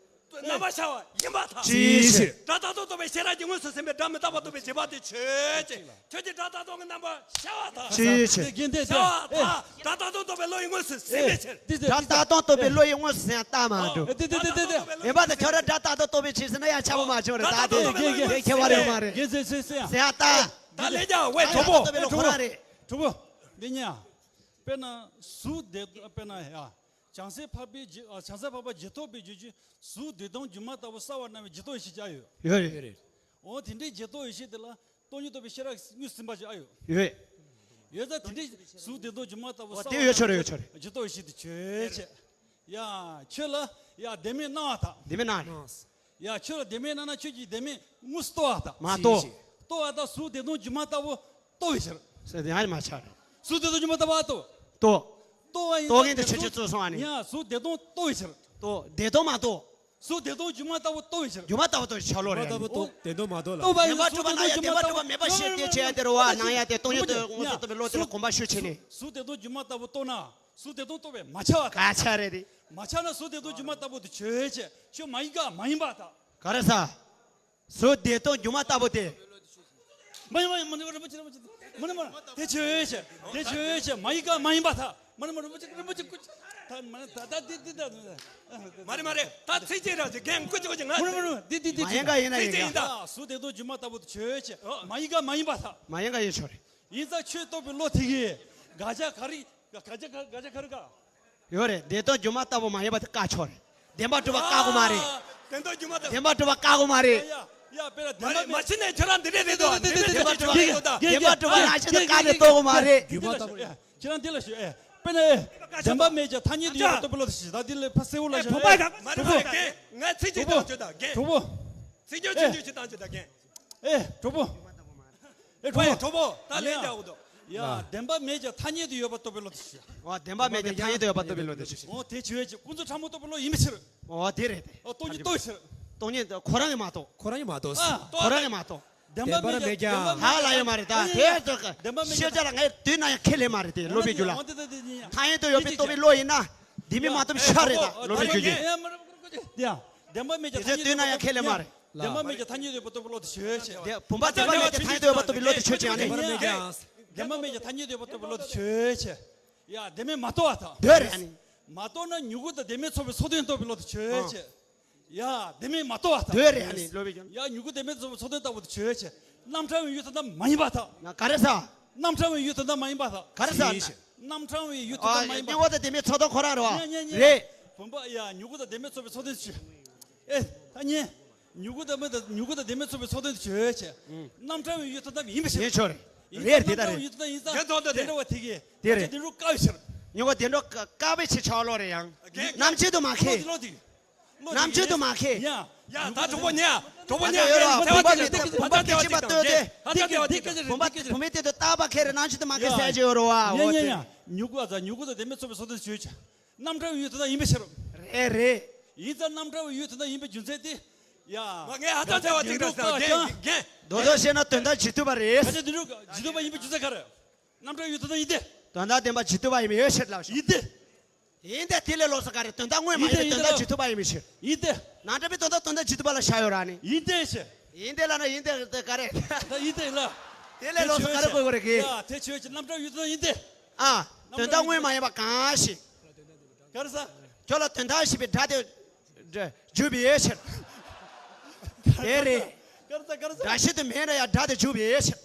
རྣམ་པ་ཤར་བ་ཡིན་པར་ཐལ། ཅི་ཕྱིར། སྒྲ་རྟག་སྟོང་རྟོགས་པའི་ཤེས་རབ་ཀྱིས་དངོས་སུ་ཟིན་པའི་སྒྲ་མི་རྟག་པ་རྟོགས་པའི་འཇིགས་པ་དེ་ཆོས་ཅན། ཁྱོད་ཀྱིས་སྒྲ་རྟག་སྟོང་གི་རྣམ་པ་ཤར་བ་ཐལ། ཅི་ཕྱིར། ཤར་བ་ཐལ། སྒྲ་རྟག་སྟོང་རྟོགས་པའི་བློ་ཡིས་དངོས་སུ་ཟིན་པའི་ཕྱིར། སྒྲ་རྟག་སྟོང་རྟོགས་པའི་བློ་ཡིས་དངོས་སུ་ཟིན་ཡང་རྟགས་མ་འགྲོ། ཡིན་པ་དེ་ཁྱོད་རང་སྒྲ་རྟག་སྟོང་རྟོགས་པའི་ཕྱིར་ཟེར་ན་ཡང་ཆགས་པ་མ་བྱུང་རེད། ད་དེ་དེ་ཁྱད་པར་ཡོད་མ་རེད། ཟིན་ཡང་རྟགས། ད་ལས་ཀྱང་བས་གྲོགས་པོ། གྲོགས་པོ། འདི་ཉིད་ཡང་། དཔེར་ན་གཟུགས་བདེ། དཔེར་ན་ཡ། བྱང་སེམས་འཕགས་པའི་རྒྱུད། ཨ། བྱང་སེམས་འཕགས་པ་རྒྱུད་ཐོབ་པའི་རྒྱུད་ཀྱི་གཟུགས་བདེ་སྟོང་སྒྱུ་མ་ལྟ་བུ་གསལ་བར་སྣང་བའི་རྗེས་ཐོབ་ཡེ་ཤེས་ཅིག་ཡོད། ཡོད་རེད། འོ་དེ་འདྲའི་རྗེས་ཐོབ་ཡེ་ཤེས་དེ་ལ་སྟོང་ཉིད་རྟོགས་པའི་ཤེས་རབ་དངོས་སུ་ཟིན་པ་ཅིག་ཨ་ཡོད། ཡོད། ཡོད་ད་དེ་འདྲའི་གཟུགས་བདེ་སྟོང་སྒྱུ་མ་ལྟ་བུ། ཨོ་གསལ་དེ་བ་ཡོད་ཆོག་རེད། ཡོད་ཆོག་རེད། ཇི་ལྟ་བ་བཞིན་དུ་བྱོས་བྱས། ཡ། ཁྱོད་ལ་ཡ་བདེན་མེད་སྣང་བ་དང་། བདེན་མེད་སྣང་། ཡ། ཁྱོད་ལ་བདེན་མེད་སྣང་ན་ཁྱོད་ཀྱིས་བདེན་མེད་དངོས་སུ་རྟོགས་པ་དང་། མ་རྟོགས། རྟོགས་པ་དང་གཟུགས་བདེ་སྟོང་སྒྱུ་མ་ལྟ་བུ་རྟོགས་པའི་ཕྱིར། ཟེར་དེ་ཡང་མ་ཆགས། གཟུགས་བདེ་སྟོང་སྒྱུ་མ་ལྟ་བུ་རྟོགས། རྟོགས། རྟོགས་པ་ཡིན་རྟོགས་མཁན་དེ་ཆོས་ཅན་གཙོ་སོང་ཨ་ནི། ཡ། གཟུགས་བདེ་སྟོང་རྟོགས་པའི་ཕྱིར། རྟོགས། བདེ་སྟོང་མ་རྟོགས། གཟུགས་བདེ་སྟོང་སྒྱུ་མ་ལྟ་བུ་རྟོགས་པའི་ཕྱིར། སྒྱུ་མ་ལྟ་བུ་རྟོགས་ཆགས་ལོ་རེད། སྒྱུ་མ་ལྟ་བུ་རྟོགས། བདེན་སྟོང་མ་རྟོགས་ལ། བདེན་པར་གྲུབ་པ་ཡང་བདེན་པར་གྲུབ་པ་མེད་པ་ཞིག་སྟེ་བྱས་ཏེ་རོ་བ་སྣང་ཡ་དེ་སྟོང་ཉིད་དུ་དངོས་སུ་རྟོགས་པའི་བློ་དེ་ལ་གོམས་པ་ཤུགས་ཆེ་ནས། གཟུགས་བདེ་སྟོང་སྒྱུ་མ་ལྟ་བུ་རྟོགས་ན་གཟུགས་བདེ་སྟོང་རྟོགས་པས་མ་ཁྱབ་པ་དང་། ག་ཆ་རེད་དེ། མ་ཁྱབ་ན་གཟུགས་བདེ་སྟོང་སྒྱུ་མ་ལྟ་བུ་དེ་ཆོས་ཅན། ཁྱོད་མ་ཡིན་ག་མ་ཡིན་པ་དང་། ག་རེ་ཟ། གཟུགས་བདེ་སྟོང་སྒྱུ་མ་ལྟ་བུ་དེ། མ་ཡིན་མ་ཡིན་མ་ནི་རིན་པོ་ཆེ་རིན་པོ་ཆེ། མ་ནི་མ་དེ་ཆོས་ཅན། དེ་ཆོས་ཅན། མ་ཡིན་ག་མ་ཡིན་པ་དང་། མ་ནི་མ་རིན་པོ་ཆེ་རིན་པོ་ཆེ་སྐུ། ད་མ་ནི་ད་ད་དེ་དེ་ད། མ་རེད་མ་རེད། ད་ཚིག་གཅིག་རང་ཅིག་རྒན་སྐུ་ཅིག་གོ་ཅིག་ང་། མ་རིན་མ་རིན་དེ་དེ་དེ་མ་ཡིན་ག་ཡིན་ན་ཡིན་ཚིག་གཅིག་ཡིན་ད། ད་གཟུགས་བདེ་སྟོང་སྒྱུ་མ་ལྟ་བུ་དེ་ཆོས་ཅན། མ་ཡིན་ག་མ་ཡིན་པ་དང་། མ་ཡིན་ག་ཡིན་ཆོག་རེད། ཡིན་ཙང་ཆོས་རྟོགས་པའི་བློ་དེ་གིས་དགག་བྱ་ག་རེ། དགག་བྱ་ག་དགག་བྱ་ག་རེ་དགག་ཡོད་རེད། བདེ་སྟོང་སྒྱུ་མ་ལྟ་བུ་མ་ཡིན་པ་དེ་བཀག་ཆོག་རེད། བདེན་པར་གྲུབ་པ་བཀག་དགོས་མ་རེད། ཨ། བདེན་སྟོང་སྒྱུ་མ་ལྟ་བུ། བདེན་པར་གྲུབ་པ་བཀག་དགོས་མ་རེད། ཡ་ཡ་ཡ། དཔེར་ན་བདེན་པ་མ་མེད། མ་ཕྱིན་ནས་ཁྱོད་རང་འདི་འདྲས་རེད་དོ། བདེན་པར་གྲུབ་པ། བདེན་པར་གྲུབ་པ་ནང་བཞིན་དུ་བཀག་ནས་རྟོགས་དགོས་མ་རེད། སྒྱུ་མ་ལྟ་བུ། ཁྱེད་རང་འདི་ལ་ཞུ། ཨེ། དཔེར་ན། ཨེ། བདེན་པ་མེད་ཀྱང་ཐ་སྙད་དུ་ཡོད་པ་རྟོགས་པའི་བློ་དེ་ཞིག་ད་འདི་ལས་ཕ་གསལ་བོ་ལ་ཞུ། ཨེ། བུ་པ་ག་མ་རེད་མ་རེད། རྒན། ང་ཚིག་གཅིག་གྲོགས་པོ། བརྗོད་དང་རྒན། གྲོགས་པོ། ཚིག་སྦྱོར་ཨེ། ཆུང་ཆུང་ཞིག་བཏང་ཆོག་དང་རྒན། ཨེ། གྲོགས་པོ། ཨེ། གྲོགས་པོ། ད་ལན་རྒྱག་འོ་དོ། ཡ། བདེན་པ་མེད་ཀྱང་ཐ་སྙད་དུ་ཡོད་པ་རྟོགས་པའི་བློ་དེ་ཞིག་འོ། བདེན་པ་མེད་ཀྱང་ཐ་སྙད་དུ་ཡོད་པ་རྟོགས་པའི་བློ་དེ་ཞིག་འོ། དེ་ཆོས་ཅན། ཀུན་རྫོབ་ཕྲ་མོ་རྟོགས་པའི་བློ་ཡིན་པའི་ཕྱིར། འོ་དེ་རེད་དེ། འོ། སྟོང་ཉིད་རྟོགས་པའི་ཕྱིར། སྟོང་ཉིད་ཁོ་རང་གིས་མ་རྟོགས། ཁོ་རང་གིས་མ་རྟོགས། ཨ། ཁོ་རང་གིས་མ་རྟོགས། བདེན་པ་མེད་ཀྱང་། ཧ་ལ་ཡོད་མ་རེད་ད། དེ་ཚོ་ཤེས་བྱ་ལ་ངས་དུས་ན་ཡང་ཁས་ལེན་མ་རེད་དེ། སློབ་དཔོན་རྒྱུད་ལ། ཐ་སྙད་དུ་ཡོད་པའི་རྟོགས་པའི་བློ་ཡིན་ན། འདི་མི་མ་རྟོགས་ཤ་རེད་ད། སློབ་དཔོན་རྒྱུད་ཀྱི། ཡ། བདེན་པ་མེད་ཀྱང་དེ་ཚོ་དུས་ན་ཡང་ཁས་ལེན་མ་རེད། བདེན་པ་མེད་ཀྱང་ཐ་སྙད་དུ་ཡོད་པ་རྟོགས་པའི་བློ་དེ་ཆོས་ཅན། བདེན་པ་མེད་ཀྱང་ཐ་སྙད་དུ་ཡོད་པ་རྟོགས་པའི་བློ་དེ་ཆོས་ཅན། ཨ་ནི། བདེན་པ་མེད་ཀྱང་ཐ་སྙད་དུ་ཡོད་པ་རྟོགས་པའི་བློ་དེ་ཆོས་ཅན། ཡ། བདེན་མེད་མ་རྟོགས་པ་དང་། འདོད་རེད་ཨ་ནི། མ་རྟོགས་ན་མྱུ་གུ་དང་བདེན་མེད་ཚོགས་པའི་ཚོགས་དོན་རྟོགས་པའི་བློ་དེ་ཆོས་ཅན། ཡ། བདེན་མེད་མ་རྟོགས་པ་དང་། འདོད་རེད་ཨ་ནི། སློབ་དཔོན་རྒྱུད་ལ། ཡ། མྱུ་གུ་བདེན་མེད་ཚོགས་པའི་ཚོགས་དོན་ལྟ་བུ་དེ་ཆོས་ཅན། རྣམ་གྲངས་པའི་ཡུལ་དོན་དམ་མ་ཡིན་པ་དང་། ན་ག་རེ་ཟ། རྣམ་གྲངས་པའི་ཡུལ་དོན་དམ་མ་ཡིན་པ་དང་། ག་རེ་ཟ། རྣམ་གྲངས་པའི་ཡུལ་དོན་དམ་མ་ཡིན་པ། མྱུ་གུ་དང་བདེན་མེད་ཚོགས་དོན་ཁོ་རང་རེད་བ། ཡ་ཡ་ཡ། རེད། བུམ་པ། ཡ། མྱུ་གུ་དང་བདེན་མེད་ཚོགས་པའི་ཚོགས་དོན་ཆོས། ཨེ། ཐ་སྙད། མྱུ་གུ་དང་མེད་དང་མྱུ་གུ་དང་བདེན་མེད་ཚོགས་པའི་ཚོགས་དོན་ཆོས་ཅན། རྣམ་གྲངས་པའི་ཡུལ་དོན་དམ་ཡིན་པའི་ཕྱིར། ཡིན་ཆོག་རེད། རེད་དེ་ལྟར་རེད། རྣམ་གྲངས་པའི་ཡུལ་དོན་དམ་ཡིན་ཙང་། ཡིན་ཙང་། དེ་འདྲ་བ་དེ་གིས། དེ་རེད། དེ་འདྲ་བཀག་པའི་ཕྱིར། མྱུ་གུ་དེ་འདྲ་བཀག་པའི་ཕྱིར་ཆགས་ལོ་རེད་ཡང་། རྣམ་བཅད་དུ་མ་ཁེལ། རྣམ་བཅད་དུ་མ་ཁེལ། ཡ། ཡ། ད་གྲོགས་པོ་ཉལ། གྲོགས་པོ་ཉལ། ཡོད་ར། བུམ་པ་མེད་དེ། བུམ་པ་སྐད་ཅིག་མ་ལྟོས་ཏེ། བུམ་པ་བུམ་པའི་སྟེང་དུ་བཏགས་པ་ཁེལ་རེ་རྣམ་བཅད་དུ་མ་ཁེལ་ཟེར་གྱི་ཡོད་ར་བ། འོ་དེ། མྱུ་གུ་ཨ་ཙ། མྱུ་གུ་དང་བདེན་མེད་ཚོགས་པའི་ཚོགས་དོན་ཆོས་ཅན། རྣམ་གྲངས་པའི་ཡུལ་དོན་དམ་ཡིན་པའི་ཕྱིར། རེད་རེད། ཡིན་ཙང་རྣམ་གྲངས་པའི་ཡུལ་དོན་དམ་ཡིན་པའི་རྒྱུ་མཚན་དེ། ཡ། ང་ངས་ཧ་ཅང་བྱ་བ་གཅིག་རེད་ཟེར། རྒན། རྒན། རྡོག་རྡོག་བཤད་ན་དོན་དམ་ཇི་ལྟ་བ་རེད། ད་ཆ་དེ་འདྲ་ཇི་ལྟ་བ་ཡིན་པའི་རྒྱུ་མཚན་ག་རེ། རྣམ་གྲངས་ཡུལ་དོན་དམ་ཡིན་ཏེ། དོན་དམ་བདེན་པ་ཇི་ལྟ་བ་ཡིན་པའི་ཡོད་ཕྱིར་ལབ་ཤོག་ཡིན་ཏེ། ཡིན་ཏེ་དེ་ལས་ལོགས་སུ་ག་རེ། དོན་དམ་དངོས་མ་ཡིན་པའི་ཡིན་ཏེ། དོན་དམ་ཇི་ལྟ་བ་ཡིན་པའི་ཕྱིར། ཡིན་ཏེ། ནང་འགྲེལ་པའི་དོན་དམ་དོན་དམ་ཇི་ལྟ་བ་ལ་བཞག་ཡོད་ར་ནི། ཡིན་ཏེ་ཞེས། ཡིན་ཏེ་ལབ་ན་ཡིན་ཏེ་དེ་ག་རེ། ད་ཡིན་ཏེ་ལ། དེ་ལས་ལོགས་སུ་ག་རེ་དགོས་ཀྱི་རེད་གི། ཡ། དེ་ཆོས་ཅན། རྣམ་གྲངས་ཡུལ་དོན་ཡིན་ཏེ། ཨ། དོན་དམ་དངོས་མ་ཡིན་པ་གང་ཞིག་ག་རེ་ཟ། ཁྱོད་ལ་དོན་དམ་ཞེས་པའི་སྒྲ་དེ་འཇུག་པའི་ཕྱིར། དེ་རེད། ག་རེ་ཟ། ག་རེ་ཟ། སྒྲ་བཞིན་དུ་མེད་ན་ཡང་སྒྲ་དེ་འཇུག་པའི་ཕྱིར།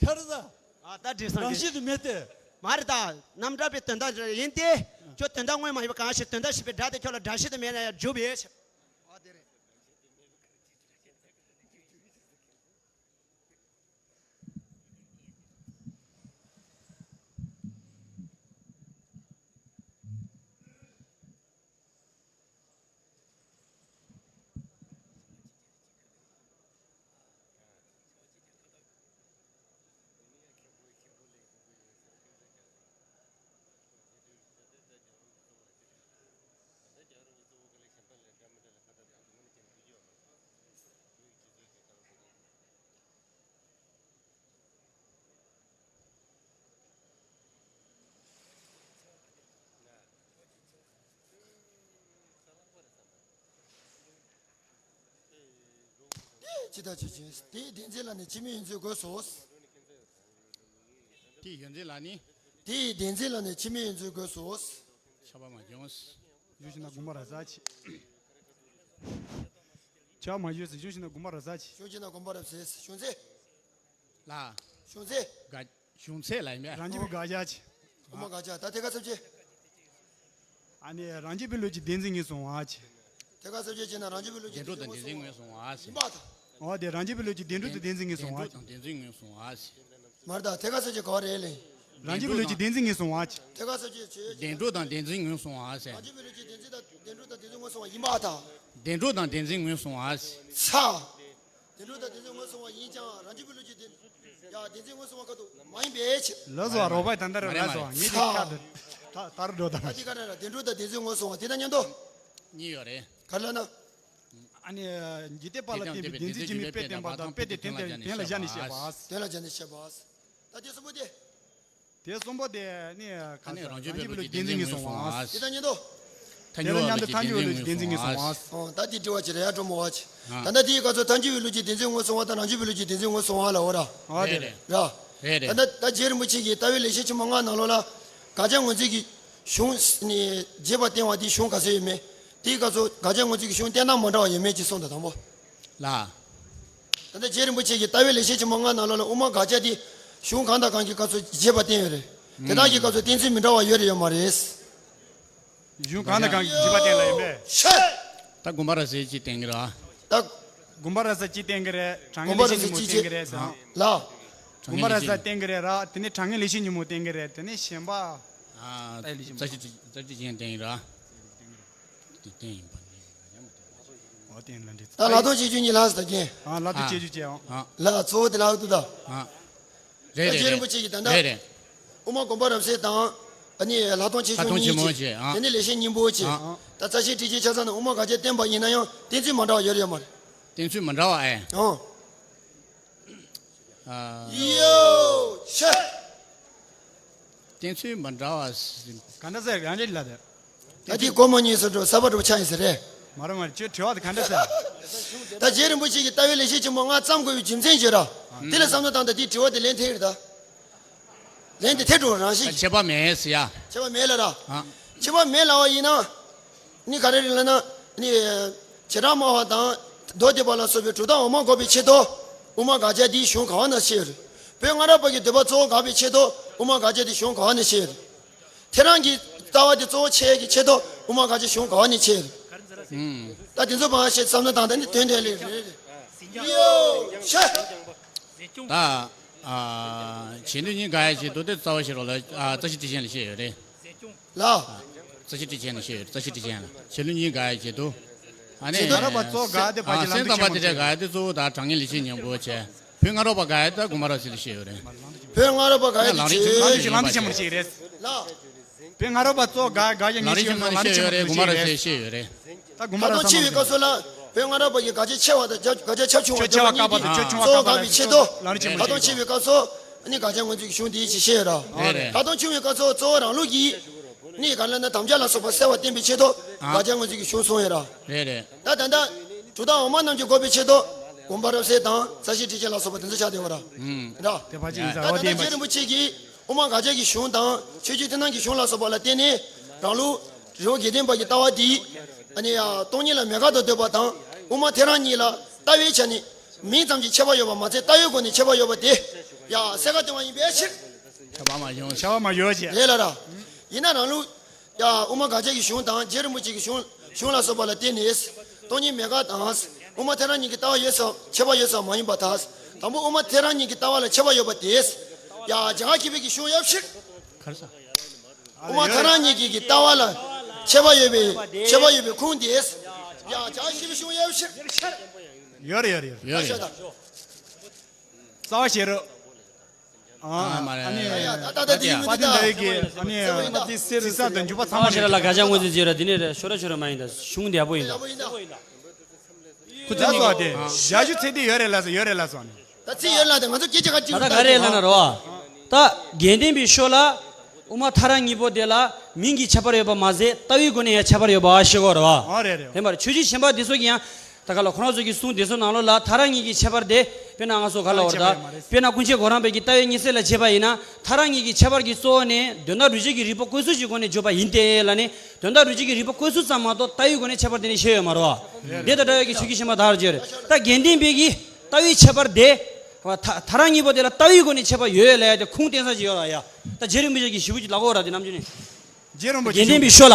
ག་རེ་ཟ། ཨ། ད་འགྲིག་སོང་། རང་བཞིན་དུ་མེད་དེ། མ་རེད་ད། རྣམ་གྲངས་པའི་དོན་དམ་ཡིན་ཏེ། ཁྱོད་དོན་དམ་དངོས་མ་ཡིན་པ་གང་ཞིག་དོན་དམ་ཞེས་པའི་སྒྲ་དེ་ཁྱོད་ལ་སྒྲ་བཞིན་དུ་མེད་ན་ཡང་འཇུག་པའི་ཕྱིར། ཨ། དེ་རེད། དེ་ཇི་ལྟར་བྱེད་ཅིང་། དེའི་བདེན་འཛིན་ལ་ནི་ཕྱི་མའི་ཡོན་ཚུལ་དགོས་སོ། དེའི་ཡོན་ཚུལ་ལ་ནི། དེའི་བདེན་འཛིན་ལ་ནི་ཕྱི་མའི་ཡོན་ཚུལ་དགོས་སོ། ཆགས་པ་མ་བྱུང་། གཞུང་ཤིང་ན་དགོངས་པ་ར་ཟ་ཆེ། ཆགས་པ་མ་བྱུང་ཟེར། གཞུང་ཤིང་ན་དགོངས་པ་ར་ཟ་ཆེ། གཞུང་ཤིང་ན་དགོངས་པ་ར་ཟེར། གཞུང་ཚད། ལ། གཞུང་ཚད། ག་གཞུང་ཚད་ལ་ཡིན་པས། རང་རྒྱུད་པའི་དགག་བྱ་ཆེ། དགོངས་པ་དགག་བྱ། ད་ཐད་ཀ་ཚབ་བྱེད། ཨ་ནི་རང་རྒྱུད་པའི་བློ་ཀྱི་བདེན་འཛིན་ངོས་བཟུང་བ་ཆེ། ཐད་ཀ་ཚབ་བྱེད་བྱས་ན་རང་རྒྱུད་པའི་བློ་ཀྱི་བདེན་འགྲོ་དང་བདེན་འཛིན་ངོས་བཟུང་བ་ཆེ། ཡིན་པ་དང་། འོ་དེ་རང་རྒྱུད་པའི་བློ་ཀྱི་བདེན་འགྲོ་དང་བདེན་འཛིན་ངོས་བཟུང་བ་ཆེ། བདེན་འགྲོ་དང་བདེན་འཛིན་ངོས་བཟུང་བ་ཆེ། མ་རེད་ད། ཐད་ཀ་ཚབ་བྱེད་ག་བ་རེད་ལེ། རང་རྒྱུད་པའི་ལུས་ཀྱི་བདེན་འཛིན་ངོས་བཟུང་བ། དེ་ག་སོ་ཅི་ཆོས་བདེན་གྲུབ་དང་བདེན་འཛིན་ངོས་བཟུང་བ་ཟེར། རང་རྒྱུད་པའི་ལུས་ཀྱི་བདེན་འཛིན་དང་བདེན་གྲུབ་དང་བདེན་འཛིན་ངོས་བཟུང་བ་ཡིན་པ་དང་། བདེན་གྲུབ་དང་བདེན་འཛིན་ངོས་བཟུང་བ་ཟེར། ཚ། བདེན་གྲུབ་དང་བདེན་འཛིན་ངོས་བཟུང་བ་ཡིན་ཀྱང་རང་རྒྱུད་པའི་ལུས་ཀྱི་བདེན། ཡ་བདེན་འཛིན་ངོས་བཟུང་བ་ཁ་ཐུག་མ་ཡིན་པའི་ཕྱིར། ལགས་སོ། རོགས་པ་ད་ལྟ་རེ་ལགས་སོ། ངེད་ཀྱི་ཁ་དེ་ད་ད་རུ་འགྲོ་དང་། ད་འདི་ག་རེ་ར་བདེན་གྲུབ་དང་བདེན་འཛིན་ངོས་བཟུང་བ་དེ་དང་མཉམ་དུ། གཉིས་ཡོད་རེད། ག་རེ་ལབ་ན། ཨ་ནི་འཇིག་རྟེན་པ་ལ་བརྟེན་པའི་བདེན་འཛིན་སྐྱེ་མེད་དཔེ་བསྟན་པ་དང་དཔེ་དེ་དོན་དེ་དོན་ལ་བཞག་ནས་བཤད་པ། དོན་ལ་བཞག་ནས་བཤད་པ། ད་དེ་གསུམ་པོ་དེ། དེ་གསུམ་པོ་དེ་ནི་ག་ནི་རང་རྒྱུད་པའི་ལུས་ཀྱི་བདེན་འཛིན་ངོས་བཟུང་བ། དེ་དང་མཉམ་དུ། དེ་དང་མཉམ་དུ་ཐལ་འགྱུར་བའི་ལུས་ཀྱི་བདེན་འཛིན་ངོས་བཟུང་བ། ཨོ་ད་དེ་དྲི་བ་ཅི་རེད་ཡ་གྲོགས་མོ་བ་ཅི། ད་ལྟ་དེའི་སྐབས་སུ་ཐལ་འགྱུར་བའི་ལུས་ཀྱི་བདེན་འཛིན་ངོས་བཟུང་བ་དང་རང་རྒྱུད་པའི་ལུས་ཀྱི་བདེན་འཛིན་ངོས་བཟུང་བ་ལ་འོ་ར། ཨོ་དེ་རེད། ར། རེད་རེད། ད་ལྟ་ད་རྗེ་རིན་པོ་ཆེ་གིས་ལྟ་བའི་ལེགས་བཤད་ཆེན་མོ་ལྔ་ནང་ལོགས་ལ་དགག་བྱ་ངོས་འཛིན་གྱི་གཞུང་ནི་རྒྱས་པར་བསྟན་པ་དེའི་གཞུང་ག་ཚོད་ཡོད་མེད། དེའི་སྐབས་སུ་དགག་བྱ་ངོས་འཛིན་གྱི་གཞུང་བསྟན་སྟངས་མ་འདྲ་བ་ཡོད་མེད་ཅེས་གསུངས་དང་དང་པོ། ལ། ད་ལྟ་རྗེ་རིན་པོ་ཆེ་གིས་ལྟ་བའི་ལེགས་བཤད་ཆེན་མོ་ལྔ་ནང་ལོགས་ལ་དབུ་མ་དགག་བྱ་དེ་གཞུང་གང་དང་གང་གི་སྐབས་སུ་རྒྱས་པར་བསྟན་ཡོད་རེད། དེ་དག་གི་སྐབས་སུ་བསྟན་ཚུལ་མི་འདྲ་བ་ཡོད་རེད་ཡོད་མ་རེད། གཞུང་གང་དང་གང་གི་རྒྱས་པར་བསྟན་ལ་ཡིན་པས། ཤད། ད་དགོངས་པ་རབ་གསལ་གཅིག་བསྟན་གྱི་རེད། ད་དགོངས་པ་རབ་གསལ་གཅིག་བསྟན་གྱི་རེད། དྲང་ངེས་ལེགས་བཤད་ཉིན་མོ་བསྟན་གྱི་རེད་ཟེར། ལ། དགོངས་པ་རབ་གསལ་བསྟན་གྱི་རེད་ར། དེ་ནས་དྲང་ངེས་ལེགས་བཤད་ཉིན་མོ་བསྟན་གྱི་རེད། དེ་ནས་གཞན་པ། ཨ། ད་ལེགས་བཤད་ཉིན་མོ། རྩ་ཤེ་རྩ་ཤེ་ཅན་བསྟན་གྱི་རེད། དེ་བསྟན་ཡིན་པ་ནི། འོ་དེ་ལ་འདྲི། ད་ལྷག་མཐོང་ཆེ་ཆུང་གཉིས་ལྷག་ཙམ་ད་གྱེན། ཨ་ལྷག་མཐོང་ཆེ་ཆུང་བྱས་ཨང་། ཨ། ལ་གཙོ་བོ་དེ་ལྷག་ཏུ་ད། ཨ། རེད་རེད་རྗེ་རིན་པོ་ཆེ་གིས་ད་ལྟ། རེད་རེད། དབུ་མ་དགོངས་པ་རབ་གསལ་དང་། ཨ་ནི་ལྷག་མཐོང་ཆེ་ཆུང་གཉིས་ཀྱི། ཨ། དེ་ནི་ལེགས་བཤད་སྙིང་པོ་ཆེ། ཨ། ད་རྩ་ཤེ་ཊཱིཀ་ཆེན་ཆ་ཚང་ནས་དབུ་མ་དགག་བྱ་བསྟན་པ་ཡིན་ན་ཡང་བསྟན་ཚུལ་མ་འདྲ་བ་ཡོད་རེད་ཡོད་མ་རེད། བསྟན་ཚུལ་མ་འདྲ་བ་ཨེ། ཨང་། ཨ། ཡོ། ཤ། བསྟན་ཚུལ་མ་འདྲ་བ། ག་འདྲ་ཟེར་ག་འདྲ་ལ་དེ། ད་དེ་སྒོ་མོ་གཉིས་སུ་འགྲོ་ས་པ་འགྲོ་ཆ་ཡིན་ཟེར་རེད། མ་རེད་མ་རེད། ཁྱོད་དྲི་བ་དེ་ག་འདྲ་ཟེར། ད་རྗེ་རིན་པོ་ཆེ་གིས་ལྟ་བའི་ལེགས་བཤད་ཆེན་མོ་ལྔ་བརྩམས་དགོས་པའི་རྒྱུ་མཚན་བརྗོད་ར། དེ་ལ་བསམ་བློ་བཏང་ད་དེའི་དྲི་བ་དེ་ལན་ཐེབས་རེད་ད། ལན་དེ་ཐེབས་འགྲོ་རང་ཤེས། ཁྱད་པར་མེད་ཟེར་ཡ། ཁྱད་པར་མེད་ལ་ར། ཨ། ཁྱད་པར་མེད་ལ་བ་ཡིན་ན། ནི་ག་རེ་རེད་ལབ་ན། ནི། བྱེ་བྲག་སྨྲ་བ་དང་། མདོ་སྡེ་པ་ལ་སོགས་པའི་གྲུབ་མཐའ་འོག་མ་འགོག་པའི་ཆེད་དུ། དབུ་མ་དགག་བྱ་འདིའི་གཞུང་ག་བ་ནས་ཤེས་ཡོད་རེད། བོད་སྔ་རབས་པ་གི་འདོད་པ་གཙོ་བོ་དགག་པའི་ཆེད་དུ་དབུ་མ་དགག་བྱ་འདིའི་གཞུང་ག་བ་ནས་ཤེས་ཡོད་རེད། ཐལ་རང་གི་ལྟ་བ་དེ་གཙོ་བོ་ཆེ་ཡས་ཀྱི་ཆེད་དུ་དབུ་མ་དགག་བྱའི་གཞུང་ག་བ་ནས་ཆེ་ཡོད་རེད། ད་དེ་ཚོ་བང་ཤེས་བསམ་བློ་བཏང་ད་ནི་དོན་དོན་ལས་རེད། ཡོ། ཤ། ད། ཨ། བྱེད་ལུགས་གཉིས་དགག་ཡས་ཆེད་དུ་དེ་རྩ་བ་ཤེས་རོགས་ལ། ཨ། རྩ་ཤེ་ཊཱིཀ་ཆེན་ལ་བཤད་ཡོད་རེད། ལ། རྩ་ཤེ་ཊཱིཀ་ཆེན་ལ་བཤད་ཡོད་རེད། རྩ་ཤེ་ཊཱིཀ་ཆེན་ལ། བྱེད་ལུགས་གཉིས་དགག་ཡས་ཆེད་དུ། ཨ་ནི། བྱེད་ལུགས། སེམས་ཙམ་པ་དེ་འདྲ་དགག་ཡས་དེ་གཙོ་བོ་དང་། དྲང་ངེས་ལེགས་བཤད་སྙིང་པོ་དེ་གཙོ་བོ་དང་། དྲང་ངེས་ལེགས་བཤད་སྙིང་པོ་བྱས། བོད་སྔ་རབས་པ་དགག་ཡས་ད་དགོངས་པ་རབ་གསལ་ལ་བཤད་ཡོད་རེད། བོད་སྔ་རབས་པ་དགག་ཡས་དེ་ལམ་རིམ་ཆེན་མོ། ལམ་རིམ་ཆེན་མོ་ཞིག་རེད། ལ། བོད་སྔ་རབས་པ་གཙོ་བོ་དགག་དགག་ཡས་ལམ་རིམ་ཆེན་མོ་ཞིག་རེད། བོད་སྔ་རབས་པ་དགག་ཡས་དེ་དགོངས་པ་རབ་གསལ་ལ་བཤད་ཡོད་རེད། ད་དགོངས་པ་རབ་གསལ། ལྷག་མཐོང་ཆེ་བའི་སྐབས་སུ་ལ་བོད་སྔ་རབས་པ་གི་དགག་བྱ་ཆེ་བ་དང་དགག་བྱ་ཁྱབ་ཆུང་བ། ཁྱབ་ཆུང་བ་བཀག་པ་དང་ཁྱབ་ཆུང་བ་བཀག་པ་ལ་གཙོ་བོ་དགག་པའི་ཆེད་དུ། ལྷག་མཐོང་ཆེ་བའི་སྐབས་སུ་ནི་དགག་བྱ་ངོས་འཛིན་གྱི་གཞུང་འདི་ཞིག་བཤད་ཡོད་ར། རེད་རེད། ལྷག་མཐོང་ཆུང་བའི་སྐབས་སུ་གཙོ་བོ་རང་ལུགས་ཀྱི་ནི་ག་ལ་ན་དམ་བཅའ་ལ་སོགས་པ་གསལ་བར་བསྟན་པའི་ཆེད་དུ་དགག་བྱ་ངོས་འཛིན་གྱི་གཞུང་གསུངས་ཡོད་ར། རེད་རེད། ད་ད་ལྟ་གྲུབ་མཐའ་འོག་མ་རྣམས་ཀྱིས་འགོག་པའི་ཆེད་དུ་དགོངས་པ་རབ་གསལ་དང་རྩ་ཤེ་ཊཱིཀ་ཆེན་ལ་སོགས་པ་དེ་ཚོ་ཆགས་བསྡད་ཡོད་ར། ར། དེ་ཕར་ཕྱིན་ཡིན་ས། ད་ད་ལྟ་རྗེ་རིན་པོ་ཆེ་གིས། དབུ་མ་དགག་བྱ་གི་གཞུང་དང་ཆོས་བརྒྱུད་མཐུན་སྣང་གི་གཞུང་ལ་སོགས་པ་ལ་བརྟེན་ནས་རང་ལུགས་རི་བོ་དགེ་ལྡན་པ་གི་ལྟ་བ་འདི་ཨ་ནི་ཡ་སྟོང་ཉིད་ལ་མེད་དགག་ཏུ་འདོད་པ་དང་དབུ་མ་ཐལ་རང་གཉིས་ལ་ལྟ་བའི་ཆ་ནས་མིང་ཙམ་གྱིས་ཁྱད་པར་ཡོད་པ་མ་ཚད་ལྟ་བའི་སྒོ་ནས་ཁྱད་པར་ཡོད་པ་དེ་ཡ་གསལ་ཁ་བསྟན་པ་ཡིན་པའི་ཕྱིར། ཁྱད་པར་མ་ཡོང་། ཁྱད་པར་མ་ཡོང་ཞེས། རེད་ལ་ར། ཡིན་ན་རང་ལུགས། ཡ་དབུ་མ་དགག་བྱ་གི་གཞུང་དང་རྗེ་རིན་པོ་ཆེ་གི་གཞུང་གཞུང་ལ་སོགས་པ་ལ་བརྟེན་ནས། སྟོང་ཉིད་མེད་དགག་དང་། དབུ་མ་ཐལ་རང་གཉིས་ཀྱི་ལྟ་བ་ཡོད་ཙམ་ཁྱད་པར་ཡོད་ཙམ་མ་ཡིན་པ་དང་། དང་པོ་དབུ་མ་ཐལ་རང་གཉིས་ཀྱི་ལྟ་བ་ལ་ཁྱད་པར་ཡོད་པ་དེ། ཡ་རྒྱ་གར་མཁས་པའི་གི་གཞུང་ཡོད་ཕྱིར། དབུ་མ་ཐལ་རང་གཉིས་ཀྱི་གི་ལྟ་བ་ལ་ཁྱད་པར་ཡོད་པའི་ཁྱད་པར་ཡོད་པའི་ཁུངས་དེ། ཡ་རྒྱ་གར་མཁས་པའི་གཞུང་ཡོད་ཕྱིར། ཡོད་རེད་ཡོད་རེད་ཡོད་རེད། རྩ་བ་ཤེས་རོགས། ཨ་མ་རེད། ཨ་ནི་ཡ་ཡ་ད་ད་ད་དེ་ཡིན་མི་འདུག་ད། ཨ་ནི་ཡ་དཔེ་དེ་གསེར་དང་འཇུག་པ་ཚང་མ་ཤེས་ར་ལ་དགག་བྱ་ངོས་འཛིན་བྱེད་ར་དེ་ནས་རེད། ཤོ་ར་ཤོ་ར་མ་ཡིན་ད། གཞུང་བདེ་པོ་ཡིན་ད། ཁུ་ཚུར་ལ་སོགས་ཏེ་ཞབས་ཞུ་ཚད་ལྡན་ཡོད་རེད་ལ་སོགས་ཡོད་རེད་ལ་སོགས་ནི། ད་ཚིག་ཡོད་ལ་དེ་ང་ཚོ་སྐད་ཆ་ག་ཅིག་ད་ད་ག་རེད་ལ་ན་རོ། ད་དགེ་ལྡན་པའི་ཤོ་ལ་དབུ་མ་ཐལ་རང་གཉིས་པོ་དེ་ལ་མིང་གི་ཁྱད་པར་ཡོད་པ་མ་ཟད་ལྟ་བའི་སྒོ་ནས་ཡང་ཁྱད་པར་ཡོད་པ་ཤེས་དགོས་རེད་བ། ཨ་རེད་རེད། ཡིན་པར་ཆོས་བརྒྱུད་གཞན་པ་དེ་ཚོ་གི་ཡང་། ད་ག་ལ་ཁོ་རང་ཚོ་གི་གསུང་དེ་ཚོ་ནང་ལོགས་ལ་ཐལ་རང་གཉིས་ཀྱི་ཁྱད་པར་དེ་དཔེར་ན་ང་ཚོ་ག་ལ་བར་ད་ཁྱད་པར་ཡོད་མ་རེད། དཔེར་ན་ཀུན་མཁྱེན་གོ་རམས་པའི་གི་ལྟ་བའི་ཉི་ཚེ་ལ་བྱས་པ་ཡིན་ན་ཐལ་རང་གཉིས་ཀྱི་ཁྱད་པར་གྱི་གཙོ་བོ་ནི་དོན་དམ་རིགས་གཅིག་གི་རིགས་པ་བཀོད་ཚུལ་གྱི་སྒོ་ནས་བརྗོད་པ་ཡིན་ཏེ་ལ་ནི་དོན་དམ་རིགས་གཅིག་གི་རིགས་པ་བཀོད་ཚུལ་ཙམ་མ་གཏོགས་ལྟ་བའི་སྒོ་ནས་ཁྱད་པར་དེ་ནི་བཤད་ཡོད་མ་རེད་བ། དེ་ལྟ་འདྲ་བའི་གི་ཆོས་བརྒྱུད་གཞན་པ་དག་ཅིག་རེད། ད་དགེ་ལྡན་པའི་གི་ལྟ་བའི་ཁྱད་པར་དེ་ཐལ་ཐལ་རང་གཉིས་པོ་དེ་ལ་ལྟ་བའི་སྒོ་ནས་ཁྱད་པར་ཡོད་ལ་ཡ་དེ་ཁུངས་བསྟན་ས་ཅིག་ཡོད་ལ་ཡ། ད་རྗེ་རིན་པོ་ཆེ་གི་ཞེ་པོ་ཅིག་ལབ་དགོས་ར་དེ་ནམ་རྒྱུན་ནས། རྗེ་རིན་པོ་ཆེ་དགེ་ལྡན་པའི་ཤོ་ལ།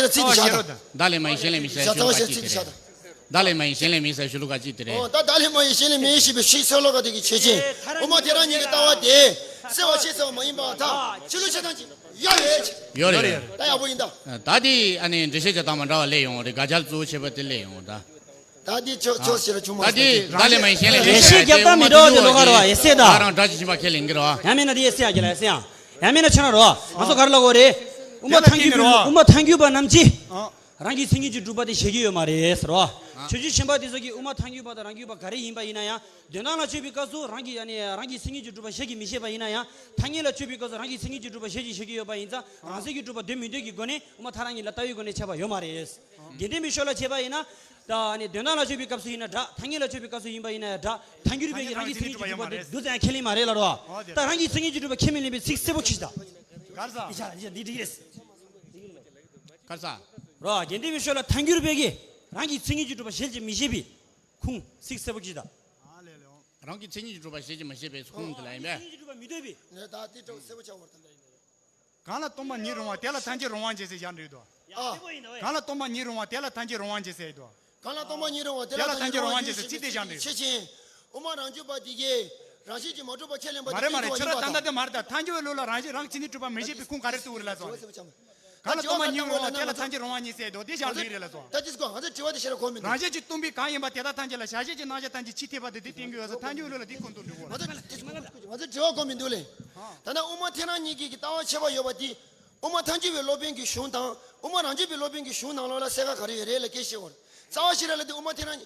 ཤེས་རབ་ཚིག་འདི་བཞག་དང་། བདག་ལས་མ་ཡིན་གཞན་ལས་མིན་ཟེར་ཞུ་ལུགས་ཀ་གཅིག་དེ་རེད། བདག་ལས་མ་ཡིན་གཞན་ལས་མིན་ཟེར་ཞུ་ལུགས་ཀ་གཅིག་དེ་རེད། ཨོ་ད་བདག་ལས་མ་ཡིན་གཞན་ལས་མིན་ཞེས་པའི་ཤིང་གསོལ་ལོ་ཀ་དེ་གི་ཆོས་ཅན། དབུ་མ་ཐལ་རང་ཉིད་ཀྱི་ལྟ་བ་དེ་གསལ་བ་ཤེས་གསལ་བ་མ་ཡིན་པ་དང་ཕྱི་ལུགས་ཆོས་ཐམས་ཅད་ཡོད་རེད། ཡོད་རེད། ད་ཡག་པོ་ཡིན་ད། ད་དེ་ཨ་ནི་འགྲེལ་བཤད་བྱེད་སྟངས་མ་འདྲ་བ་སླེབས་ཡོང་རེད། དགག་བྱ་གཙོ་བོ་བྱས་པ་དེ་སླེབས་ཡོང་ད། ད་འདི་ཆོག་ཆོག་ཟེར་ལ་ཆུང་མ་ད་དེ་ད་ལས་མ་ཡིན་གཞན་ལས་མིན་ཟེར་ཡ་དེ་དབུ་མ་ཐུག་ཡོད་ཀྱི་ད་རང་སྒྲ་ཇི་བཞིན་པ་ཁས་ལེན་གྱི་རེད་བ། ཡང་མིན་ན་དེ་ཡེ་སེ་ཡ་གི་ལ་ཡེ་སེ་ཡ། ཡང་མིན་ན་ཆ་ན་རོ། ང་ཚོ་ག་རེ་ལབ་དགོས་རེད། དབུ་མ་ཐལ་འགྱུར་བའི་དབུ་མ་ཐལ་འགྱུར་བ་རྣམས་ཀྱིས་རང་གི་མཚན་ཉིད་ཀྱིས་གྲུབ་པ་དེ་བཞེད་ཀྱི་ཡོད་མ་རེད་ཟེར་རོ། ཆོས་བརྒྱུད་གཞན་པ་དེ་ཚོ་གིས་དབུ་མ་ཐལ་འགྱུར་བ་དང་རང་རྒྱུད་པ་ག་རེ་ཡིན་པ་ཡིན་ན་ཡང་དོན་དག་ལ་དཔྱོད་པའི་སྐབས་སུ་རང་གི་ཡ་ནི་རང་གི་མཚན་ཉིད་ཀྱིས་གྲུབ་པ་བཞེད་ཀྱི་མི་བཞེད་པ་ཡིན་ན་ཡང་ཐ་སྙད་ལ་དཔྱོད་པའི་སྐབས་སུ་རང་གི་མཚན་ཉིད་ཀྱིས་གྲུབ་པ་བཞེད་ཀྱི་བཞེད་ཀྱི་ཡོད་པ་ཡིན་ཙང་རང་མཚན་གྱིས་གྲུབ་པ་འདོད་མི་འདོད་ཀྱི་སྒོ་ནས་དབུ་མ་ཐལ་རང་ཉིད་ལ་ལྟ་བའི་སྒོ་ནས་འཆད་པ་ཡོད་མ་རེད། དགེ་ལྡན་པའི་ཕྱོགས་ལ་བྱས་པ་ཡིན་ན། ད་ནི་དོན་དག་ལ་དཔྱོད་པའི་སྐབས་སུ་ཡིན་ན་འདྲ། ཐ་སྙད་ལ་དཔྱོད་པའི་སྐབས་སུ་ཡིན་པ་ཡིན་ན་ཡང་འདྲ། ཐལ་འགྱུར་བས་ཀྱི་རང་གི་མཚན་ཉིད་ཀྱིས་གྲུབ་པ་དེ་འདུག་ཙང་ཡང་ཁས་ལེན་མ་རེད་ལ་རོ། ད་རང་གི་མཚན་ཉིད་ཀྱིས་གྲུབ་པ་ཁས་མི་ལེན་པའི་ཚིག་གསལ་པོ་ཁྱི་ཤི་ད། གར་ས། འདི་ཆ་འདི་འགྲིག་རེད། གར་ས། རོ། དགེ་ལྡན་པའི་ཕྱོགས་ལ་ཐལ་འགྱུར་བས་ཀྱི་རང་གི་མཚན་ཉིད་ཀྱིས་གྲུབ་པ་བཞེད་ཀྱི་མི་བཞེད་པའི་ཁུངས་ཚིག་གསལ་པོ་ཁྱི་ཤི་ད། རང་གི་མཚན་ཉིད་ཀྱིས་གྲུབ་པ་བཞེད་ཀྱི་མི་བཞེད་པའི་ཁུངས་དེ་ལ་ཡིན་པས། མཚན་ཉིད་ཀྱིས་གྲུབ་པ་མི་འདོད་པའི། ད་དེ་གྲོགས་གསལ་པོ་ཆགས་བར་དང་འདྲ་ཡིན་ནོ། གང་ལ་སྟོང་པ་ཉིད་རུང་བ་དེ་ལ་ཐལ་འགྱུར་རུང་བ་འབྱེད་ཟེར་བཞག་འདུག་དོ། ཨ། གང་ལ་སྟོང་པ་ཉིད་རུང་བ་དེ་ལ་ཐལ་འགྱུར་རུང་བ་འབྱེད་ཟེར་དོ། གང་ལ་སྟོང་པ་ཉིད་རུང་བ་དེ་ལ་ཐལ་འགྱུར་རུང་བ་འབྱེད་ཟེར་ཚིག་དེ་བཞག་འདུག་ཆེ་ཆེན། དབུ་མ་རང་རྒྱུད་པ་འདི་གས་རང་བཞིན་གྱིས་མ་གྲུབ་པ་ཁས་ལེན་པ་མ་རེད་མ་རེད། ཁྱོད་རང་ད་ལྟ་དེ་མ་རེད་ད། ཐལ་འགྱུར་བའི་ལུགས་ལ་རང་བཞིན་རང་གི་མཚན་ཉིད་གྲུབ་པ་མི་བཞེད་པའི་ཁུངས་ག་རེ་བཏུ་བ་རེད་ལ་སོང་། གང་ལ་སྟོང་པ་ཉིད་རུང་བ་དེ་ལ་ཐལ་འགྱུར་རུང་བ་ཉིད་ཟེར་དོ་དེ་བཞག་འདུག་རེད་ལ་སོང་། ད་དེ་སྐོར་ང་ཚོ་དྲི་བ་དེ་བཤད་ར་གོ་མི་འདུག་རང་བཞིན་གྱིས་སྟོང་པའི་གང་ཡིན་པ་དེ་དག་ཐམས་ཅད་ལ་བྱ་བྱེད་ཀྱི་རྣམ་གཞག་ཐམས་ཅད་ཕྱི་ཐེབས་པ་དེ་དེ་བསྟན་གྱི་ཡོད་ས་ཐལ་འགྱུར་ལུགས་ལ་དེ་ཁུངས་གཏུགས་འགྲོ་གོ། ང་ཚོ་ང་ཚོ་དྲི་བ་གོ་མི་འདུག་ལེ། ད་ནི་དབུ་མ་ཐལ་རང་ཉིད་ཀྱི་ལྟ་བ་ཁྱད་པར་ཡོད་པ་དེ། དབུ་མ་ཐལ་འགྱུར་བའི་སློབ་དཔོན་གྱི་གཞུང་དང་དབུ་མ་རང་རྒྱུད་པའི་སློབ་དཔོན་གྱི་གཞུང་ནང་ལོགས་ལ་གསལ་ཁ་ག་རེ་ཡོད་རེད་ལ་སྐད་བཤད་འོར། རྩ་བ་ཤེས་རབ་ལ་དེ་དབུ་མ་ཐལ་རང་།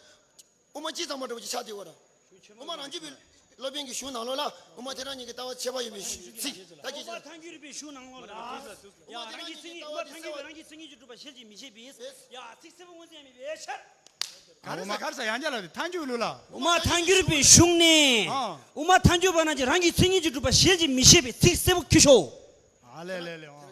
དབུ་མ་སྤྱི་ཚང་མ་འདྲ་བོ་ཅིག་ཆགས་བསྡད་ཡོད་ར། དབུ་མ་རང་རྒྱུད་པའི་སློབ་དཔོན་གྱི་གཞུང་ནང་ལོགས་ལ་དབུ་མ་ཐལ་རང་ཉིད་ཀྱི་ལྟ་བ་ཁྱད་པར་ཡོད་མེད་ཞུ་ཚིག་ད་ཅི་ཞིག་ལ། དབུ་མ་ཐལ་འགྱུར་བའི་གཞུང་ནང་ལོགས་ལ། དབུ་མ་ཐལ་རང་ཉིད་ཀྱི་ལྟ་བ་དེ་གསལ་བ་དེ་གསལ་བ་རང་གི་མཚན་ཉིད་ཀྱིས་གྲུབ་པ་ཤེས་ཀྱི་མི་ཤེས་པས། ཡ་ཚིག་གསལ་པོ་མངོན་གསལ་མེད་པའི་ཕྱིར། ག་རེ་ཟེར་ག་རེ་ཟེར་ཡང་བསྐྱར་ལ་ཐལ་འགྱུར་ལུགས་ལ། དབུ་མ་ཐལ་འགྱུར་བའི་གཞུང་ནས། ཨ། དབུ་མ་ཐལ་འགྱུར་བ་རྣམས་ཀྱིས་རང་གི་མཚན་ཉིད་ཀྱིས་གྲུབ་པ་ཤེས་ཀྱི་མི་ཤེས་པའི་ཚིག་གསལ་པོ་ཁྱོད་ཤོག་ཨ་ལེ་ལེ་ལེ། ཨ།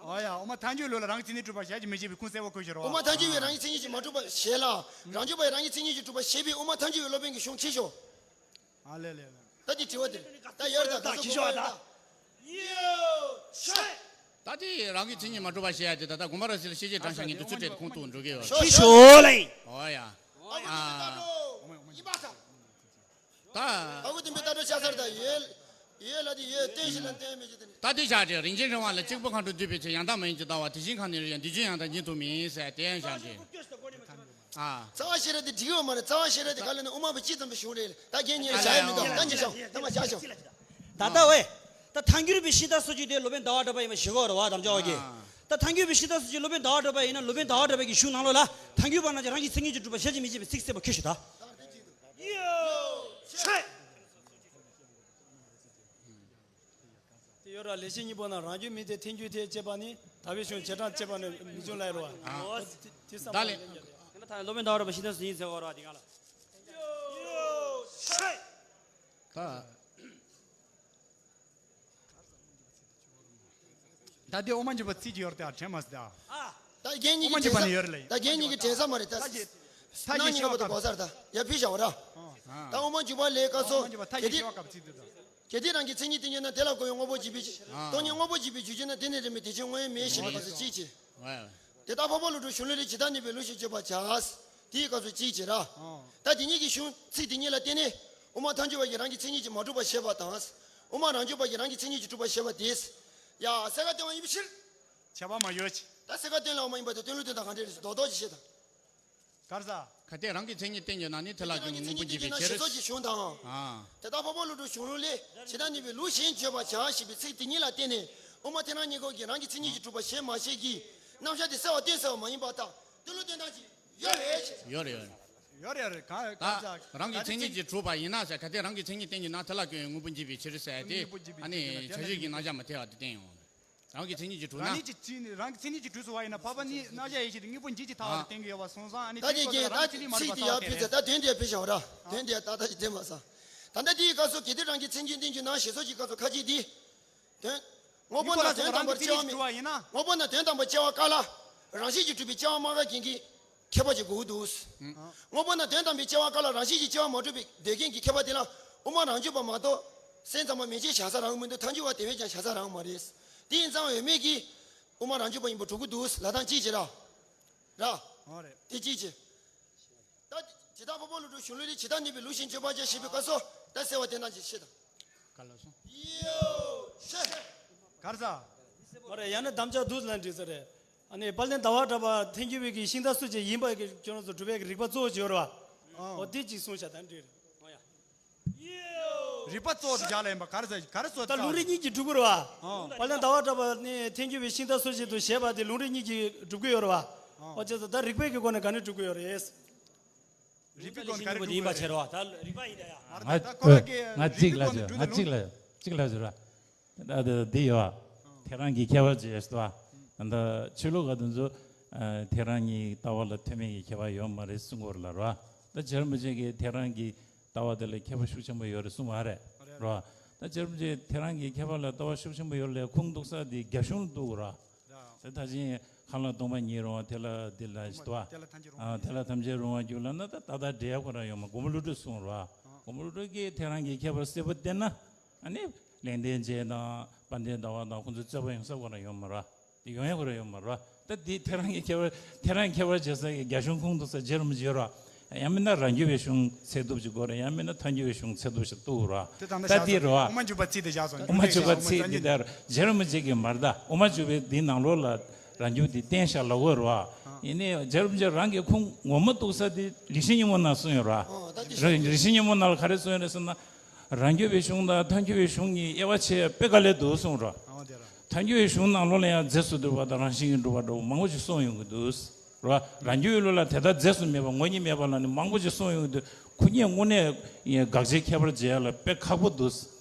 ཨོ་ཡ། དབུ་མ་ཐལ་འགྱུར་ལུགས་ལ་རང་གི་མཚན་ཉིད་གྲུབ་པ་ཤེས་ཀྱི་མི་ཤེས་པའི་ཁུངས་གསལ་པོ་ཁྱོད་ཤོག་རོ། དབུ་མ་ཐལ་འགྱུར་བས་རང་གི་མཚན་ཉིད་ཀྱིས་མ་གྲུབ་པ་ཤེས་ལ། རང་རྒྱུད་པས་རང་གི་མཚན་ཉིད་ཀྱིས་གྲུབ་པ་ཤེས་པའི་དབུ་མ་ཐལ་འགྱུར་བའི་སློབ་དཔོན་གྱི་གཞུང་ཁྱེར་ཤོག་ཨ་ལེ་ལེ་ལེ། ད་ཀྱི་དྲི་བ་དེ། ད་ཡར་ད་ད་ད་ཁྱི་ཤོག་ད། ཡོ་ཆེ། ད་དེ་རང་གི་མཚན་ཉིད་མ་གྲུབ་པ་ཤེས་ཡ་དེ་ད་ལྟ་དགོངས་པ་རབ་གསལ་ལ་ཤེས་བྱའི་གྲངས་ཤིག་ཉིད་དུ་ཚུད་བྲལ་ཁོང་དུ་འགྲོ་གི་ཡོད། ཤོག་ཤོག་ལེ། ཨོ་ཡ། ཨ་ཁུ་དེ་ད་འགྲོ། ཡིན་པ་ད། ད། ཨ་ཁུ་དེ་མི་ད་འགྲོ་ཆ་ཚར་ད་ཡོད། ཡོད་ལ་དེ་ཡོད་བསྟན་ཞིག་ལ་བསྟན་མི་ཅི་དེ་ནི། ད་དེ་བཞག་དེ་རིན་ཆེན་རིན་དབང་ལ་གཅིག་པུ་མཁའ་འགྲོ་འདུས་པའི་ཚེ་ཡང་དག་མ་ཡིན་གྱི་ལྟ་བ་དེ་བཞིན་གང་ནས་རེད་ཡང་འདི་བཞིན་ཡང་དག་ཉིད་དུ་མིན་ཟེར་དེ་ཡང་བཞག་དེ། ཨ། རྩ་བ་ཤེས་རབ་དེ་འགྲིག་ཡོད་མ་རེད། རྩ་བ་ཤེས་རབ་དེ་ག་ལ་ནི་དབུ་མ་པའི་སྤྱི་ཙམ་པའི་གཞུང་རེད། ད་རྒན་ཉིད་ལ་བྱ་ཡ་མི་འདུག་ད་ཉིད་བྱ་ད་མ་བྱ་ཞོག་ད་ལྟ་བས། ད་ཐལ་འགྱུར་བའི་ཤིང་རྟ་སོགས་ཀྱི་དེ་སློབ་དཔོན་ཟླ་བ་གྲགས་པ་ཡིན་པ་ཞིག་གོ་རེད་བ་དམ་བཅའ་བ་གི། ད་ཐལ་འགྱུར་བའི་ཤིང་རྟ་སོགས་ཀྱི་སློབ་དཔོན་ཟླ་བ་གྲགས་པ་ཡིན་ན་སློབ་དཔོན་ཟླ་བ་གྲགས་པའི་གི་གཞུང་ནང་ལོགས་ལ་ཐལ་འགྱུར་བ་རྣམས་ཀྱིས་རང་གི་མཚན་ཉིད་ཀྱིས་གྲུབ་པ་ཤེས་ཀྱི་མི་ཤེས་པའི་ཚིག་གསལ་པོ་ཁྱོད་ཤོད་ད། ཡོ་ཆེ། དེ་ཡོད་ར་ལེགས་བཤད་སྙིང་པོ་ན་རང་རྒྱུད་མིན་ཏེ་ཐལ་འགྱུར་ཏེ་ཅེས་པ་ནི་དག་པའི་གཞུང་བྱེ་བྲག་ཅེས་པ་ནི་མི་འབྱུང་ལབ་རོ། ཨ། དེ་དེ་བསམ་ད་པ་ལེ། ཡོད་ཀྱང་། ད་སློབ་དཔོན་ཟླ་བ་གྲགས་པ་ཤིང་རྟ་སོགས་ཡིན་ཟེར་བ་ར་དེ་ག་ལ། ཡོ་ཆེ། ད། ད་དེ་དབུ་མ་འཇུག་པ་ཚིག་ཅིག་ཡོད་རེད་དེ་དྲན་མ་སྲིད་ད། ད་རྒན་གཉིས་ཀྱི་དྲན་ས་ད་རྒན་གཉིས་ཀྱི་དྲན་ས་མ་རེད་ད། ཐ་ཀྱི་ཐ་ཀྱི་ཤེས་པ་ག་གོ་སར་ད་ཡ་ཕི་ཤ་བ་ར། ད་དབུ་མ་འཇུག་པ་ལས་ཀ་སོ་གལ་ཏེ་གལ་ཏེ་རང་གི་མཚན་ཉིད་བསྟན་རྒྱུ་ན་དེ་ལ་གོ་བའི་དངོས་པོ་འཇུག་པའི་ཕྱིར། སྟོང་ཉིད་དངོས་པོ་འཇུག་པའི་འཇུག་རྒྱུ་ན་དེ་ནི་རིགས་མེད་དེ་ཕྱིར་དངོས་ཡོད་མེད་ཞེས་པའི་སྐབས་སུ་ཅིའི་ཕྱིར། དེ་ལྟར་འཕགས་པ་ཀླུ་སྒྲུབ་གཞུང་ལུགས་ལས་ཇི་ལྟར་ནུས་པའི་ལུགས་ཤིག་བརྗོད་པར་བྱ། དེའི་སྐབས་སུ་ཅིའི་ཕྱིར། ད་དེ་ཉིད་ཀྱི་གཞུང་ཚིག་དེ་ཉིད་ལ་བརྟེན་ནས་དབུ་མ་ཐལ་འགྱུར་བ་ཡིས་རང་གི་མཚན་ཉིད་ཀྱིས་མ་གྲུབ་པར་བཞེད་པ་དང་། དབུ་མ་རང་རྒྱུད་པ་ཡིས་རང་གི་མཚན་ཉིད་ཀྱིས་གྲུབ་པར་བཞེད་པ་དེས། ཡ་གསལ་ཁ་བསྟན་པ་ཡིན་པའི་ཕྱིར། ཁྱད་པར་མ་ཡོད་ཅིག་ད་གསལ་ཁ་བསྟན་ལ་དབུ་མ་ཡིན་པ་དེ་སྟོན་ལུགས་དོན་དག་གང་འདྲ་རེད་རྡོག་རྡོག་ཅིག་བཤད་དང་། གར་ས། གལ་ཏེ་རང་གི་མཚན་ཉིད་བསྟན་གྱུར་ན་ནི་དེ་ལ་རང་གི་ཀུན་མངོན་མཚན་ཉིད་པོ་འཇུག་པའི་ཕྱིར། ཞེས་སོགས་ཀྱི་གཞུང་དང་། དེ་ལྟར་འཕགས་པ་ཀླུ་སྒྲུབ་གཞུང་ལུགས་ལས་ཇི་ལྟར་ནུས་པའི་ལུགས་གཞན་བརྗོད་པར་བྱ་ཞེས་པའི་ཚིག་དེ་ཉིད་ལ་བརྟེན་ནས་དབུ་མ་ཐལ་རང་ཉིད་ཀྱིས་རང་གི་མཚན་ཉིད་ཀྱིས་གྲུབ་པ་ཞེས་མ་བཤད་ཀྱི། རྣམ་གཞག་དེ་གསལ་བ་སྟོན་གསལ་བ་མ་ཡིན་པ་དང་སྟོན་ལུགས་དོན་དག་ཅིག་ཡོད་རེད། ཡོད་རེད་ཡོད་རེད། ཡོད་རེད་ཡོད་རེད་གང་ད་གང་ཟག་རང་གི་མཚན་ཉིད་ཀྱིས་གྲུབ་པ་ཡིན་ན་ཟེར་གལ་ཏེ་རང་གི་མཚན་ཉིད་བསྟན་གྱུར་ན་དེ་ལ་ཀུན་མངོན་མཚན་ཉིད་པོ་འཇུག་པའི་ཕྱིར་ཟེར་ཏེ་ཨ་ནི་བྱ་བྱེད་ཀྱི་རྣམ་གཞག་མ་ཐལ་བ་དེ་བསྟན་ཡོང་། རང་གི་མཚན་ཉིད་ཀྱིས་གྲུབ་ན། རང་ཉིད་ཀྱི་ཚིག་ནི་རང་གི་མཚན་ཉིད་ཀྱིས་གྲུབ་སོང་བ་ཡིན་ན་འཕགས་པ་ནི་རྣམ་གཞག་ཡེ་ཤེས་དེ་དངོས་པོ་འཇིག་ཅིང་ཐལ་བ་ལ་བརྟེན་གྱི་ཡོད་པ་སོང་ཙང་ཨ་ནི་ད་དེ་གིས་ད་ཚིག་དེ་ཡར་ཕུལ་ཚེ་ད་དོན་དེ་ཕུལ་བཞག་ར། དོན་དེ་ཏག་ཏག་ཅིག་དྲན་མ་སོང་། ད་ལྟ་དེའི་སྐབས་སུ་གལ་ཏེ་རང་གི་མཚན་ཉིད་བསྟན་གྱུར་ན་ཞེས་སོགས་ཀྱི་སྐབས་སུ་ཁ་ཅིག་འདི། དོན། དངོས་པོ་ན་དོན་དམ་པར་དཔྱད་པ་མེད། དངོས་པོ་ན་དོན་དམ་པར་དཔྱད་པ་དཀའ་ལ། རང་བཞིན་གྱིས་གྲུབ་པའི་དཔྱད་པ་མ་དགའ་རྐྱེན་གྱིས། མཁས་པ་ཅིག་དགོས་ཀྱི་འདུག་དངོས་པོ་རྣམས་དོན་དམ་པའི་སྐྱེ་བ་ཀ་ལ་རང་བཞིན་གྱིས་སྐྱེ་བ་མ་གྲུབ་པའི་འདོད་མཁན་གྱི་མཁས་པ་དེ་ལ་དབུ་མ་རང་རྒྱུད་པ་མ་གཏོགས་སེམས་ཙམ་པ་མན་ཆད་བཞག་ས་རང་མི་འདུག་ཐལ་འགྱུར་བ་དེ་བས་ཀྱང་བཞག་ས་རང་མ་རེད། དེ་ཡིན་ཙང་འོས་མེད་ཀྱིས་དབུ་མ་རང་རྒྱུད་པ་ཡིན་པ་སྒྲུབ་ཀྱི་འདུག་ལབ་སྟངས་གཅིག་བྱེད་ར། ར། ཨོ་རེད། དེ་གཅིག་བྱེད། ད་ཇི་ལྟར་འཕགས་པ་ཀླུ་སྒྲུབ་གཞུང་ལུགས་འདི་ཇི་ལྟར་ནུས་པའི་ལུགས་བཞིན་བརྗོད་པར་བྱ་ཞེས་པའི་སྐབས་སུ་ད་གསལ་བ་དེ་རྣམས་ཀྱི་ཕྱིར་དང་། ག་ལ་སོང་། ཡོ་ཤེ། གར་ས། མ་རེད། ཡང་ན་དམ་བཅའ་འདུག་ལ་འགྲིག་ས་རེད། ཨ་ནི་དཔལ་ལྡན་ཟླ་བ་གྲགས་པ་ཐལ་འགྱུར་བའི་གི་ཤིང་རྟ་སུ་ཅན་ཡིན་པ་གི་ཁྱོད་རང་ཚོ་སྒྲུབ་པའི་གི་རིགས་པ་གཙོ་བོ་ཅིག་ཡོད་རེད་བ། ཨོ་དེ་གཅིག་གསུངས་བཞག་ད་འགྲིག་རེད། རིགས་པ་གཙོ་བོ་དེ་རྒྱག་ལ་ཡིན་པ་གར་ས་གར་གཙོ་ད་ལུང་རིགས་གཉིས་ཀྱིས་སྒྲུབ་དགོས་རེད་བ། ཨོ། དཔལ་ལྡན་ཟླ་བ་གྲགས་པ་ནི་ཐལ་འགྱུར་བའི་ཤིང་རྟ་སུ་ཅན་དུ་བྱས་པ་དེ་ལུང་རིགས་གཉིས་ཀྱིས་སྒྲུབ་ཀྱི་ཡོད་རེད་བ། ཨོ། ཨོ་བྱས་ཙང་ད་རིགས་པའི་གི་སྒོ་ནས་ག་ནས་སྒྲུབ་ཀྱི་ཡོད་རེད། རིགས་པའི་སྒོ་ནས་ག་རེ་སྒྲུབ་ཀྱི་ཡོད་རེད། ཡིན་པ་བྱས་རེད་བ། ད་རིགས་པ་ཡིན་ད་ཡ། མ་རེད་ད་ཁོ་རང་གི་ང་གཅིག་ལ་ཟེར་ང་གཅིག་ལ་གཅིག་ལ་ཟེར་བ། ད་ལྟ་འདི་ཡོད། ཐལ་རང་གི་ཁྱད་པར་ཅེས་སོ། ད་ལྟ་ཆོས་ལུགས་ག་དུས་ཚོད་ཐལ་རང་གི་ལྟ་བ་ལ་ཐོན་མེད་ཀྱི་ཁྱད་པར་ཡོད་མ་རེད་གསུང་གི་ཡོད་རེད་ལ་རོ། ད་རྗེ་རིན་པོ་ཆེ་གིས་ཐལ་རང་གི་ལྟ་བ་དེ་ལ་ཁྱད་པར་ཤུགས་ཆེན་པོ་ཡོད་རེད་གསུང་བ་རེད་རོ། ད་རྗེ་རིན་པོ་ཆེ་ཐལ་རང་གི་ཁྱད་པར་ལ་ལྟ་བ་ཤུགས་ཆེན་པོ་ཡོད་ལས་ཁུངས་གཏུགས་ས་དེ་རྒྱ་གཞུང་ལ་གཏུགས་རོ། དེ་ད་ཅིང་ཁ་ལ་སྟོང་པ་ཉིད་རུང་བ་དེ་ལ་འདི་ལ་ཞི་བ། དེ་ལ་ཐམས་ཅད་རུང་བ་རྒྱུད་ལ་ན་ད་ད་ལྟ་འབྲེལ་ཁོ་རང་ཡོད་མ་མགོན་པོ་ཀླུ་སྒྲུབ་གསུང་རོ། མགོན་པོ་ཀླུ་སྒྲུབ་ཀྱིས་ཐལ་རང་གི་ཁྱད་པར་གསལ་པོ་བསྟན་ན། ཨ་ནི་ལེགས་ལྡན་འབྱེད་དང་དཔལ་ལྡན་ཟླ་བ་དང་ཁོང་ཚོའི་རྩོད་པ་ཡོང་ས་ཁོ་རང་ཡོད་མ་རེད། དེ་ཡོང་ཡ་ཁོ་རང་ཡོད་མ་རེད། ད་དེ་ཐལ་རང་གི་ཁྱད་པར་ཐལ་རང་ཁྱད་པར་འབྱེད་ས་གི་རྒྱ་གཞུང་ཁུངས་གཏུགས་ས་རྗེ་རིན་པོ་ཆེ་རེད། ཡང་མིན་ན་རང་རྒྱུད་པའི་གཞུང་ཚད་ཐུབ་ཅིག་དགོས་རེད། ཡང་མིན་ན་ཐལ་འགྱུར་བའི་གཞུང་ཚད་ཐུབ་ཅིག་གཏུགས་རེད། དེ་ད་ལྟ་ད་བཞག་དེ་རེད་བ། དབུ་མ་འཇུག་པ་ཚིག་དེ་བཞག་སོང་། དབུ་མ་འཇུག་པ་ཚིག་དེ་ད་རྗེ་རིན་པོ་ཆེ་གིས་མ་རེད་ད། དབུ་མ་འཇུག་པའི་དེའི་ནང་ལོགས་ལ་རང་རྒྱུད་དེ་བསྟན་བཞག་ལབ་དགོས་རེད་བ། ཡིན་ནའི་རྗེ་རིན་པོ་ཆེ་རང་གི་ཁུངས་ངོ་མ་གཏུགས་ས་དེ་རིགས་ཤེས་སྙིང་པོ་ནང་གསུངས་ཡོད་རེད་བ། རིགས་ཤེས་སྙིང་པོ་ནང་ལ་ག་རེ་གསུངས་ཡོད་རེད་ཟེར་ན། རང་རྒྱུད་པའི་གཞུང་དང་ཐལ་འགྱུར་བའི་གཞུང་གཉིས་དབྱེ་བ་ཕྱེ་ཡ་དཔེ་དཀའ་ལས་འདུག་གསུངས་རོ། ཐལ་འགྱུར་བའི་གཞུང་ནང་ལོགས་ལ་ཡང་རྫས་སུ་འདོད་པ་དང་རང་བཞིན་གྱིས་གྲུབ་པ་འདྲ་བོ་མང་པོ་ཞིག་གསུངས་ཡོང་གི་འདུག་རོ། རང་རྒྱུད་ཀློང་ལ་དེ་ལྟར་རྫས་སུ་མེད་པ་ངོ་བོ་ཉིད་མེད་པ་ལ་ནི་མང་པོ་ཞིག་གསུངས་ཡོང་གི་འདུག་ཁོ་གཉིས་དངོས་གནས་དགག་བྱའི་ཁྱད་པར་འབྱེད་ཡ་ལ་དཔེ་ཁག་པོ་འདུག་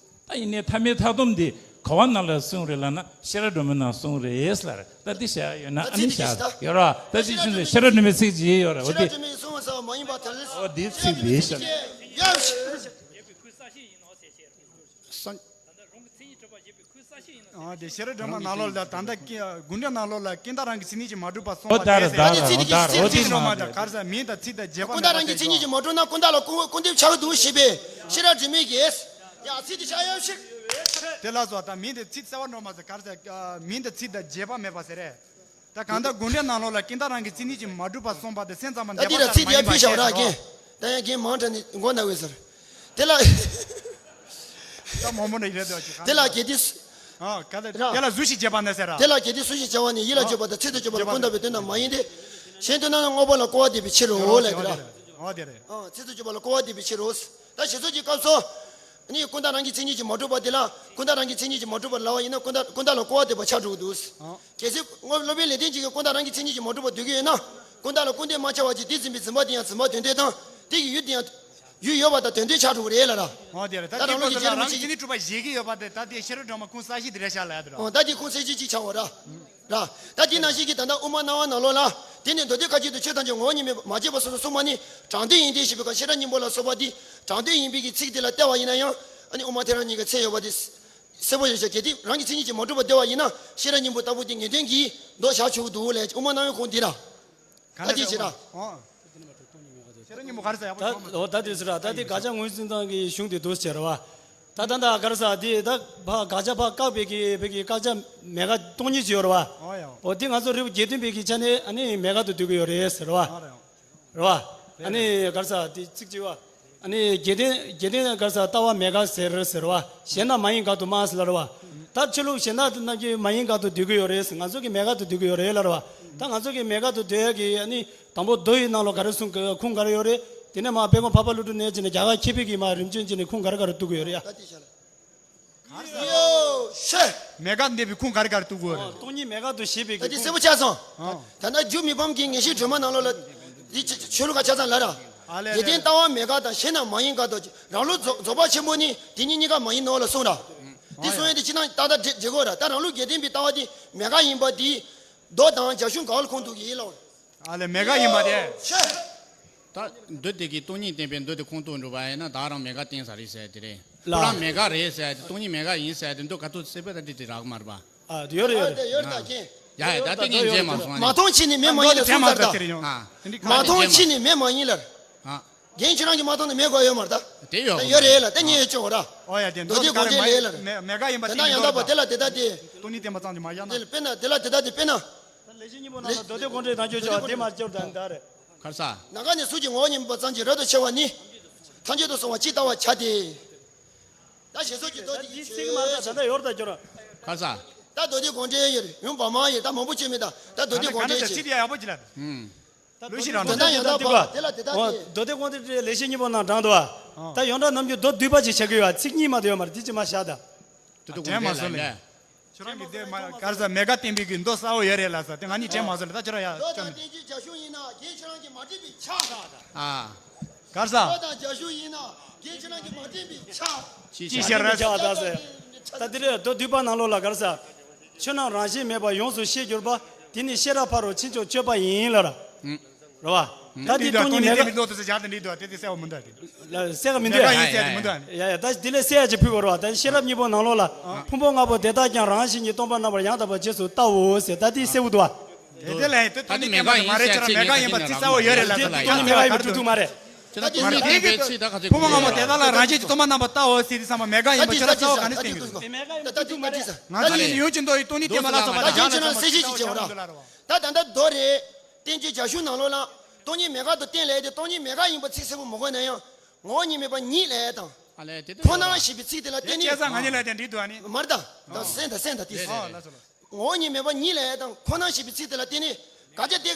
ད་ཡིན་ནའི་ཐ་མའི་མཐའ་སྡོམ་འདི་ག་བ་ནང་ལ་གསུངས་རེད་ལབ་ན་ཤེས་རབ་སྒྲོན་མེ་ནང་གསུངས་རེད་ལབ་རེད། ད་འདི་བཤད་ཡ་ཡོད་ན་ཨ་ནི་བཤད་ཡོད་ར། ད་ཅི་ཞུ་ཟེར་ཤེས་རབ་སྒྲོན་མེའི་ཚིག་ཅིག་ཡོད་ར། འོ་འདི་ཤེས་རབ་སྒྲོན་མེས་གསུངས་པ་ཟེར་བ་མ་ཡིན་པ་དེ་ལས། འོ་འདི་ཚིག་འདི་བཤད། ཡ་བཤད། སོ། ཨ་དེ་ཤེས་རབ་སྒྲོན་མེ་ནང་ལོགས་ལ་ད་ལྟ་ཀི་དགོངས་འགྲེལ་ནང་ལོགས་ལ་ཀུན་བརྟགས་རང་གི་མཚན་ཉིད་ཀྱིས་མ་གྲུབ་པ་གསུངས་པ་དེ་ཟེར། ཨོ་ད་རེད་ད་རེད་ཨོ་ད་རེད་ཨོ་དེ་ཚིག་སྒྲོན་མེ་ད་ག་རེ་ཟེར། མིང་དང་ཚིག་དང་རྗེས་དཔག་ཀུན་བརྟགས་རང་གི་མཚན་ཉིད་ཀྱིས་མ་གྲུབ་ན་ཀུན་བརྟགས་ལ་ཀུན་ཀུན་རྟེན་ཆགས་འདུག་ཞེས་པས་ཤེས་རབ་སྒྲོན་མེ་གིས། ཡ་ཚིག་དེ་ཤ་ཡ་ཞིག་དེ་ལ་སོགས་དང་མིང་དེ་ཚིག་གསལ་བ་འགྲོ་མ་ཟེར་ག་རེ་ཟེར། མིང་དང་ཚིག་དང་རྗེས་དཔག་མེད་པ་ཟེར་རེད། ད་གང་ལྟར་དགོངས་འགྲེལ་ནང་ལོགས་ལ་ཀུན་བརྟགས་རང་གི་མཚན་ཉིད་ཀྱིས་མ་གྲུབ་པ་གསུངས་པ་དེ་སེམས་ཙམ་པ་ད་འདི་འདས་པ་ལ་ལྟར་ཚིག་མ་དེ་ཡང་ཡིན་པ་ཕུལ་བཞག་ཞེས་ར་སོ། ཀྱེ། ད་ཡང་རྒན་མང་དྲགས་ནས་མགོ་ན་འོས་ཟེར། དེ་ལ། ད་མོ་མོ་ནས་རེད་དོ་ཅི་གང་དེ་ལ་གལ་ཏེ། ཨ་ག་ལ་ར། དེ་ལ་གཟུགས་ཤིག་བྱེད་པ་ན་ཟེར་ར། དེ་ལ་གལ་ཏེ་གཟུགས་ཤིག་བྱ་བ་ནི་ཡིད་ལ་ཨ་བརྗོད་པ་དང་ཚིག་ཏུ་བརྗོད་པ་ལ་བརྗོད་པ་ཀུན་བརྟགས་པའི་དོན་དུ་མ་ཡིན་ཏེ། གཞན་དུ་ན་ནི་དངོས་པོ་ལ་སྐུར་བ་འདེབས་པའི་ཕྱིར་རོ་ལབ་དེ་ར། ཨ་དེ་རེད། ཨ་ཚིག་ཏུ་བརྗོད་པ་ལ་སྐུར་བ་འདེབས་པའི་ཕྱིར་རོ། ད་ཞེས་སོགས་ཀྱི་སྐབས་སུ། ནི་ཀུན་བརྟགས་རང་གི་མཚན་ཉིད་ཀྱིས་མ་གྲུབ་པ་དེ་ལ་ཀུན་བརྟགས་རང་གི་མཚན་ཉིད་ཀྱིས་མ་གྲུབ་པར་ལབ་པ་ཡིན་ན་ཀུན་བརྟགས་ཀུན་བརྟགས་ལ་སྐུར་བ་འདེབས་པ་ཆགས་འགྲོ་གི་འདུག་ཨ། གལ་སྲིད་སློབ་དཔོན་ལེགས་ལྡན་འབྱེད་ཀྱིས་ཀུན་བརྟགས་རང་གི་མཚན་ཉིད་ཀྱིས་མ་གྲུབ་པར་འདོད་ཀྱི་ཡོད་ན། ཀུན་བརྟགས་ལ་སྐུར་འདེབས་མ་ཆགས་པ་ཅིག་དེ་འཛིན་པའི་འཛིན་པ་དེ་ཡང་འཛིན་པ་དོན་འདོད་དང་། དེ་ཡི་ཡུལ་དེ་ཡང་ཡུལ་ཡོད་པ་དང་དོན་འདོད་ཆགས་འགྲོ་གི་རེད་ལ་ར། འོ་དེ་རེད། ད་ད་རང་ལུགས་ཀྱི་རྗེ་རིན་པོ་ཆེ་རང་གི་མཚན་ཉིད་གྲུབ་པ་བཞེད་ཀྱི་ཡོད་པ་དེ་ད་དེ་ཤེས་རབ་སྒྲོན་མེ་ཁུངས་གསལ་བྱེད་དེ་རེད་ཤག་ལབ་ཡ་དེ་ར། འོ་ད་དེ་ཁུངས་གསལ་བྱེད་ཅིག་ཆགས་འོ་ར། ར། ད་དེ་ནང་བཞིན་གྱི་ད་ལྟ་དབུ་མ་སྣང་བ་ནང་ལོགས་ལ། དེ་ནི་མདོ་སྡེ་མཁའ་སྤྱོད་དུ་ཆོས་ཐམས་ཅད་ངོ་བོ་ཉིད་མེད་པ་མ་སྐྱེས་པ་སོ་སོར་གསུངས་པ་ནི་དྲང་དོན་ཡིན་ཏེ་ཞེས་པའི་སྐབས་ཤེས་རབ་སྙིང་པོ་ལ་སོགས་པ་དེ་དྲང་དོན་ཡིན་པའི་གི་ཚིག་དེ་ལ་བལྟས་པ་ཡིན་ན་ཡང་ཨ་ནི་དབུ་མ་ཐལ་རང་གཉིས་ཀ་ཚད་ཡོད་པ་དེ་གསལ་པོ་ཡོད་ཤག་གལ་ཏེ་རང་གི་མཚན་ཉིད་ཀྱིས་མ་གྲུབ་པར་འདོད་པ་ཡིན་ན་ཤེས་རབ་སྙིང་པོ་ལྟ་བུ་དེ་ངེས་དོན་གྱིས་འདོགས་བཞག་ཆོག་གི་འདུག་ལས་དབུ་མ་སྣང་བའི་ཁུངས་འདི་ར། ག་ད་འདི་བྱེད་ར། ཨོ། ཤེས་རབ་སྙིང་པོ་ག་རེ་ཟེར་ཡག་པོ་ད་ཤོད་མ་ཨོ་ད་འདི་ཟེར་ར་ད་འདི་དགག་བྱ་དངོས་གཞི་གཙོ་བཏང་གི་གཞུང་དེ་འདུག་ཟེར་བ། ད་ད་ད་ག་རེ་ཟེར་འདི་ད་ཕ་དགག་བྱ་ཕ་བཀག་པའི་གི་བའི་གི་བཀག་བྱ་མེད་དགག་སྟོང་ཉིད་ཅིག་ཡོད་རེད་བ། ཨོ་ཡ། ཨོ་འདི་ང་ཚོ་རིགས་པ་དགེ་ལྡན་པའི་གི་ཆ་ནས་ཨ་ནི་མེད་དགག་ཏུ་འདོད་ཀྱི་ཡོད་རེད་ཟེར་བ། ཨོ་ཡ། རེད་བ། ཨ་ནི་ག་རེ་ཟེར་འདི་ཚིག་གཅིག་བ། ཨ་ནི་དགེ་ལྡན་དགེ་ལྡན་ག་རེ་ཟེར་ལྟ་བ་མེད་དགག་ཟེར་ཟེར་བ། གཞན་དག་མ་ཡིན་དགག་ཏུ་སྨྲ་ཟེར་ལ་རེད་བ། ད་ཆོས་ལུགས་གཞན་དག་རྣམས་ཀྱིས་མ་ཡིན་དགག་ཏུ་འདོད་ཀྱི་ཡོད་རེད། ང་ཚོ་གིས་མེད་དགག་ཏུ་འདོད་ཀྱི་ཡོད་རེད་ལ་རེད་བ། ད་ང་ཚོ་གིས་མེད་དགག་ཏུ་འདོད་ཡ་གི་ཨ་ནི་དང་པོ་མདོ་ཡི་ནང་ལོགས་ག་རེ་གསུངས་ཁུངས་ག་རེ་ཡོད་རེད། དེ་ནས་མ་དཔལ་མགོན་འཕགས་པ་ཀླུ་སྒྲུབ་ནས་བྱས་ནས་རྒྱ་གར་མཁས་པའི་གི་མ་རིམ་བྱོན་བྱས་ནས་ཁུངས་ག་རེ་ག་རེ་གཏུགས་ཀྱི་ཡོད་རེད་ཡ། ཡོ་ཤེ། མེད་དགག་འདོད་པའི་ཁུངས་ག་རེ་ག་རེ་གཏུགས་ཀྱི་ཡོད་རེད། སྟོང་ཉིད་མེད་དགག་ཏུ་བྱེད་པའི་ད་གི་དེ་གསལ་པོ་ཁུངས། ཆགས་སོང་། ཨ། ད་ནི་རྒྱུ་མི་ཕམ་གྱི་ངེས་ཤེས་སྒྲོན་མ་ནང་ལོགས་ལ། འདི་ཆོས་ལུགས་ཁ་ཆ་ཚང་ལ་ར། ཨ་ལེ་ལེ། དགེ་ལྡན་ལྟ་བ་མེད་དགག་དང་གཞན་རྣམས་མ་ཡིན་དགག་དང་རང་ལུགས་རྫོགས་རྫོགས་པ་ཆེན་པོ་ནི་དེ་གཉིས་གཉིས་ཀ་མ་ཡིན་ནོ་ལ་གསུངས་ར། འདི་གསུང་ཡས་དེ་ཅི་ན་ཏག་ཏག་འགྲིག་འགྲིག་གོ་ར། ད་རང་ལུགས་དགེ་ལྡན་པའི་ལྟ་བ་དེ་མེད་དགག་ཡིན་པ་དེ། མདོ་དང་རྒྱ་གཞུང་ག་བ་ལ་ཁུངས་གཏུགས་ཀྱི་ཡིན་ལ། ཨ་ལེ་མེད་དགག་ཡིན་པ་དེ། ཤེ། ད་མདོ་དེ་གིས་སྟོང་ཉིད་བསྟན་པའི་མདོ་དེ་ཁུངས་གཏུགས་འགྲོ་བ་ཡིན་ན་བདག་རང་མེད་དགག་བསྟན་ས་རེད་ཟེར་དེ་རེད། ལ། ཁོ་རང་མེད་དགག་རེད་ཟེར་དེ་སྟོང་ཉིད་མེད་དགག་ཡིན་ཟེར་དེ་མདོ་ག་ཐུག་སེ་པ་ད་འདི་དེ་རག་མ་རེད་པ། ཨ་དེ་ཡོད་རེད་ཡོད་རེད། ཡོད་རེད་ད་ཁྱེད། ཡ་ཡ། ད་ལྟ་ངས་མཇལ་མ་སོང་ནི། མ་མཐོང་ཕྱིན་ནི་མེད་མ་ཡིན་ལ་གསུངས་ཚར་ད། ཨ། དེ་འདི་ག་མ་མཐོང་ཕྱིན་ནི་མེད་མ་ཡིན་ལ། ཨ། རྒན་ཁྱེད་རང་གིས་མ་མཐོང་ནི་མེད་དགོས་ཡོད་མ་རེད་ད། དེ་ཡོད་ད་ཡོད་རེད་ལ་ད་ངས་ཡོད་ཅོག་ར། ཨོ་ཡ། དེ་མདོ་དེ་དགོངས་འགྲེལ་ལས་ལ། མེ་མེ་ག་ཡིན་པ་ད་ཅིག་ཡིན་ཡང་ཡང་དག་པ་དེ་ལ་དེ་ད་དེ། སྟོང་ཉིད་བསྟན་པ་ཙམ་གྱིས་མ་བཞག་ན། དེ་ལ་དཔེར་ན་དེ་ལ་དེ་ད་དེ་དཔེར་ན། ལེགས་བཤད་སྙིང་པོ་ནང་ལ་མདོ་སྡེ་དགོངས་འགྲེལ་དང་ཆོས་ཕྱོགས་དེ་མ་སྐྱོར་དང་ད་རེད། གར་ས། ན་ག་ནས་གཟུགས་ཀྱི་ངོ་བོ་ཉིད་མེད་པ་ཙམ་གྱིས་རབ་ཏུ་ཕྱེ་བ་ནི། ཐམས་ཅད་དུ་སོང་བ་ཇི་ལྟ་བར་བྱ་སྟེ། ད་ཞེས་སོགས་ཀྱི་མདོ་དེ་ཡི་ཚིག་མ་ལྟ་ད་ལྟ་ཡོར་ད་སྐྱོར། གར་ས། ད་མདོ་སྡེ་དགོངས་འགྲེལ་ཡོད་རེད་ཡུམ་བ་མ་ཡོད་ད་མང་པོ་བྱས་མེད་ད་ད་མདོ་སྡེ་དགོངས་འགྲེལ་བྱས། ཚིག་དེ་ཡག་པོ་ཅིག་ལ། ལུས་ཤེས་རང་དོན་དམ་ཡང་དག་པ། དེ་ལ་དེ་དག་འོ་དེ། མདོ་སྡེ་དགོངས་འགྲེལ་ལེགས་བཤད་སྙིང་པོ་ནང་དྲངས་འདུག་བ། ད་ཡོངས་གྲགས་ནམ་རྒྱུན་མདོ་བསྡུས་པ་ཅིག་བྱ་དགོས་བ་ཚིག་གཉིས་མ་གཏོགས་ཡོད་མ་རེད། དེ་ཅི་མ་བཞག་ད། དེ་དུ་དྲན་མ་སོང་ལེ། ཁྱོད་རང་གིས་དེ་མ་གར་ས་མེ་ག་བསྟན་པའི་གི་མདོ་གསལ་བོ་ཡོད་རེད་ལ་ས་དེ་ང་གཉིས་དྲན་མ་སོང་ལེ། ད་ཁྱོད་རང་ཡ་མདོ་ཁྱོད་དང་བསྟན་བཅོས་རྒྱ་གཞུང་ཡིན་ན་རྒན་ཁྱོད་རང་གིས་མ་དྲན་པའི་ཆ། ཨ། གར་ས། མདོ་དང་རྒྱ་གཞུང་ཡིན་ན་རྒན་ཁྱོད་རང་གིས་མ་དྲན་པའི་ཆ། ཅི་ཅི་ཤེས་ར། ཆ་ད་ཟེར། ད་དེ་རེད་མདོ་བསྡུས་པ་ནང་ལོགས་ལ་གར་ས། ཆོས་རྣམས་རང་བཞིན་མེད་པར་ཡོངས་སུ་ཤེས་གྱུར་པ། དེ་ནི་ཤེས་རབ་ཕ་རོལ་ཕྱིན་མཆོག་སྤྱོད་པ་ཡིན་ལ་ར། རེད་བ། ད་འདི་སྟོང་ཉིད་མེད་པའི་མདོ་དེ་ཚོ་བཞག་དེ་འདི་འདུག་དེ་དེ་གསལ་བ་མི་འདུག་དེ། ལ་གསལ་ག་མི་འདུག་ཡ་ཡ་ཡ་ཡ། ཡ་ཡ་ད་འདི་ལས་གསལ་ཡ་ཅིག་ཕུལ་དགོས་རེད་བ། ད་ཤེས་རབ་སྙིང་པོ་ནང་ལོགས་ལ། ཕུང་པོ་ལྔ་པོ་དེ་དག་ཀྱང་རང་བཞིན་གྱིས་སྟོང་པར་རྣམ་པར་ཡང་དག་པར་རྗེས་སུ་བལྟའོ་ཟེར་ད་འདི་གསལ་བོ་འདུག་བ། དེ་དེ་ལས་དེ་སྟོང་ཉིད་མེད་པ་དེ་མ་རེད་ཁྱོད་རང་མེད་ག་ཡིན་པ་དེ་གསལ་བོ་ཡོད་རེད་ལ་ད་ལ་ཡ་ད་སྟོང་ཉིད་མེད་པ་ཡིན་པ་ཐུག་མ་རེད། ཁྱོད་རང་མ་རེད་དེ་གི་ཕུང་པོ་ལྔ་པོ་དེ་དག་ལ་རང་བཞིན་གྱིས་སྟོང་པར་རྣམ་པར་བལྟའོ་ཟེར་དེ་ཚང་མ་མེད་ག་ཡིན་པ་ཁྱོད་རང་གསལ་བོ་ག་ནས་བསྟན་གི་འདུག་ང་ཚོ་ཡིན་ཡོད་ཀྱི་མདོ་ཡི་སྟོང་ཉིད་བསྟན་པ་ལ་སོགས་པ་དེ་བཞག་ན་ཚང་མ་ད་ཁྱོད་རང་གསལ་བཤད་ཅིག་བྱེད་འོ་ར། ད་ད་ལྟ་མདོ་རེད། བསྟན་བཅོས་རྒྱ་གཞུང་ནང་ལོགས་ལ་སྟོང་ཉིད་མེད་དགག་ཏུ་བསྟན་ལས་དེ་སྟོང་ཉིད་མེད་དགག་ཡིན་པ་ཚིག་གསལ་པོ་མི་གོ་ན་ཡང་ངོ་བོ་ཉིད་མེད་པ་ཉིད་ལས་དང་། ཨ་ལས་དེ་དེ་ཁོ་ན་ཞེས་པའི་ཚིག་དེ་ལ་བརྟེན་ནས། སྐྱེ་ས་ང་ཉིད་ལ་དེ་འགྲིག་འདུག་ཨ་ནི། མར་ད་ད་སེམས་ད་སེམས་ད་དེ། ཨོ་ལགས་སོ་ལགས་སོ། ངོ་བོ་ཉིད་མེད་པ་ཉིད་ལས་དང་ཁོ་ན་ཞེས་པའི་ཚིག་དེ་ལ་བརྟེན་ནས་ག་ཅི་དེ་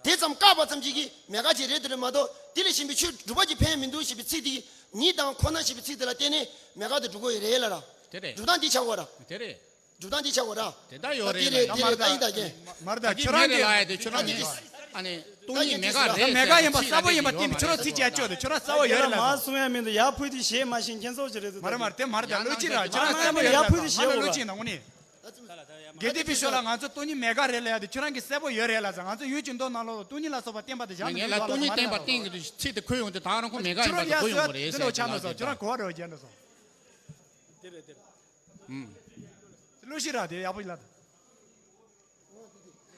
དེ་ཙམ་བཀག་པ་ཙམ་གྱིས་ཀྱི་མེད་དགག་ཅིག་རེད་དེ་རེད་མ་གཏོགས་དེ་ལས་གཞན་པའི་ཆོས་སྒྲུབ་པ་ཅིག་ཕན་མི་འདུག་ཞེས་པའི་ཚིག་དེ་ཉིད་དང་ཁོ་ན་ཞེས་པའི་ཚིག་དེ་ལ་བརྟེན་ནས་མེད་དགག་དེ་སྒྲུབ་དགོས་ཡོད་རེད་ལ་ར། དེ་རེད། སྒྲུབ་སྟངས་འདི་ཆགས་དགོས་ར། དེ་རེད། སྒྲུབ་སྟངས་འདི་ཆགས་དགོས་ར། དེ་ལྟར་ཡོད་རེད་ལ། ད་དེ་རེད་དེ་རེད་ད་ཡིན་ད་རྒན། མར་ད་ཁྱོད་རང་གི་ཨ་ནི་སྟོང་ཉིད་མེད་དགག་རེད། མེད་དགག་ཡིན་པ་གསལ་པོ་ཡིན་པ་བསྟན་པའི་ཁྱོད་རང་ཚིག་ཅིག་ཡ་ཅོ་དེ་ཁྱོད་རང་གསལ་པོ་ཡོད་རེད་ལ། མ་གསུང་ཡ་མི་འདུག་ཡར་ཕུལ་དེ་ཞེས་མ་ཤེས་མཁན་སོགས་ཅིག་རེད་འདུག་མ་རེད་མ་རེད་དེ་མ་རེད་ད་བློ་ཅིག་ར་ཁྱོད་རང་གསལ་པོ་ཡོད་རེད་ལ་ད་མ་རེད་བློ་ཅིག་ན་དངོས་གནས། དགེ་ལྡན་པའི་ཆོས་ལ་ང་ཚོ་སྟོང་ཉིད་མེད་དགག་རེད་ལ་ཡ་དེ་ཁྱོད་རང་གི་གསལ་པོ་ཡོད་རེད་ལ་ཟེར། ང་ཚོ་ཡུལ་གྱི་མདོ་ནང་ལོགས་ལ་སྟོང་ཉིད་ལ་སོགས་པ་བསྟན་པ་དེ་བཞག་ན་ངས་ལ་སྟོང་ཉིད་བསྟན་པ་བསྟན་གྱི་འདུག་ཚིག་དེ་འཁོད་ཡོང་དུས་ད་རང་ཁོ་མེད་དགག་ཡིན་པ་དེ་འཁོད་ཡོང་གི་རེད་ཟེར་གྱི་ལ་དེ་ད། ཁྱོད་རང་གོ་བ་རེ་བརྒྱབ་འགྲོ་སོང་། དེ་རེད་དེ་རེད། ཨུམ། ལུགས་ཤིག་ར་དེ་ཡག་པོ་ཡིན་ལ།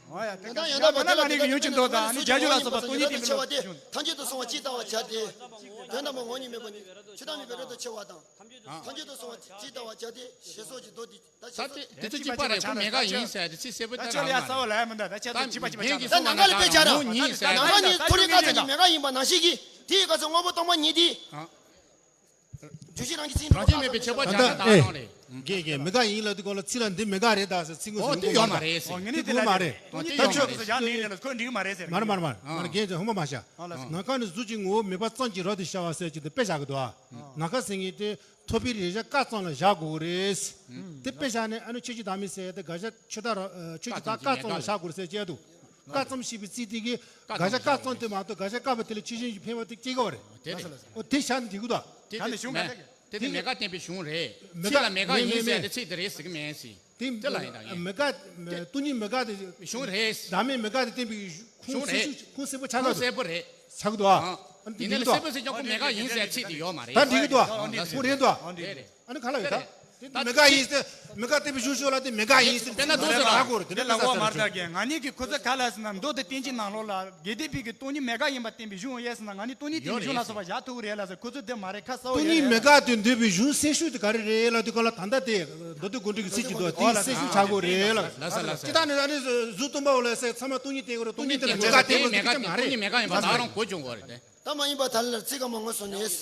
ཨོ་ཡ་དེ་ཡང་དག་ཡང་དག་པ་དེ་ལ་དེ་ལ་དེ་ལ་ཡོད་ཀྱི་འདུག་ད་ཨ་ནི་རྒྱ་གཞུང་ལ་སོགས་པ་སྟོང་ཉིད་བསྟན་པའི་ལུགས་ཆེ་བ་སྟེ་ཐམས་ཅད་དུ་སོང་བ་ཇི་ལྟ་བར་བྱ་སྟེ། དོན་དམ་པར་ངོ་བོ་ཉིད་མེད་པ་ནི་ཆོས་ཐམས་ཅད་མེད་པའི་རབ་ཏུ་ཕྱེ་བ་དང་། ཐམས་ཅད་དུ་སོང་བ་ཇི་ལྟ་བར་བྱ་སྟེ་ཞེས་སོགས་ཀྱི་མདོ་འདི་ད་ད་ཅི་དེ་ཚོ་གཅིག་པ་རེད། ཁོ་མེད་དགག་ཡིན་ཟེར་དེ་ཚིག་གསལ་པོ་ད་བསྟན་ཆོག་ལ་ཡ་རང་གསལ་བོ་ལ་ཡ་མི་འདུག་ད་ཆ་ད་གཅིག་པ་གཅིག་པ་ཆགས་འདུག་ད་ནམ་མཁའ་ལ་དཔེ་ཆ་ར་ནམ་མཁའ་ནི་ཐོ་རེ་ཁ་ཚ་ཅིག་མེད་དགག་ཡིན་པ་ནང་བཞིན་གྱི་དེའི་སྐབས་སུ་དངོས་པོ་སྟོང་པ་ཉིད་དེ། རྒྱུ་གཞི་རང་གི་ཚིག་རང་བཞིན་མེད་པའི་ཁྱད་པར་སྦྱར་ན་ད་རང་རེད། རྒན་རྒན་མི་དགག་ཡིན་ལབ་དུས་སྐོར་ལ་ཚིག་ལ་འདི་མི་དགག་རེད་ད་ཟེར་ཚིག་ངོ་ཟེར་ཨོ་དེ་ཡོད་མ་རེད་ཟེར། ཨོ་ངས་ནི་དེ་ལ་ཁོ་འགྲིག་མ་རེད་ཟེར། ཁོ་འགྲིག་མ་རེད་ཟེར། མ་རེད་མ་རེད་མ་རེད་རྒན་ཚོ་ཧོན་པ་མ་བྱ། ནམ་མཁའ་ནི་གཟུགས་ཀྱི་ངོ་བོ་མེད་པ་ཙམ་གྱིས་རབ་ཏུ་ཤར་བ་ཟེར་གྱི་འདི་དཔེ་བཞག་གི་འདུག་ཨ། ནམ་མཁའ་ཟེར་མཁན་དེ་ཐོབ་པའི་རེག་བྱ་ཀ་ཙམ་ལ་བཞག་དགོས་རེད། དེ་དཔེ་བཞག་ནས་ཨ་ནི་ཆོས་ཀྱི་བདག་མེད་ཟེར་དེ་དགག་བྱ་ཆོས་བདག་རང་ཆོས་ཀྱི་བདག་ཀ་ཙམ་ལ་བཞག་དགོས་རེད་ཟེར་གྱི་འདུག་ཀ་ཙམ་ཞེས་པའི་ཚིག་དེ་གིས་དགག་བྱ་ཀ་ཙམ་དེ་མ་གཏོགས་དགག་བྱ་ཀ་པ་དེ་ལ་ཆོས་ཅན་གྱི་འཕེན་པ་དེ་སྐྱེ་གི་བ་རེད། དེ་རེད། ཨོ་དེ་བཞག་ནས་འགྲིག་གི་འདུག་དེ་དེ་གཞུང་ག་ཚད་དེ་དེ་མེད་དགག་བསྟན་པའི་གཞུང་རེད། མེད་ཚིག་ལ་དགག་མེད་དགག་མེད་ཡིན་ཟེར་མེད་དེ་ཚིག་དེ་རེད་ཟེར་གི་མེད་ཟེར། དེ་དེ་ལ་ཡིན་ད་ཡིན། མེད་དགག་སྟོང་ཉིད་མེད་དགག་དེ་གཞུང་རེད། བདག་མེད་མེད་དགག་དེ་བསྟན་པའི་ཁུངས་གཞུང་རེད། གསལ་ཁུངས་གསལ་པོ་ཆགས་ཁུངས་གསལ་པོ་རེད། ཆགས་འདུག་ཨ། ཨ་ནི་དེ་ཡིན་ན་འགྲིག་གསལ་པོ་གདུག་ཟེར་ཀྱང་ཁོ་མེད་དགག་ཡིན་ཟེར་ཚིག་དེ་ཡོད་མ་རེད། ད་འགྲིག་གི་འདུག་ཨ། ཁོ་རེད་འདུག་ཨ། དེ་རེད། ཨ་ནི་ག་ལ་ཡོད་ད། དེ་མེད་དགག་ཡིན་ཟེར་མེད་དགག་བསྟན་པའི་གཞུང་ཤོད་ལ་དེ་མེད་དགག་ཡིན་ཟེར་དཔེར་ན་འདུག་ཟེར་ར། ཧ་གོ་རེད་དེ་དེ་ལ་འདུག་གོ་མ་རེད་ད་རྒན། ང་གཉིས་ཀྱི་ཁོ་ཚོ་ག་ལ་ཟེར་ན་མདོ་དེ་བསྟན་བཅོས་ནང་ལོགས་ལ་དགེ་ལྡན་པའི་གི་སྟོང་ཉིད་མེད་དགག་ཡིན་པ་བསྟན་པའི་གཞུང་ཡོད་ཟེར་ན་ང་གཉིས་སྟོང་ཉིད་བསྟན་པའི་གཞུང་ལ་སོགས་པ་བཞག་ཐུབ་ཀྱི་རེད་ལ་ཟེར། ཁོ་ཚོ་དེ་མ་རེད་ཁ་གསལ་བོ་ཡོད་རེད། སྟོང་ཉིད་མེད་དགག་ཏུ་འདོད་པའི་གཞུང་གསལ་ཤོས་དེ་ག་རེ་རེད་ལབ་དུས་སྐབས་ལ་ད་ལྟ་དེ་མདོ་སྡེ་དགོངས་འགྲེལ་གྱི་ཚིག་ཅིག་འདུག་དེ་གསལ་ཤོས་ཆགས་དགོས་རེད་ལ། ལ་ས་ལ་ས། ཅི་ལྟར་ནི་ཨ་ནི་གཟུགས་སྟོང་པའོ་ལ་ཟེར་ཚང་མ་སྟོང་ཉིད་བསྟན་དགོས་རེད། སྟོང་ཉིད་བསྟན་དགོས་རེད། མེད་དགག་བསྟན་དགོས་རེད། དེ་མ་རེད། སྟོང་ཉིད་མེད་དགག་ཡིན་པ་ད་རང་གོ་བྱུང་དགོས་རེད་དེ། ད་མ་ཡིན་པ་ད་ལ་ཚིག་སྐར་མ་ངོས་བཟུང་ནས།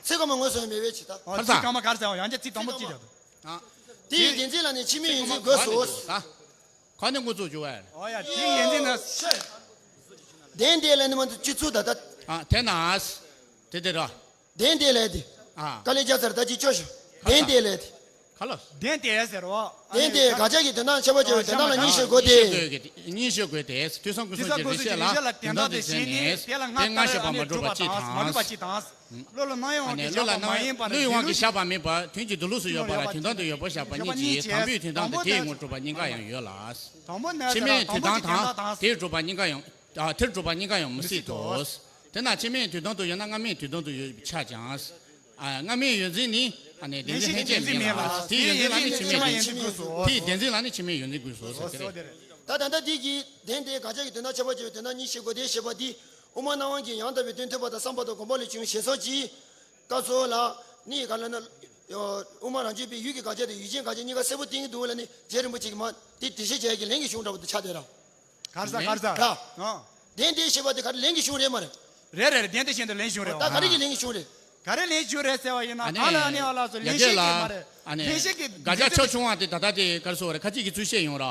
ཚིག་སྐར་མ་ངོས་བཟུང་ཡ་མེད་པའི་ཆེད་དམ། ཨོ་ཚིག་སྐར་མ་གར་ཟེར་བ་ཡང་བསྐྱར་ཚིག་དམ་པོ་གཅིག་བརྒྱབ་འདུག་ཨ། དེ་ཡི་བདེན་འཛིན་ལ་ནི་ཕྱི་མའི་ཡོངས་འཛིན་དགོས་སོ། ད། ག་ནས་འགོ་ཚུགས་བྱུང་བས། ཨོ་ཡ་དེ་ཡི་བདེན་འཛིན་ན། བདེན་དེ་ལ་ནི་མ་གཏོགས་སྤྱི་ཚུགས་ད་ལྟ། ཨ་དེ་ན། དེ་དེ་ར། བདེན་དེ་ལས་དེ། ཨ། དཀའ་ལས་རྒྱག་ཚར་ད་ཅི་ཅོ་ཤོག་བདེན་དེ་ལས་དེ། ག་ལ། བདེན་དེ་ཟེར་བ། བདེན་དེ་དགག་བྱ་གི་དོན་དམ་ཁྱབ་པ་བྱ་བའི་དོན་དམ་ལ་གཉིས་ཤོད་དགོས་ཏེ། གཉིས་ཤོད་དགོས་ཏེ། དུས་གསུམ་ཀུན་གསུམ་གྱི་རིགས་ཤེས་ལ་དོན་དམ་དུ་བྱས་ནས་དེ་ལ་སྔ་ལྟར་ལ་ནི་སྒྲུབ་པ་དང་མ་ནུབ་པ་གཅིག་དང་། བློ་ལ་སྣང་ཡོང་བ་གི་བཞག་པ་མ་ཡིན་པ་ལ་བློ་ཡོངས་ཀྱི་བཞག་པ་མིན་པ་དོན་གྱི་མདོ་ལུགས་སུ་ཡོད་པ་ལ་དོན་དམ་དུ་ཡོད་པར་བཞག་པ་གཉིས་ཀྱིས་དང་པོའི་དོན་དམ་དེ་དེའི་ངོར་གྲུབ་པ་གཉིས་ཀ་ཡང་ཡོད་ལ། དང་པོ་ནས་ཕྱི་མའི་དོན་དམ་དང་དེར་གྲུབ་པ་གཉིས་ཀ་ཡང་། ཨ་དེར་གྲུབ་པ་གཉིས་ཀ་ཡང་མི་སྲིད་དོ། དེས་ན་ཕྱི་མའི་དོན་དམ་དུ་ཡོད་ན་སྔ་མའི་དོན་དམ་དུ་ཡོད་པའི་ཆ་ཀྱང་། ཨ་སྔ་མའི་ཡོད་འཛིན་ནི་ཨ་ནི་བདེན་འཛིན་ལྷན་སྐྱེས་མིན་ལ། དེའི་ཡོད་འཛིན་ལ་ནི་ཕྱི་མའི་ཡོད་འཛིན། དེའི་བདེན་འཛིན་ལ་ནི་ཕྱི་མའི་ཡོད་འཛིན་དགོས་སོ་ཟེར་དེ་རེད། ད་ད་ལྟ་འདི་གི་གདན་དེ་དགག་བྱ་གི་དོན་དག་ཁྱད་པར་ཅན་གྱི་དོན་དག་གཉིས་བཤད་དགོས་དེ་བཤད་པ་འདི་དབུ་མ་སྣང་བ་གི་ཡང་དག་པའི་དོན་ཐོས་པ་དང་བསམ་པ་དང་སྒོམ་པ་ལས་བྱུང་ཞེས་སོགས་ཀྱི་སྐབས་སུ་ལ་ནི་ག་ལ་ན། དབུ་མ་རང་རྒྱུད་པའི་ཡུལ་གྱི་དགག་བྱ་དང་ཡུལ་ཅན་དགག་བྱ་གཉིས་ཀ་གསལ་པོ་བསྟན་གྱི་འདུག་ལ་ནི་རྗེ་རིན་པོ་ཆེ་གིས་མ་དེ་འགྲེལ་བཤད་བྱས་ཀྱི་ལན་གྱི་གཞུང་འདྲ་པོ་དེ་ཆགས་བསྡད་ར། ག་རེ་ཟ་ག་རེ་ཟ། ར། ཨ། གདན་དེ་བཤད་པ་དེ་ག་རེ་ལན་གྱི་གཞུང་རེད་མ་རེད། རེད་རེད་རེད། གདན་དེ་བཤད་དེ་ལན་གཞུང་རེད། ད་ག་རེ་གི་ལན་གྱི་གཞུང་རེད། ག་རེ་ལན་གཞུང་རེད་ཟེར་བ་ཡིན་ན། ཨ་ནི། གང་ལ་ཨ་ནི་བ་ལ་སོ་ལན་ཡ་གཞི་གི་ལ། མ་རེད། ཨ་ནི། ལན་གཞི་གི་དགག་བྱ་ཕྱོགས་ཆུང་བ་དེ་ད་ལྟ་དེ་ག་རེ་ཟེར་བ་རེད། ཁ་ཅིག་གིས་ཚུལ་བཤད་ཡོང་ར།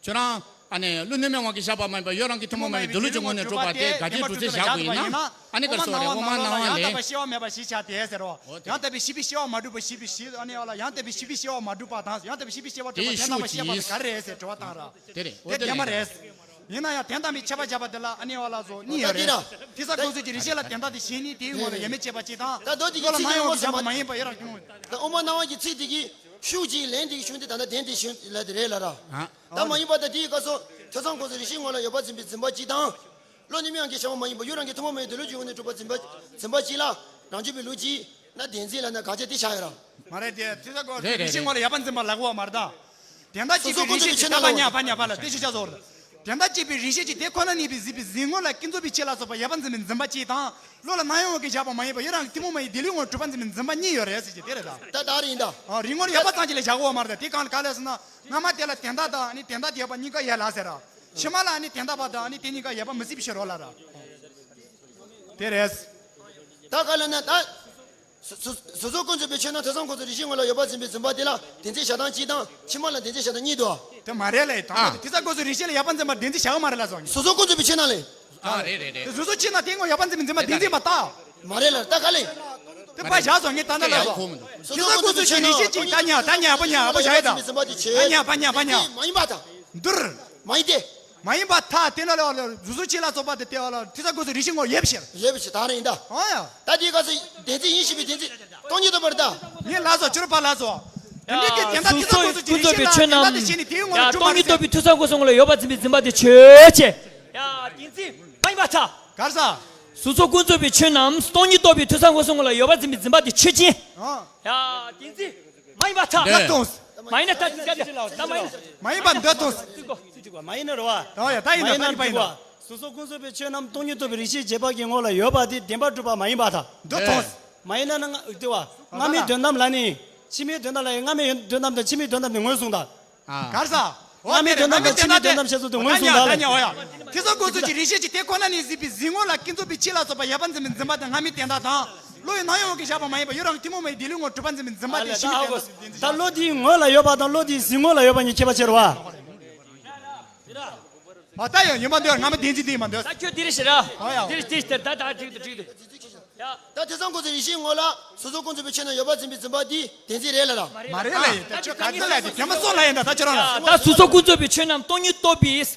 ཁྱོད་རང་། ཨ་ནི་ཀླུ་སྣོད་མའི་དབང་གིས་བཞག་པ་མ་ཡིན་པར་ཡུལ་རང་གི་ཐུན་མོང་མ་ཡིན་འདི་ལུགས་ཀྱི་ངོས་ནས་གྲུབ་པ་དེ་དགག་བྱའི་གྲུབ་ཚུལ་བཞག་དགོས་ཡིན་ན། ཨ་ནི་ག་རེ་ཟེར་བ་རེད། དབུ་མ་སྣང་བ་ལས། ཡང་དག་པའི་ཤེས་པའི་སྐྱེ་བ་མ་གྲུབ་པ་ཞེས་བྱ་སྟེ་ཟེར་རོ། ཡང་དག་པའི་ཤེས་པའི་སྐྱེ་བ་མ་གྲུབ་པ་ཞེས་པའི་ཞེས་ཨ་ནི་བ་ལ་ཡང་དག་པའི་ཤེས་པའི་སྐྱེ་བ་མ་གྲུབ་པ་དང་ཡང་དག་པའི་ཤེས་པའི་སྐྱེ་བ་གྲུབ་པ་དེ་དོན་དམ་པར་ཤེས་པ་དེ་ག་རེ་རེད་ཟེར་དྲི་བ་བཏང་ར། དེ་རེད། དེ་བདེན་པ་རེད། ཡིན་ན་ཡང་དོན་དམ་པའི་ཁྱད་པར་བྱ་བ་དེ་ལ་ཨ་ནི་བ་ལ་སོ་གཉིས་ཡོད་རེད། ད་འདི་ར། ཐེ་ཚོམ་ཀུན་རྫོབ་ཀྱི་རིགས་ཤེས་ལ་དོན་དམ་དེ་ཞེན་ནས་དེའི་ངོ་ལ་ཡོད་མེད་དཔྱད་པ་གཅིག་དང་། ད་མདོ་དེ་གི་བློ་ལ་ཚིག་སྣང་ཡོང་བ་གི་བཞག་པ་མ་ཡིན་པ་ཡོད་ར་ཁྱོད། ད་དབུ་མ་སྣང་བ་གི་ཚིག་དེ་གི་ཤུགས་ཀྱིས་ལན་དེ་གི་གཞུང་དེ་ད་ལྟ་གདན་དེ་གཞུང་ལ་དེ་རེད་ལ་ར། ད་མ་ཡིན་པ་ད་དེའི་སྐབས་སུ་ཐེ་ཚོམ་ཀུན་རྫོབ་རིགས་ཤེས་ངོ་ལ་ཡོད་པར་འཛིན་པའི་འཛིན་པ་གཅིག་དང་། བློ་ནི་མི་ཡང་གི་བྱ་བ་མ་ཡིན་པ་ཡུལ་རང་གི་ཐུན་མོང་མ་ཡིན་འདི་ལུགས་ཀྱི་ངོས་ནས་གྲུབ་པར་འཛིན་པ་འཛིན་པ་གཅིག་ལ་རང་རྒྱུད་པའི་ལུགས་ཀྱིས་ན་བདེན་འཛིན་ལ་ན་དགག་བྱ་དེ་བཞག་ཡོད་ར། མ་རེད་དེ་ཐེ་ཚོམ་ཀུན་རྫོབ་རེད་རེད་རིགས་ཤེས་རེད། ངོ་ལ་ཡོད་པར་འཛིན་པ་ལབ་དགོས་པ་མ་རེད་ད། དེ་འདྲ་སྐྱེས་པའི་རིགས་ཤེས་ཀྱི་ད་ལ་ཉ་པ་ཉ་པ་ལ་དེ་ཤེས་བྱ་བཟོ་རེད། དེ་འདྲ་སྐྱེས་པའི་རིགས་ཤེས་ཀྱི་དེ་ཁོ་ན་གཉིས་པའི་གཟིགས་པའི་གཟིགས་ངོ་ལ་ཀུན་རྫོབ་པའི་ཆོས་ལ་སོགས་པ་ཡོད་པར་འཛིན་པའི་འཛིན་པ་གཅིག་དང་། བློ་ལ་སྣང་ཡོང་བ་གི་བཞག་པ་མ་ཡིན་པ་ཡུལ་རང་གི་ཐུན་མོང་མ་ཡིན་འདི་ལུགས་ངོར་གྲུབ་པར་འཛིན་པའི་འཛིན་པ་གཉིས་ཡོད་རེད་ཟེར་གྱི་དེ་རེད་ད། ད་ད་རེད་ཡིན་ད། ཨ་རིགས་ངོར་ཡོད་པ་ཙམ་གྱིས་ལ་བཞག་གོ་བ་མ་རེད་ད། དེ་གང་ག་ལས་ཟེར་ན། སྔ་མ་དེ་ལ་དེ་འདྲ་དང་ནི་དེ་འདྲ་དེ་ཡོད་པ་གཉིས་ཀ་ཡོད་ལ་ཟེར་ར། ཕྱི་མ་ལ་ནི་དེ་འདྲ་པ་དང་ནི་དེ་གཉིས་ཀ་ཡོད་པ་མི་སྲིད་པའི་ཕྱིར་རོ་ལ་ར། དེ་རེད། ད་ག་ལ་ན་ད། གཟུགས་གཟུགས་གཟུགས་ཀུན་རྫོབ་པའི་ཆོས་རྣམས་ཐེ་ཚོམ་ཀུན་རྫོབ་རིགས་ཤེས་ངོ་ལ་ཡོད་པར་འཛིན་པའི་འཛིན་པ་དེ་ལ་བདེན་འཛིན་བཞག་སྟངས་གཅིག་དང་ཕྱི་མ་ལ་བདེན་འཛིན་བཞག་སྟངས་གཉིས་འདུག་དེ་མ་རེད་ལ་ཡིན་དང་པོ་དེ་ཐེ་ཚོམ་ཀུན་རྫོབ་རིགས་ཤེས་ལ་ཡོད་པར་འཛིན་པ་བདེན་འཛིན་བཞག་གི་མ་རེད་ལ་སོང་། གཟུགས་གཟུགས་ཀུན་རྫོབ་པའི་ཆོས་རྣམས་ལས། ཨ་རེད་རེད་རེད། དེ་གཟུགས་གཟུགས་ཆོས་རྣམས་དེ་ངོ་ཡོད་པར་འཛིན་པའི་འཛིན་པ་བདེན་འཛིན་མ་ད། མ་རེད་ལ་ད་ག་ལས། དེ་པ་བཞག་སོང་ངས་ད་ན་ལ་སོང་། ཐེ་ཚོམ་ཀུན་རྫོབ་པའི་ཆོས་རྣམས་ཐེ་ཚོམ་ཀུན་རྫོབ་པའི་ཆོས་རྣམས་ད་ཉ་ད་ཉ་པ་ཉ་པ་བཞག་ཡོད་ད། ད་ཉ་པ་ཉ་པ་ཉ། མ་ཡིན་པ་ད། འདུར། མ་ཡིན་ཏེ། མ་ཡིན་པ་ཐ་དེ་ན་ལ་གཟུགས་གཟུགས་ཆོས་ལ་སོགས་པ་དེ་དེ་བ་ལ་ཐེ་ཚོམ་ཀུན་རྫོབ་རིགས་ཤེས་ངོ་ཡོད་པའི་ཕྱིར། ཡོད་པའི་ཕྱིར་ད་རེད་ཡིན་ད། ཨ་ཡ། ད་དེའི་སྐབས་སུ་བདེན་འཛིན་ཡིན་ཞེས་པའི་བདེན་འཛིན་སྟོང་ཉིད་རྟོགས་པར་ད། ངས་ལ་སོ་ཅོར་པ་ལ་སོ། དེ་འདྲའི་གི་དེ་ལྟར་ཐེ་ཚོམ་ཀུན་རྫོབ་ཀྱི་རིགས་ཤེས་ལ་དེ་ལྟར་དེ་ཤེས་ནས་དེའི་ངོ་ལ་གྲུབ་པ་མ་རེད་ཟེར། སྟོང་ཉིད་རྟོགས་པའི་ཐེ་ཚོམ་ཀུན་རྫོབ་ངོ་ལ་ཡོད་པར་འཛིན་པའི་འཛིན་པ་དེ་ཆོས་ཅན། ཡ་བདེན་འཛིན་མ་ཡིན་པར་ཐལ། ག་རེ་ཟ། གཟུགས་གཟུགས་ཀུན་རྫོབ་པའི་ཆོས་རྣམས་སྟོང་ཉིད་རྟོགས་པའི་ཐེ་ཚོམ་ཀུན་རྫོབ་ངོ་ལ་ཡོད་པར་འཛིན་པའི་འཛིན་པ་དེ་ཆོས་ཅན། ཨ། ཡ་བདེན་འཛིན་མ་ཡིན་པར་ཐལ། འདོད་དོ། མ་ཡིན་ན་ད་ཅི་ཀ་ད་མ་ཡིན་ན། མ་ཡིན་པར་འདོད་དོ། མ་ཡིན་ན་རེད་བ། ད་ཡ་ད་ཡིན་ན་ད་ཡིན་པ་ཡིན་ན། གཟུགས་གཟུགས་ཀུན་རྫོབ་པའི་ཆོས་རྣམས་སྟོང་ཉིད་རྟོགས་པའི་རིགས་ཤེས་རྗེས་དཔག་གི་ངོ་ལ་ཡོད་པ་དེ་བདེན་པར་གྲུབ་པ་མ་ཡིན་པར་ཐལ། འདོད་དོ། མ་ཡིན་ན་ན་ང་དེ་བ། སྔ་མའི་དོན་དམ་ལ་ནི། ཕྱི་མའི་དོན་དམ་ལ་ཡང་སྔ་མའི་དོན་དམ་དང་ཕྱི་མའི་དོན་དམ་ནི་ངོས་བཟུང་དང་། ག་རེ་ཟ། སྔ་མའི་དོན་དམ་དང་ཕྱི་མའི་དོན་དམ་ཞེས་སོགས་དེ་ངོས་བཟུང་དང་ལ། ཐེ་ཚོམ་ཀུན་རྫོབ་ཀྱི་རིགས་ཤེས་ཀྱི་དེ་ཁོ་ན་ཉིད་གཟིགས་པའི་གཟིགས་ངོ་ལ་ཀུན་རྫོབ་པའི་ཆོས་ལ་སོགས་པ་ཡོད་པར་འཛིན་པའི་འཛིན་པ་དེ་སྔ་མའི་དོན་དམ་དང་། བློ་ཡི་སྣང་ཡོང་བ་གི་བཞག་པ་མ་ཡིན་པ་ཡུལ་རང་གི་ཐུན་མོང་མ་ཡིན་འདི་ལུགས་ངོར་གྲུབ་པར་འཛིན་པའི་འཛིན་པ་དེ་ཕྱི་མའི་དོན་དམ་ཟེར་བདེན་འཛིན། ད་བློ་དེའི་ངོ་ལ་ཡོད་པ་དང་བློ་དེའི་གཟིགས་ངོ་ལ་ཡོད་པ་གཉིས་ཁྱད་པར་ཕྱེ་རོ་བ། ཨ་ད་ཡང་ཡོད་མ་འདོད་སྔ་མ་བདེན་འཛིན་དེ་ཡིན་མ་འདོད། ད་ཁྱོད་དེ་རེད་ཤི་ར། ཨོ་ཡ། དེ་རེད་དེ་རེད་ད་ད་འགྲིག་འདུག་འགྲིག་འདུག་ཡ། ད་ཐེ་ཚོམ་ཀུན་རྫོབ་རིགས་ཤེས་ངོ་ལ་གཟུགས་གཟུགས་ཀུན་རྫོབ་པའི་ཆོས་རྣམས་ཡོད་པར་འཛིན་པའི་འཛིན་པ་འདི་བདེན་འཛིན་རེད་ལ་ར། མ་རེད་ལ་ཡིན་ད་ཁྱོད་ག་ཚོད་ལ་ཡིན་དེ་དེ་མ་སོང་ལ་ཡིན་ད་ད་ཁྱོད་རང་ལ། ད་གཟུགས་གཟུགས་ཀུན་རྫོབ་པའི་ཆོས་རྣམས་སྟོང་ཉིད་རྟོགས་པའི་ཡ།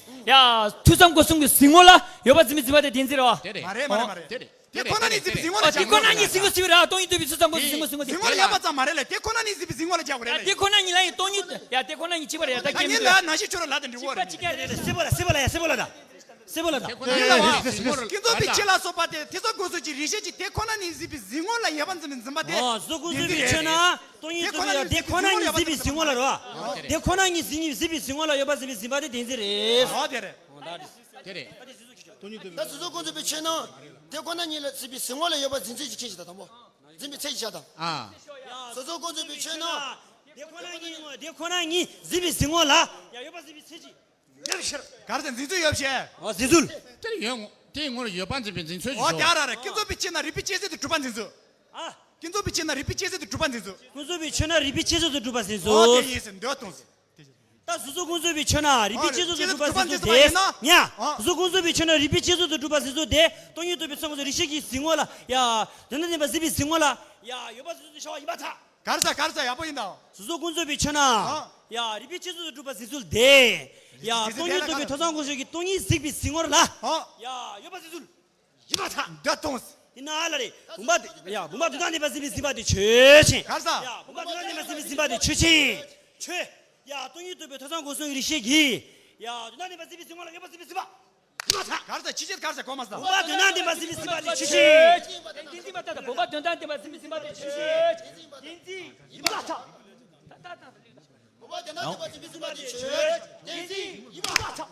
ཐེ་ཚོམ་ཀུན་རྫོབ་ཀྱི་གཟིགས་ངོ་ལ་ཡོད་པར་འཛིན་པའི་འཛིན་པ་དེ་བདེན་འཛིན་རེད་བ། དེ་རེད། མ་རེད་མ་རེད་མ་རེད། དེ་རེད། དེ་ཁོ་ན་ནི་གཟིགས་པའི་གཟིགས་ངོ་ལ་ཨོ་དེ་ཁོ་ན་ནི་གཟིགས་ངོ་གཟིགས་པ་རེད་ཨ་སྟོང་ཉིད་རྟོགས་པའི་ཐེ་ཚོམ་ཀུན་རྫོབ་གཟིགས་ངོ་གཟིགས་ངོ་ལ་ཡོད་པ་ཙམ་མ་རེད་ལ་དེ་ཁོ་ན་ནི་གཟིགས་པའི་གཟིགས་ངོ་ལ་རྒྱག་དགོས་རེད་ལ། ཡ་དེ་ཁོ་ན་ཉིད་ལ་ཡང་སྟོང་ཉིད་ཡ་དེ་ཁོ་ན་ཉིད་གཅིག་པ་རེད་ཡ་ད་ཁྱེད་མི་ལ་ན་ཤི་ཆོས་ར་ལ་དེ་འགྲིག་གོ་རེད། གཅིག་པ་གཅིག་རེད་རེད་སེ་བོ་ལ་སེ་བོ་ལ་ཡ་སེ་བོ་ལ་ད། སེ་བོ་ལ་ད། ཀུན་རྫོབ་པའི་ཆོས་ལ་སོགས་པ་དེ་ཐེ་ཚོམ་ཀུན་རྫོབ་ཀྱི་རིགས་ཤེས་ཀྱི་དེ་ཁོ་ན་ཉིད་གཟིགས་པའི་གཟིགས་ངོ་ལ་ཡོད་པར་འཛིན་པའི་འཛིན་པ་དེ། ཨོ་གཟུགས་ཀུན་རྫོབ་པའི་ཆོས་ན་སྟོང་ཉིད་རྟོགས་པའི་དེ་ཁོ་ན་ཉིད་གཟིགས་པའི་གཟིགས་ངོ་ལ་རོ། དེ་ཁོ་ན་ཉིད་གཟིགས་ཉིད་གཟིགས་པའི་གཟིགས་ངོ་ལ་ཡོད་པར་འཛིན་པའི་འཛིན་པ་དེ་བདེན་འཛིན་རེད། ཨོ་དེ་རེད། དེ་རེད། ད་གཟུགས་གཟུགས་ཀུན་རྫོབ་པའི་ཆོས་ན་དེ་ཁོ་ན་ཉིད་ལ་གཟིགས་པའི་གཟིགས་ངོ་ལ་ཡོད་པར་འཛིན་ཚུལ་གྱི་ཁྱད་ཆོས་དང་དང་པོ། འཛིན་པའི་ཚད་ཀྱི་ཆ་དང་། ཨ། གཟུགས་གཟུགས་ཀུན་རྫོབ་པའི་ཆོས་ན། དེ་ཁོ་ན་ཉིད་དེ་ཁོ་ན་ཉིད་གཟིགས་པའི་གཟིགས་ངོ་ལ་ཡང་ཡོད་པར་འཛིན་པའི་ཚད་ཀྱི། ཡོད་ཕྱིར། ག་རེ་ཟེར་འཛིན་ཚུལ་ཡོད་ཕྱིར། འོ་འཛིན་ཚུལ། དེར་ཡོད་ངོ་། དེའི་ངོར་ཡོད་པར་འཛིན་པའི་འཛིན་ཚུལ་ཞིག་འོ་དེ་ཨ་ར་ར་ཀུན་རྫོབ་པའི་ཆོས་ན་རིགས་པས་དཔྱད་བཟོད་དུ་གྲུབ་པར་འཛིན་ཚུལ། ཨ། ཀུན་རྫོབ་པའི་ཆོས་ན་རིགས་པས་དཔྱད་བཟོད་དུ་གྲུབ་པར་འཛིན་ཚུལ། ཀུན་རྫོབ་པའི་ཆོས་ན་རིགས་པས་དཔྱད་བཟོད་དུ་གྲུབ་པར་འཛིན་ཚུལ། འོ་དེ་ཡིན་ཟེར་འདོད་གཏོང་ཟེར། དེ་བཞིན། ད་གཟུགས་གཟུགས་ཀུན་རྫོབ་པའི་ཆོས་ན་རིགས་པས་དཔྱད་བཟོད་དུ་གྲུབ་པར་འཛིན་ཚུལ་དེ། ཡ། གཟུགས་གཟུགས་ཀུན་རྫོབ་པའི་ཆོས་ན་རིགས་པས་དཔྱད་བཟོད་དུ་གྲུབ་པར་འཛིན་ཚུལ་དེ་སྟོང་ཉིད་རྟོགས་པའི་ཐེ་ཚོམ་ཀུན་རྫོབ་རིགས་ཤེས་ཀྱི་གཟིགས་ངོ་ལ་ཡ། དོན་དམ་བདེན་པར་གཟིགས་པའི་གཟིགས་ངོ་ལ་ཡ་ཡོད་པར་འཛིན་ཚུལ་བྱ་བ་ཡིན་པར་ཐལ། ག་རེ་ཟ་ག་རེ་ཟ་ཡག་པོ་ཡིན་ད། གཟུགས་གཟུགས་ཀུན་རྫོབ་པའི་ཆོས་ན། ཨ། ཡ་རིགས་པས་དཔྱད་བཟོད་དུ་གྲུབ་པར་འཛིན་ཚུལ་དེ། ཡ་སྟོང་ཉིད་རྟོགས་པའི་ཐེ་ཚོམ་ཀུན་རྫོབ་ཀྱི་སྟོང་ཉིད་གཟིགས་པའི་གཟིགས་ངོ་ལ། ཨ། ཡ་ཡོད་པར་འཛིན་ཚུལ། ཡིན་པར་ཐལ། འདོད་གཏོང་། ཡིན་ན་ཨ་ལ་རེད། བུམ་པ་ཡ་བུམ་པ་དོན་དམ་བདེན་པར་གཟིགས་པའི་གཟིགས་པ་དེ་ཆོས་ཅན། ག་རེ་ཟ། ཡ་བུམ་པ་དོན་དམ་བདེན་པར་གཟིགས་པའི་གཟིགས་པ་དེ་ཆོས་ཅན། ཆོས། ཡ་སྟོང་ཉིད་རྟོགས་པའི་ཐེ་ཚོམ་ཀུན་རྫོབ་ཀྱི་རིགས་ཤེས་ཀྱིས། ཡ་དོན་དམ་བདེན་པར་གཟིགས་པའི་གཟིགས་ངོ་ལ་ཡོད་པར་འཛིན་པའི་གཟིགས་པ། ཡིན་པར་ཐལ། ག་རེ་ཟ་ཕྱི་ཕྱིར་ག་རེ་ཟ་གོ་མ་ཟ། བུམ་པ་དོན་དམ་བདེན་པར་གཟིགས་པའི་གཟིགས་པ་དེ་ཆོས་ཅན། བདེན་འཛིན་མ་ལྟ་ད་བུམ་པ་དོན་དམ་བདེན་པར་གཟིགས་པའི་གཟིགས་པ་དེ་ཆོས་ཅན། བདེན་འཛིན་ཡིན་པར་ཐལ། ད་ད་ད། བུམ་པ་དོན་དམ་བདེན་པར་གཟིགས་པའི་གཟིགས་པ་དེ་ཆོས་ཅན། བདེན་འཛིན་ཡིན་པར་ཐལ།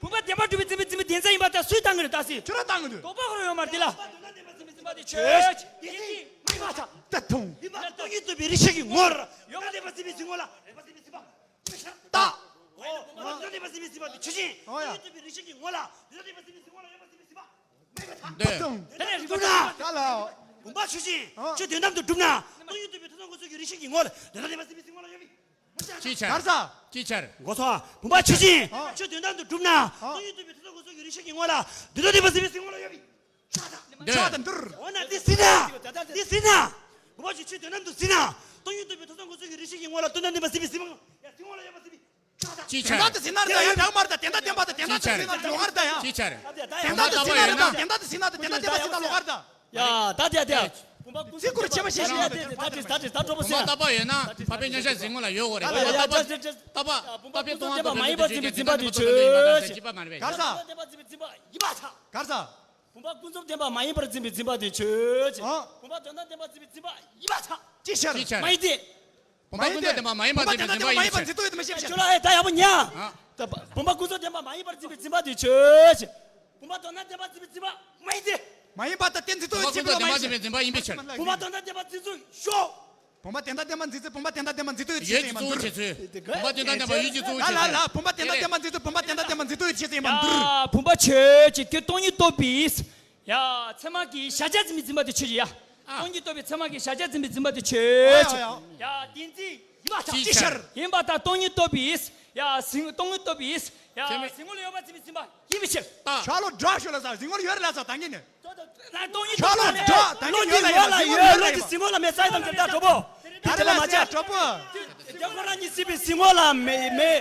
བུམ་པ་བདེན་པར་གྲུབ་པའི་འཛིན་པའི་འཛིན་པའི་བདེན་རྫས་ཡིན་པ་ལྟར་སུས་བཏང་གི་རེད་ད་སྲིད། ཁྱོད་རང་བཏང་གི་འདུག་དོགས་པ་ཁོ་རང་ཡོད་མ་རེད་དེ་ལ། དོན་དམ་བདེན་པར་འཛིན་པའི་འཛིན་པ་དེ་ཆོས་ཅན། དེ་ཅི་མ་ཡིན་པ་དང་། ད་དུང་། ཡིན་པ་སྟོང་ཉིད་རྟོགས་པའི་རིགས་ཤིག་གི་ངོར། ཡོད་པ་བདེན་པར་འཛིན་པའི་འཛིན་ངོ་ལ་ཡོད་པ་འཛིན་པའི་འཛིན་པ། ད། འོ། ཡོད་པ་བདེན་པར་འཛིན་པའི་འཛིན་པ་དེ་ཆོས་ཅན། འོ་ཡ། སྟོང་ཉིད་རྟོགས་པའི་རིགས་ཤིག་གི་ངོ་ལ་ཡོད་པ་བདེན་པར་འཛིན་པའི་འཛིན་ངོ་ལ་ཡོད་པ་འཛིན་པའི་འཛིན་པ། འདོད། དེ་ནས་རིགས་པ་ད་ལ། བུམ་པ་ཆོས་ཅན། ཨ། ཆོས་དོན་དམ་དུ་གྲུབ་ན། སྟོང་ཉིད་རྟོགས་པའི་ཐོས་བསམ་སྒོམ་གསུམ་གྱི་རིགས་ཤིག་གི་ངོ་ལ་དོན་དམ་བདེན་པར་འཛིན་པའི་འཛིན་ངོ་ལ་ཡོད་པའི། ཅི་ཆར། གར་ས། ཅི་ཆར། མགོ་ཚོ། བུམ་པ་ཆོས་ཅན། ཨ། ཆོས་དོན་དམ་དུ་གྲུབ་ན། ཨ། སྟོང་ཉིད་རྟོགས་པའི་ཐོས་བསམ་སྒོམ་གསུམ་གྱི་རིགས་ཤིག་གི་ངོ་ལ་དོན་དམ་བདེན་པར་འཛིན་པའི་འཛིན་ངོ་ལ་ཡོད་པའི། ཆགས་དང་འདུར། འོ་ན་འདི་ཟིན་ན། འདི་ཟིན་ན། བུམ་པ་ཆོས་ཆོས་དོན་དམ་དུ་ཟིན་ན། སྟོང་ཉིད་རྟོགས་པའི་ཐོས་བསམ་སྒོམ་གསུམ་གྱི་རིགས་ཤིག་གི་ངོ་ལ་དོན་དམ་བདེན་པར་འཛིན་པའི་འཛིན་ངོ་ལ་ཡོད་པའི་འཛིན་ངོ་ལ་ཡོད་པའི་འཛིན་པའི། ཅི་ཆར། དེ་ལྟར་དུ་ཟིན་ན་རེད་ད་ཡང་དག་མ་རེད་ད། དེ་ལྟར་བདེན་པ་དེ་དེ་ལྟར་ཅི་ཆར། ཟིན་ན་ལོག་པ་རེད་ད་ཡང་། ཅི་ཆར། དེ་ལྟར་དུ་ཟིན་ན་རེད་ད། དེ་ལྟར་དུ་ཟིན་ན་རེད་ད། དེ་ལྟར་དུ་ཟིན་ན་ལོག་པ་རེད་ད། ཡ་ད་དེ་དེ། བུམ་པ་ཀུན་རྫོབ་བདེན་པ་མ་ཡིན་པར་འཛིན་པའི་འཛིན་པ་དེ་ཆོས་ཅན། བུམ་པ་བརྟག་པ་ཡོད་ན་འཕགས་པའི་མཉམ་གཞག་འཛིན་ངོ་ལ་ཡོད་དགོས་རེད། བུམ་པ་བརྟག་པ། བུམ་པ་ཀུན་རྫོབ་བདེན་པ་མ་ཡིན་པར་འཛིན་པའི་འཛིན་པ་དེ་ཆོས་ཅན། གར་ས། བུམ་པ་བརྟག་པ་བདེན་པར་འཛིན་པའི་འཛིན་པ་ཡིན་པར་ཐལ། གར་ས། བུམ་པ་ཀུན་རྫོབ་བདེན་པ་མ་ཡིན་པར་འཛིན་པའི་འཛིན་པ་དེ་ཆོས་ཅན། ཨ། བུམ་པ་དོན་དམ་བདེན་པར་འཛིན་པའི་འཛིན་པ་ཡིན་པར་ཐལ། ཅི་ཆར། ཅི་ཆར། མ་ཡིན་ཏེ། བུམ་པ་ཀུན་རྫོབ་བདེན་པ་མ་ཡིན་པར་འཛིན་པའི་འཛིན་པ་ཡིན་པའི་ཕྱིར། ཁྱོད་ལ་ཨེ་ད་ཡག་པོ་ཉན། ཨ། ད་བུམ་པ་ཀུན་རྫོབ་བདེན་པ་མ་ཡིན་པར་འཛིན་པའི་འཛིན་པ་དེ་ཆོས་ཅན། བུམ་པ་དོན་དམ་བདེན་པར་འཛིན་པའི་འཛིན་པ་མ་ཡིན་ཏེ། མ་ཡིན་པར་ཐལ། དེ་འཛིན་སྟངས་བྱེད་པ་མ་ཡིན་ཏེ། བུམ་པ་དོན་དམ་བདེན་པར་འཛིན་ཚུལ་ཤོག་བུམ་པ་དོན་དམ་བདེན་པར་འཛིན་ཚུལ། བུམ་པ་དོན་དམ་བདེན་པར་འཛིན་ཚུལ། བུམ་པ་དོན་དམ་བདེན་པར་འཛིན་ཚུལ་ཡོད་ཀྱི་གཙོ་བོ་བྱེད་ཚུལ། བུམ་པ་དོན་དམ་བདེན་པར་ཡོད་ཀྱི་གཙོ་བོ་བྱེད་ཚུལ། ལ་ལ་ལ། བུམ་པ་དོན་དམ་བདེན་པར་འཛིན་ཚུལ། བུམ་པ་དོན་དམ་བདེན་པར་འཛིན་ཚུལ་ཡོད་ཀྱི་གཙོ་བོ་བྱེད་ཚུལ་ཡིན་པ་འདུག་ཡ། བུམ་པ་ཆོས་ཅན། ཁྱོད་སྟོང་ཉིད་རྟོགས་པའི། ཡ། ཚད་མ་གི་གཞལ་བྱ་འཛིན་པའི་འཛིན་པ་དེ་ཆོས་ཅན་ཡ། ཨ། སྟོང་ཉིད་རྟོགས་པའི་ཚད་མ་གི་གཞལ་བྱ་འཛིན་པའི་འཛིན་པ་དེ་ཆོས་ཅན། ཨ་ཡ་ཡ། ཡ། བདེན་འཛིན་ཡིན་པར་ཐལ། ཅི་ཆར། ཡིན་པར་ཐལ། སྟོང་ཉིད་རྟོགས་པའི། ཡ། གཟིགས། སྟོང་ཉིད་རྟོགས་པའི། ཡ། ཚད་མ། གཟིགས་ངོ་ལ་ཡོད་པར་འཛིན་པའི་འཛིན་པ་ཡིན་པའི་ཕྱིར། ད། ཆ་ལོ་དྲག་ཤོས་ལ་ས་གཟིགས་ངོ་ལ་ཡོད་རེད་ལ་ས་ད་གིན་ནི། ཆ་ལོ་དྲག་ད་གིན་ཡོད་ལ་ཡོད་ལ་ས་གཟིགས་ངོ་ལ་ཡོད་རེད་ལ་ས། གཟིགས་ངོ་ལ་མེད་ས་ཡི་དམ་གྱི་ད་གྲོགས་པོ། དེ་ལ་མ་ཆ། གྲོགས་པོ། དེ་ཁོ་རང་གཉིས་གཟིགས་པའི་གཟིགས་ངོ་ལ་མེད་མེད།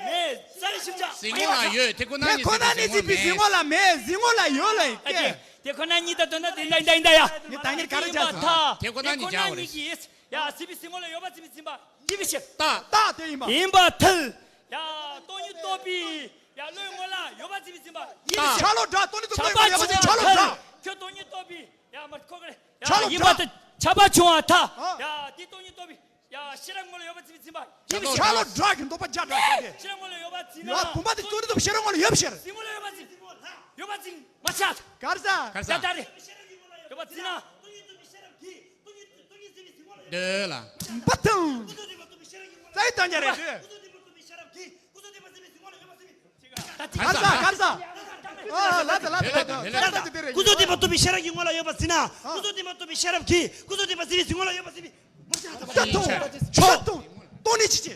མེད་ས་ཡི་ཤིབ་ཆ། གཟིགས་ངོ་ལ་ཡོད། དེ་ཁོ་ན་གཉིས་གཟིགས་པའི་གཟིགས་ངོ་ལ་མེད། གཟིགས་ངོ་ལ་ཡོད་ལ་ཡོད་ཀྱི། དེ་ཁོ་ན་གཉིས་ད་དོན་ན་དེ་འདྲ་འདྲ་ཡིན་ད་ཡ། ངས་ད་གིན་ག་རེ་བྱ་ཚོད། དེ་ཁོ་ན་གཉིས་བྱ་བ་རེད། ཡ། གཟིགས་པའི་གཟིགས་ངོ་ལ་ཡོད་པར་འཛིན་པའི་འཛིན་པ་ཡིན་པའི་ཕྱིར། རྟགས། རྟགས་དེ་ཡིན་པ། ཡིན་པར་ཐལ། ཡ། སྟོང་ཉིད་རྟོགས་པའི། ཡ། བློའི་ངོ་ལ་ཡོད་པར་འཛིན་པའི་འཛིན་པ་ཡིན་པའི་ཕྱིར། ཆ་ལོ་དྲག་སྟོང་ཉིད་རྟོགས་པའི་ངོ་ལ་ཡོད་པར་འཛིན། ཆ་ལོ་དྲག་ཁྱོད་སྟོང་ཉིད་རྟོགས་པའི། ཡ། མ་ཁོ་ག་རེ། ཡ། ཆ་ལོ་ཡིན་པར་ཐལ། ཁྱབ་པ་བྱུང་བར་ཐལ། ཡ། འདི་སྟོང་ཉིད་རྟོགས་པའི། ཡ། ཤེས་རབ་ངོ་ལ་ཡོད་པར་འཛིན་པའི་འཛིན་པ་ཡིན་པའི་ཕྱིར། ཆ་ལོ་དྲག་གི་འདོད་པ་བརྒྱ་དྲག་ཤོད་དེ། ཤེས་རབ་ངོ་ལ་ཡོད་པར་འཛིན་ན། ཡ། བུམ་པ་དེ་སྟོང་ཉིད་རྟོགས་པའི་ཤེས་རབ་ངོ་ལ་ཡོད་པའི་ཕྱིར། གཟིགས་ངོ་ལ་ཡོད་པར་འཛིན། ཡོད་པར་འཛིན་མ་བྱ། གར་ས། གར་ས། ད་ལྟ་རེ། ཡོད་པར་འཛིན་ན། འདོད་ལ། བུམ་པ་དང་། རྩ་བའི་ལྟ་ཉ་རེད་འདོད། གར་ས། གར་ས། ཨ། ལ་ད་ལ་ད་ལ་ད་ལ་ད་ལ་ད་དེ་རེད། ཀུན་རྫོབ་བདེན་པ་རྟོགས་པའི་ཤེས་རབ་ཀྱི་ངོ་ལ་ཡོད་པར་འཛིན་ན། ཀུན་རྫོབ་བདེན་པ་རྟོགས་པའི་ཤེས་རབ་ཀྱིས་ཀུན་རྫོབ་བདེན་པར་འཛིན་པའི་གཟིགས་ངོ་ལ་ཡོད་པར་འཛིན་པའི། ད་སྟོང་། ཆོག་སྟོང་། སྟོང་ནི་ཅི་ཅི།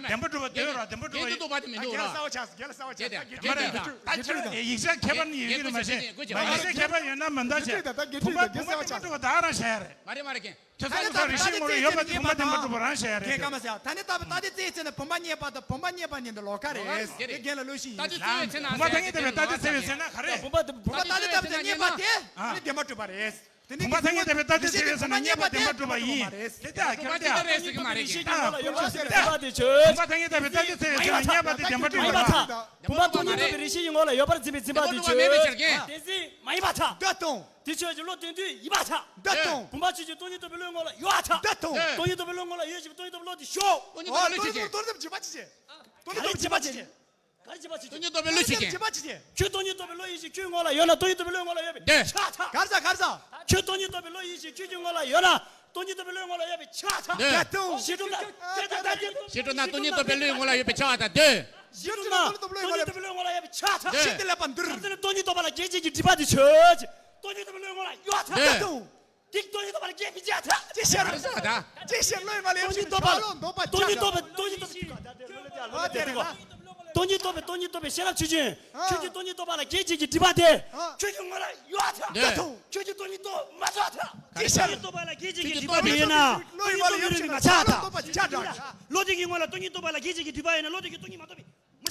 བདེན་པ་གྲུབ་པ་འདོད་ར། བདེན་པ་གྲུབ་པ་ཡིན། ད་ཁྱེད་རང་གསལ་བ་ཆགས་སོང་། རྒན་ལགས་གསལ་བ་ཆགས་སོང་། ད་ཁྱེད་རང་ཡིག་ཆ་ཁྱད་པར་ནི་ཡོད་ཀྱི་རེད་མ་གཞི། མ་ཡིག་ཆ་ཁྱད་པར་ཡོད་ན་མ་འདའ་བྱས། བུམ་པ་བུམ་པ་བདེན་པ་གྲུབ་པ་ད་རང་བཤད་རེད། མ་རེད་མ་རེད་རྒན། ཐོས་བསམ་སྒོམ་གསུམ་རེ་ཞིག་ངོ་ལ་ཡོད་པ་དེ་བུམ་པ་བདེན་པ་གྲུབ་པ་རང་བཤད་རེད། རྒན་ཀ་མ་ཟེར། ད་ནི་ད་ད་དེ་རྩིས་བྱས་ན་བུམ་པ་རྙེད་པ་དང་བུམ་པ་རྙེད་པ་གཉིས་འདི་ལོགས་ཀ་རེད། དེ་རྒན་ལ་ལོས་ཤིག་ཡིན། ད་དེ་རྩིས་བྱས་ན་བུམ་པ་ད་ངེས་བདེན་པའི་ད་དེ་རྩིས་བྱས་ན་ག་རེད། བུམ་པ་བུམ་པ་ད་དེ་ད་དེ་རྙེད་པ་དེ་ཨ་ནི་བདེན་པ་གྲུབ་པ་རེད། དེ་ནི་བུམ་པ་ད་ངེས་བདེན་པའི་ད་དེ་རྩིས་བྱས་ན་རྙེད་པ་བདེན་པ་གྲུབ་པ་ཡིན། དེ་ད་ཁྱབ་བུམ་པ་ད་དེ་རེད་ཟེར་གི་མ་རེད། བུམ་པ་ད་དེ་རྩིས་བྱས་ན་བདེན་པ་དེ་ཆོས། བུམ་པ་ད་ངེས་བདེན་པའི་ད་དེ་རྩིས་བྱས་ན་རྙེད་པ་དེ་བདེན་པ་གྲུབ་པ་རེད། བུམ་པ་སྟོང་ཉིད་རྟོགས་པའི་རེ་ཞིག་ཡིན་ངོ་ལ་ཡོད་པར་འཛིན་པའི་འཛིན་པ་དེ་ཆོས། དེ་རྩིས་མ་ཡིན་པར་ཐལ། བདེན་དང་། དེ་ཆོས་ཀྱི་བློ་དོན་དུ་ཡིན་པར་ཐལ། བདེན་དང་། བུམ་པ་ཆོས་ཀྱི་བློ་དོན་དུ་ཡིན་པར་ཐལ། བདེན་དང་། བུམ་པ་ཆོས་ཀྱི་སྟོང་ཉིད་རྟོགས་པའི་བློའི་ངོ་ལ་ཡོད་པར་ཐལ། བདེན་དང་། སྟོང་ཉིད་རྟོགས་པའི་བློའི་ངོ་ལ་ཡོད་ཅིང་སྟོང་ཉིད་རྟོགས་པའི་བློ་དེ་ཞོག་ཨོ་སྟོང་ཉིད་རྟོགས་པའི་བློ་དེ་ཞོག་སྟོང་ཉིད་རྟོགས་པའི་བློ་དེ་ཞོག་ག་རེ་བྱེད་པ་བྱེད་ཀྱི། ག་རེ་བྱེད་པ་བྱེད་ཀྱི། སྟོང་ཉིད་རྟོགས་པའི་བློ་ཞིག་ཅན། ཁྱོད་སྟོང་ཉིད་རྟོགས་པའི་བློ་ཡིན་ཞེས་ཁྱོད་ངོ་ལ་ཡོད་ན་སྟོང་ཉིད་རྟོགས་པའི་བློའི་ངོ་ལ་ཡོད་པས་ཆགས་ཐལ། ག་རེ་ཟ་ག་རེ་ཟ། ཁྱོད་སྟོང་ཉིད་རྟོགས་པའི་བློ་ཡིན་ཞེས་ཁྱོད་ཀྱི་ངོ་ལ་ཡོད་ན་སྟོང་ཉིད་རྟོགས་པའི་བློའི་ངོ་ལ་ཡོད་པས་ཆགས་ཐལ། བདེན་དང་། ཞེ་སྒྲུབ་ན་དེ་ལྟ་སྟེ། ཞེ་སྒྲུབ་ན་སྟོང་ཉིད་རྟོགས་པའི་བློའི་ངོ་ལ་ཡོད་པས་ཆགས་ཐལ། བདེན། ཞེ་སྒྲུབ་ན་སྟོང་ཉིད་རྟོགས་པའི་བློའི་ངོ་ལ་ཡོད་པས་ཆགས་ཐལ། བདེན། ཞེས་དེ་ལས་པ་འདིར། ག་རེ་ཟེར་ན་སྟོང་ཉིད་རྟོགས་པ་ལ་གེགས་བྱེད་ཀྱི་སྒྲིབ་པ་དེ་ཆོས་ཅན། སྟོང་ཉིད་རྟོགས་པའི་བློའི་ངོ་ལ་ཡོད་ཐལ། བདེན་དང་། དེ་སྟོང་ཉིད་རྟོགས་པ་ལ་གེགས་བྱེད་ཀྱི་ཆགས་ཐལ། ཅི་ཕྱིར། ཅི་ཕྱིར་བློའི་ངོ་ལ་ཡོད་པའི་ཆགས་ལོག་འདོད་པ་སྟོང་ཉིད་རྟོགས་པ་སྟོང་ཉིད་རྟོགས་པའི་སྟོང་ཉིད་རྟོགས་པའི་ཨ་དེ་རེད་ན། སྟོང་ཉིད་རྟོགས་པའི་སྟོང་ཉིད་རྟོགས་པའི་ཤེས་རབ་ཆོས་ཅན། ཁྱོད་ཀྱི་སྟོང་ཉིད་རྟོགས་པ་ལ་གེགས་བྱེད་ཀྱི་སྒྲིབ་པ་དེ་ཁྱོད་ཀྱི་ངོ་ལ་ཡོད་ཐལ། བདེན། ཁྱོད་ཀྱི་སྟོང་ཉིད་རྟོགས་མ་ཆོག་ཐལ། ཅི་ཕྱིར། སྟོང་ཉིད་རྟོགས་པ་ལ་གེགས་བྱེད་ཀྱི་སྒྲིབ་པ་དེ་ཡོད་ན་སྟོང་ཉིད་རྟོགས་པའི་བློ་ཡིན་པས་མ་ཆགས་ཐལ། བློ་དེ་གི་ངོ་ལ་སྟོང་ཉིད་རྟོགས་པ་ལ་གེགས་བྱེད་ཀྱི་སྒྲིབ་པ་ཡོད་ན་བློ་དེ་གི་སྟོང་ཉིད་མ་རྟོགས་པས། མ་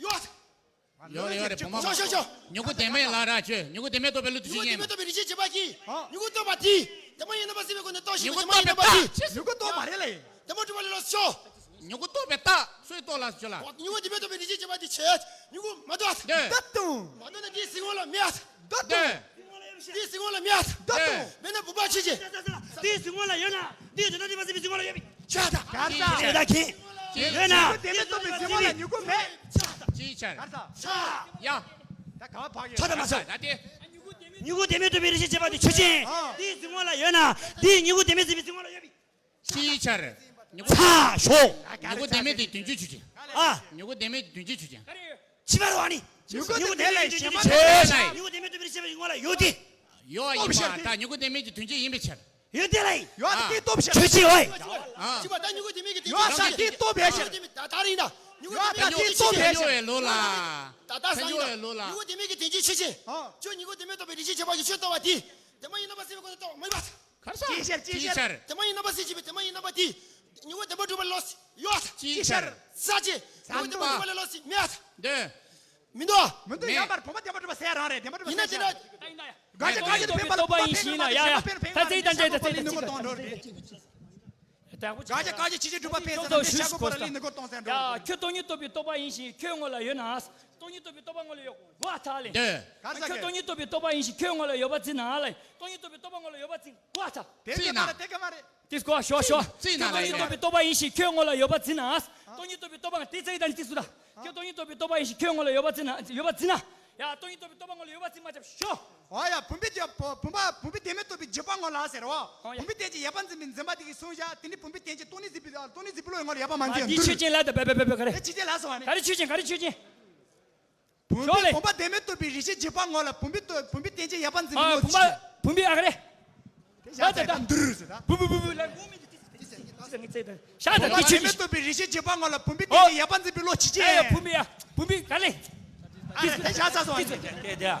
ལོ་ཡོད། ཡོད་རེད་ཡོད་རེད། བུ་མོ། ཤོག་ཤོག་ཤོག་མྱུ་གུ་ལྡན་མིན་ལ་ར་ཆོས། མྱུ་གུ་ལྡན་མིན་རྟོགས་པའི་བློ་དེ་མྱུ་གུ་ཆོས་ལྡན་མིན་ཅན། རྟོགས་པའི་རིགས་ཤེས་བྱེད་པ་གིས། ཨ། མྱུ་གུ་རྟོགས་པ་དེས་ལྡན་མ་ཡིན་རྣམ་པ་སེལ་བའི་སྒོ་ནས་རྟོགས་ཤིང་མྱུ་གུ་ལྡན་མ་ཡིན་རྣམ་པ་དེས། མྱུ་གུ་རྟོགས་མ་རེད་ལ་ཡིན། ལྡན་མ་གྲུབ་པ་ལས་ལོགས་སུ་ཤོག་མྱུ་གུ་རྟོགས་པའི་རྟགས་སུས་རྟོགས་ལ་ཆོས་ལ། མྱུ་གུ་ལྡན་མིན་རྟོགས་པའི་རིགས་ཤེས་བྱེད་པ་དེ་ཆོས། མྱུ་གུ་མ་རྟོགས། ལྡན། ད་དུང་། མ་རྟོགས་ན་དེའི་གཟིགས་ངོ་ལ་མེད། ད་དུང་། ལྡན། དེའི་གཟིགས་ངོ་ལ་མེད། ད་དུང་། མེད་ན་བུམ་པ་ཆོས་ཅན། དེའི་གཟིགས་ངོ་ལ་ཡོད་ན་དེའི་དོན་དམ་ཚིག་པའི་གཟིགས་ངོ་ལ་ཡོད་པའི་ཆོས་དང་། གར་ས། ཆོས་དང་ཁྱིམ། ཡོད་ན། མྱུ་གུ་ལྡན་མིན་རྟོགས་པའི་གཟིགས་ངོ་ལ་མྱུ་གུ་མེད། ཅིའི་ཕྱིར། གར་ས། ས། ཡ། ད་ག་བ་བག་ཡོད། ད་ད་མ་ས། ད་དེ། མྱུ་གུ་ལྡན་མིན་རྟོགས་པའི་རིགས་ཤེས་བྱེད་པ་དེ་ཆོས་ཅན། ཨ། དེའི་གཟིགས་ངོ་ལ་ཡོད་ན་དེའི་མྱུ་གུ་ལྡན་མིན་ཚིག་པའི་གཟིགས་ངོ་ལ་ཡོད་པའི། ཅིའི་ཕྱིར། མྱུ་གུ། ཚ་ཞོག་མྱུ་གུ་ལྡན་མིན་དེ་དོན་སྤྱིའི་ཆོས་ཅན། ཨ། མྱུ་གུ་ལྡན་མིན་དེ་དོན་སྤྱིའི་ཆོས་ཅན། ཕྱི་མ་རུ་ཨ་ནི། མྱུ་གུ་དེ་ལས་གཞན་མ་ཆོས་ལ། མྱུ་གུ་ལྡན་མིན་རྟོགས་པའི་རིགས་ཤེས་བྱེད་པའི་ངོ་ལ་ཡོད་དེ། ཡོད་ཡིན་པ་ད་མྱུ་གུ་ལྡན་མིན་གྱི་དོན་སྤྱི་ཡིན་པའི་ཕྱིར། ཡོད་དེ་ལ་ཡིན། ཡོད་ད་དེ་སྟོབས་ཤར། ཆོས་ཅན་ཨོ། ཨ། ཅི་བ་ད་མྱུ་གུ་ལྡན་མིན་གྱི་དོན་ཡོད་ད་དེ་སྟོབས་ཤར། ད་ད་རིང་ད། མྱུ་གུ་ཡོད་ད་དེ་སྟོབས་ཤར། ཁྱོད་ལོ་ལ། ད་ད་སང་ཡིན་ད། ལོ་ལ། མྱུ་གུ་ལྡན་མིན་གྱི་དོན་སྤྱི་ཆོས་ཅན། ཨ། ཁྱོད་མྱུ་གུ་ལྡན་མིན་རྟོགས་པའི་རིགས་ཤེས་བྱེད་པ་གི་ཆོས་རྟོགས་པ་དེ། ལྡན་མ་ཡིན་རྣམ་པ་སེལ་བའི་སྒོ་ནས་རྟོགས་མ་ཡིན་པ། གར་ས། ཅིའི་ཕྱིར་ཅིའི་ཕྱིར། ལྡན་མ་ཡིན་རྣམ་པ་སེལ་བྱེད་པའི་ལྡན་མ་ཡིན་རྣམ་པ་དེ། མྱུ་གུ་ལྡན་པ་གྲུབ་པ་ལོགས་སུ་ཡོད། ཅིའི་ཕྱིར། ས་ཅན། མྱུ་གུ་ལྡན་པ་གྲུབ་པ་ལས་ལོགས་སུ་མེད། འདོད། མི་འདུག་མི་འདུག་མེད། ཡང་མར་བུམ་པ་ལྡན་པ་གྲུབ་པ་ཟེར་རང་རེད། ལྡན་པ་གྲུབ་པ་ཡིན་ན་ཟེར་དེ་ན། ཤག་དགག་བྱ་བཀག་བྱ་དེ་ཕན་པ་ལ་ལྡན་པ་ཕན་ཡོད་ན་ཡང་ཡང་ད་ཚིག་དང་འབྲེལ་ཏེ་ཚིག་དང་ཚིག་དང་། དགག་བྱ་བཀག་བྱ་ཇི་བཞིན་སྒྲུབ་པ་ཕན་ཟེར་ན་དེ་ཤ་གོ་པ་ལ་ལིང་ནི་གོ་གཏོང་ཟེར་འགྲོ། ཡ། ཁྱོད་སྟོང་ཉིད་རྟོགས་པའི་རྟོག་པ་ཡིན་ཞིང་ཁྱོད་ངོ་ལ་ཡོད་ན། སྟོང་ཉིད་རྟོགས་པའི་རྟོག་པ་ངོ་ལ་ཡོད་གོ་ཐལ་ལེ། འདོད། ག་ས་ཁྱོད་གི་སྟོང་ཉིད་རྟོགས་པའི་རྟོག་པ་ཡིན་ཞིང་ཁྱོད་ངོ་ལ་ཡོད་པར་འཛིན་ན་ལེ། སྟོང་ཉིད་རྟོགས་པའི་རྟོག་པ་ངོ་ལ་ཡོད་པར་འཛིན་གོ་ཐལ། དེ་ཅི་ན། ད་ལ་དེ་ག་མ་རེད། དེ་གོ་ཤོ་ཤོ། ཅི་ན་ལ་ཡིན་ན། སྟོང་ཉིད་རྟོགས་པའི་རྟོག་པ་ཡིན་ཞིང་ཁྱོད་ངོ་ལ་ཡོད་པར་འཛིན་ན། སྟོང་ཉིད་རྟོགས་པའི་རྟོག་པ་དེ་ཅི་ཡིན་ད་ནི་ཅི་སུ་ད། ཁྱོད་སྟོང་ཉིད་རྟོགས་པའི་རྟོག་པ་ཡིན་ཞིང་ཁྱོད་ངོ་ལ་ཡོད་པར་འཛིན་ན་ཡོད་པར་འཛིན་ན། ཡ། སྟོང་ཉིད་རྟོགས་པའི་རྟོག་པ་ངོ་ལ་ཡོད་པར་འཛིན་མ་ཆབ་ཤོ། ཨོ་ཡ། བུམ་པའི་དེ་བུམ་པ་བུམ་པའི་ལྡན་མིན་རྟོགས་པའི་འཇིགས་པ་ངོ་ལ་ཟེར་བ། ཨོ་ཡ། བུམ་པའི་རྟེན་ཅིང་ཡོད་པར་འཛིན་པའི་འཛིན་པ་དེ་གིས་གསུངས་བཞག་དེ་ནི་བུམ་པའི་རྟེན་ཅིང་སྟོང་ཉིད་འཛིན་པའི་སྟོང་ཉིད་འཛིན་པའི་བློ་ཡི་ངོ་ལ་ཡོད་པ་མ་འཛིན་འདི་འདུར། ཆོས་ཅན་ལ་ད་བེ་བེ་བེ་བེ་ག་རེ། དེ་ཅི་ཅན་ལ་སོང་བ་ནི། ག་རེ་ཆོས་ཅན་ག་རེ་ཆོས་ཅན། བུམ་ཤོག་ལེ། པའི་བུམ་པ་ལྡན་མིན་རྟོགས་པའི་རིགས་ཤེས་འཇིགས་པ་ངོ་ལ་བུམ་པའི་རྟོགས་བུམ་པའི་རྟེན་ཅིང་ཡོད་པར་འཛིན་པའི་ཨ། བློ་བུམ་པ་ཅི། བུམ་པའི་ཨ་ག་རེ། དེ་བཞག་ད་ད་ད་འདུར་ཟེར་ད། བུ་བུ་བུ་བུ་ལ་ངུ་མི་འདི་ཏི་ཏི་ཏི་ཏི་ངི་ཚེ་ད་ཤ་ད་བུམ་པ་ཏི་ཆུ་ལྡན་མིན་རྟོགས་པའི་རིགས་ཤེས་འཇིགས་པ་ངོ་ལ་བུམ་པའི་རྟེན་ཅིང་ཡོད་པར་འཛིན་པའི་བློ་ཅི་ཅན། ཨ་ཡ་བུམ་པའི་ཨ་བུམ་པའི་ག་ལེ། ཨ་རེ་དེ་བཞག་ས་སོང་བ་ནི། དེ་དེ་ཨ།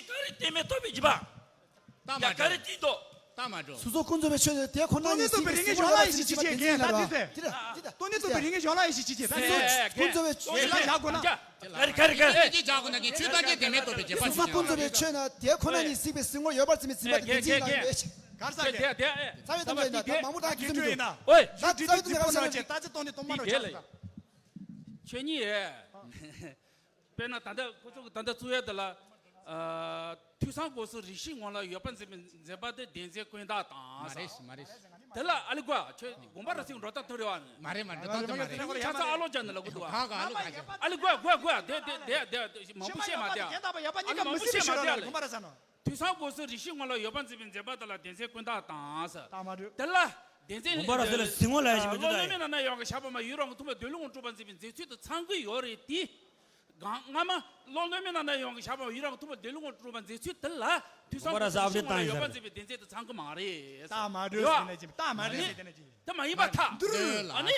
ཤེས་ག་རེ་བསྟན་མེད་རྟོགས་པའི་རྒྱུད་པ། ད་མ་ཡ་ག་རེ་འགྲོ། དེ་འདོ། ད་མ་འགྲོ། སོ་སོ་ཀུན་རྫོབ་པའི་ཆོས་ནི་དེ་ཁོ་ན་ཉིད་གཟིགས་པའི་སེམས་ངོར་ཡོད་པར་བརྩི་བའི་རྒྱུད་པ་དེ་ཡིན་ལ། དེ་རེད། དེ་རེད། དེ་རེད། སྟོང་ཉིད་རྟོགས་པའི་རིགས་ངེས་འབྱུང་ལྷ་ཡི་གཞི་ཅིག་བྱེད། ད་དེ་རེད། ཀུན་རྫོབ་པའི་ཆོས་ལ་བཞག་དགོས་ན། ག་རེ་ག་རེ་ག་རེ། ཀྱི་བྱ་དགོས་ན་ཀྱི་ཆོས་ཐམས་ཅད་བདེན་མེད་རྟོགས་པའི་རྒྱུད་པ། སོ་སོ་ཀུན་རྫོབ་པའི་ཆོས་ནི་དེ་ཁོ་ན་ཉིད་གཟིགས་པའི་སེམས་ངོར་ཡོད་པར་བརྩི་བའི་རྒྱུད་པ་དེ་ཡིན་ལ། ག་རེ་ཟེར་གྱི། རྩ་བའི་དོན་དེ་ཡིན་ན། ད་མང་པོ་དག་གི་ཚུལ་དུ། ཨོ། ད་རྩ་བའི་དོན་དེ་ག་རེ་ཟེར་ན། ཆོས་ཉིད་ཡེ། དཔེར་ན་ད་ལྟ་ཁོ་ཚོ་གི་ད་ལྟ་བཙུགས་ཡ་དེ་ལ། ཨ། ཐོས་བསམ་སྒོམ་གསུམ་རིགས་ཤེས་ངོ་ལ་ཡོད་པར་འཛིན་པའི་འཛིན་པ་དེ་བདེན་འཛིན་ཀུན་བརྟགས་དང་། མ་རེད། མ་རེད། དེ་ལ་ཨ་ལི་གོ་ཁྱོད་དགོངས་པ་ར་སྲིད་འགྲོ་སྟངས་ཐུབ་རེད་བ། མ་རེད། མ་རེད། ད་དུ་མ་རེད། ཆ་ཚང་ཨ་ལོ་ཅན་ནི་ལ་གོ་འདུག་བ། ཨ་ལི་གོ་གོ་གོ་དེ་དེ་དེ་དེ་མང་པོ་བཤད་མ་དེ། ཨ་ལི་མང་པོ་བཤད་མ་དེ་ལ། ཐོས་བསམ་སྒོམ་གསུམ་རིགས་ཤེས་ངོ་ལ་ཡོད་པར་འཛིན་པའི་འཛིན་པ་དེ་ལ་བདེན་འཛིན་ཀུན་བརྟགས་དང་། ད་མ་རེད། དེ་ལ་བདེན་འཛིན་དགོངས་པ་ར་སྲིད་ལ་གཟིགས་ངོ་ལ་ཡ་ཞིག་མི་འདུག་ད། བློ་རྣམ་སྨིན་ནང་ན་ཡོད་པའི་ཤ་པ་མ་ཡུལ་རང་གི་ཐུན་མོང་འདོད་ལུགས་ངོ་སྤྲོད་པར་འཛིན་པའི་འཛིན་ཚུལ་དེ་ཚང་གི་ཡོད་རེད་དེ། གང་སྔ་མ་བློ་རྣམ་སྨིན་ནང་ན་ཡོང་གི་བྱ་བ་ཡུལ་རང་གི་ཐུན་མོང་འདོད་ལུགས་ངོ་སྤྲོད་པར་འཛིན་ཚུལ་དེ་ལ་ཐོས་བསམ་སྒོམ་གསུམ་རིགས་ཤེས་ངོ་ལ་ཡོད་པར་འཛིན་པའི་བདེན་འཛིན་དེ་ཚང་གི་མ་རེད། ད་མ་འགྲོ་ཡོད། ཟེར་ནས་ཅི། ད་མ་རེད་ཟེར་དེ་ནས་ཅི། དེ་མ་ཡིན་པར་ཐལ། འདུར་ལ། ཨ་ནི།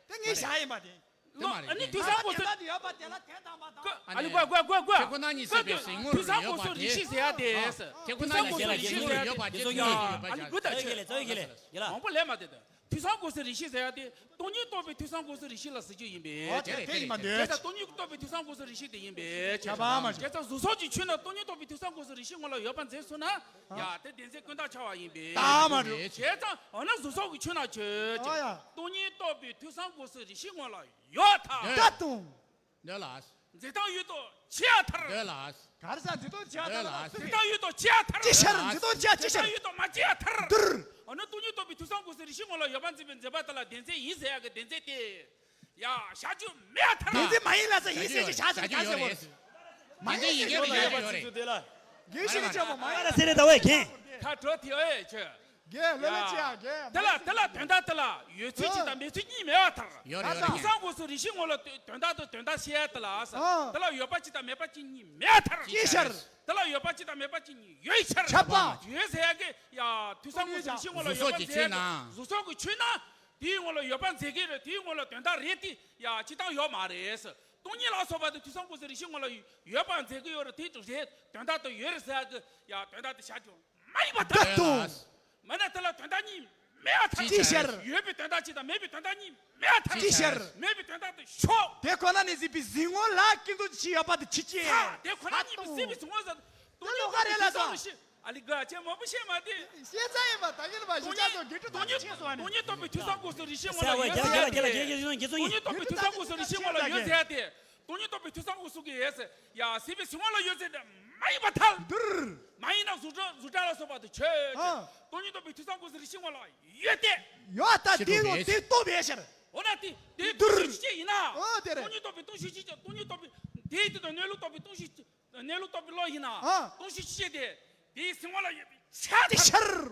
དེ་ངས་བཞག་ཡིན་པ་དེ། ལོ་ཨ་ནི་ཐོས་བསམ་སྒོམ་གསུམ། ཡོད་པ་དེ་ལ་དེ་དང་མ་དང་། ཨ་ནི་ཀ་ཀ་ཀ་ཀ། ཁྱེད་ཁོ་ན་ཉིད་སྲིད་པའི་སེམས་ངོར་ཡོད་པ་དེ། ཐོས་བསམ་སྒོམ་གསུམ་རིགས་ཤེས་ཟེར་ཡ་དེ། ཁྱེད་ཁོ་ན་ཉིད་སྲིད་པའི་སེམས་ངོར་ཡོད་པ་དེ། ཨ་ནི་གུ་ད་ཆེ། མང་པོ་ལས་མ་དེ་དང་། ཐོས་བསམ་སྒོམ་གསུམ་རིགས་ཤེས་ཟེར་ཡ་དེ་སྟོང་ཉིད་རྟོགས་པའི་ཐོས་བསམ་སྒོམ་གསུམ་རིགས་ཤེས་ལ་ཟེར་རྒྱུ་ཡིན་པས། ཨོ་དེ་དེ་ཡིན་མ་འདོད། དེ་ལྟར་སྟོང་ཉིད་རྟོགས་པའི་ཐོས་བསམ་སྒོམ་གསུམ་རིགས་ཤེས་དེ་ཡིན་པས། ཁྱབ་པ་མ་བྱུང་། དེ་ལྟར་གཟུགས་སོགས་ཀྱི་ཆོས་རྣམས་སྟོང་ཉིད་རྟོགས་པའི་ཐོས་བསམ་སྒོམ་གསུམ་རིགས་ཤེས་ངོ་ལ་ཡོད་པར་འཛིན་སོང་ན། ཡ་དེ་བདེན་འཛིན་ཀུན་བརྟགས་ཆགས་པ་ཡིན་པས། ད་མ་འགྲོ། བྱས་ཙང་འོ་ན་གཟུགས་སོགས་ཀྱི་ཆོས་རྣམས་ཆོས་ཅན། ཨ་ཡ། སྟོང་ཉིད་རྟོགས་པའི་ཐོས་བསམ་སྒོམ་གསུམ་རིགས་ཤེས་ངོ་ལ་ཡོད་ཐལ། ད་དུང་། འདོད་ལ། འཛིན་སྟངས་ཡོད་དོ་ཆེ་ཡ་ཐར། འདོད་ལ། གར་ས་འཛིན་སྟངས་ཆེ་ཡ་ཐར། འདོད་ལ། འཛིན་སྟངས་ཡོད་དོ་ཆེ་ཡ་ཐར། ཅི་ཤར་འཛིན་སྟངས་ཆེ་ཡ་ཅི་ཤར། འཛིན་སྟངས་ཡོད་དོ་མ་ཆེ་ཡ་ཐར། འདུར། འོ་ན་སྟོང་ཉིད་རྟོགས་པའི་ཐོས་བསམ་སྒོམ་གསུམ་རིགས་ཤེས་ངོ་ལ་ཡོད་པར་འཛིན་པའི་འཛིན་པ་དེ་ལ་བདེན་འཛིན་ཡིན་ཟེར་ཡ་གི་བདེན་འཛིན་དེ། ཡ་བཞག་རྒྱུ་མེད་ཡ་ཐར། བདེན་འཛིན་མ་ཡིན་ལ་ས་ཡིན་ཟེར་གྱི་བཞག་ཟེར་ག་ཟེར་བ་རེད། མ་ཡིན་ཟེར་གྱི་ཡོད་རེད། ཡོད་པ་ཚིག་ཚུལ་དེ་ལ། རྒན་ཤེས་ཀྱི་ཅག་མོ་མ་ཡིན། ཨ་ར་སེ་རེ་ད་བས་མཁན། ཁ་དྲོ་ཐི་ཨེ་ཆོས། རྒན་ལོ་ལེགས་ཅི་ཡ་རྒན། དེ་ལ་དེ་ལ་དོན་དག་དེ་ལ་ཡོད་ཚུལ་གཅིག་དང་མེད་ཚུལ་གཉིས་མེད་པར་ཐལ། ཡོད་རེད། ཡོད་རེད། ཐོས་བསམ་སྒོམ་གསུམ་རིགས་ཤེས་ངོ་ལ་དོན་དག་དང་དོན་དག་ཤེས་ཡ་དེ་ལ་ས། ཨ། དེ་ལ་ཡོད་པ་གཅིག་དང་མེད་པ་གཅིག་གཉིས་མེད་པར་ཐལ། ཅི་ཤར། དེ་ལ་ཡོད་པ་གཅིག་དང་མེད་པ་གཅིག་གཉིས་ཡོད་ཤར། ཁྱབ་པ། ཡོད་ཟེར་ཡ་གི་ཡ་ཐོས་བསམ་སྒོམ་གསུམ་རིགས་ཤེས་ངོ་ལ་ཡོད་པ་མཛད་ཀྱི་ན། གཟུགས་སོགས་ཀྱི་ཆོས་རྣམས་དེའི་ངོ་ལ་ཡོད་པ་མཛད་ཀྱི་རེད། དེའི་ངོ་ལ་དོན་དག་རེད་དེ་ཡ་སྤྱིར་བཏང་ཡོད་མ་རེད། སྟོང་ཉིད་ལ་སོགས་པ་དེ་ཐོས་བསམ་སྒོམ་གསུམ་རིགས་ཤེས་ངོ་ལ་ཡོད་པ་མཛད་ཀྱི་ཡོད་རེད། དེ་རེད། དོན་དག་དེ་ཡོད་རེད་ཟེར་ཡ་གི་ཡ་དོན་དག་དེ་བཞག་རྒྱུ་མ་ཡིན་པར་ཐལ། ད་དུང་། མ་ན་དེ་ལ་དོན་དག་གཉིས་ མེད་པར་ཐལ། ཅི་ཕྱིར། ཡོད་པའི་དོན་དག་གཅིག་དང་མེད་པའི་དོན་དག་གཉིས་མེད་པར་ཐལ། ཅི་ཕྱིར། མེད་པའི་དོན་དག་དེ་ཤོག་དེ་ཁོ་ན་ནས་གཟིགས་པའི་གཟིགས་ངོ་ལ་ཀུན་རྫོབ་ཅིག་ཡོད་པ་དེ་ཅི་སྐྱེ། ས་དེ་ཁོ་ན་ནས་གཟིགས་པའི་གཟིགས་ངོ་ཟེར། དོན་སྙིང་རྟོགས་པའི་ཐོས་བསམ་རིགས་ཤེས། ཨ་ལི་ག་ཅེ་མ་བུ་ཤེས་མ་དེ། ཤེས་ཚ་ཡིན་པ་ད་ཡིན་པ་ཞིག་ཅག་ཚོ་དགེ་ཕྲུག་དོན་སྙིང་ཐོས་བསམ་རིགས་ཤེས་ངོ་ལ་ཡོད་ཟེར་ཡ་དེ། དོན་སྙིང་རྟོགས་པའི་ཐོས་བསམ་སྒོམ་གསུམ་རིགས་ཤེས་ངོ་ལ་ཡོད་ཟེར་ཡ་དེ། དོན་སྙིང་རྟོགས་པའི་ཐོས་བསམ་སྒོམ་གསུམ་གྱི་ཡོད་ཟེར་ཡ་གཟིགས་པའི་གཟིགས་ངོ་ལ་ཡོད་ཟེར་དེ་མ་ཡིན་པར་ཐལ། མ་ཡིན་ན་གཟུགས་སྒྲ་གཟུགས་སྒྲ་ལ་སོགས་པ་དེ་ཆོས་ཅན། དོན་སྙིང་རྟོགས་པའི་ཐོས་བསམ་སྒོམ་གསུམ་རིགས་ཤེས་ངོ་ལ་ཡོད་དེ། ཡོད་ད་དེ་ཡོད་དེ་རྟོགས་པའི་ཕྱིར། འོ་ན་དེ་དེ་ལྟོས་ཤིག་ཅེས་ཡིན་ན། ཨོ་དེ་རེད། སྟོང་ཉིད་རྟོགས་པའི་ལྟོས་ཤིག་ཅེས། སྟོང་ཉིད་རྟོགས་པའི་དེའི་དེ་དང་གནས་ལུགས་རྟོགས་པའི་ལྟོས་ཤིག་ཅེས། གནས་ལུགས་རྟོགས་པའི་བློ་ཡིན་ན། ཨ། ལྟོས་ཤིག་ཅེས་དེ། དེའི་གཟིགས་ངོ་ལ་ཡོད་པའི་ཆ་དེ་ཐལ། ཕྱིར།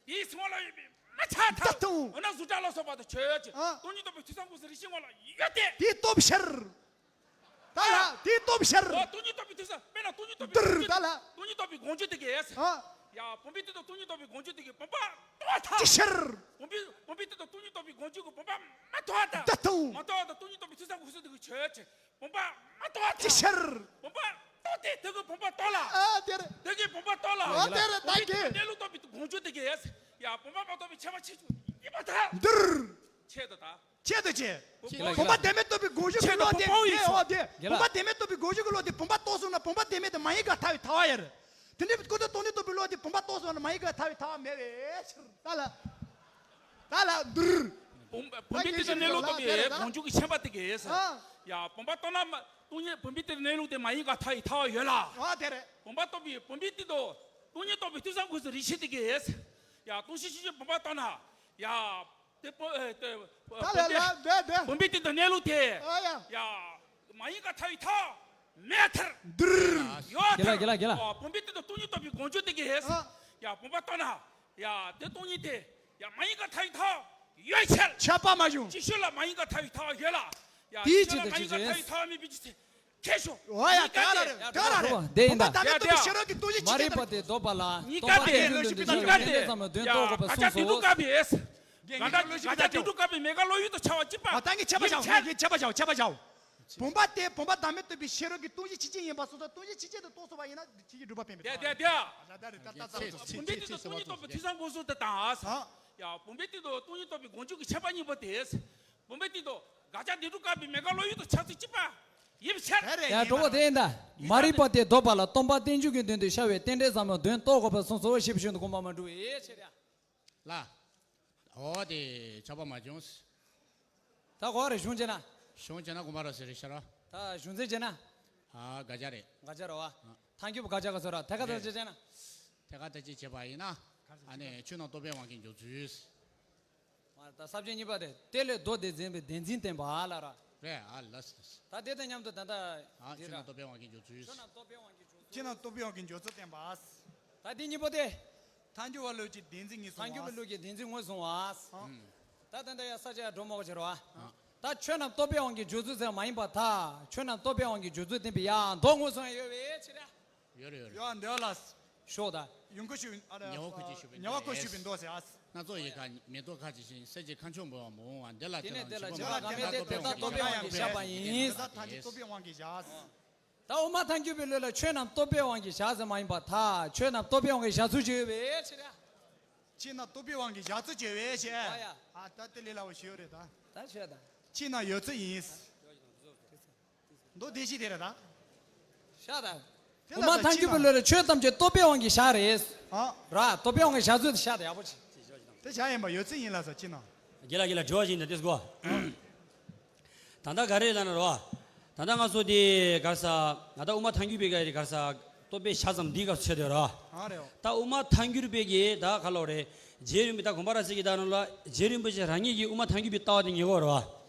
དེའི་གཟིགས་ངོ་ལ་ཡོད་པའི་མ་ཆ་ཐལ། ད་དུང་། འོ་ན་གཟུགས་སྒྲ་ལ་སོགས་པ་དང་ཆོས་ཅན། ཨ། སྟོང་ཉིད་རྟོགས་པའི་ཐོས་བསམ་སྒོམ་གསུམ་རིགས་ཤེས་ངོ་ལ་ཡོད་དེ། དེའི་སྟོབས་ཕྱིར། ད་ལ་དེའི་སྟོབས་ཕྱིར། འོ་སྟོང་ཉིད་རྟོགས་པའི་ཐོས་བསམ་དཔེར་ན་སྟོང་ཉིད་རྟོགས་པའི་དུར་ད་ལ། སྟོང་ཉིད་རྟོགས་པའི་སྒོམ་རྒྱུ་དེ་གས། ཨ། ཡ་བུམ་པའི་སྟེང་དུ་སྟོང་ཉིད་རྟོགས་པའི་སྒོམ་རྒྱུ་དེ་གས་བུམ་པ་རྟོགས་པ་ཐལ། ཅི་ཕྱིར། བུམ་པའི་བུམ་པའི་སྟེང་དུ་སྟོང་ཉིད་རྟོགས་པའི་སྒོམ་རྒྱུ་གི་བུམ་པ་མ་རྟོགས་པ་དང་། ད་དུང་། མ་རྟོགས་པ་དང་སྟོང་ཉིད་རྟོགས་པའི་ཐོས་བསམ་སྒོམ་གསུམ་དེ་གི་ཆོས་ཅན། བུམ་པ་མ་རྟོགས་པ་ཅི་ཕྱིར། བུམ་པ་རྟོགས་ཏེ་དེ་གི་བུམ་པ་རྟོགས་ལ། ཨ་དེ་རེད། དེ་གི་བུམ་པ་རྟོགས་ལ། ཨ་དེ་རེད་ད་གི། གནས་ལུགས་རྟོགས་པའི་སྒོམ་རྒྱུ་དེ་གི་ཡ་བུམ་པ་མ་རྟོགས་པའི་ཆད་པ་ཆད་རྒྱུ་ཡིན་པར་ཐལ། འདིར། ཆད་དོ་ད། ཆད་དོ་ཆད། ཆད་ལ་བུམ་པ་བདེན་མེད་རྟོགས་པའི་སྒོམ་རྒྱུ་གི་བློ་དེ་བུམ་པ་དེ་ཡིན་འོ་དེ། རྒྱལ་ལ། བུམ་པ་བདེན་མེད་རྟོགས་པའི་སྒོམ་རྒྱུ་གི་བློ་དེ་བུམ་པ་རྟོགས་སོང་ན་བུམ་པ་བདེན་མེད་དེ་མ་ཡིན་ག་ཐལ་བའི་ཐལ་བ་ཡ་རེད། དེ་འདྲའི་ཀུན་རྫོབ་སྟོང་ཉིད་རྟོགས་པའི་བློ་དེ་བུམ་པ་རྟོགས་སོང་ན་མ་ཡིན་ག་ཐལ་བའི་ཐལ་བ་མེད་པའི་ཕྱིར། ད་ལ། ད་ལ་འདིར། བུམ་བུམ་པའི་སྟེང་དུ་གནས་ལུགས་རྟོགས་པའི་སྒོམ་རྒྱུ་གི་ཆད་པ་དེ་གས། ཨ། ཡ་བུམ་པ་རྟོགས་ན་མ་སྟོང་ཉིད་བུམ་པའི་སྟེང་དུ་གནས་ལུགས་དེ་མ་ཡིན་ག་ཐལ་བའི་ཐལ་བ་ཡོད་ལ། ཨ་དེ་རེད། བུམ་པ་རྟོགས་པའི་བུམ་པའི་སྟེང་དུ་སྟོང་ཉིད་རྟོགས་པའི་ཐོས་བསམ་སྒོམ་གསུམ་རིགས་ཤེས་དེ་གས། ཡ་སྟོང་ཤེས་ཤེས་བྱེད་བུམ་པ་རྟོགས་ན། ཡ། དེ་བུ་ཨེ་དེ་བུ་ད་ལ་ལ་དེ་དེ། བུམ་པའི་སྟེང་དུ་གནས་ལུགས་དེ། ཨ་ཡ། ཡ། མ་ཡིན་ག་ཐལ་བའི་ཐལ་བ་མེད་ཐལ། འདིར། ཡོད་ཐལ། རྒྱལ་ལ་རྒྱལ་ལ་རྒྱལ་ལ། ཨོ་བུམ་པའི་སྟེང་དུ་སྟོང་ཉིད་རྟོགས་པའི་སྒོམ་རྒྱུ་དེ་གས། ཨ། ཡ་བུམ་པ་རྟོགས་ན། ཡ་དེ་སྟོང་ཉིད་དེ། ཡ་མ་ཡིན་ག་ཐལ་བའི་ཐལ་བ་ཡོད་ཕྱིར། ཆད་པ་མ་བྱུང་། ཅིག་ཤོས་ལ་མ་ཡིན་ག་ཐལ་བའི་ཐལ་བ་ཡོད་ལ། ཡ་དེའི་ཅིག་ཤོས་ལ་མ་ཡིན་ག་ཐལ་བའི་ཐལ་བ་མེད་པའི་ཕྱིར། ཁྱེད་ཤོག་འོ་ཡ་ག་ར་རེད་ག་ར་རེད། བུམ་པ་བདེན་ཡིན་ད། བུམ་པ་བདེན་མེད་རྟོགས་པའི་ཤེས་རབ་ཀྱི་སྟོང་ཉིད་ཕྱིར། མ་རིག་པ་དེ་ལྡོག་པ་ལ་སྟོང་པ་བདེན་བཞིན་དུ་འདུ་ཤེས་པའི་གནས་བསམ་པ་དོན་རྟོགས་དགོས་པར་གསུངས་སོ། ག་ཅག་དེ་འདུག་ག་བས། ག་ཅག་དེ་འདུག་ག་བས་མེད་དགག་བློ་ཡུལ་དུ་འཆར་བ་གཅིག་པ། ཨ་ད་ངས་ཆད་པ་བཞག་ངས་ཆད་པ་བཞག་ཆད་པ་བཞག་བུམ་པ་དེ་བུམ་པ་བདེན་མེད་རྟོགས་པའི་ཤེས་རབ་ཀྱི་སྟོང་ཉིད་ཕྱིར་ཅན་ཡིན་པ་སོ་སོ་སྟོང་ཉིད་ཕྱིར་ཅན་དུ་རྟོགས་སོང་བ་ཡིན་ན་ཕྱིར་ཅན་སྒྲུབ་པ་སྤེལ་མི་ཐུབ། དེ་དེ་དེ། བུམ་པའི་སྟེང་དུ་སྟོང་ཉིད་རྟོགས་པའི་ཐོས་བསམ་སྒོམ་གསུམ་དེ་དང་། ཡ་བུམ་པའི་སྟེང་དུ་སྟོང་ཉིད་རྟོགས་པའི་སྒོམ་རྒྱུ་གི་ཆད་པ་གཉིས་པོ་དེ། བུམ་པའི་སྟེང་དུ་ག་ཅག་དེ་འདུག་ག་བས་མེད་དགག་བློ་ཡུལ་དུ་འཆར་ཚུལ་གཅིག་པ་ཡིན་པའི་ཕྱིར། དེ་རེད་ཡ་གྲོགས་པོ་དེ་ཡིན་ད། མ་རིག་པ་དེ་ལྡོག་པ་ལ་སྟོང་པ་རྟེན་འབྱུང་གི་དོན་དུ་ཤར་བའི་རྟེན་འབྲེལ་ཟབ་མོ་དོན་རྟོགས་དགོས་པར་གསུངས་སོ། ཞེས་པའི་ཤུལ་དུ་དགོངས་པ་མ་འགྲུབ་པའི་ཕྱིར་ཡ། ལ། འོ་དེ་ཆགས་པ་མ་བྱུང་། ད་གོ་རེ་གཞུང་བྱས་ན། གཞུང་བྱས་ན་དགོངས་པ་ར་ཟེར་རེ་ཤར་བ། ད་གཞུང་ཚན་བྱས་ན། ཨ་དགག་བྱ་རེད། དགག་བྱ་རེད་བ། ཐལ་འགྱུར་བ་དགག་བྱ་ག་ཚོད་ར་ཐད་ཀ་ཐད་ཀ་བྱས་ན། ཐད་ཀ་ཐད་ཀ་བྱས་པ་ཡིན་ན། ཨ་ནི་ཆོས་རྣམས་རྟོག་པའི་དབང་གིས་འཇོག་ཚུལ། ད་ས་བཅད་གཉིས་པ་དེ་དེ་ལས་མདོ་སྡེ་འཛིན་པའི་བདེན་འཛིན་བསྟན་པ་ལ་ར། རེད་ཨ་ལ་སི་ལ་སི། ད་དེ་དང་མཉམ་དུ་ད་ལྟ། ཨ་ཆོས་རྣམས་རྟོག་པའི་དབང་གིས་འཇོག་ཚུལ། ཆོས་རྣམས་རྟོག་པའི་དབང་གིས་འཇོག་ཚུལ། ཆོས་རྣམས་རྟོག་པའི་དབང་གིས་འཇོག་ཚུལ་བསྟན་པ། ད་དེ་གཉིས་པོ་དེ། ཐལ་འགྱུར་བ་ལུགས་ཀྱི་བདེན་འཛིན་ངེས་བཟུང་བ། ཐལ་འགྱུར་བའི་ལུགས་ཀྱི་བདེན་འཛིན་ངོས་བཟུང་བ། ད་ད་ལྟ་ཡ་ས་བཅད་ཡ་འགྲོ་མོ་ག་བྱེད་རོ། ད་ཆོས་རྣམས་རྟོག་པའི་དབང་གིས་འཇོག་ཚུལ་ཟེར་མ་ཡིན་པར་ཐལ། ཆོས་རྣམས་རྟོག་པའི་དབང་གིས་འཇོག་ཚུལ་བསྟན་པའི་ཡ་མདོ་ངོས་བཟུང་ཡ་ཡོད་པའི་ཕྱིར་ཡ། ཡོད་རེད་ཡོད་རེད། ཡོད་འདོད་ལ། ཤོག་ད། ཡོང་ཁུ་ཞུ། ཉེ་བ་ཁུ་ཅི་ཞུ་བའི་ཉེ་བ་ཁུ་ཞུ་བའི་མདོ་ཟེར་ཨ། སྣ་ཚོགས་ཡི་ག་མེ་ཏོག་ཁ་ཅི་བཞིན་གསེར་གྱི་ཁ་མཆུ་འབུལ་བ་མི་འོང་བ་འདི་ལ་དེ་ནས་དེ་ལ་བྱེད་པ་གང་མེད་དེ་དེ་དག་རྟོག་པའི་དབང་གིས་བཞག་པ་ཡིན། དེ་དག་ཐལ་འགྱུར་རྟོག་པའི་དབང་གིས་བཞག། ད་དབུ་མ་ཐལ་འགྱུར་བའི་ལུགས་ལ་ཆོས་རྣམས་རྟོག་པའི་དབང་གིས་བཞག་ཟེར་མ་ཡིན་པར་ཐལ། ཆོས་རྣམས་རྟོག་པའི་དབང་གིས་བཞག་ཚུལ་བརྗོད་པའི་ཕྱིར། ཆོས་རྣམས་རྟོག་པའི་དབང་གིས་བཞག་ཚུལ་བརྗོད་པའི་ཕྱིར། ཨ་ད་དེ་ལས་སླ་བོ་ཞིག་ཡོད་རེད་ད། ད་ཆོས་ད། ཆོས་རྣམས་ཡོད་ཚུལ་ཡིན། མདོ་སྡེ་བཞི་དེ་རེད་ད། ཤ་ད། དེ་དབུ་མ་ཐལ་འགྱུར་བའི་ལུགས་ལ་ཆོས་ཐམས་ཅད་རྟོག་པའི་དབང་གིས་བཞག་རེད། ཨ། ར་རྟོག་པའི་དབང་གིས་བཞག་ཚུལ་དེ་ཤ་ད་ཡག་པོ་ཆེ། དེ་བཞག་ཡིན་པ་ཡོད་ཚུལ་ཡིན་ལ་ས་ཅི་ན། རྒྱལ་ལ་རྒྱལ་ལ་དྲི་བ་ཞིག་ཡིན་ད་ལྟས་གོ། ད་ལྟ་ག་རེ་ལབ་ན་རོ། ད་ལྟ་ང་ཚོ་དེ་ག་རེ་ཟ། ད་ལྟ་དབུ་མ་ཐལ་འགྱུར་བའི་ག་རེ་ག་རེ་ཟ། རྟོག་པའི་ཞག་ཙམ་འདི་ག་ཚོད་དེ་རོ། ཨ་རེད། ད་དབུ་མ་ཐལ་འགྱུར་བའི་གི་ད་ག་ལོ་རེད། རྗེ་རིན་པོ་ད་དགོངས་པ་ར་ཟེར་གི་ད་ནང་ལ་རྗེ་རིན་པོ་ཆེ་རང་ཉིད་ཀྱིས་དབུ་མ་ཐལ་འགྱུར་བའི་ལྟ་བ་དེ་ངེས་གོ་རོ།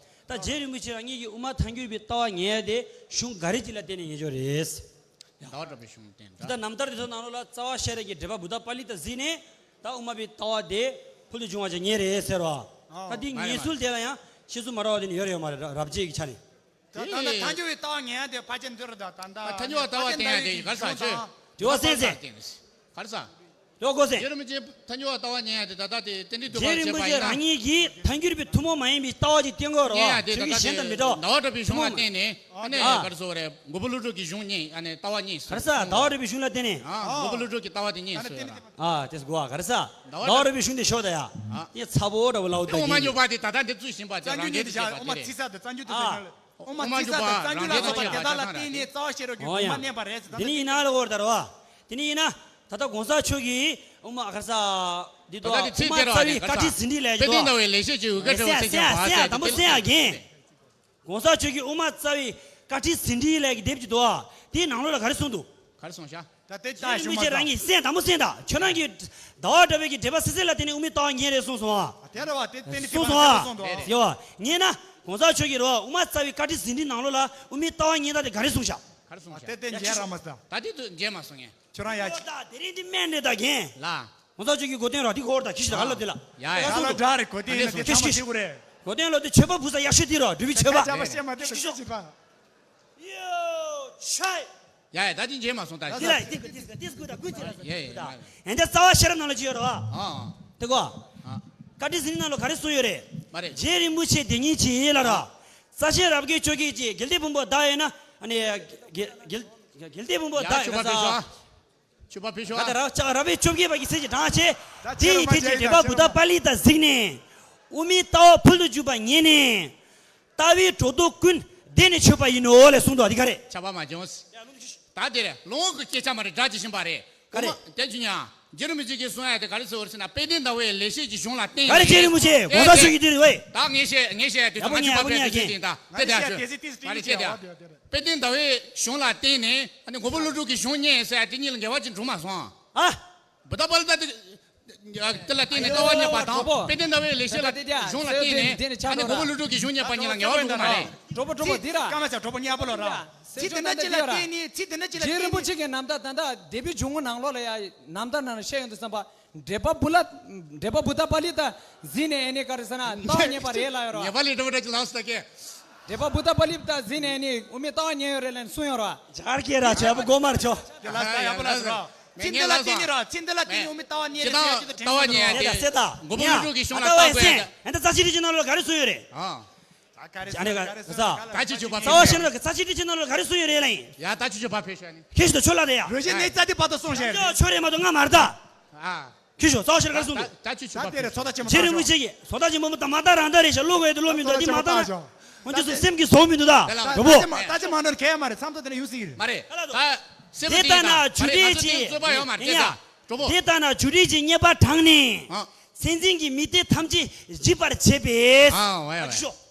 ད་རྗེ་རིན་པོ་ཆེ་རང་ཉིད་ཀྱིས་དབུ་མ་ཐལ་འགྱུར་བའི་ལྟ་བ་ངེས་ཡ་དེ་གཞུང་ག་རེ་ཅིག་ལ་བརྟེན་ནས་ངེས་ཀྱི་ཡོད་རེད། ཟླ་བ་གྲགས་པའི་གཞུང་བསྟན་ད་ནམ་ཐར་དེ་ཚོ་ནང་ལོགས་ལ་རྩ་བ་ཤེས་རབ་ཀྱི་འགྲེལ་པ་བུདྡྷ་པཱ་ལི་ཏ་གཟིགས་ནས་ད་དབུ་མ་པའི་ལྟ་བ་དེ་ཕུལ་དུ་བྱུང་བ་ཅིག་ངེས་རེད་ཟེར་བ། ད་འདི་ངེས་ཚུལ་དེ་ལ་ཡང་བཤད་ཚུལ་མ་འདྲ་བ་དེ་ནི་ཡོད་རེད་ཡོད་མ་རེད་རབ་བྱེད་ཀྱི་ཆ་ནས། ད་ད་ད་ཐལ་འགྱུར་བའི་ལྟ་བ་ངེས་ཡ་དེ་ཕལ་ཆེར་འདི་རུ་ད་ད་ད་ཐལ་འགྱུར་བ་ལྟ་བ་བསྟན་ཡ་དེ་ག་ས་ཆོས། དེ་བ་སེང་སེང་། ག་རེ་ཟ། ཡོད་དགོས་ཟེར། རྗེ་རིན་པོ་ཆེ་ཐལ་འགྱུར་བ་ལྟ་བ་ཉན་ཡ་དེ་ད་ལྟ་དེ་རྟེན་འབྲེལ་ཐུག་པ་རྗེ་རིན་པོ་ཆེ་རང་ཉིད་ཀྱིས་ཐལ་འགྱུར་བའི་ཐུན་མོང་མ་ཡིན་པའི་ལྟ་བ་ཅིག་བསྟན་དགོས་རེད་བ། ཉན་ཡ་དེ་ད་ལྟ་དེ་ཟླ་བ་གྲགས་པའི་གཞུང་ལ་བརྟེན་ནས་ཨ་ནི་ག་རེ་ཟེར་དགོས་རེད། མགོན་པོ་ཀླུ་སྒྲུབ་ཀྱི་གཞུང་ཉན་ཨ་ནི་ལྟ་བ་ཉན་ག་རེ་ཟེར་ཟླ་བ་གྲགས་པའི་གཞུང་ལ་བརྟེན་ནས། ཨ་མགོན་པོ་ཀླུ་སྒྲུབ་ཀྱི་ལྟ་བ་དེ་ཉན་ཟེར་བ། ཨ་དེ་གོ་བ་ག་རེ་ཟེར། ཟླ་བ་གྲགས་པའི་གཞུང་དེ་ཤོག་ད་ཡ། དེ་ཚ་པོ་འདྲ་བོ་ལའོ་དེ་འོ་མ་ཉོ་བ་དེ་ད་ལྟ་འདི་ཚུལ་བཞིན་པ་དེ་རང་འགན་དུ་བྱེད་པ་དེ་རེད། འོ་མ་ཚིག་ས་དེ་རྩ་འགྱུར་དུ་ཨ། བྱེད་ན་ལ། འོ་མ་ཚིག་ས་དང་རྩ་འགྱུར་ལ་སོགས་པ་དེ་དག་ལ་བརྟེན་ནས་རྩ་བ་ཤེས་རབ་ཀྱི་འོ་ཡ། དབུ་མ་བསྣན་པ་རེད་ཟེར་ད་དེ་ནི་ཡིན་ན་ལ་འོར་ད་རོ། དེ་ནི་ཡིན་ན། ད་ལྟ་གོང་ས་མཆོག་གིས་དབུ་མ་ག་རེ་ཟ། འདི་དོ་དབུ་མ་རྩ་བའི་བཀའ་ཁྲིད་ཟིན་བྲིས་ལས་ཀྱི་དོ། དཔེ་སྟོན་ཟླ་བའི་ལེགས་བཤད་ཀྱི་འོལ་ཁ་བྲི་བ་ཟེར་ཀྱང་བ་ཟེར་དང་པོ་ཟེར་ཡ་རྒན། གོང་ས་མཆོག་གིས་དབུ་མ་རྩ་བའི་བཀའ་ཁྲིད་ཟིན་བྲིས་ལས་ཀྱི་དེབ་ཀྱི་དོ། དེའི་ནང་ལོགས་ལ་ག་རེ་གསུངས་འདུག་ག་རེ་གསུངས་ཤག་ད་དེ་ད་ཞུ་མི་མ་ཚད་རང་གིས་གསན་དང་པོ་གསན་དང་ཁྱོད་རང་གིས་ཟླ་བ་གྲགས་པའི་གི་འགྲེལ་པ་སི་སི་ལ་བརྟེན་ནས་དབུ་མའི་ལྟ་བ་ཉན་རེད་གསུངས་སོང་ཨ། དེ་རེད་བ་དེ་བརྟེན་ནས་གསུངས་སོང་ཨ། ཡོ་ཉན་ན་གོང་ས་མཆོག་གིས་རོ་དབུ་མ་རྩ་བའི་བཀའ་ཁྲིད་ཟིན་བྲིས་ནང་ལོགས་ལ་དབུ་མའི་ལྟ་བ་ཉན་སྟངས་དེ་ག་རེ་གསུངས་ཤག་ག་རེ་གསུངས་ཤག་དེ་དེ་མཇལ་རག་མ་སོང་། ད་དེ་དུ་མཇལ་མ་སོང་ངས། ཁྱོད་རང་ཡ་ད་དེ་རིང་འདི་སྨན་རེད་ད་རྒན། ལ། གོང་ས་མཆོག་གིས་གོ་དོན་རོ་དེ་གོ་བར་ད་ཁྱི་ཞིག་ད་ག་ལ་དེ་ལ། ཡ་ཡ་ད་ལ་འདྲ་རེད་གོ་དོན་ལ་དེ་ཐ་མ་ཐེ་གུ་རེད། གོ་དོན་ལ་དེ་ཆོས་པ་བུ་ས་ཡག་ཤོས་དེ་རོ་འབྲུ་བའི་ཆོས་པ། ཆ་པ་བཤད་མ་དེ་ལ་ཆོས་པ། ཡོ་ཆའི། ཡ་ཡ་ད་ཅི་མཇལ་མ་སོང་ད། དེ་ལ་དེ་དེ་དེ་དེ་དགོས་ད་དགོས་དེ་ལ་ཡ་ཡ་ཡ། ཡ་ཡ། ད་རྩ་བ་ཤེས་རབ་ནང་ལ་ཅི་ཡོད་རོ། ཨ་ཨ། དེ་གོ། ཨ། བཀའ་ཁྲིད་ཟིན་ནང་ལ་ག་རེ་གསུངས་ཡོད་རེད། མ་རེད། རྗེ་རིན་པོ་ཆེ་དེ་ཉིད་ཀྱིས་ལ་རོ། རྩ་ཤེས་རབ་རྒྱས་བཅོ་བརྒྱད་ཀྱི་དགེ་ལྡན་ཕུང་པོ་བདག་ཡོད་ན་ཨ་ནི་དགེ་དགེ་དགེ་ལྡན་ཕུང་པོ་ཡ་བདག་ཆོས་པ་ཡོད་ན་ཕེབས་ཤོག་ས། ཨ། ཆོས་པ་ཕེབས་ཤོག་ཨ། ད་ལྟ་རབ་ལྕགས་རབ་དབྱེ་བཅོ་བརྒྱད་པ་གི་ཚེ་གཅིག་དྲངས་བྱས། དེ་ཡི་ཐད་ཀྱི་འགྲེལ་པ་བུདྡྷ་པཱ་ལི་ཏ་གཟིགས་ནས། དབུ་མའི་ལྟ་བ་ཕུལ་དུ་འཇུག་པ་ཉན་ནས། ལྟ་བའི་གྲོགས་རྡོག་ཀུན་བདེ་ནས་ཆོད་པ་ཡིན་ནོ་ལས་གསུངས་འདུག་ཨ་འདི་ག་རེད། ཆ་པ་མ་བྱུང་། ད་དེ་རེད་ལོང་གི་སྐད་ཆ་མ་རེད་སྒྲ་ཇི་བཞིན་པ་རེད། ག་རེ། དེ་བྱུང་ཡང་རྗེ་རིན་པོ་ཆེ་གིས་གསུང་ཡ་དེ་ག་རེ་ཟེར་བ་རེད་ཟེར་ན་དཔལ་ལྡན་ཟླ་བའི་ལེགས་བཤད་ཀྱི་གཞུང་ལ་བརྟེན་ག་རེ་རྗེ་རིན་པོ་ཆེ་གོང་ས་མཆོག་གིས་དེ་རེད་བས། ད་ངས་བཤད་ངས་བཤད་ཡ་དེ་ཚོ་ང་ཆོས་པ་ཕལ་དེ་ཟེར་དེ་ད་དེ་དེ་ཨ་ཆོས་མ་རེད་ཁྱེད་དེ། དཔལ་ལྡན་ཟླ་བའི་གཞུང་ལ་བརྟེན་ནས་ཨ་ནི་མགོན་པོ་ཀླུ་སྒྲུབ་ཀྱི་གཞུང་རྙེད་ཟེར་ཡ་དེ་གཉིས་ལ་འགལ་བ་ཅིག་འགྲོ་མ་སོང་། ཨ། བུདྡྷ་པཱ་ལི་ཏ་དེ་དེ་ལ་བརྟེན་ནས་ལྟ་བ་རྙེད་པ་དང་དཔལ་ལྡན་ཟླ་བའི་ལེགས་བཤད་ལ་གཞུང་ལ་བརྟེན་ནས་ཨ་ནི་མགོན་པོ་ཀླུ་སྒྲུབ་ཀྱི་གཞུང་རྙེད་པ་གཉིས་ལ་འགལ་བ་འགྲོ་གི་མ་རེད། གྲོགས་པོ་གྲོགས་པོ་འདི་ར། ཚིག་དེ་འདྲ་ཅི་ལ་སྐར་མ་ཆ་གྲོགས་པོ་མཉམ་པོ་ལ་ར། ཚིག་དེ་འདྲ་ཅི་ལ་བརྟེན་ནས་ཚིག་དེ་འདྲ་ཅི་ལ་བརྟེན་ནས། རྗེ་རིན་པོ་ཆེ་གི་རྣམ་ཐར་ད་ལྟ་དེ་བའི་འཇུག་ངོགས་ནང་ལོགས་ལ་ཡ་རྣམ་ཐར་ནང་ལ་བཤད་ཡོང་དུས་ཙམ་པ། འགྲེལ་པ་བུ་ལ། འགྲེལ་པ་བུདྡྷ་པཱ་ལི་ཏ་གཟིགས་ནས་ཨེ་ནས་ག་རེ་ཟེར་ན་ལྟ་བ་རྙེད་པ་རེད་ལ་ཡོད་ར། ཉེ་པ་ལས་འགྲོ་བ་འདྲ་ཅིག་ལགས་སོ་ད་ཀྱེ། འགྲེལ་པ་བུདྡྷ་པཱ་ལི་ཏ་གཟིགས་ནས་ཨེ་ནས་དབུ་མའི་ལྟ་བ་རྙེད་ཡོད་རེད་ལ་གསུངས་ཡོད་ར། ཇར་ཀྱེ་ར་ཆོས་པ་གོ་མར་ཆོ། དེ་ལ་ས་ཡག་པོ་ལ་ཟེར་ར། ཚིག་འདི་ལ་བརྟེན་ནས་ར་ཚིག་འདི་ལ་བརྟེན་ནས་དབུ་མའི་ལྟ་བ་རྙེད་རེད་ཟེར་ཡ་ཅིག་ད་དྲན་གྱི་འདུག་ར། ལྟ་བ་རྙེད་ཡ་དེ་མགོན་པོ་ཀླུ་སྒྲུབ་ཀྱི་གཞུང་ལ་ལྟ་དགོས་ཡ་དེ། ཨ་ད་ཙ་ཆི་རི་ཅི་ནང་ལོགས་ག་རེ་གསུངས་ཡོད་རེད། ཨ། ད་ག་རེ་ཨ་ནི་ག་རེ་ཟེར། ད་ཅི་ཆོས་པ་རྩ་བ་ཤེས་ན་རྩ་ཆི་ཏི་ཆི་ནང་ལ་ག་རེ་གསུངས་ཡོད་རེད་ལ་ཡིན། ཡ་ད་ཅི་ཆོས་པ་ཕེབས་ཤོག་ནི། ཁྱེད་ཤི་ཏོ་ཆོས་ལ་དེ་ཡ། རོ་ཞེ་ནས་རྩ་དེ་བར་དུ་གསུངས་ཤེས་རེད། ཆོས་རེད་མ་གཏོགས་ང་མ་རེད་ད། ཨ། ཁྱེད་ཤོ་རྩ་བ་ཤེས་ན་ག་རེ་གསུངས་འདུག་ད་ཅི་ཆོས་པ་ད་དེ་རེད་ཚོ་ད་ཅི་མ་རྗེ་རིན་པོ་ཆེ་གིས་བཟོ་ལྟ་ཅི་མ་མོ་ད་མ་ད་རང་ད་རེད་ཤ་ལོ་གོ་ཡ་དེ་ལོ་མི་འདུག་དེ་མ་ད་ན། ཁོང་ཚོ་སེམས་ཀྱི་བཟོ་མི་འདུག་ད། གྲོགས་པོ། ད་ཅི་མ་ནོར་གས་མ་རེད་མཚམས་ཐོག་དེ་ན་ཡོང་སྲིད་ཀྱི་རེད། མ་རེད། ད་སེམས་དེ་ལྟ་ན་ཇུ་ཏི་ཅི། རྩོད་པ་ཡོད་མ་རེད་ཡ། གྲོགས་པོ། དེ་ལྟ་ན་ཇུ་ཏི་ཅི་རྙེད་པ་དྲངས་ནས། ཨ། སེམས་ཅན་གྱི་མི་སྡེ་ཐམས་ཅད་འཇིག་པར་བྱེད་པས། ཨ་ཝ་ཡ་ཝ་ཡ།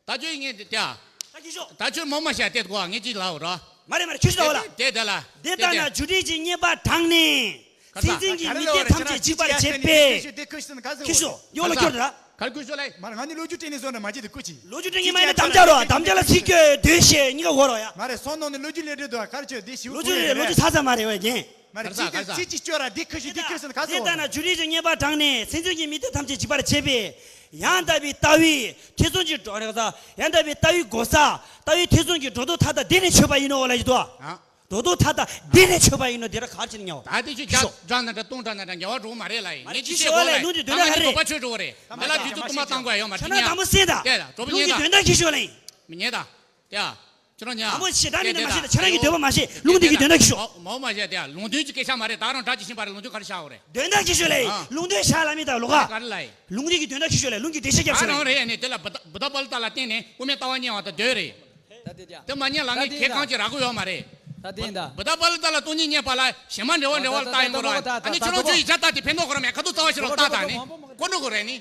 ད་ཁྱོད་ངས་དེ་ལྟ། ད་ཁྱོད་ཤོག་ད་ཁྱོད་མོ་མ་བཤད་དེ་གོ་ངས་ཅི་ལའོ་ར། མ་རེད་མ་རེད་ཁྱོད་ཤོག་ལ། དེ་དེ་ལ། དེ་ལྟ་ན་ཇུ་ཏི་ཅི་རྙེད་པ་དྲངས་ནས། སེམས་ཅན་གྱི་མི་སྡེ་ཐམས་ཅད་འཇིག་པར་བྱེད་པས། ཁྱོད་ཤོག་ཡོང་ལ་ཁྱོད་དེ་ལ། གར་ཁུ་ཤོག་ལ། མ་རེད་ང་ནི་ལོ་རྒྱུས་དྲན་ནས་སོང་ན་མ་བྱེད་དེ་ཁུ་ཅི། ལོ་རྒྱུས་དྲན་ངེས་མ་ཡིན་ན་དམ་བཅའ་རོ་དམ་བཅའ་ལ་ཚིག་སྐྱོ་དོན་ཤེས་གཉིས་ཀ་གོ་རོ་ཡ། མ་རེད་སོང་ནང་ནས་ལོ་རྒྱུས་ལས་འབྲས་དུ་གར་ཆོད་དེ་ཞིག་ལོ་རྒྱུས་རེད་ལོ་རྒྱུས་ཚ་ཚ་མ་རེད་བས་རྒན། མ་རེད་ཚིག་དེ་ཚིག་གཅིག་སྐྱོ་ར་འདི་ཁུ་ཤི་འདི་ཁུ་ཤི་ཁ་སོ། དེ་ལྟ་ན་ཇུ་རིས་ཀྱི་རྙེད་པ་དྲངས་ནས་སེམས་ཅན་གྱི་མི་སྡེ་ཐམས་ཅད་འཇིག་པར་བྱེད་པས། ཡང་དག་པའི་ལྟ་བའི་ཐེ་ཚོམ་གྱི་སྒྲོ་རེག་ས། ཡང་དག་པའི་ལྟ་བའི་གོ་ས། ལྟ་བའི་ཐེ་ཚོམ་གྱི་སྒྲོ་འདོགས་མཐའ་དག་འདི་ནས་ཆོད་པ་ཡིན་ནོ་ལ་ཡི་དོ། ཨ། སྒྲོ་འདོགས་མཐའ་དག་འདི་ནས་ཆོད་པ་ཡིན་ནོ་འདི་ར་གར་ཕྱིན་ཉོ། ད་དེ་ཆུ་རྒྱ་སྒྲ་ན་འདྲ་སྟོང་སྒྲ་ན་འདྲ་འགལ་བ་འགྲོ་མ་རེད་ལ་ཡིན། མ་རེད་ངས་ཅི་ཅི་བཤད་ཤོག་ལ་ཡིན་ལུང་འདི་འདོན་ན་ག་རེད། ད་ང་ནི་དོགས་པ་ཆོད་འགྲོ་བ་རེད། ང་ལ་དུས་ཚོད་དུ་མ་བཏང་དགོས་ཡ་ཡོད་མ་རེད། ཁྱེད་རང་དང་པོ་གསན་དང་། ལུང་འདི་འདོན་དང་ཁྱེད་ཤོག་ལ་ཡིན། མི་ཉན་དང་། དེ་ཨ། ཁྱོད་རང་ཉན། དང་པོ་ཞེ་དྲག་མིན་ན་མ་ཤེས་ད་ཁྱོད་རང་གི་འདོད་པ་མ་ཤེས་ལུང་འདི་གི་འདོན་དང་ཁྱེད་ཤོག་མ་འོ་མ་བཤད་དེ་ཨ་ལུང་འདོན་གྱི་སྐད་ཆ་མ་རེད་ད་རང་སྒྲ་ཇི་བཞིན་པ་རེད་ལུང་འདོན་ག་རེ་བཞག་འོ་རེད། འདོན་དང་ཁྱེད་ཤོག་ལ་ཡིན་ལུང་འདོན་བཞག་ལ་མི་དང་ལོ་ག་ག་རེ་ལ་ཡིན། ལུང་འདི་གི་འདོན་དང་ཁྱེད་ཤོག་ལ་ལུང་གི་འགྲེལ་བཤད་རྒྱབ་ཤོག་ལ་ཡིན། རང་རེད་ཨ་ནི་དེ་ལ་བུ་ད་བུ་ད་པ་ལི་ཏ་ལ་བརྟེན་ནས་དབུ་མའི་ལྟ་བ་རྙེད་པ་དང་འདོད་རེད། ད་དེ་དེ་དེ་མ་རྙེད་ལ་ངས་ད་དེ་ཁེ་ད་ཁང་ཅིག་རག་གི་ཡོད་མ་རེད། ད་དེ་ཡིན་ད། བུ་ད་པ་ལི་ཏ་ལ་སྟོང་ཉིད་རྙེད་པ་ལ་གཞན་མ་འབྲེལ་བ་འབྲེལ་བ་ལ་ད་ད་ད་ལྟ་ཡིན་ད་གོ་ར་ད་ད་ཨ་ནི་ད་ཁྱོད་རང་ད་ཚོ་ཡི་ཆ་ད་དེ་ཕན་ཐོགས་གོ་ར་མེད་ཁ་ཐུག་རྩ་བ་ཞིག་ལ་ད་ད་ནི་ཀོ་འགྲོ་གོ་རེ་ནི་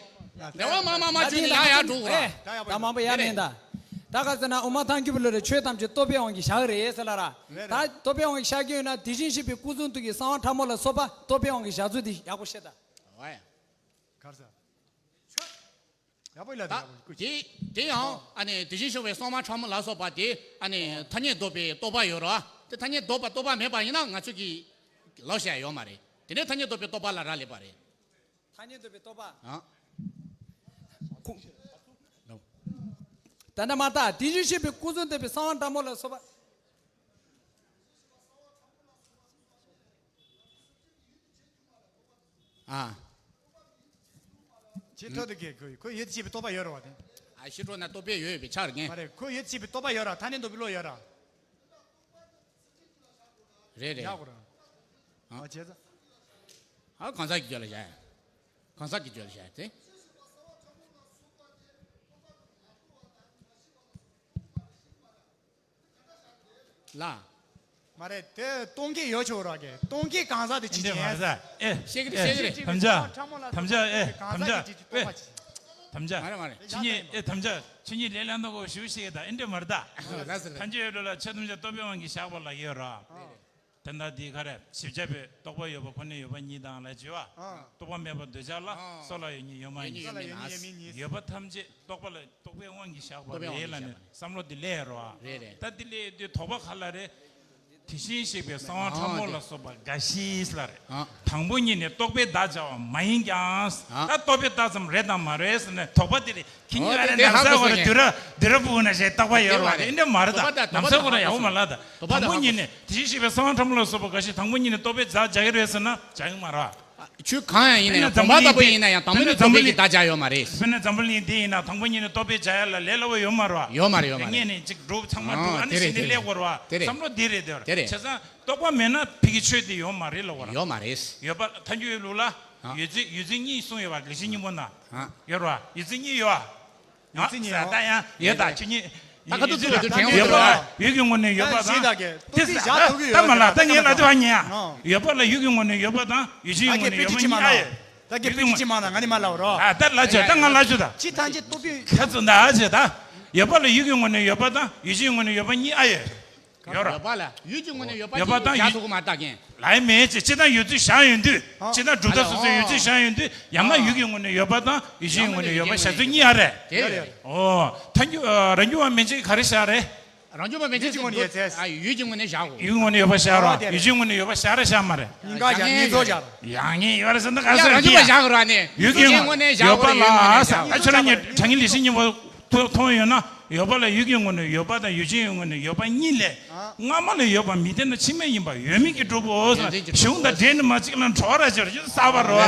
འབྲེལ་བ་མ་མ་མ་བྱུང་ནི་ཡ་ཡ་འགྲོ་གོ་ར། ད་མང་པོ་ཡ་མིན་ད། ད་ག་ཟེར་ན་དབུ་མ་ཐལ་འགྱུར་བའི་ལུགས་རེད་ཆོས་ཐམས་ཅད་རྟོག་པའི་དབང་གིས་བཞག་གི་རེད་ཟེར་ལ་ར། ད་རྟོག་པའི་དབང་གིས་བཞག་གི་ཡོད་ན་དེ་བཞིན་གཤེགས་པའི་སྐུ་གསུང་ཐུགས་ཀྱི་གསང་བ་ཕྲ་མོ་ལ་སོགས་པ་རྟོག་པའི་དབང་གིས་བཞག་ཚུལ་དེ་ཡག་པོ་བཤད་ད། གར་ས། ཡག་པོ་ཡིན་ལ་ད་ཡག་པོ་ཀུ་ཅི། དེ་དེ་ཡང་ཨ་ནི་དེ་བཞིན་གཤེགས་པའི་གསང་བ་ཕྲ་མོ་ལ་སོགས་པ་དེ་ཨ་ནི་ཐ་སྙད་འདོགས་པའི་རྟོག་པ་ཡོད་རེད་བ། དེ་ཐ་སྙད་འདོགས་པ་རྟོག་པ་མེད་པ་ཡིན་ན་ང་ཚོ་གི་ལབ་བྱ་ཡོད་མ་རེད། དེ་ནས་ཐ་སྙད་འདོགས་པའི་རྟོག་པ་ལ་རག་ལས་པ་རེད། ཐ་སྙད་འདོགས་པའི་རྟོག་པ། ཨ། ཁོ། ད་ནི་མ་ད་དེ་བཞིན་གཤེགས་པའི་སྐུ་གསུང་ཐུགས་པའི་གསང་བ་ཕྲ་མོ་ལ་སོགས་པ། དེ་ཐོག་ཏུ་གི་ཁོ་ཁོ་ཡོད་ཅེས་པའི་རྟོག་པ་ཡོད་རེད་བ་དེ། ཨ་ཤི་ཁྲོ་ན་རྟོག་པས་ཡོད་ཡོད་པའི་ཆ་རེད་ངེས། མ་རེད། ཁོ་ཡོད་ཅེས་པའི་རྟོག་པ་ཡོད་ར། ཐ་སྙད་འདོགས་པའི་བློ་ཡོད་ར། རེད་རེད། ཡག་པོ་ར། ཨ་བྱས་ཙང་། ཨ་གང་ཟག་གི་རྒྱུད་ལ་བཞག་ཡ། གང་ཟག་གི་རྒྱུད་ལ་བཞག་ཡ་དེ། ལ། མ་རེད། དེ་སྟོང་གི་ཡོད་ཆོག་ར་གི། སྟོང་གི་གང་ཟག་དེ་ཅི་ཅི་ཡིན། ཨེ་ཤེས་ཀྱི་རེད་ཤེས་ཀྱི་རེད། དམ་བཅའ། དམ་བཅའ་ཨེ་དམ་བཅའ་ཨེ་ཨེ་དམ་བཅའ། མ་རེད་མ་རེད། ཆོས་ཉིད་ཨེ་དམ་བཅའ། ཆོས་ཉིད་ལས་ལ་འདོགས་ཞུ་ཞེས་དང་ཨེ་འདྲ་མ་རེད་ད། ལ་ཟེར་ལ། ཐལ་འགྱུར་ཡོད་ལ་ཆོས་ཐམས་ཅད་རྟོག་པའི་དབང་གིས་བཞག་པ་ལ་ཡོད་ར། དེ་འདྲ་འདི་ག་རེ་བཞི་བརྒྱ་པའི་རྟོག་པ་ཡོད་པ་ཁོ་ནས་ཡོད་པ་ཉིད་དང་ལ་བརྗོད་པ། རྟོག་པ་མེད་པར་འདོད་བྱ་ལ་སོགས་ལ་ཡོད་ཉིད་ཡོད་མ་ཡིན། ཡོད་མིན་ཉིད། ཡོད་པ་ཐམས་ཅད་རྟོག་པ་ལ་རྟོག་པའི་དབང་གིས་བཞག་པ་རེད་ལ་ནི་བསམ་བློ་འདི་ལས་རོ། རེད་རེད། ད་འདི་ལས་དུས་དོགས་པ་ག་ལ་རེད། དེ་བཞིན་གཤེགས་པའི་གསང་བ་ཕྲ་མོ་ལ་སོགས་པ་འགའ་ཞིག་ལ་རེད། དང་པོ་ཉིད་ནས་རྟོག་པས་བརྡ་སྦྱར་བ་མ་ཡིན་ཀྱང་། ད་རྟོག་པས་བརྡ་ཙམ་རེད་དང་མ་རེད་ཟེར་ནས་དོགས་པ་འདི་རེད། ཁྱེད་གཉིས་ཀ་རེ་ནམ་ཟ་གོ་ར་དུ་ར་དུ་ར་བུ་ན་ཞེས་བརྟག་པ་ཡོད་ར་དེ་འདྲ་མ་རེད་ད། ནམ་ཟ་གོ་ར་ཡག་པོ་མ་ལ་ད། དང་པོ་ཉིད་ནས་དེ་བཞིན་གཤེགས་པའི་གསང་བ་ཕྲ་མོ་ལ་སོགས་པ་འགའ་ཞིག་དང་པོ་ཉིད་ནས་རྟོག་པས་བརྡ་སྦྱར་གྱི་རེད་ཟེར་ན་སྦྱར་གྱི་མ་རེད། ཆོས་གང་ཡང་ཡིན་ན་ཡང་དང་པོ་ཉིད་དེ་ཡིན་ན་ཡང་དང་པོ་ཉིད་རྟོག་པས་ཀྱི་བརྡ་སྦྱར་ཡོད་མ་རེད། དཔེར་ན་འཛམ་བུ་གླིང་འདི་ཡིན་ན་དང་པོ་ཉིད་ནས་རྟོག་པས་སྦྱར་ཡ་ལ་ལས་སླ་བོ་ཡོད་མ་རེད། ཡོད་མ་རེད་ཡོད་མ་རེད། ངས་ནི་གཅིག་སྒྲུབ་ཚང་མ་སྒྲུབ་ཨ་ནི་ཞིག་ནི་ལས་དགོས་ར་བ། བསམ་བློ་འདི་རེད་དེ་བར་བྱས་ཙང་རྟོག་པ་མེད་ན་ཕ་གི་ཆོས་འདི་ཡོད་མ་རེད་ལ་བ་ར། ཡོད་མ་རེད། ཡོད་པ་ཐལ་འགྱུར་ལུགས་ལ་ཡོད་ཚད་ཡོད་ཚད་གཉིས་གསུངས་ཡོད་པ་ལེགས་བཤད་སྙིང་པོ་ན་ཡོད་ར་བ། ཡོད་ཚད་གཉིས་ཡོད་བ། ཡོད་ཚད་གཉིས་ཡོད་ད་ཡང་ཡོད་ད་ཁྱེད་གཉིས། ད་ཁ་ཐུག་ཚུགས་ལ་དུ་དྲན་ཡོད་པ་ལ་ཡོད་ཀྱི་ངོ་ནས་ཡོད་པ་དང་། ད་མ་ལ་ད་ངས་ལ་དུ་བ་ཉེ་ཡ། ཡོད་པ་ལ་ཡོད་ཀྱི་ངོ་ནས་ཡོད་པ་དང་ཡོད་ཆེན་ངོ་ནས་ཡོད་པ་གཉིས་ཨ་ཡོད། ད་གི་པི་ཅི་ཅི་མ་ན་ང་ནི་མ་ལ་རོ། ཨ་ད་ལ་ཆོད་ད་ང་ལ་ཆོད་ད། ཅི་ཐང་ཅི་ཏོ་པི། ཁ་ཚོ་ད་ཨ་ཆོད་ད། ཡོད་པ་ལ་ཡོད་ཀྱི་ངོ་ནས་ཡོད་པ་དང་ཡོད་ཆེན་ངོ་ནས་ཡོད་པ་གཉིས་ཨ་ཡོད། ཡོད་ར། ཡོད་པ་ལ་ཡོད་ཀྱི་ངོ་ནས་ཡོད་པ་ཡོད་པ་དང་ཡོད་ཐུག་མ་ད་གན། ལའི་མེད་ཅེས་ཅི་ད་ཡོད་ཚུལ་བཞག་ཡོད་དུས་ཅི་ད་གྲུབ་མཐའ་སོ་སོའི་ཡོད་ཚུལ་བཞག་ཡོད་དུས་ཡང་ན་ཡོད་ཀྱི་ངོ་ནས་ཡོད་པ་དང་ཡོད་ཆེན་ངོ་ནས་ཡོད་པ་བཞག་ཚུལ་གཉིས་ཨ་རེད། དེ་རེད། ཨོ། ཐལ་འགྱུར་རང་རྒྱུད་པ་མན་ཆད་ག་རེ་བཞག་རེད། རང་རྒྱུད་པ་མན་ཆད་ཡོད་ཀྱི་ངོ་ནས་ཡོད་ཚུལ་ཨ་ཡོད་ཀྱི་ངོ་ནས་བཞག་གོ། ཡོད་ཀྱི་ངོ་ནས་ཡོད་པ་བཞག་ར་ཡོད་ཆེན་ངོ་ནས་ཡོད་པ་བཞག་ར་བཞག་མ་རེད། ཉིན་ག་བཞག་ཉིན་ཚོ་བཞག་ར། ཡང་ངས་ཡོད་རེད་ཟེར་ན་ག་ཡ་ཟེར་རང་རྒྱུད་པ་བཞག་གོ་ར་ནས་ཡོད་ཀྱི་ངོ་ནས་བཞག་ཡོད་པ་ལ་ས་ཨ་ཆོ་ར་ཉེ་དྲང་ངེས་ལེགས་བཤད་སྙིང་པོ། ཐོ་ཐོ་ཡོད་ན་ཡོད་པ་ལ་ཡོད་ཀྱི་ངོ་ནས་ཡོད་པ་དང་ཡོད་ཆེན་ངོ་ནས་ཡོད་པ་གཉིས་ལས། སྔ་མ་ལ་ཡོད་པ་མི་བདེན་ན་ཕྱི་མ་ཡིན་པ་ཡོད་མིན་གྱི་གྲུབ་བོ། གཞུང་དང་འབྲེལ་ནི་མ་གཅིག་ལ་གྲོགས་ར་ཅོར་ཅོ་ས་བ་རོ།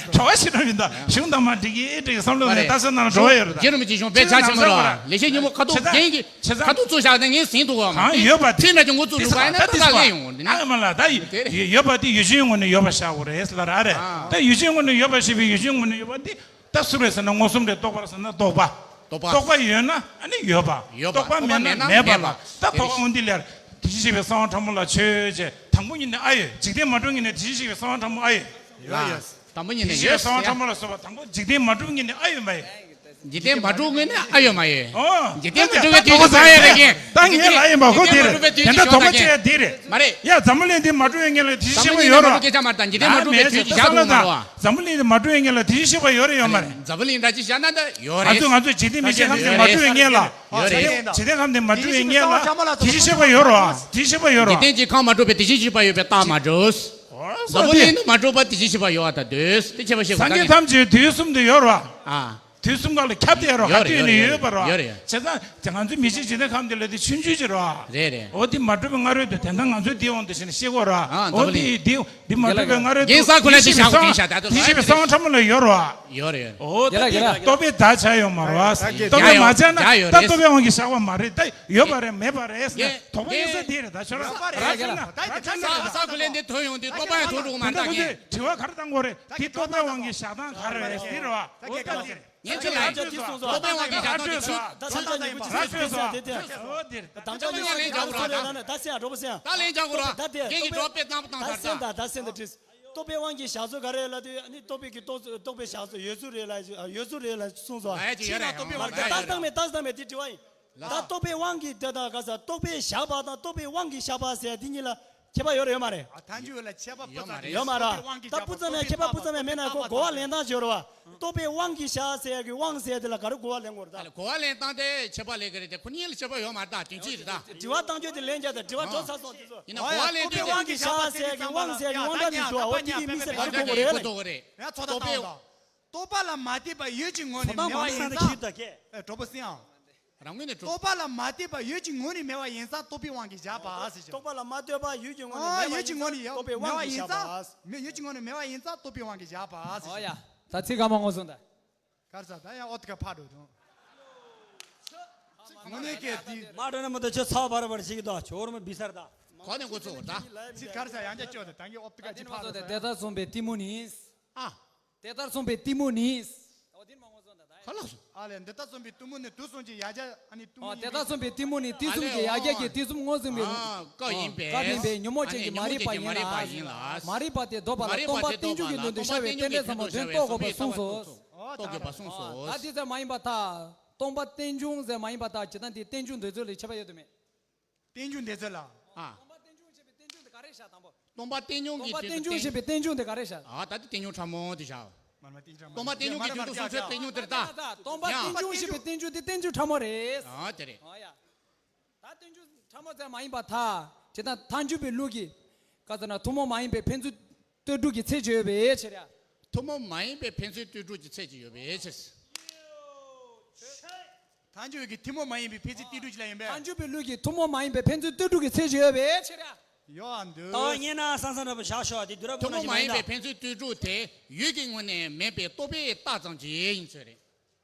གྲོགས་ཤི་ར་མི་འདའ་གཞུང་དང་མ་འགྲིག་གི་འགྲིག་བསམ་བློ་ནས་ལྟ་ས་ན་གྲོགས་ཡོད་རེད། རྗེ་རིན་པོ་ཆེ་གཞུང་དཔེ་ཆ་ཆེན་མོ་རོ། ལེགས་བཤད་སྙིང་པོ་ཁ་ཐུག་རྒན་གྱི་ཁ་ཐུག་ཚོ་བཞག་ནས་ངས་ཟིན་འདུག་གོ། གང་ཡོད་པ་དེ་ན་ཅུང་གོ་ཚུགས་ལུག་པ་ཡིན་ན་ད་ལྟ་ལས་ཡོང་འདི་ན། ཨ་མ་ལ་ད་ཡོད་པ་དེ་ཡོད་ཆེན་ངོ་ནས་ཡོད་པ་བཞག་གོ་རེད་ལ་ར་རེད། ད་ཡོད་ཆེན་ངོ་ནས་ཡོད་པ་ཞེས་པའི་ཡོད་ཆེན་ངོ་ནས་ཡོད་པ་དེ། ད་སུ་རེད་ཟེར་ན་མངོན་སུམ་རེད། རྟོག་པ་རེད་ཟེར་ན་རྟོག་པ། རྟོག་པ། རྟོག་པ་ཡོད་ན་ཨ་ནི་ཡོད་པ། ཡོད་པ། རྟོག་པ་མེད་ན་མེད་པ་ལ། ད་རྟོག་པ་འོན་ཏེ་ལེར་དེ་བཞིན་གཤེགས་པའི་གསང་བ་ཕྲ་མོ་ལ་མཆོད་ཅེས་དང་པོ་ཉིད་ནས་ཨ་ཡོད། འཇིག་རྟེན་མ་གྲུབ་ངེས་ནས་དེ་བཞིན་གཤེགས་པའི་གསང་བ་ཕྲ་མོ་ཨ་ཡོད། ཡོད་ཡོད། དང་པོ་ཉིད་ནས་དེ་བཞིན་གཤེགས་པའི་གསང་བ་ཕྲ་མོ་ལ་སོགས་པ་དང་པོ་འཇིག་རྟེན་མ་གྲུབ་ངེས་ནས་ཨ་ཡོད་མ་ཡོད། འཇིག་རྟེན་མ་གྲུབ་ངེས་ནས་ཨ་ཡོད་མ་ཡོད། ཨོ། འཇིག་རྟེན་མ་གྲུབ་པའི་དུས་སུ་ཚང་ཡོད་རེད་ཀྱི། ད་ངས་ལ་ཡིན་པ་ཁོ་དེ་རེད། དེ་འདྲ་དོགས་པ་བཅད་དེ་རེད། མ་རེད། ཡ་འཛམ་བུ་གླིང་འདི་མ་གྲུབ་ངེས་ལ་དེ་བཞིན་གཤེགས་པ་ཡོད་རེད། འཛམ་བུ་གླིང་འདི་མ་གྲུབ་ངེས་ལ་དེ་བཞིན་གཤེགས་པ་ཡོད་རེད་ཡོད་མ་རེད། འཛམ་བུ་གླིང་འདི་མ་གྲུབ་ངེས་ལ་དེ་བཞིན་གཤེགས་པ་ཡོད་རེད་ཡོད་མ་རེད། འཛམ་བུ་གླིང་འདྲ་ཅི་བཞག་ན་ད་ཡོད་རེད། ང་ཚོ་ང་ཚོ་འཇིག་རྟེན་མི་ཆེན་ཁམས་འདི་མ་གྲུབ་ངེས་ལ། འཇིག་རྟེན་འཇིག་རྟེན་ཁམས་འདི་མ་གྲུབ་ངེས་ལ་དེ་བཞིན་གཤེགས་པ་ཡོད་རེད། དེ་བཞིན་གཤེགས་པ་ཡོད་རེད། འཇིག་རྟེན་གྱི་ཁམས་མ་གྲུབ་པའི་དེ་བཞིན་གཤེགས་པ་ཡོད་པའི་རྟགས་མ་གྲུབ། འཛམ་བུ་གླིང་འདི་མ་གྲུབ་པ་དེ་བཞིན་གཤེགས་པ་ཡོད་པ་དང་འདོད་དེ་ཁྱད་པར་ཤེས་དགོས་ད། སངས་རྒྱས་ཐམས་ཅད་དུས་གསུམ་དུ་ཡོད་རེད། ཨ། དུས་གསུམ་ག་ལ་ཁྱབ་སྟེ་ཡོད་རེད། ཡོད་ཧ་ཏུས་ནས་ཡོད་པ་རེད། ཡོད་རེད། བྱས་ཙང་ང་ཚོའི་མི་ཆེན་འཇིག་རྟེན་ཁམས་འདི་ལ་དེ་ཆུང་ཆུང་ཅིག་རེད། རེད་རེད། འོ་དེ་མ་གྲུབ་པའི་སྔ་རོལ་དུ་དེ་ལྟར་ང་ཚོའི་དེའི་དབང་དུ་བྱས་ནས་ཤེས་དགོས་རེད། འོ་དེ་དེ་དེ་མ་གྲུབ་པའི་སྔ་རོལ་དུ་དེ་ཤེས་པའི་གསང་དེ་ཤེས་པའི་གསང་བ་ཕྲ་མོ་ལ་ཡོད་རེད། ཡོད་རེད། འོ་ད་དེ་རྟོག་པས་བརྡ་བྱས་ཡོད་མ་རེད། རྟོག་པས་མ་བྱས་ན་ད་རྟོག་པའི་དབང་གིས་བཞག་པ་མ་རེད། ད་ཡོད་པ་རེད་མེད་པ་རེད་ཟེར་ནས་དོགས་པ་ཡིན་ས་དེ་རེད། ད་ཁྱོད་རང་ར་ཅིག་ན་ར་ཅིག་ན་རེད། ས་ས་ཁུ་ལེན་དེ་ཐོན་ཡོང་དུས་རྟོག་པ་ཡང་ཐོན་འགྲོ་གི་མ་རེད། ད་ཁྱེད་དྲི་བ་ག་རེ་བཏང་དགོས་རེད། དེ་རྟོག་པའི་དབང་གིས་བཞག་སྟངས་ག་རེ་རེད་ཟེར་བ། འོ་ད་དེ་རེད། ངས་ཁྱོད་ལ་ཡང་ཅི་གསུངས་སོང་། རྟོག་པའི་དབང་གིས་བཞག་སྟངས་དེ་ཆུ་ད་ད་ད་ཉིན་གུང་ཅི་ཟེར་ཟེར་ཟེར་དེ་དེ་ད་ད་ད་ལན་རྒྱག་དགོས་ར། ད་ད་སེམས་རོ་པོ་སེམས། ད་ལན་རྒྱག་དགོས་ར། ད་དེ་རྒན་གྱི་རྟོག་པའི་གྲོགས་པོས་གནང་བཏང་ད་ད་ད་སེམས་ད་དྲིས། རྟོག་པའི་དབང་གིས་བཞག་ཚུལ་ག་རེ་ལ་དེ་ནི་རྟོག་པའི་གི་རྟོག་རྟོག་པའི་བཞག་ཚུལ་ཡོད་ཚུལ་རེད་ལ་ཡོད་ཚུལ་རེད་ལ་གསུངས་སོང་། ཨ་ཅི་ཡོད་རེད། རྟོག་པའི་དབང་གིས་ད་ལྟ་སྟངས་མེད་ད་སྟངས་མེད་དེ་དྲི་བ་ཡིན། ད་རྟོག་པའི་དབང་གིས་དེ་དང་ག་ས་རྟོག་པས་བཞག་པ་དང་རྟོག་པའི་དབང་གིས་བཞག་པ་ཟེར་དེ་གཉིས་ལ་ཁྱད་པར་ཡོད་རེད་ཡོད་མ་རེད། ཨ་ཐལ་འགྱུར་ལ་ཁྱད་པར་སྤུ་ཙམ་ཡོད་མ་རེད། ད་སྤུ་ཙམ་ཡང་ཁྱད་པར་སྤུ་ཙམ་ཡང་མེད་ན་ཁོ་གོ་བ་ལེན་སྟངས་ཡོད་རེད་བ། རྟོག་པའི་དབང་གིས་བཞག་ཟེར་ཡ་གི་དབང་ཟེར་ཡ་དེ་ལ་ག་རེ་གོ་བ་ལེན་དགོས་རེད་ད། གོ་བ་ལེན་སྟངས་དེ་ཁྱད་པར་ལས་ཀྱི་རེད་དེ་ཁོ་གཉིས་ལ་ཁྱད་པར་ཡོད་མ་རེད་ད། དོན་གཅིག་རེད་ད། དྲི་བ་བཏང་རྒྱུ་དེ་ལན་བརྒྱབ་ད་དྲི་བ་འགྲོ་ཚར་སོང་དེ་ཚོ། ཡིན་ན་གོ་བ་ལེན་རྟོག་པའི་དབང་གིས་བཞག་ཟེར་ཡ་གི་དབང་ཟེར་ཡ་གི་དབང་སྒྲ་དེ་འདུག་འོ་དེ་གི་དམིགས་བསལ་ག་རེ་གོ་དགོས་རེད་ལ། རྟོག་པའི་རྟོག་པ་ལ་མ་ལྟོས་པར་ཡོད་ཀྱི་ངོ་ནས་མེད་པ་ཡིན་ཙང་། རོ་པོ་སེང་། རང་ངོས་ནས་རྟོག་པ་ལ་མ་ལྟོས་པར་ཡོད་ཀྱི་ངོ་ནས་མེད་པ་ཡིན་ཙང་རྟོག་པའི་དབང་གིས་བཞག་པ་ཟེར་ཞིང་། རྟོག་པ་ལ་མ་ལྟོས་པར་ཡོད་ཀྱི་ངོ་ནས་མེད་པ་ཡིན་ཙང་རྟོག་པའི་དབང་གིས་བཞག་པ། མེད་ཡོད་ཀྱི་ངོ་ནས་མེད་པ་ཡིན་ཙང་རྟོག་པའི་དབང་གིས་བཞག་པ་ཟེར་ཞིང་། ཨོ་ཡ། ད་ཚིག་གང་མང་ངོ་སོང་ད། གར་ས་ད་ཡང་ཨོ་ཏི་ཀ་ཕར་འགྲོ་དང་། དངོས་གནས་ཀྱི་དེ། མ་འགྲོ་ན་མ་གཏོགས་ཁྱོད་ཚ་བ་བར་བར་ཞིག་གི་དོ་ཆོར་མ་བི་སར་ད། གོ་ནས་འགོ་ཚུགས་ད། ཚིག་གར་ས་ཡང་བསྐྱར་བཅོས་ད་ད་གིན་ཨོ་ཏི་ཀ་ཅི་ཕར་འགྲོ་ས། དེ་ལྟར་གསུངས་པའི་གཏི་མུག་ནི། ཨ། དེ་ལྟར་གསུངས་པའི་གཏི་མུག་ནི། ཨོ་དེ་མ་ངོ་སོང་ད་ད། ཁ་ལག་སོང་། ཨ་ལས་འདི་ལྟར་གསུངས་པའི་གཏི་མུག་ནི་དུག་གསུམ་གྱི་ཡ་གྱལ་ཨ་ནི་གཏི་མུག་ཨོ་ནི་དེ་ལྟར་གསུངས་པའི་གཏི་མུག་ནི་དུག་གསུམ་གྱི་ཡ་གྱལ་གྱི་དུག་གསུམ་མངོན་སུམ་པའི་ཨ་བཀའ་ཡིན་པས། བཀའ་ཡིན་པས་ཉོན་མོངས་ཅན་གྱི་མ་རིག་པ་ཡིན་ལ། མ་རིག་པ་དེ་བཟློག་པ་ལ་སྟོང་པ་རྟེན་འབྱུང་གི་དོན་དུ་ཤར་བའི་རྟེན་འབྲེལ་ཟབ་མོ་དོན་རྟོགས་དགོས་པར་གསུངས་སོ། རྟོགས་དགོས་པར་གསུངས་སོ། ད་དེ་ཙམ་མ་ཡིན་པར་ཐལ། སྟོང་པ་རྟེན་འབྱུང་ཟེར་མ་ཡིན་པར་ཐལ། ཇི་ལྟར་འདི་རྟེན་འབྱུང་འདོད་ཚུལ་ལས་ཁྱད་པར་ཡོད་དུ་མེད། རྟེན་འབྱུང་འདོད་ཚུལ་ལ། ཨ། སྟོང་པ་རྟེན་འབྱུང་ཞེས་པའི་རྟེན་འབྱུང་དེ་ག་རེ་བཞག་དང་པོ། སྟོང་པ་རྟེན་འབྱུང་གི་སྟོང་པ་རྟེན་འབྱུང་ཞེས་པའི་རྟེན་འབྱུང་དེ་ག་རེ་བཞག་ཨ་ད་དེ་རྟེན་འབྱུང་ཕྲ་མོ་དེ་བཞག་མར་མར་རྟེན་འབྱུང་ཕྲ་མོ། སྟོང་པ་རྟེན་འབྱུང་གི་རྒྱུ་དུ་གསུངས་ཚུལ་རྟེན་འབྱུང་དེ་རེད་ད། ད་སྟོང་པ་ཡང་། རྟེན་འབྱུང་ཞེས་པའི་རྟེན་འབྱུང་དེ་རྟེན་འབྱུང་ཕྲ་མོ་རེད། ཨ་དེ་རེད། ཨ་ཡ། ད་རྟེན་འབྱུང་ཕྲ་མོ་ཙམ་མ་ཡིན་པར་ཐལ། དེ་དང་མཐའ་འཇུག་པའི་ལུགས་ཀྱི། ག་ཟེར་ན་ཐུན་མོང་མ་ཡིན་པའི་ཕན་ཚུན་ལྟོས་གྲུབ་ཀྱི་ཚད་ཅིག་ཡོད་པའི་ཕྱིར་ཡ། ཐུན་མོང་མ་ཡིན་པའི་ཕན་ཚུན་ལྟོས་གྲུབ་ཀྱི་ཚད་ཅིག་ཡོད་པའི་ཕྱིར། མཐའ་འཇུག་གི་ཐུན་མོང་མ་ཡིན་པའི་ཕན་ཚུན་ལྟོས་གྲུབ་ཅིག་ལ་ཡིན་པས། མཐའ་འཇུག་པའི་ལུགས་ཀྱི་ཐུན་མོང་མ་ཡིན་པའི་ཕན་ཚུན་ལྟོས་གྲུབ་ཀྱི་ཚད་ཅིག་ཡོད་པའི་ཕྱིར་ཡ། ཡོད་ཨ་འདུག་ད་བརྙན་ན་སང་སང་འདྲ་པོ་བཞག་ཤོག་དེ་དུས་རབས་ཐུན་མོང་མ་ཡིན་པའི་ཕན་ཚུན་ལྟོས་གྲུབ་དེ་ཡུལ་གྱི་ངོས་ནས་མེད་པའི་རྟོག་པས་བཏགས་ཙམ་གྱིས་ཡིན་ཚོད་རེད།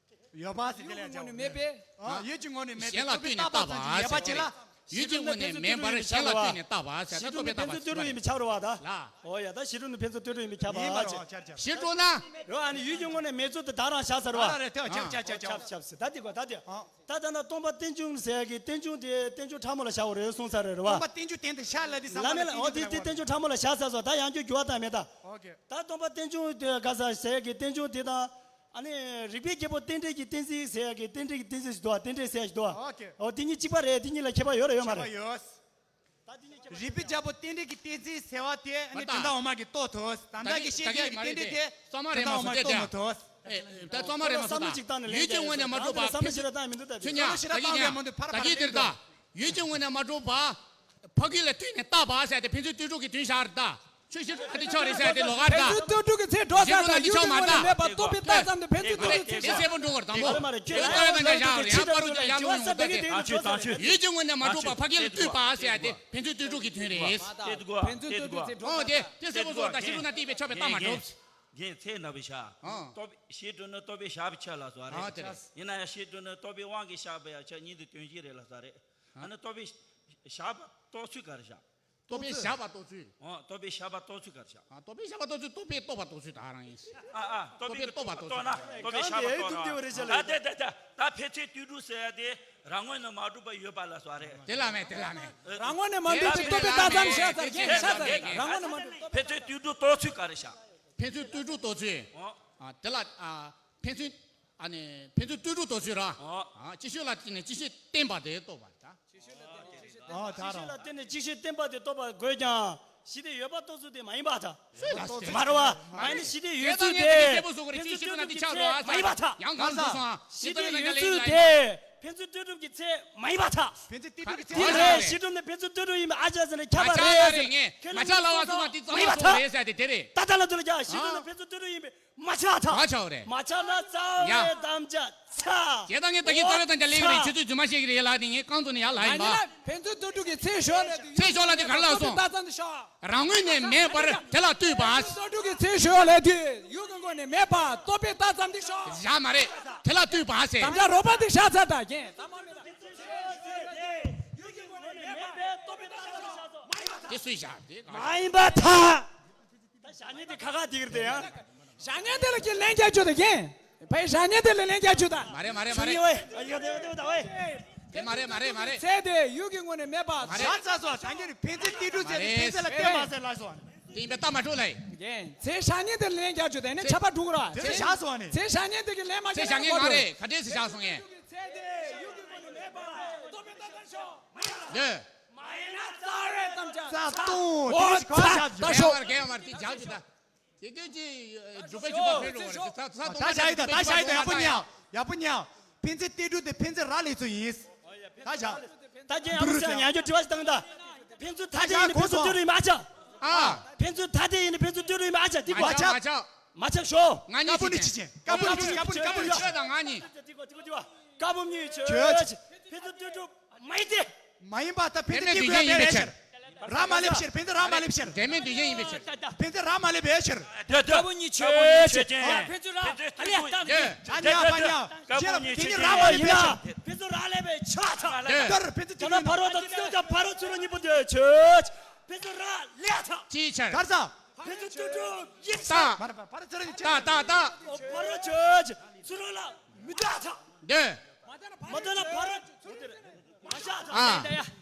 ཡོད་པ་ཟེར་དེ་ལས་ཀྱང་། ཡུལ་གྱི་ངོས་ནས་མེད་པའི། ཨ་ཡུལ་གྱི་ངོས་ནས་མེད་པའི་གཞན་ལ་རྟོག་པས་བཏགས་ཙམ་གྱིས་ཡོད་པ་ཅིག་ལ། ཡུལ་གྱི་ངོས་ནས་མེད་པར་གཞན་ལ་ལྟོས་ནས་བཏགས་པ་ཟེར་ཏེ་རྟོག་པས་བཏགས་པ་ཟེར་བ་རེད། ལ། ཨོ་ཡ་ད་གཞི་གྲུབ་ནི་ཕན་ཚུན་ལྟོས་གྲུབ་ཡིན་པས་ཁྱབ་པ་ཡིན་པ་རེད། ཁྱབ་ཁྱབ། གཞི་གྲུབ་ན། རེད་ཨ་ནི་ཡུལ་གྱི་ངོས་ནས་མེད་ཚུལ་དེ་ད་རང་བཞག་ཚར་བ། ཨ་རེད་ཁྱབ་ཁྱབ་ཁྱབ་ཁྱབ། ད་དེ་གོ་ད་དེ། ད་ད་ན་སྟོང་པ་རྟེན་འབྱུང་ཟེར་གི་རྟེན་འབྱུང་དེ་རྟེན་འབྱུང་ཕྲ་མོ་ལ་བཞག་པ་རེད་གསུངས་ཚར་རེད་རེད་བ། སྟོང་པ་རྟེན་འབྱུང་དེ་འདི་ཤ་ལ་དེ་བསམ་བློ་ལ་མེད་ལ་ཨོ་དེ་དེ་རྟེན་འབྱུང་ཕྲ་མོ་ལ་བཞག་ཚར་སོང་ད་ཡང་བསྐྱར་འགྱུར་བ་བཏང་མེད་ད། ཨོ་ཀེ། ད་སྟོང་པ་རྟེན་འབྱུང་དེ་ག་ས་ཟེར་གི་རྟེན་འབྱུང་དེ་དང་། ཨ་ནི་རིགས་པའི་རྒྱལ་པོ་རྟེན་འབྲེལ་གྱི་གཏན་ཚིགས་ཟེར་ཡ་གི་རྟེན་འབྲེལ་གྱི་གཏན་ཚིགས་ཤིག་འདུག་བ། རྟེན་འབྲེལ་ཟེར་ཡ་ཞིག་འདུག་བ། ཨོ་ཀེ། ཨོ་དེ་གཉིས་གཅིག་པ་རེད། དེ་གཉིས་ལ་ཁྱད་པར་ཡོད་རེད་ཡོད་མ་རེད། ཁྱད་པར་ཡོད། ད་དེ་གཉིས་ཁྱད་པར་རིགས་པའི་རྒྱལ་པོ་རྟེན་འབྲེལ་གྱི་གཏན་ཚིགས་ཟེར་བ་དེ་ཨ་ནི་མ་དོན་དག་འོག་མ་གི་རྟོགས་ཐུབ། ད་ལྟ་གི་བཤད་རྒྱུ་གི་རྟེན་འབྲེལ་དེ་ད་གི་རྩོད་མ་རེད་མ་གཏོགས་ད་དེ་ཨེ་ད་རྩོད་མ་རེད་མ་གཏོགས་ད་ཡུལ་གྱི་ངོས་ནས་མ་གྲུབ་པ་བསམ་བློ་ཞིག་ལ་བཏང་མི་འདུག་ད་དེ་ཚོན་ཉག་ད་གི་ཉག་ད་གི་དེར་ད་ཡུལ་གྱི་ངོས་ནས་མ་གྲུབ་པ། ཕ་གི་ལ་ལྟོས་ནས་བཏགས་པ་ཟེར་ཏེ་ཕན་ཚུན་ལྟོས་གྲུབ་ཀྱི་དོན་བཞག་རེད་ད། ཆོས་ཤེས་ཚོ་ལ་འདི་ཆོག་རེད་ཟེར་ཏེ་ལོག་ག་རེད་ད། ཕན་ཚུན་ལྟོས་གྲུབ་ཀྱི་ཚེ་འགྲོ་ས་ད་ཡུལ་གྱི་ངོས་ནས་མེད་པ་རྟོག་པས་བཏགས་ཙམ་དུ་ཕན་ཚུན་ལྟོས་གྲུབ་ཀྱི་ཚེ། དེ་གསལ་པོ་འགྲོ་བར་དང་པོ། ཡུལ་ལྟོས་ཡོད་ན་ཡང་བཞག་རེད་ཡང་པ་རུ་ཀྱང་ཡང་ལུང་ཡོང་ད་དེ། ཡུལ་གྱི་ངོས་ནས་མ་གྲུབ་པ་ཕ་གི་ལ་ལྟོས་པ་ཟེར་ཏེ་ཕན་ཚུན་ལྟོས་གྲུབ་ཀྱི་དོན་རེད། ཕན་ཚུན་ལྟོས་གྲུབ་ཀྱི་ཚེ་འགྲོ་ས། ཨོ་དེ་དེ་གསལ་པོ་བཟོ་ད་ཤེས་རུ་ན་བལྟས་པས་ཆོག་པས་ད་མ་གྲུབ། རྒན་ཚེ་ན་བའི་ཤ། ཨོ། ལྟོས་པས་ཤེས་གྲུབ་ནི་ལྟོས་པས་བཞག་པའི་ཆ་ལ་སོགས་རེད། ཨོ་དེ་རེད། ཡིན་ན་ཡང་ཤེས་གྲུབ་ནི་ལྟོས་པས་དབང་གིས་བཞག་པའི་ཡ་ཆ་གཉིས་འདི་དོན་གཅིག་རེད་ལ་སོགས་རེད། ཨ་ནི་ལྟོས་པས་བཞག་པ་རྟོགས་ཚུལ་ག་རེ་བཞག་ལྟོས་པས་བཞག་པ་རྟོགས་ཚུལ། ཨོ་ལྟོས་པས་བཞག་པ་རྟོགས་ཚུལ་ག་རེ་བཞག་ཨ་ལྟོས་པས་བཞག་པ་རྟོགས་ཚུལ་ལྟོས་པས་རྟོགས་པ་རྟོགས་ཚུལ་ད་རང་ཡིན། ཨ་ཨ་ལྟོས་པས་རྟོགས་པ་རྟོགས་ཚུལ། ལྟོས་པས་བཞག་པ་རྟོགས་ན་ལྟོས་པས་བཞག་པ་རྟོགས་ན། ད་ད་ད་ད་ཕན་ཚུན་ལྟོས་གྲུབ་ཟེར་ཡ་དེ་རང་ངོས་ནས་མ་གྲུབ་པ་ཡོད་པ་ལ་སོགས་རེད། དེ་ལ་མེད་དེ་ལ་མེད། རང་ངོས་ནས་མ་གྲུབ་པའི་ལྟོས་པས་བཏགས་ཙམ་བཞག་ཚར་རྒན་བཞག་ཚར་རང་ངོས་ནས་མ་གྲུབ། ཕན་ཚུན་ལྟོས་གྲུབ་རྟོགས་ཚུལ་ག་རེ་བཞག་ཕན་ཚུན་ལྟོས་གྲུབ་རྟོགས་ཚུལ། ཨོ། ཨ་དེ་ལ་ཨ་ཕན་ཚུན་ཨ་ནི་ཕན་ཚུན་ལྟོས་གྲུབ་རྟོགས་ཚུལ་ར། ཨོ། ཨ་ཅིག་ཤོས་ལ་བརྟེན་ནས་ཅིག་ཤོས་བརྟེན་པ་དེ་རྟོགས་པ་རེད་ད། ཨོ་ད་ཅིག་ཤོས་ལ་བརྟེན་ནས་ཅིག་ཤོས་བརྟེན་པ་དེ་རྟོགས་པ་དགོས་ཀྱང་གཞི་དེ་ཡོད་པ་རྟོགས་ཚུལ་དེ་མ་ཡིན་པ་ད། སུས་ལ་ཟེར། མ་རེད་བ། ཨ་ནི་གཞི་དེ་ཡོད་ཚུལ་དེ་ཕན་ཚུན་ལྟོས་གྲུབ་ཀྱི་ཚད་མ་ཡིན་པ་ད། ཡང་གང་དུ་སོང་ཨ། གཞི་དེ་ཡོད་ཚུལ་དེ་ཕན་ཚུན་ལྟོས་གྲུབ་ཀྱི་ཚད་མ་ཡིན་པ་ད། ཕན་ཚུན་ལྟོས་གྲུབ་ཀྱི་ཚད་མ་ཡིན་པ་ད། དེ་རེད། གཞི་གྲུབ་ནི་ཕན་ཚུན་ལྟོས་གྲུབ་ཡིན་པའི་ཨ་ཅག་ཟེར་ནས་ཁྱབ་པ་རེད་ཟེར། ཁྱོད་ལ་མ་ཆགས་ལ་བ་སོང་ཨ་དེ་རྩོད་མ་སོང་རེད་ཟེར་དེ་དེ་རེད། ད་ལྟ་ལ་དུ་ལ་ཀྱང་གཞི་གྲུབ་ནི་ཕན་ཚུན་ལྟོས་གྲུབ་ཡིན་པའི། མ་ཆགས་ད། མ་ཆགས་རེད། མ་ཆགས་ན་རྩ་བའི་དམ་བཅའ་ཆགས། ཇེ་ད་ངས་ད་གིན་རྩ་བའི་དམ་བཅའ་ལེགས་རེད། ཁྱེད་ཚོས་རྫུན་མ་བཤད་ཀྱི་རེད་ལ་དེ་ངས་རྐང་བཙུགས་ནས་ཡར་ལ་ཡིན་པ། ཕན་ཚུན་ལྟོས་གྲུབ་ཀྱི་ཚེ་ཞོག་ལ་དུས། ཚེ་ཞོག་ལ་དུས་ག་རེ་ལ་སོང་། རང་ངོས་ནས་མེད་པར་དེ་ལ་ལྟོས་པ། ལྟོས་གྲུབ་ཀྱི་ཚེ་ཞོག་ལ་དུས་ཡུལ་གྱི་ངོས་ནས་མེད་པ་རྟོགས་པས་བཏགས་ཙམ་དུ་ཞོག་བཞག་མ་རེད། དེ་ལ་ལྟོས་པ་ཟེར། དམ་བཅའ་རོགས་པ་དེ་བཞག་ཚར་ད་རྒན། དེ་སུས་བཞག་དེ་ག་མ་ཡིན་པར་ཐལ། ད་བཞག་ཉེན་དེ་ཁ་ཁ་དེ་གིར་དེ་ཡང་། བཞག་ཉེན་དེ་ལ་ཀྱི་ལན་རྒྱག་རྒྱུ་དེ་རྒན། བའི་བཞག་ཉེན་དེ་ལ་ལན་རྒྱག་རྒྱུ་དང་། མ་རེད་མ་རེད་མ་རེད། ཡོད་ཡོད་ཡོད་ཡོད་ཡོད། དེ་མ་རེད་མ་རེད་མ་རེད། ཚེ་དེ་ཡུལ་གྱི་ངོས་ནས་མེད་པ། མ་རེད། ཤ་ཚ་སོ་ད་ཉེ་རི་ཕན་ཚེ་ཏི་ཏུ་ཚེ་དེ་ཕན་ཚེ་ལ་བརྟེན་པ་ཟེར་ལ་སོ། དེ་ཡིན་པའི་རྟགས་མ་འགྲོ་ལ་ཡིན། རྒན། ཚེ་བཞག་ཉེན་དེ་ལ་ལན་རྒྱག་རྒྱུ་དང་ནི་ཆ་པ་འགྲུག་ར། ཚེ་བཞག་སོ་ནི། ཚེ་བཞག་ཉེན་དེ་གི་ལན་མ་ཚེ་རྒྱག་བཞག་ཉེན་མ་རེད་ག་འདྲས་ཚེ་བཞག་སོང་ངས། ཚེ་དེ་ཡུལ་གྱི་ངོས་ནས་མེད་པ། རྟོགས་པའི་རྟགས་ལྟར་ཤོག་མ་ཡིན་ན་རྩ་བའི་དམ་བཅའ་ཚ་ཏུ་དེ་ཞིག་ག་བཞག་རྒན་མ་རེད་དེ་རྒྱག་རྒྱུ་ད། དེ་དུས་ཀྱི་འཇུག་པའི་འཇུག་པ་ཕེབས་རོགས་རེད། ད་ད་ད་བཞག་ཡི་ད་ད་བཞག་ཡི་ད་ཡག་པོ་ཉལ་ཡག་པོ་ཉལ། ཕན་ཚུན་ཏི་ཏུ་དེ་ཕན་ཚུན་ར་ལས་ཚོ་ཡིན། ད་བཞག་ད་རྒན་ཨ་མ་ཚེ་ཉན་རྒྱུ་དྲི་བ་ཞིག་བཏང་ད། ཕན་ཚུན་ཐ་དད་ཡིན་ནི་ཕན་ཚུན་ཏི་ཏུ་ཡིན་མ་ཆགས། ཨ། ཕན་ཚུན་ཐ་དད་ཡིན་ནི་ཕན་ཚུན་ཏི་ཏུ་ཡིན་མ་ཨ་ཆགས་དེ་གོ། མ་ཆགས་མ་ཆགས། མ་ཆགས་ཤོ། ང་གཉིས་ཀ་པོ་ནི་ཅི་ཅན་ཀ་པོ་ནི་ཅི་ཅན་ཀ་པོ་ནི་ཀ་པོ་ནི་ཆོས་དང་ང་གཉིས། དེ་གོ་དེ་གོ་དེ་གོ་ཀ་པོ་གཉིས་ཆོས་ཆོས། ཕན་ཚུན་ཏི་ཏུ་མ་ཡིན་ཏེ། མ་ཡིན་པ་ད་ཕན་ཚུན་ཏི་ཏུ་ཡིན་པའི་ཕྱིར། ར་མ་ལེབ་ཕྱིར། ཕན་ཚུན་ར་མ་ལེབ་ཕྱིར། འབྲེལ་མེད་འདུ་ཤེས་ཡིན་པའི་ཕྱིར། ཕན་ཚུན་ར་མ་ལེབ་པའི་ཕྱིར། དེ་དེ་ཀ་བུ་གཉིས་ཆོས་ཅན། ཕན་ཚུན་ར་ཨ་ལས་བཏང་། དེ་ཨ་ཉ་པ་ཉ། ཀ་བུ་གཉིས་ཆོས་ཅན། ར་མ་ལེབ་པའི་ཕྱིར། ཕན་ཚུན་ར་ལེབ་པའི་ཕྱིར། དེ་ཕན་ཚུན་ཕ་རོ་དང་ཕ་རོ་ཚུར་གཉིས་པོ་དེ་ཆོས། ཕན་ཚུན་ར་ལེབ་ཐ། ཅིའི་ཕྱིར། གར་ས། ཕན་ཚུན་ཏུ་ཏུ་ཡིན་ས། མ་རེད་པ། ཕ་རོ་ཚུར་གཉིས་ཏ་ཏ་ཏ། ཕ་རོ་ཆོས་ཅན། ཚུར་ལ་མི་ཏག་ཐ། དེ། མ་ཏ་ན་ཕ་རོ། མ་ཤ་ཐ། ཨ།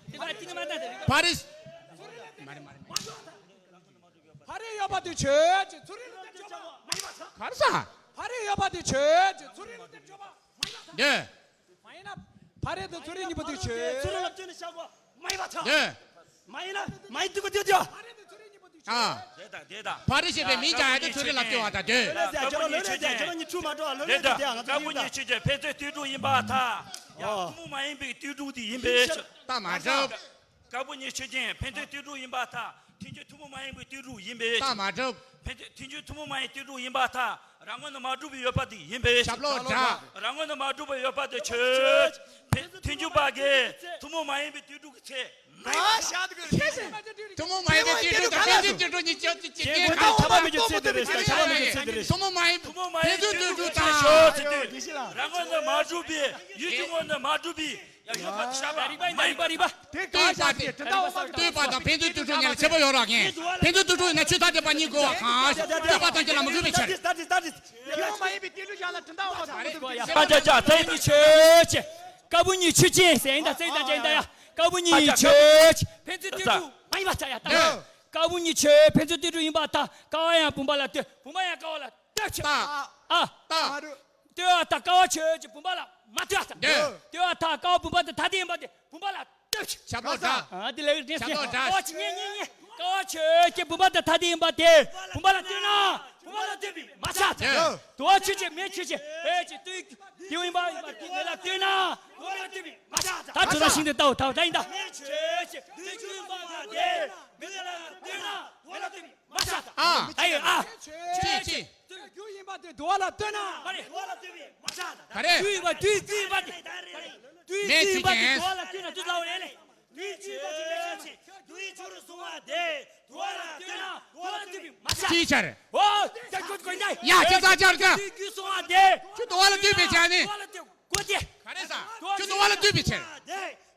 ཕ་རི་ཤི། མ་རེད་མ་རེད། ཕ་རི་ཡོད་པ་དེ་ཆོས་ཅན། ཚུར་རི་ལ་དེ་ཆོས་པ། གར་ས། ཕ་རི་ཡོད་པ་དེ་ཆོས་ཅན། ཚུར་རི་ལ་དེ་ཆོས་པ། དེ། མ་ཡིན་ན། ཕ་རི་དང་ཚུར་རི་གཉིས་པོ་དེ་ཆོས། ཚུར་རི་ལ་དེ་ནི་ཤ་གོ་མ་ཡིན་པ་ཐ། དེ། མ་ཡིན་ན་མ་ཡིན་དུ་གོ་དེ་དེ། ཕ་རི་དང་ཚུར་རི་གཉིས་པོ་དེ་ཆོས། ཨ། དེ་དང་དེ་དང་། ཕ་རི་ཤི་པའི་མིང་ཀྱང་ཡ་དེ་ཚུར་རི་ལ་ལྟོས་པ་དང་དེ། ལོ་ལེ་ཟེར་ཁྱོད་ལོ་ལེ་ཟེར་ཁྱོད་ལོ་གཉིས་ཁྲུ་མ་འགྲོ་ལོ་ལེ་ཟེར་དེ་ང་ཚོ་ཀ་བུ་གཉིས་ཆོས་ཅན། ཕན་ཚུན་ལྟོས་གྲུབ་ཡིན་པ་ཐ། ཡ་ཐུན་མོང་མ་ཡིན་པའི་ལྟོས་གྲུབ་དེ་ཡིན་པའི་ཕྱིར། ཏ་མ་འགྲུབ། ཀ་བུ་གཉིས་ཆོས་ཅན། ཕན་ཚུན་ལྟོས་གྲུབ་ཡིན་པ་ཐ། ཐུན་ཚོད་ཐུན་མོང་མ་ཡིན་པའི་ལྟོས་གྲུབ་ཡིན་པའི་ཕྱིར། ཏ་མ་འགྲུབ། ཕན་ཚུན་ཐུན་ཚོད་ཐུན་མོང་མ་ཡིན་ལྟོས་གྲུབ་ཡིན་པ་ཐ། རང་ངོས་ནས་མ་གྲུབ་པའི་ཡོད་པ་དེ་ཡིན་པའི་ཕྱིར། ཞབས་ལོག་འདྲ། རང་ངོས་ནས་མ་གྲུབ་པའི་ཡོད་པ་དེ་ཆོས། ཕན་ཐུན་ཚོད་པ་གི་ཐུན་མོང་མ་ཡིན་པའི་ལྟོས་གྲུབ་ཀྱི་ཚད། ཐུན་མོང་མ་ཡིན་པའི་ལྟོས་གྲུབ་དང་ཕན་ཚུན་ལྟོས་གྲུབ་གཉིས་ཆ་གཅིག་གཅིག་གཅིག་གཅིག་ཁྱད་པར་མི་ཚེ་དེ་རེད། ཁྱད་པར་མི་ཚེ་དེ་རེད། ཐུན་མོང་མ་ཡིན། ཐུན་མོང་མ་ཡིན་པའི་ལྟོས་གྲུབ་དང་ཕན་ཚུན་ལྟོས་གྲུབ་དང་། རང་ངོས་ནས་མ་གྲུབ་པའི་ཡུལ་གྱི་ངོས་ནས་མ་གྲུབ་པའི། ཡ་ཡོད་པ་ཤ་པ་རིག་པ་ཡིན་ད། རིག་པ་རིག་པ། ལྟོས་པ་དང་ཕན་ཚུན་ལྟོས་གྲུབ་གཉིས་ལ་ཁྱད་པར་ཡོད་ར་ངས། ཕན་ཚུན་ལྟོས་གྲུབ་ཡིན་ན་ཆོས་ཐ་དད་པ་གཉིས་དགོས་པ་གང་། ལྟོས་པ་དང་ཁྱད་ལ་མི་དགོས་པའི་ཕྱིར། ཐུན་མོང་མ་ཡིན་པའི་ལྟོས་གྲུབ་བཞག་ན་དྲི་འདའ་འོང་བ་དང་མི་དགོས་པ་ཡ། ཨ་ཅག་ཅག་ཐ་ཡིན་ཆོས་ཅན། ཀ་བུ་གཉིས་ཆོས་ཅན་ཟེར་ཡིན་ད་ཟེར་ཡིན་ད་ཅན་ད་ཡ། ཀ་བུ་གཉིས་ཆོས་ཅན། ཕན་ཚུན་ལྟོས་གྲུབ་མ་ཡིན་པ་ད་ཡ་ད། ཀ་བུ་གཉིས་ཆོས་ཕན་ཚུན་ལྟོས་གྲུབ་ཡིན་པ་ད། ཀ་བ་ཡང་བུམ་པ་ལ་ལྟོས། བུམ་པ་ཡང་ཀ་བ་ལ་ལྟོས་ཆོས། ཨ། ལྟོས་པ་ད་ཀ་བ་ཆོས་ཅན། བུམ་པ་ལ་མ་ལྟོས་ད། ལྟོས་པ་ད་ཀ་བ་བུམ་པ་དང་ཐ་དད་ཡིན་པ་དེ་བུམ་པ་ལ་ལྟོས་ཆོས། ཞབས་ལོག་འདྲ། ཨ་དེ་ལས་རེད། ཞབས་ལོག་འདྲ། ཨོ་ཅི་ཉེ་ཉེ་ཉེ། ཀ་བ་ཆོས་ཅན། བུམ་པ་དང་ཐ་དད་ཡིན་པ་དེ་བུམ་པ་ལ་ལྟོས་ན་བུམ་པ་ལ་ལྟོས་པའི་མ་ཆགས་ད། ལྟོས་པ་ཆོས་ཅན། མེ་ཆོས་ཅན། ཨེ་ཅི་ལྟོས་དེ་ཡིན་པ་ཡིན་པ་དེ་མེ་ལ་ལྟོས་ན་བུམ་པ་ལ་ལྟོས་པའི་མ་ཆགས་ད། ད་དྲི་བ་ཤིན་ཏུ་ལྟ་འོ་ད་འོ་ད་ཡིན་ད། མེ་ཆོས་ཅན། ལྟོས་གྲུབ་ཡིན་པ་དེ་མེ་ལ་ལྟོས་ན་བུམ་པ་ལ་ལྟོས་པའི་མ་ཆགས་ད། ཨ། ཨ་ཡེ་ཨ། ཅི་ཅི། ལྟོས་རྒྱུ་ཡིན་པ་དེ་དུ་བ་ལ་ལྟོས་ན། མ་རེད། དུ་བ་ལ་ལྟོས་པའི་མ་ཆགས་ད། ག་རེ། རྒྱུ་ཡིན་པ་དུ་རྒྱུ་ཡིན་པ་དེ། དུ་རྒྱུ་ཡིན་པ་དེ་དུ་བ་ལ་ལྟོས་ན་དུ་ལ་འོ་ཡ་ལེ། དུ་རྒྱུ་ཡིན་པ་དེ་མེ་ཆོས་ཅན། དུ་ཡི་རྒྱུ་རུ་སོང་བ་དེ་དུ་བ་ལ་ལྟོས་ན་དུ་བ་ལ་ལྟོས་པའི་མ་ཆགས། ཅིའི་ཕྱིར། ཨོ། ད་ཁོ་ཁོ་ཡ། ཡ་ཅི་ཙག་ཅར་ཙ། དུ་ཡི་རྒྱུ་སོང་བ་དེ། ཁྱོད་དུ་བ་ལ་ལྟོས་པའི་ཆ་ནི། དུ་བ་ལ་ལྟོས། གོ་དེ། ག་རེ་ཟ། ཁྱོད་དུ་བ་ལ་ལྟོས་པའི་ཕྱིར།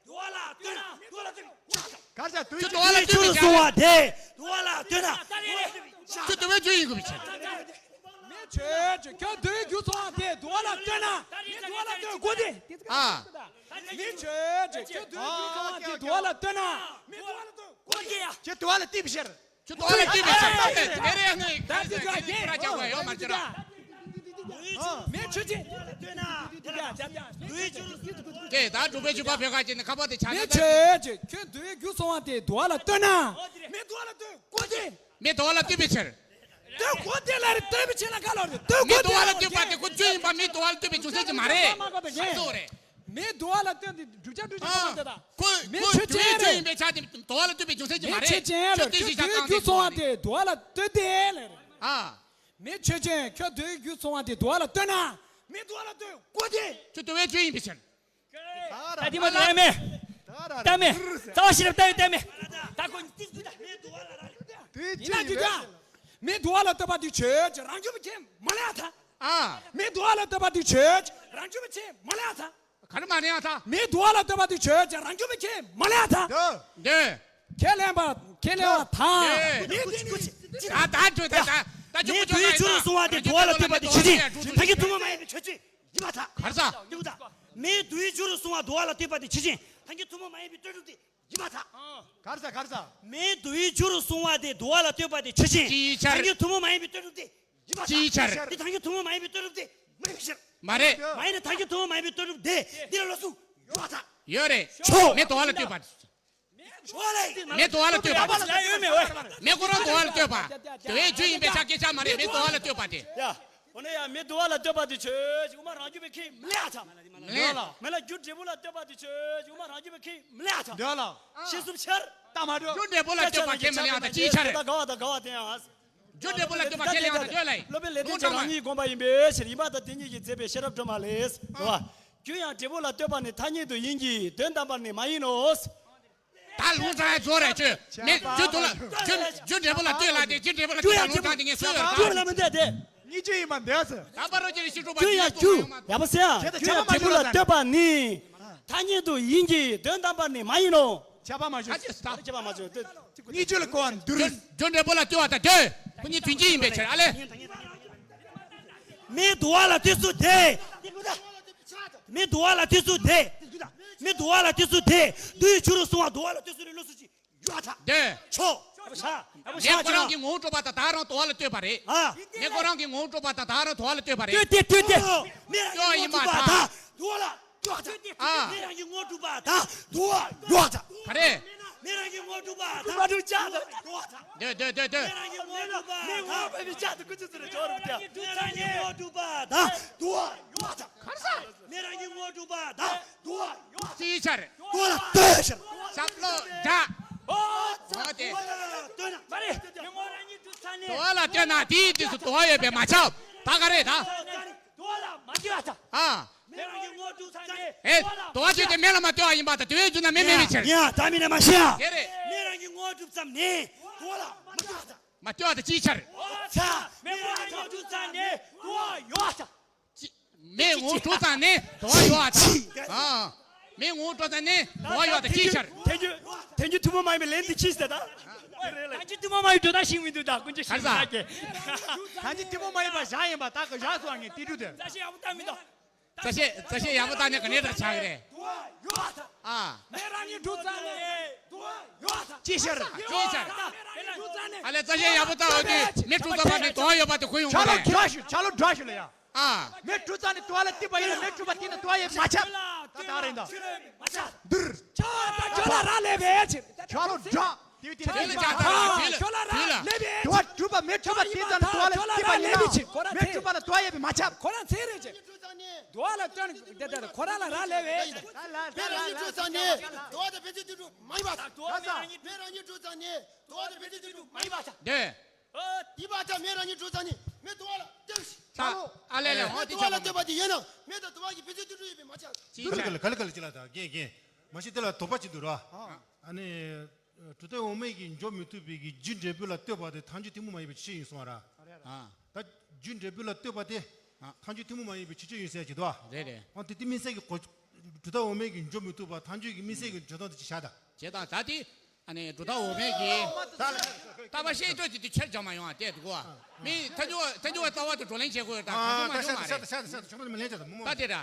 དུ་བ་ལ་ལྟོས་ན་དུ་བ་ལ་ལྟོས་པའི་ཆ། གར་ས་དུ་ཁྱོད་དུ་བ་ལ་ལྟོས་པའི་ཕྱིར། དུ་བ་ལ་ལྟོས་ན་དུ་བ་ལ་ལྟོས་པའི་ཆ། ཁྱོད་དུ་བའི་རྒྱུ་ཡིན་དགོས་པའི་ཕྱིར། མེ་ཆོས་ཅན། ཁྱོད་དུ་བའི་རྒྱུ་སོང་བ་དེ་དུ་བ་ལ་ལྟོས་ན་མེ་དུ་བ་ལ་ལྟོས། གོ་དེ། ཨ། མེ་ཆོས་ཅན། ཁྱོད་དུ་བའི་རྒྱུ་སོང་བ་དེ་དུ་བ་ལ་ལྟོས་ན་མེ་དུ་བ་ལ་ལྟོས། གོ་དེ་ཡ། ཁྱོད་དུ་བ་ལ་ལྟོས་པའི་ཕྱིར། ཁྱོད་དུ་བ་ལ་ལྟོས་པའི་ཕྱིར། དེ་རེད་ཡང་ནི་ག་རེ་ཟེར་གྱི་རེད། ཁྱོད་ར་ཅག་པ་ཡོད་མ་རེད་ར། མེ་ཆོས་ཅན། དེ་ད་འབྲུག་པའི་ཆོས་པ་བོད་ཁ་ཅན་ནི་ཁ་པར་དེ་ཆ་མེ་ན་ཆོས་ཅན། ཁྱོད་དུ་བའི་རྒྱུ་སོང་བ་དེ་དུ་བ་ལ་ལྟོས་ན་མེ་དུ་བ་ལ་ལྟོས། གོ་དེ། མེ་དུ་བ་ལ་ལྟོས་པའི་ཕྱིར། ལྟོས། གོ་དེ་ལ་རེ་ལྟོས་པའི་ཕྱིར་ལ་ག་ལ་རེ་ལྟོས། མེ་གོ་དུ་བ་ལ་ལྟོས་པ་དེ་ཁོ་རྒྱུ་ཡིན་པ་མེ་དུ་བ་ལ་ལྟོས་པའི་རྒྱུ་མཚན་ཅིག་མ་རེད། ཁོ་རེད། མེ་དུ་བ་ལ་ལྟོས་ཏེ་བསྒྲུབ་བྱ་བསྒྲུབ་བྱེད་ཁོ་མ་ལྟོས་ད། ཁོ་མེ་ཁོ་ཆོས་ཅན། དུ་བའི་རྒྱུ་ཡིན་པའི་ཆ་དེ་དུ་བ་ལ་ལྟོས་པའི་རྒྱུ་མཚན་ཅིག་མ་རེད། མེ་ཆོས་ཅན་ལ། ཁྱོད་དུ་བའི་རྒྱུ་སོང་བ་དེ་དུ་བ་ལ་ལྟོས་ཏེ་ལ་རེད། ཨ། མེ་ཆོས་ཅན། ཁྱོད་དུ་བའི་རྒྱུ་སོང་བ་དེ་དུ་བ་ལ་ལྟོས་ན་མེ་དུ་བ་ལ་ལྟོས། གོ་དེ། ཁྱོད་དུ་བའི་རྒྱུ་ཡིན་པའི་ཕྱིར། ད་དེ་མ་ལྟོས་མེ། ལྟོས་མེ། རྩ་བ་ཤེས་རབ་ལྟ་ཡོད་ལྟོས་མེ། ད་ཁོ་ཏིག་ཏིག་ད་མེ་དུ་བ་ལ་ར་ལེ། དུ་བའི་རྒྱུ་ཡིན་པའི་ཕྱིར། མེ་དུ་བ་ལ་ལྟོས་པ་དེ་ཆོས་ཅན། རང་རྒྱུད་པའི་ཁྱད་མ་ལས་ཐ། ཨ། མེ་དུ་བ་ལ་ལྟོས་པ་དེ་ཆོས་ཅན། རང་རྒྱུད་པའི་ཁྱད་མ་ལས་ཐ། ག་རེ་མ་ལས་ཐ། མེ་དུ་བ་ལ་ལྟོས་པ་དེ་ཆོས་ཅན། རང་རྒྱུད་པའི་ཁྱད་མ་ལས་ཐ། འདོད། འདོད། ཁས་ལེན་པ། ཁས་ལེན་པ་ཐ། འདོད། མེ་དེ་ནི། ད་ད་འདོད་ད་ད་ད་ཁྱོད་མེ་དུ་བའི་རྒྱུ་རུ་སོང་བ་དེ་དུ་བ་ལ་ལྟོས་པ་དེ་ཆོས་ཅན། ད་གིན་ཐུན་མོང་མ་ཡིན་པའི་ཆོས་ཅན། ཡིན་པ་ཐ། གར་ས། ཡིན་པ་ཐ། མེ་དུ་བའི་རྒྱུ་རུ་སོང་བ་དུ་བ་ལ་ལྟོས་པ་དེ་ཆོས་ཅན། ད་གིན་ཐུན་མོང་མ་ཡིན་པའི་ལྟོས་གྲུབ་དེ་ཡིན་པ་ཐ། གར་ས་གར་ས། མེ་དུ་བའི་རྒྱུ་རུ་སོང་བ་དེ་དུ་བ་ལ་ལྟོས་པ་དེ་ཆོས་ཅན། ཅིའི་ཕྱིར། ད་གིན་ཐུན་མོང་མ་ཡིན་པའི་ལྟོས་གྲུབ་དེ་ཡིན་པ་ཐ། ཅིའི་ཕྱིར། དེ་ད་གིན་ཐུན་མོང་མ་ཡིན་པའི་ལྟོས་གྲུབ་དེ་མ་ཡིན་པའི་ཕྱིར། མ་རེད། མ་ཡིན་ན་ད་གིན་ཐུན་མོང་མ་ཡིན་པའི་ལྟོས་གྲུབ་དེ་འདི་ལ་ལོགས་སུ་ཡོད་པ་ཐ། ཡོད་རེད། ཆོས། མེ་དུ་བ་ལ་ལྟོས་པ། མེ་དུ་བ་ལ་ལྟོས་པ། མེ་ཁོ་རང་དུ་བ་ལ་ལྟོས་པ། དུ་བའི་རྒྱུ་ཡིན་པའི་ཆ་སྐད་ཆ་མ་རེད། མེ་དུ་བ་ལ་ལྟོས་པ་དེ། ཡ། འོ་ན་ཡ་མེ་དུ་བ་ལ་ལྟོས་པ་དེ་ཆོས་ཅན། དབུ་མ་རང་རྒྱུད་པའི་ཁྱད་མི་ལས་ཐ། མེ་ལས། མེ་ལ་རྒྱུ་འབྲས་བུ་ལ་ལྟོས་པ་དེ་ཆོས་ཅན། དབུ་མ་རང་རྒྱུད་པའི་ཁྱད་མི་ལས་ཐ། འདོད་ལ། ཤེས་གསུམ་ཆར། ད་མ་འགྲོ། རྒྱུ་འབྲས་བུ་ལ་ལྟོས་པ་ཁྱད་མི་ལས་ཐ། ཅིའི་ཕྱིར། ད་དགའ་བ་ད་དགའ་བ་དེ་ཡང་། རྒྱུ་འབྲས་བུ་ལ་ལྟོས་པ་ཁས་ལེན་ཡང་ན་ལྟོས་ལ་ཡིན། སློབ་དཔོན་ལེགས་ལྡན་འབྱོར་རང་ཉིད་དགོངས་པ་ཡིན་པའི་ཕྱིར། ཡིན་པ་དང་དེ་ཉིད་ཀྱིས་མཛད་པའི་ཤེས་རབ་སྒྲོན་མ་ལས། རེད་བ། རྒྱུ་ཡང་འབྲས་བུ་ལ་ལྟོས་པ་ནི་ཐ་སྙད་དུ་ཡིན་གྱི་དོན་དམ་པར་ནི་མ་ཡིན་ནོ། ད་ ད་ལུང་དྲངས་ཡ་རྫོགས་རེད་ཁྱོད། མི་རྒྱུ་དུ་ལ་རྒྱུ་རྒྱུ་འབྲས་བུ་ལ་ལྟོས་ལ་དེ་རྒྱུ་འབྲས་བུ་ལ་ལྟོས་ལ་ལུང་དྲངས་དེ་ངས་སུ་ཡོད་རེད་ད། རྒྱུ་ལ་མི་ལྟོས་དེ། གཉིས་ཆོས་ཡིན་པ་འདོད་ཟེར། ད་པ་རོ་ཅེ་རེ་ཤི་ཀྲུ་པ་རྒྱུ་ཡ་རྒྱུ་ཡག་པོ་ཟེར་ཡ། རྒྱུ་ཡ་འབྲས་བུ་ལ་ལྟོས་པ་ནི། ཐ་སྙད་དུ་ཡིན་གྱི་དོན་དམ་པར་ནི་མ་ཡིན་ནོ། ཁྱབ་པ་མ་བྱུང་། ཁྱབ་པ་མ་བྱུང་། གཉིས་ཆོས་ལ་གོ་བ་འདུར། རྒྱུ་འབྲས་བུ་ལ་ལྟོས་པ་དང་ལྟོས། ཁོ་གཉིས་དོན་གཅིག་ཡིན་པའི་ཕྱིར་ཨ་ལས། མི་དུ་བ་ལ་ལྟོས་སུ་དེ། མི་དུ་བ་ལ་ལྟོས་སུ་དེ། མི་དུ་བ་ལ་ལྟོས་སུ་དེ། དུ་ཡི་ཆུ་རུ་སོང་བ་དུ་བ་ལ་ལྟོས་སུ་རེ་ལོ་སུ་ཅི། ཡོད་ད། འདོད། ཆོ། ཡ་པོ་ཤ། ཡ་པོ་ཤ་ངས་ཁོ་རང་གི་ངོ་བོ་གྲུབ་པ་དང་ད་རང་དུ་བ་ལ་ལྟོས་པ་རེད། ཨ། ངས་ཁོ་རང་གི་ངོ་བོ་གྲུབ་པ་དང་ད་རང་དུ་བ་ལ་ལྟོས་པ་རེད། ལྟོས་ཏེ་ལྟོས་ཏེ། མི་རང་གི་ལྟོས་ཡིན་པ་གྲུབ་པ་དང་དུ་བ་ལ་ཡོད་ད། ཨ། མི་རང་གི་ངོ་བོ་གྲུབ་པ་དང་དུ་བ་ཡོད་ད། ག་རེ། མི་རང་གི་ངོ་བོ་གྲུབ་པ་དང་དུ་བ་ཡོད་ད། འདོད་འདོད་འདོད་འདོད། མི་རང་གི་ངོ་བོ་གྲུབ་པ་དང་དུ་བ་ཡོད་ད། མི་རང་གི་ངོ་བོ་གྲུབ་པ་དང་དུ་བ་ཡོད་ད། ག་རེ་ཟེར། མི་རང་གི་ངོ་བོ་གྲུབ་པ་དང་དུ་བ་ཡོད་ད། ཅིའི་ཕྱིར། དུ་བ་ལ་ལྟོས་ཕྱིར། ཞབས་ལོག་འདྲ། ཨོ་ཙ། ཨོ་དེ། དུ་བ་ལ་ལྟོས་ན། དུ་བ་ལ་ལྟོས་ན་དེའི་དུས་སུ་དུ་བ་ཡོད་པས་མ་ཁྱབ། ད་ག་རེ་ད། དུ་བ་ལ་མ་ལྟོས་ད། ཨ། མི་རང་གི་ངོ་བོ་གྲུབ་ཙམ་ནས། ཨེ། དུ་བ་ཆོས་ཅན་མེ་ལ་མ་ལྟོས་པ་ཡིན་པ་དང་དུ་བའི་རྒྱུ་ན་མེ་མེད་པའི་ཕྱིར། ཡ་ད་མི་ན་མ་ཤེས་ཡ། དེ་རེད། མི་རང་གི་ངོ་བོ་གྲུབ་ཙམ་ནས་དུ་བ་ལ་མ་ལྟོས་ད། མ་ལྟོས་པ་དང་ཅིའི་ཕྱིར། ཨོ་ཙ། མི་རང་གི་ངོ་བོ་གྲུབ་ཙམ་ནས་དུ་བ་ཡོད་ད། མེ་ངོ་བོ་གྲུབ་ཙམ་ནས་དུ་བ་ཡོད་པ་དང་། ཨ། མེ་ངོ་བོ་གྲུབ་ཙམ་ནས་དུ་བ་ཡོད་པ་དང་ཅིའི་ཕྱིར། ཐལ་འགྱུར་ཐལ་འགྱུར་ཐུན་མོང་མ་ཡིན་པའི་ལན་འདི་ཅི་ཟེར་ད། ཐལ་འགྱུར་ཐུན་མོང་མ་ཡིན་འགྲོ་ན་ཤིང་མི་འདུག་ད་ཀུན་གྱི་ཤིང་ས་ཀྱེ། ཐལ་འགྱུར་ཐུན་མོང་མ་ཡིན་པ་བཞག་ཡིན་པ་ད་གི་བཞག་སོང་ངས་ཏི་ཀྲུ་དེ། ད་ཤེས་ཡག་པོ་ད་མི་འདུག་ད་ཤེས་ད་ཤེས་ཡག་པོ་ད་ནས་ག་ནས་ད་ཆགས་རེད། ཨ། མེ་རང་ཉིད་གྲུབ་ཙམ་ནས། ཅིའི་ཕྱིར། ཅིའི་ཕྱིར། ཨ་ལས་ད་ཤེས་ཡག་པོ་ད་འོ་དུས་མེ་གྲུབ་ཙམ་པ་ནི་དོན་ཡོད་པ་དེ་ཁོ་ཡོང་གི་རེད། ཆ་ལོ་འདྲ་ཞུ་ཆ་ལོ་འདྲ་ཞུ་ལ་ཡ། ཨ། མེ་གྲུབ་ཙམ་ནས་དུ་བ་ལ་གཏིགས་པ་ཡིན་ན་མེ་གྲུབ་པ་དེ་ནི་དུ་བ་ཡོད་མ་ཁྱབ། ད་ད་རེད་འདུག་འདིར། ཁྱོད་ལ་རག་ལས་པའི་ཕྱིར། ཁྱོད་ལ་འདྲ། དེ་དེ་དེ་ལ་ཅག་ད་རེད་དེ་ལ་དེ་ལ། དུ་བ་གྲུབ་པ་མེ་གྲུབ་པ་དེ་ཙམ་དུ་བ་ལ་གཏིགས་པ་ཡིན་ན་མེ་གྲུབ་པ་ལ་དུ་བ་ཡོད་པས་མ་ཁྱབ། ཁོ་རང་ཚེ་རེད་ཅེ། དུ་བ་ལ་སྟོན་དེ་ལྟར་ཁོ་རང་ལ་རག་ལས་པའི་ཕྱིར། མེ་རང་ཉིད་གྲུབ་ཙམ་ནས་དུ་བ་དང་ཕན་ཚུན་དུ་མ་ཡིན་པ་དང་། དུ་བ་མེ་རང་ཉིད་མེ་རང་ཉིད་གྲུབ་ཙམ་ནས་དུ་བ་དང་ཕན་ཚུན་དུ་མ་ཡིན་པ་དང་། དེ། དེ་བ་དང་མེ་རང་ཉིད་གྲུབ་ཙམ་ནས་མེ་དུ་བ་ལ་ལྟོས་ཤིག་ད་ཨ་ལས་ལས་འོ་མེ་དེ་དུ་བ་ལ་ཆགས་ལྟོས་པ་དེ་ཡིན་ན་མེ་དང་དུ་བ་གི་ཕན་ཚུན་དུ་གྲུབ་ཡོད་པས་མ་ཁྱབ། ཅིའི་ག་ལ་ཕྱིར། ག་ལ་ག་ལ་ག་ལ་ཅི་ལ་ད་རྒན་རྒན། མ་གཞི་དེ་ལ་དོགས་པ་ཅིག་འདུག་ར། ཨ་ནི། གྲུབ་མཐའ་འོག་མའི་གི་འཇོག་མི་ཐུབ་པའི་གི་རྒྱུ་འབྲས་བུ་ལ་ལྟོས་པ་དེ་ཐལ་འགྱུར་ཐུན་མོང་མ་ཡིན་པའི་ཕྱིར་ཡིན་གསུངས་པ་ར། ཨ། ད་རྒྱུ་འབྲས་བུ་ལ་ལྟོས་པ་དེ། ཨ། ཐལ་འགྱུར་ཐུན་མོང་མ་ཡིན་པའི་ཕྱིར་ཡིན་ཟེར་གྱི་འདུག་ཨ། རེད་རེད། ཨ་དེ་དེ་དམིགས་བསལ་གྱི་གོ། གྲུབ་མཐའ་འོག་མའི་གི་འཇོག་མི་ཐུབ་པ་ཐལ་འགྱུར་གྱི་དམིགས་བསལ་གྱི་འཇོག་སྟངས་དེ་ཅིག་བཞག་ད། བྱས་ཙང་ད་དེ། ཨ་ནི་གྲུབ་མཐའ་འོག་མའི་གི། ད་ལ། ལྟ་བ་ཤེས་སྤྲོས་ཀྱི་དུས་ཁྱེར་འཇོག་མ་ཡོང་བ་བལྟས་འདུག་གོ། མི་ཐལ་འགྱུར་བ་ཐལ་འགྱུར་བ་ལྟ་བ་དེ་བགྲོ་གླེང་བྱེད་དགོས་ཡོད་ད་གང་བྱུང་མ་བྱུང་མ་རེད། ད་དེ་ར།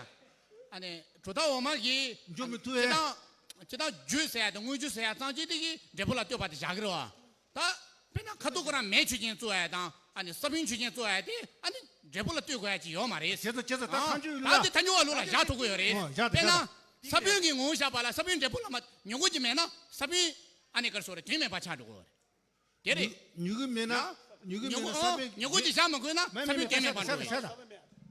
ཨ་ནི་གྲུབ་མཐའ་འོག་མ་གི། འཇོག་མི་ཐུབ་ཨེ། སྤྱི་དང་། སྤྱི་དང་རྒྱུ་ཟེར་ཡ་དང་དངོས་རྒྱུ་ཟེར་ཡ་ཙམ་གཅིག་དེ་གི་འབྲས་བུ་ལ་ལྟོས་པ་དེ་བཞག་གི་རེད་བ། ད། དཔེར་ན་ཁ་ཐུག་ཁོ་རང་མེའི་ཆོས་ཅན་བཙུགས་ཡ་དང་ཨ་ནི་ས་བོན་ཆོས་ཅན་བཙུགས་ཡ་དེ་ཨ་ནི་འབྲས་བུ་ལ་ལྟོས་དགོས་ཡ་ཅིག་ཡོད་མ་རེད། བྱས་ཙང་བྱས་ཙང་ད་ཨ། ཐལ་འགྱུར་ད་ལ་དེ་ཐལ་འགྱུར་བ་ལུགས་ལ་བཞག་ཐུབ་ཀྱི་ཡོད་རེད། ཨོ་བཞག་དེ་དཔེར་ན། བཞག་དེ། ས་བོན་གྱི་ངོ་བོ་བཞག་པ་ལ་ས་བོན་འབྲས་བུ་ལ་མ་མྱུ་གུ་གཅིག་མེད་ན་ས་བོན་ཨ་ནི་ག་རེ་ཟེར་རེད་དོན་མེད་པ་ཆགས་འགྲོ་གི་ཡོད་རེད། དེ་རེད། མྱུ་མྱུ་གུ་མེད་ན། ཡང་། མྱུ་གུ་མེད་ན་ས་བོན། མྱུ་གུ་གཅིག་བཞག་མ་དགོས་ན་ས་བོན་དོན་མེད་པ་འགྲོ་གི་རེད།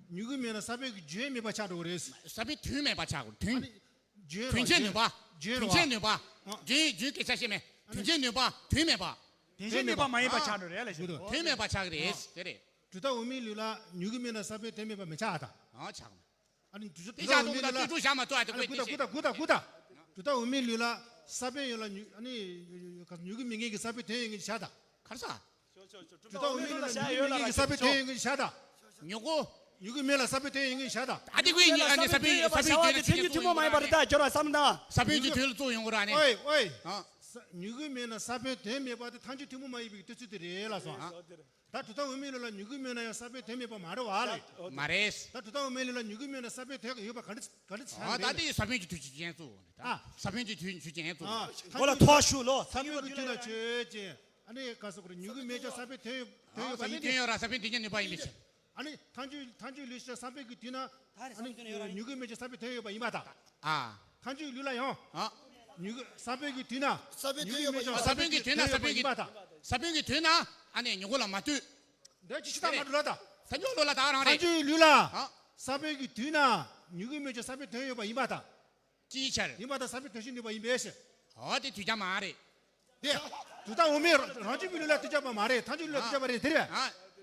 མྱུ་གུ་མེད་ན་ས་བོན་གྱི་རྒྱུན་མེད་པ་ཆགས་འགྲོ་གི་རེད། ས་བོན་དོན་མེད་པ་ཆགས་འགྲོ་དོན། རྒྱུན་དོན་རོ་ཆེན་ནུས་པ། རྒྱུན་དོན་ཆེན་ནུས་པ། རྒྱུན་རྒྱུན་སྐད་ཆ་བཤད་མེད་དོན་ཆེན་ནུས་པ་དོན་མེད་པ། དོན་ཆེན་ནུས་པ་མ་ཡིན་པ་ཆགས་འགྲོ་རེད་ལ་ཞུ། དོན་མེད་པ་ཆགས་ཀྱི་རེད་དེ་རེད། གྲུབ་མཐའ་འོག་མའི་ལུགས་ལ་མྱུ་གུ་མེད་ན་ས་བོན་དོན་མེད་པ་མི་ཆགས་ཨ་ད། ཨ་ཆགས། ཨ་ནི་གྲུབ་མཐའ་འོག་མའི་ལུགས་ལ་ཏུ་ཏུ་བཞག་མ་ཐུབ་ཨ་དེ་ཨ་ནི་དགོས་གུ་ད་གུ་ད་གུ་ད་གུ་ད། གྲུབ་མཐའ་འོག་མའི་ལུགས་ལ་ས་བོན་ཡོད་ལ་མྱུ་ཨ་ནི་མྱུ་གུ་མེད་མཁན་གྱི་ས་བོན་དོན་ཡོད་མཁན་ཆགས་ད། ག་རེ་ཟ། གྲུབ་མཐའ་འོག་མའི་ལུགས་ལ་མྱུ་གུ་མེད་མཁན་གྱི་ས་བོན་དོན་ཡོད་མཁན་ཆགས་ད། མྱུ་གུ། མྱུ་གུ་མེད་ལ་ས་བོན་དོན་ཡོད་མཁན་ཆགས་ད། ཨ་དེ་ཀུན་ཨ་ནི་ས་བོན་ས་བོན་དོན་ཡོད་པ་བྱ་བ་དེ་ཐལ་འགྱུར་ཐུན་མོང་མ་ཡིན་པ་རེད་ད་སྦྱོར་བ་བསམ་ན། ས་བོན་གྱི་དོན་ལ་བཙུགས་ཡོང་གི་ར་ནི། ཨོའི་ཨོའི། མྱུ་གུ་མེད་ན་ས་བོན་དོན་མེད་པ་དེ་ཐལ་འགྱུར་ཐུན་མོང་མ་ཡིན་པའི་ལྟོས་ཚུལ་དེ་རེད་ལ་སོང་ཨ། ད་གྲུབ་མཐའ་འོག་མའི་ལུགས་ལ་མྱུ་གུ་མེད་ན་ཡང་ས་བོན་དོན་མེད་པ་མ་རེད་བ་ལེ། མ་རེད། ད་གྲུབ་མཐའ་འོག་མའི་ལུགས་ལ་མྱུ་གུ་མེད་ན་ས་བོན་དོན་ཡོད་པ་ག་འདྲ་ག་འདྲ་ཆགས་ཨ་ད་རེད། དེ་ས་བོན་གྱི་དུས་ཆོས་ཅན་གཙོ་བོ་ནི་ད། ཨ། ས་བོན་གྱི་དུས་ཆོས་ཅན་གཙོ་བོ། ཨ། གོ་ལ་ཐོག་ཤུ་ལོ་ས་ཐལ་འགྱུར་བའི་དུས་ན་ཆོས་ཅན། ཨ་ནི་ག་ས་གོ་རེ་མྱུ་གུ་མེད་ཀྱང་ས་བོན་དོན་ཡོད་དོན་ཡོད་པ་ཡིན་ཏེ། ས་བོན་དོན་ཡོད་ར་ས་བོན་དོན་ཅན་ནུས་པ་ཡིན་པའི་ཕྱིར། ཨ་ནི་ཐལ་འགྱུར་ཐལ་འགྱུར་ལུགས་ཤེས་ས་བོན་གྱི་དུས་ན། ཨ་ནི་མྱུ་གུ་མེད་ཀྱང་ས་བོན་དོན་ཡོད་པ་ཡིན་པ་དང་། ཨ། ཐལ་འགྱུར་ལུགས་ལ་ཡང་། ཨ། མྱུ་གུ་ས་བོན་གྱི་དུས་ན། ས་བོན་དོན་ཡོད་པ་ཡིན་པ། ས་བོན་གྱི་དུས་ན་ས་བོན་གྱི་ཡིན་པ་དང་། ས་བོན་གྱི་དུས་ན་ཨ་ནི་མྱུ་གུ་ལ་མ་ལྟོས། འདི་ཅི་ཞིག་ད་མ་འགྲོ་ལ་ད། ཐལ་འགྱུར་ལུགས་ལ་ད་རང་རེད། ཐལ་འགྱུར་ལུགས་ལ། ཨ། ས་བོན་གྱི་དུས་ན་མྱུ་གུ་མེད་ཀྱང་ས་བོན་དོན་ཡོད་པ་ཡིན་པ་དང་། ཅིའི་ཕྱིར། ཡིན་པ་དང་ས་བོན་དོན་ཤེས་ནུས་པ་ཡིན་པའི་ཕྱིར། འོ་དེ་དུས་ཀྱང་མ་རེད། དེ། གྲུབ་མཐའ་འོག་མའི་རང་རྒྱུད་པའི་ལུགས་ལ་དུས་ཀྱང་མ་རེད་ཐལ་འགྱུར་ལུགས་ལ་དུས་ཀྱང་མ་རེད་དེ་རེད། ཨ།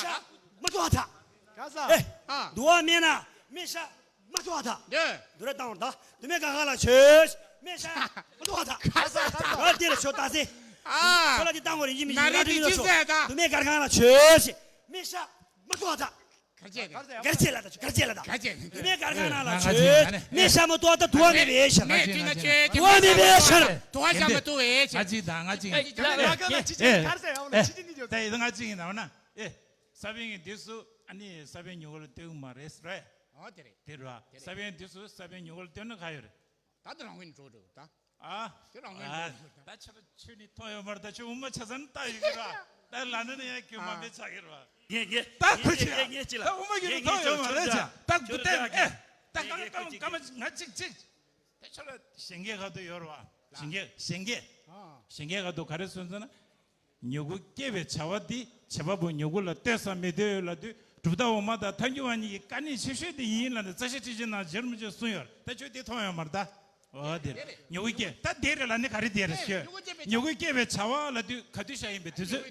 ཤ་མ་ཐུབ་པ་དག་ག་ས། ཨེ། ཨ། དུ་བ་མེད་ན་མེ་ཤ་མ་ཐུབ་པ་དག་འདི། དུ་རེ་བཏང་བར་ད། དུ་མེད་གར་ཁང་ལ་བྱོས། མེ་ཤ་མ་ཐུབ་པ་དག་ག་ས་ག་ས། ཨ་དེ་ལ་ཆོ་ད་སེ། ཨ། ཁོ་ལ་དེ་བཏང་བར་ཡིན་མི་ཡིན་ན་དེ་ཡིན་ལ་ཆོ། དུ་མེད་གར་ཁང་ལ་བྱོས། མེ་ཤ་མ་ཐུབ་པ་དག་གར་བྱེད་གར་བྱེད་ལ་ད་ཆོ་གར་བྱེད་ལ་ད། དུ་མེད་གར་ཁང་ནང་ལ་ཆོས། མེ་ཤ་མ་ཐུབ་པ་དག་དུ་བ་མེད་པའི་ཕྱིར། དུ་བ་མེད་པའི་ཕྱིར། དུ་བ་ཤ་མ་ཐུབ་པའི་ཕྱིར། ང་གཅིག་དང་ང་གཅིག་ཡིན། ད་ཡིན་ང་གཅིག་ཡིན་ད་འོ་ན། ཨེ། ས་བོན་གྱི་དུས་སུ་ཨ་ནི་ས་བོན་ཉོ་གར་སྟོན་གྱི་མ་རེད་རེད། ཨོ་དེ་རེད། དེ་རེད་བ། ས་བོན་དུས་སུ་ས་བོན་ཉོ་གར་སྟོན་ན་ག་ཡོད་རེད། ད་དེ་རང་ངོས་ནས་འགྲོ་འགྲོ་ད། ཨ། དེ་རང་ངོས་ནས་འགྲོ་འགྲོ་ད། ད་ཁྱོད་ཁྱོད་ནི་མཐོང་ཡོད་མ་རེད། ད་ཁྱོད་དབུ་མ་ཆ་ཚང་ནི་ལྟ་ཡོད་ཀྱི་རེད་བ། ད་ལ་ན་ནི་ཡང་རྒྱུ་མ་མེད་ཆགས་ཀྱི་རེད་བ། ངས་ངས་ད་ཁོ་ཆེ་ད་དབུ་མ་ཁྱོད་ནི་མཐོང་ཡོད་མ་རེད་ཆ། ད་གུ་ཏན་ཨེ། ད་གང་གང་གང་མ་ང་གཅིག་གཅིག་ད་ཁྱོད་ལ་གཞན་སྐད་ག་དུ་ཡོད་རེད་བ། གཞན་སྐད་གཞན་སྐད། གཞན་སྐད་ག་དུ་ག་རེ་གསུངས་ཟེར་ན། མྱུ་གུ་སྐྱེ་བའི་བྱ་བ་འདི་བྱེད་པ་པོ་མྱུ་གུ་ལ་ལྟོས་སམ་མི་ལྟོས་ལབ་དུས་གྲུབ་མཐའ་འོག་མ་དང་ཐལ་འགྱུར་བ་གཉིས་ཀྱི་དཀའ་གནད་ཆེ་ཤོས་དེ་ཡིན་ལབ་ནས་རྩ་ཤེ་ཁྲིད་ཆེན་ནང་རྗེ་རིན་པོ་ཆེས་གསུངས་ཡོད་རེད། ད་ཁྱོད་དེ་མཐོང་ཡོད་མ་རེད་ད། འོ་དེ་རེད། མྱུ་གུ་སྐྱེ་ད་དེ་རེད་ལ་ནི་ག་རེ་དེ་རེད་ཤོད། མྱུ་གུ་སྐྱེ་བའི་བྱ་བ་ལབ་དུས་ག་དུས་བཞག་ཡིན་པའི་དུས་ཚོད།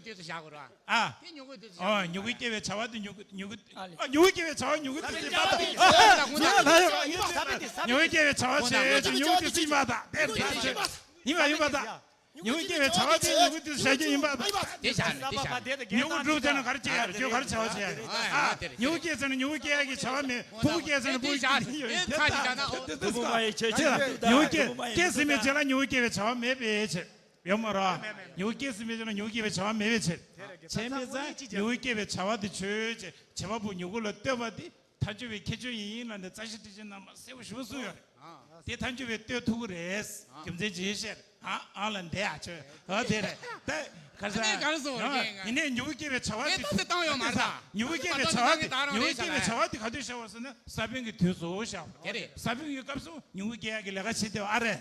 ཨ། དེ་མྱུ་གུ་དེ་ཨ་མྱུ་གུ་སྐྱེ་བའི་བྱ་བ་དེ་མྱུ་གུ་མྱུ་གུ་ཨ་མྱུ་གུ་སྐྱེ་བའི་བྱ་བ་མྱུ་གུ་དེ་ཚོད་ད་ད་ཨ་ང་ལ་ཡོད་མྱུ་གུ་སྐྱེ་བའི་བྱ་བ་བྱེད་ཅེས་མྱུ་གུ་དེ་ཚོད་ཡིན་པ་ད་དེ་དེ་ཚོད་ཡིན་པ་ཡིན་པ་ད། མྱུ་གུ་སྐྱེ་བའི་བྱ་བ་དེ་མྱུ་གུ་དེ་བྱ་རྒྱུ་ཡིན་པ་ད། དེ་བཞག་ནས་དེ་བཞག་ནས། མྱུ་གུ་འགྲུབ་བྱས་ན་ག་རེ་བྱེད་ཡ་རེད། ཁྱོད་ག་རེ་བྱ་བ་བྱེད་ཡ་རེད། ཨ་མྱུ་གུ་སྐྱེས་ཚར་ན་མྱུ་གུ་སྐྱེ་ཡ་གི་བྱ་བ་མེད། ཕྲུ་གུ་སྐྱེས་ཚར་ན་ཕྲུ་གུ་སྐྱེ་ཡ་ཡོད་ཡོད་ད། མྱུ་གུ་སྐྱེས་སྐྱེས་ཟིན་པའི་རྗེས་ལ་མྱུ་གུ་སྐྱེ་བའི་བྱ་བ་མེད་པའི་ཕྱིར། ཡོད་མ་རེད། མྱུ་གུ་སྐྱེས་ཟིན་པའི་རྗེས་ལ་མྱུ་གུ་སྐྱེ་བའི་བྱ་བ་མེད་པའི་ཕྱིར། བྱས་མེད་ཙང་མྱུ་གུ་སྐྱེ་བའི་བྱ་བ་དེ་ཆོས་ཅན། བྱེད་པ་པོ་མྱུ་གུ་ལ་ལྟོས་པ་དེ་ མཐའ་འཇུག་པའི་ཁྱད་ཆོས་ཡིན་ཡིན་ལ་ནི་རྩ་ཤེ་ཊི་ཆེན་རྣམ་པ་གསལ་པོ་ཞེ་པོ་གསུངས་ཡོད་རེད། དེ་མཐའ་འཇུག་པས་ལྟོས་ཐུབ་ཀྱི་རེད། རྒྱུ་མཚན་ཇི་ཞེས། ཨ་ཨ་ལ་འདས་ཨ་ཆོས་ཨ་དེ་རེད་ད། ག་ས་ཨ་ནི་ག་རེ་ཟེར་བ་རེད། ཡིན་ནའི་མྱུ་གུ་སྐྱེ་བའི་བྱ་བ་དེ་ཏོག་ཙམ་བཏང་ཡོད་མ་རེད་ད། མྱུ་གུ་སྐྱེ་བའི་བྱ་བ་དེ་མྱུ་གུ་སྐྱེ་བའི་བྱ་བ་དེ་ག་དུས་བྱ་བ་ཟེར་ན་ས་བོན་གྱི་དུས་སུ་བྱ་བ་རེད། ས་བོན་གྱི་སྐབས་སུ་མྱུ་གུ་སྐྱེ་ཡག་གི་ལས་ཀ་བྱེད་བསྡད་ཨ་རེད།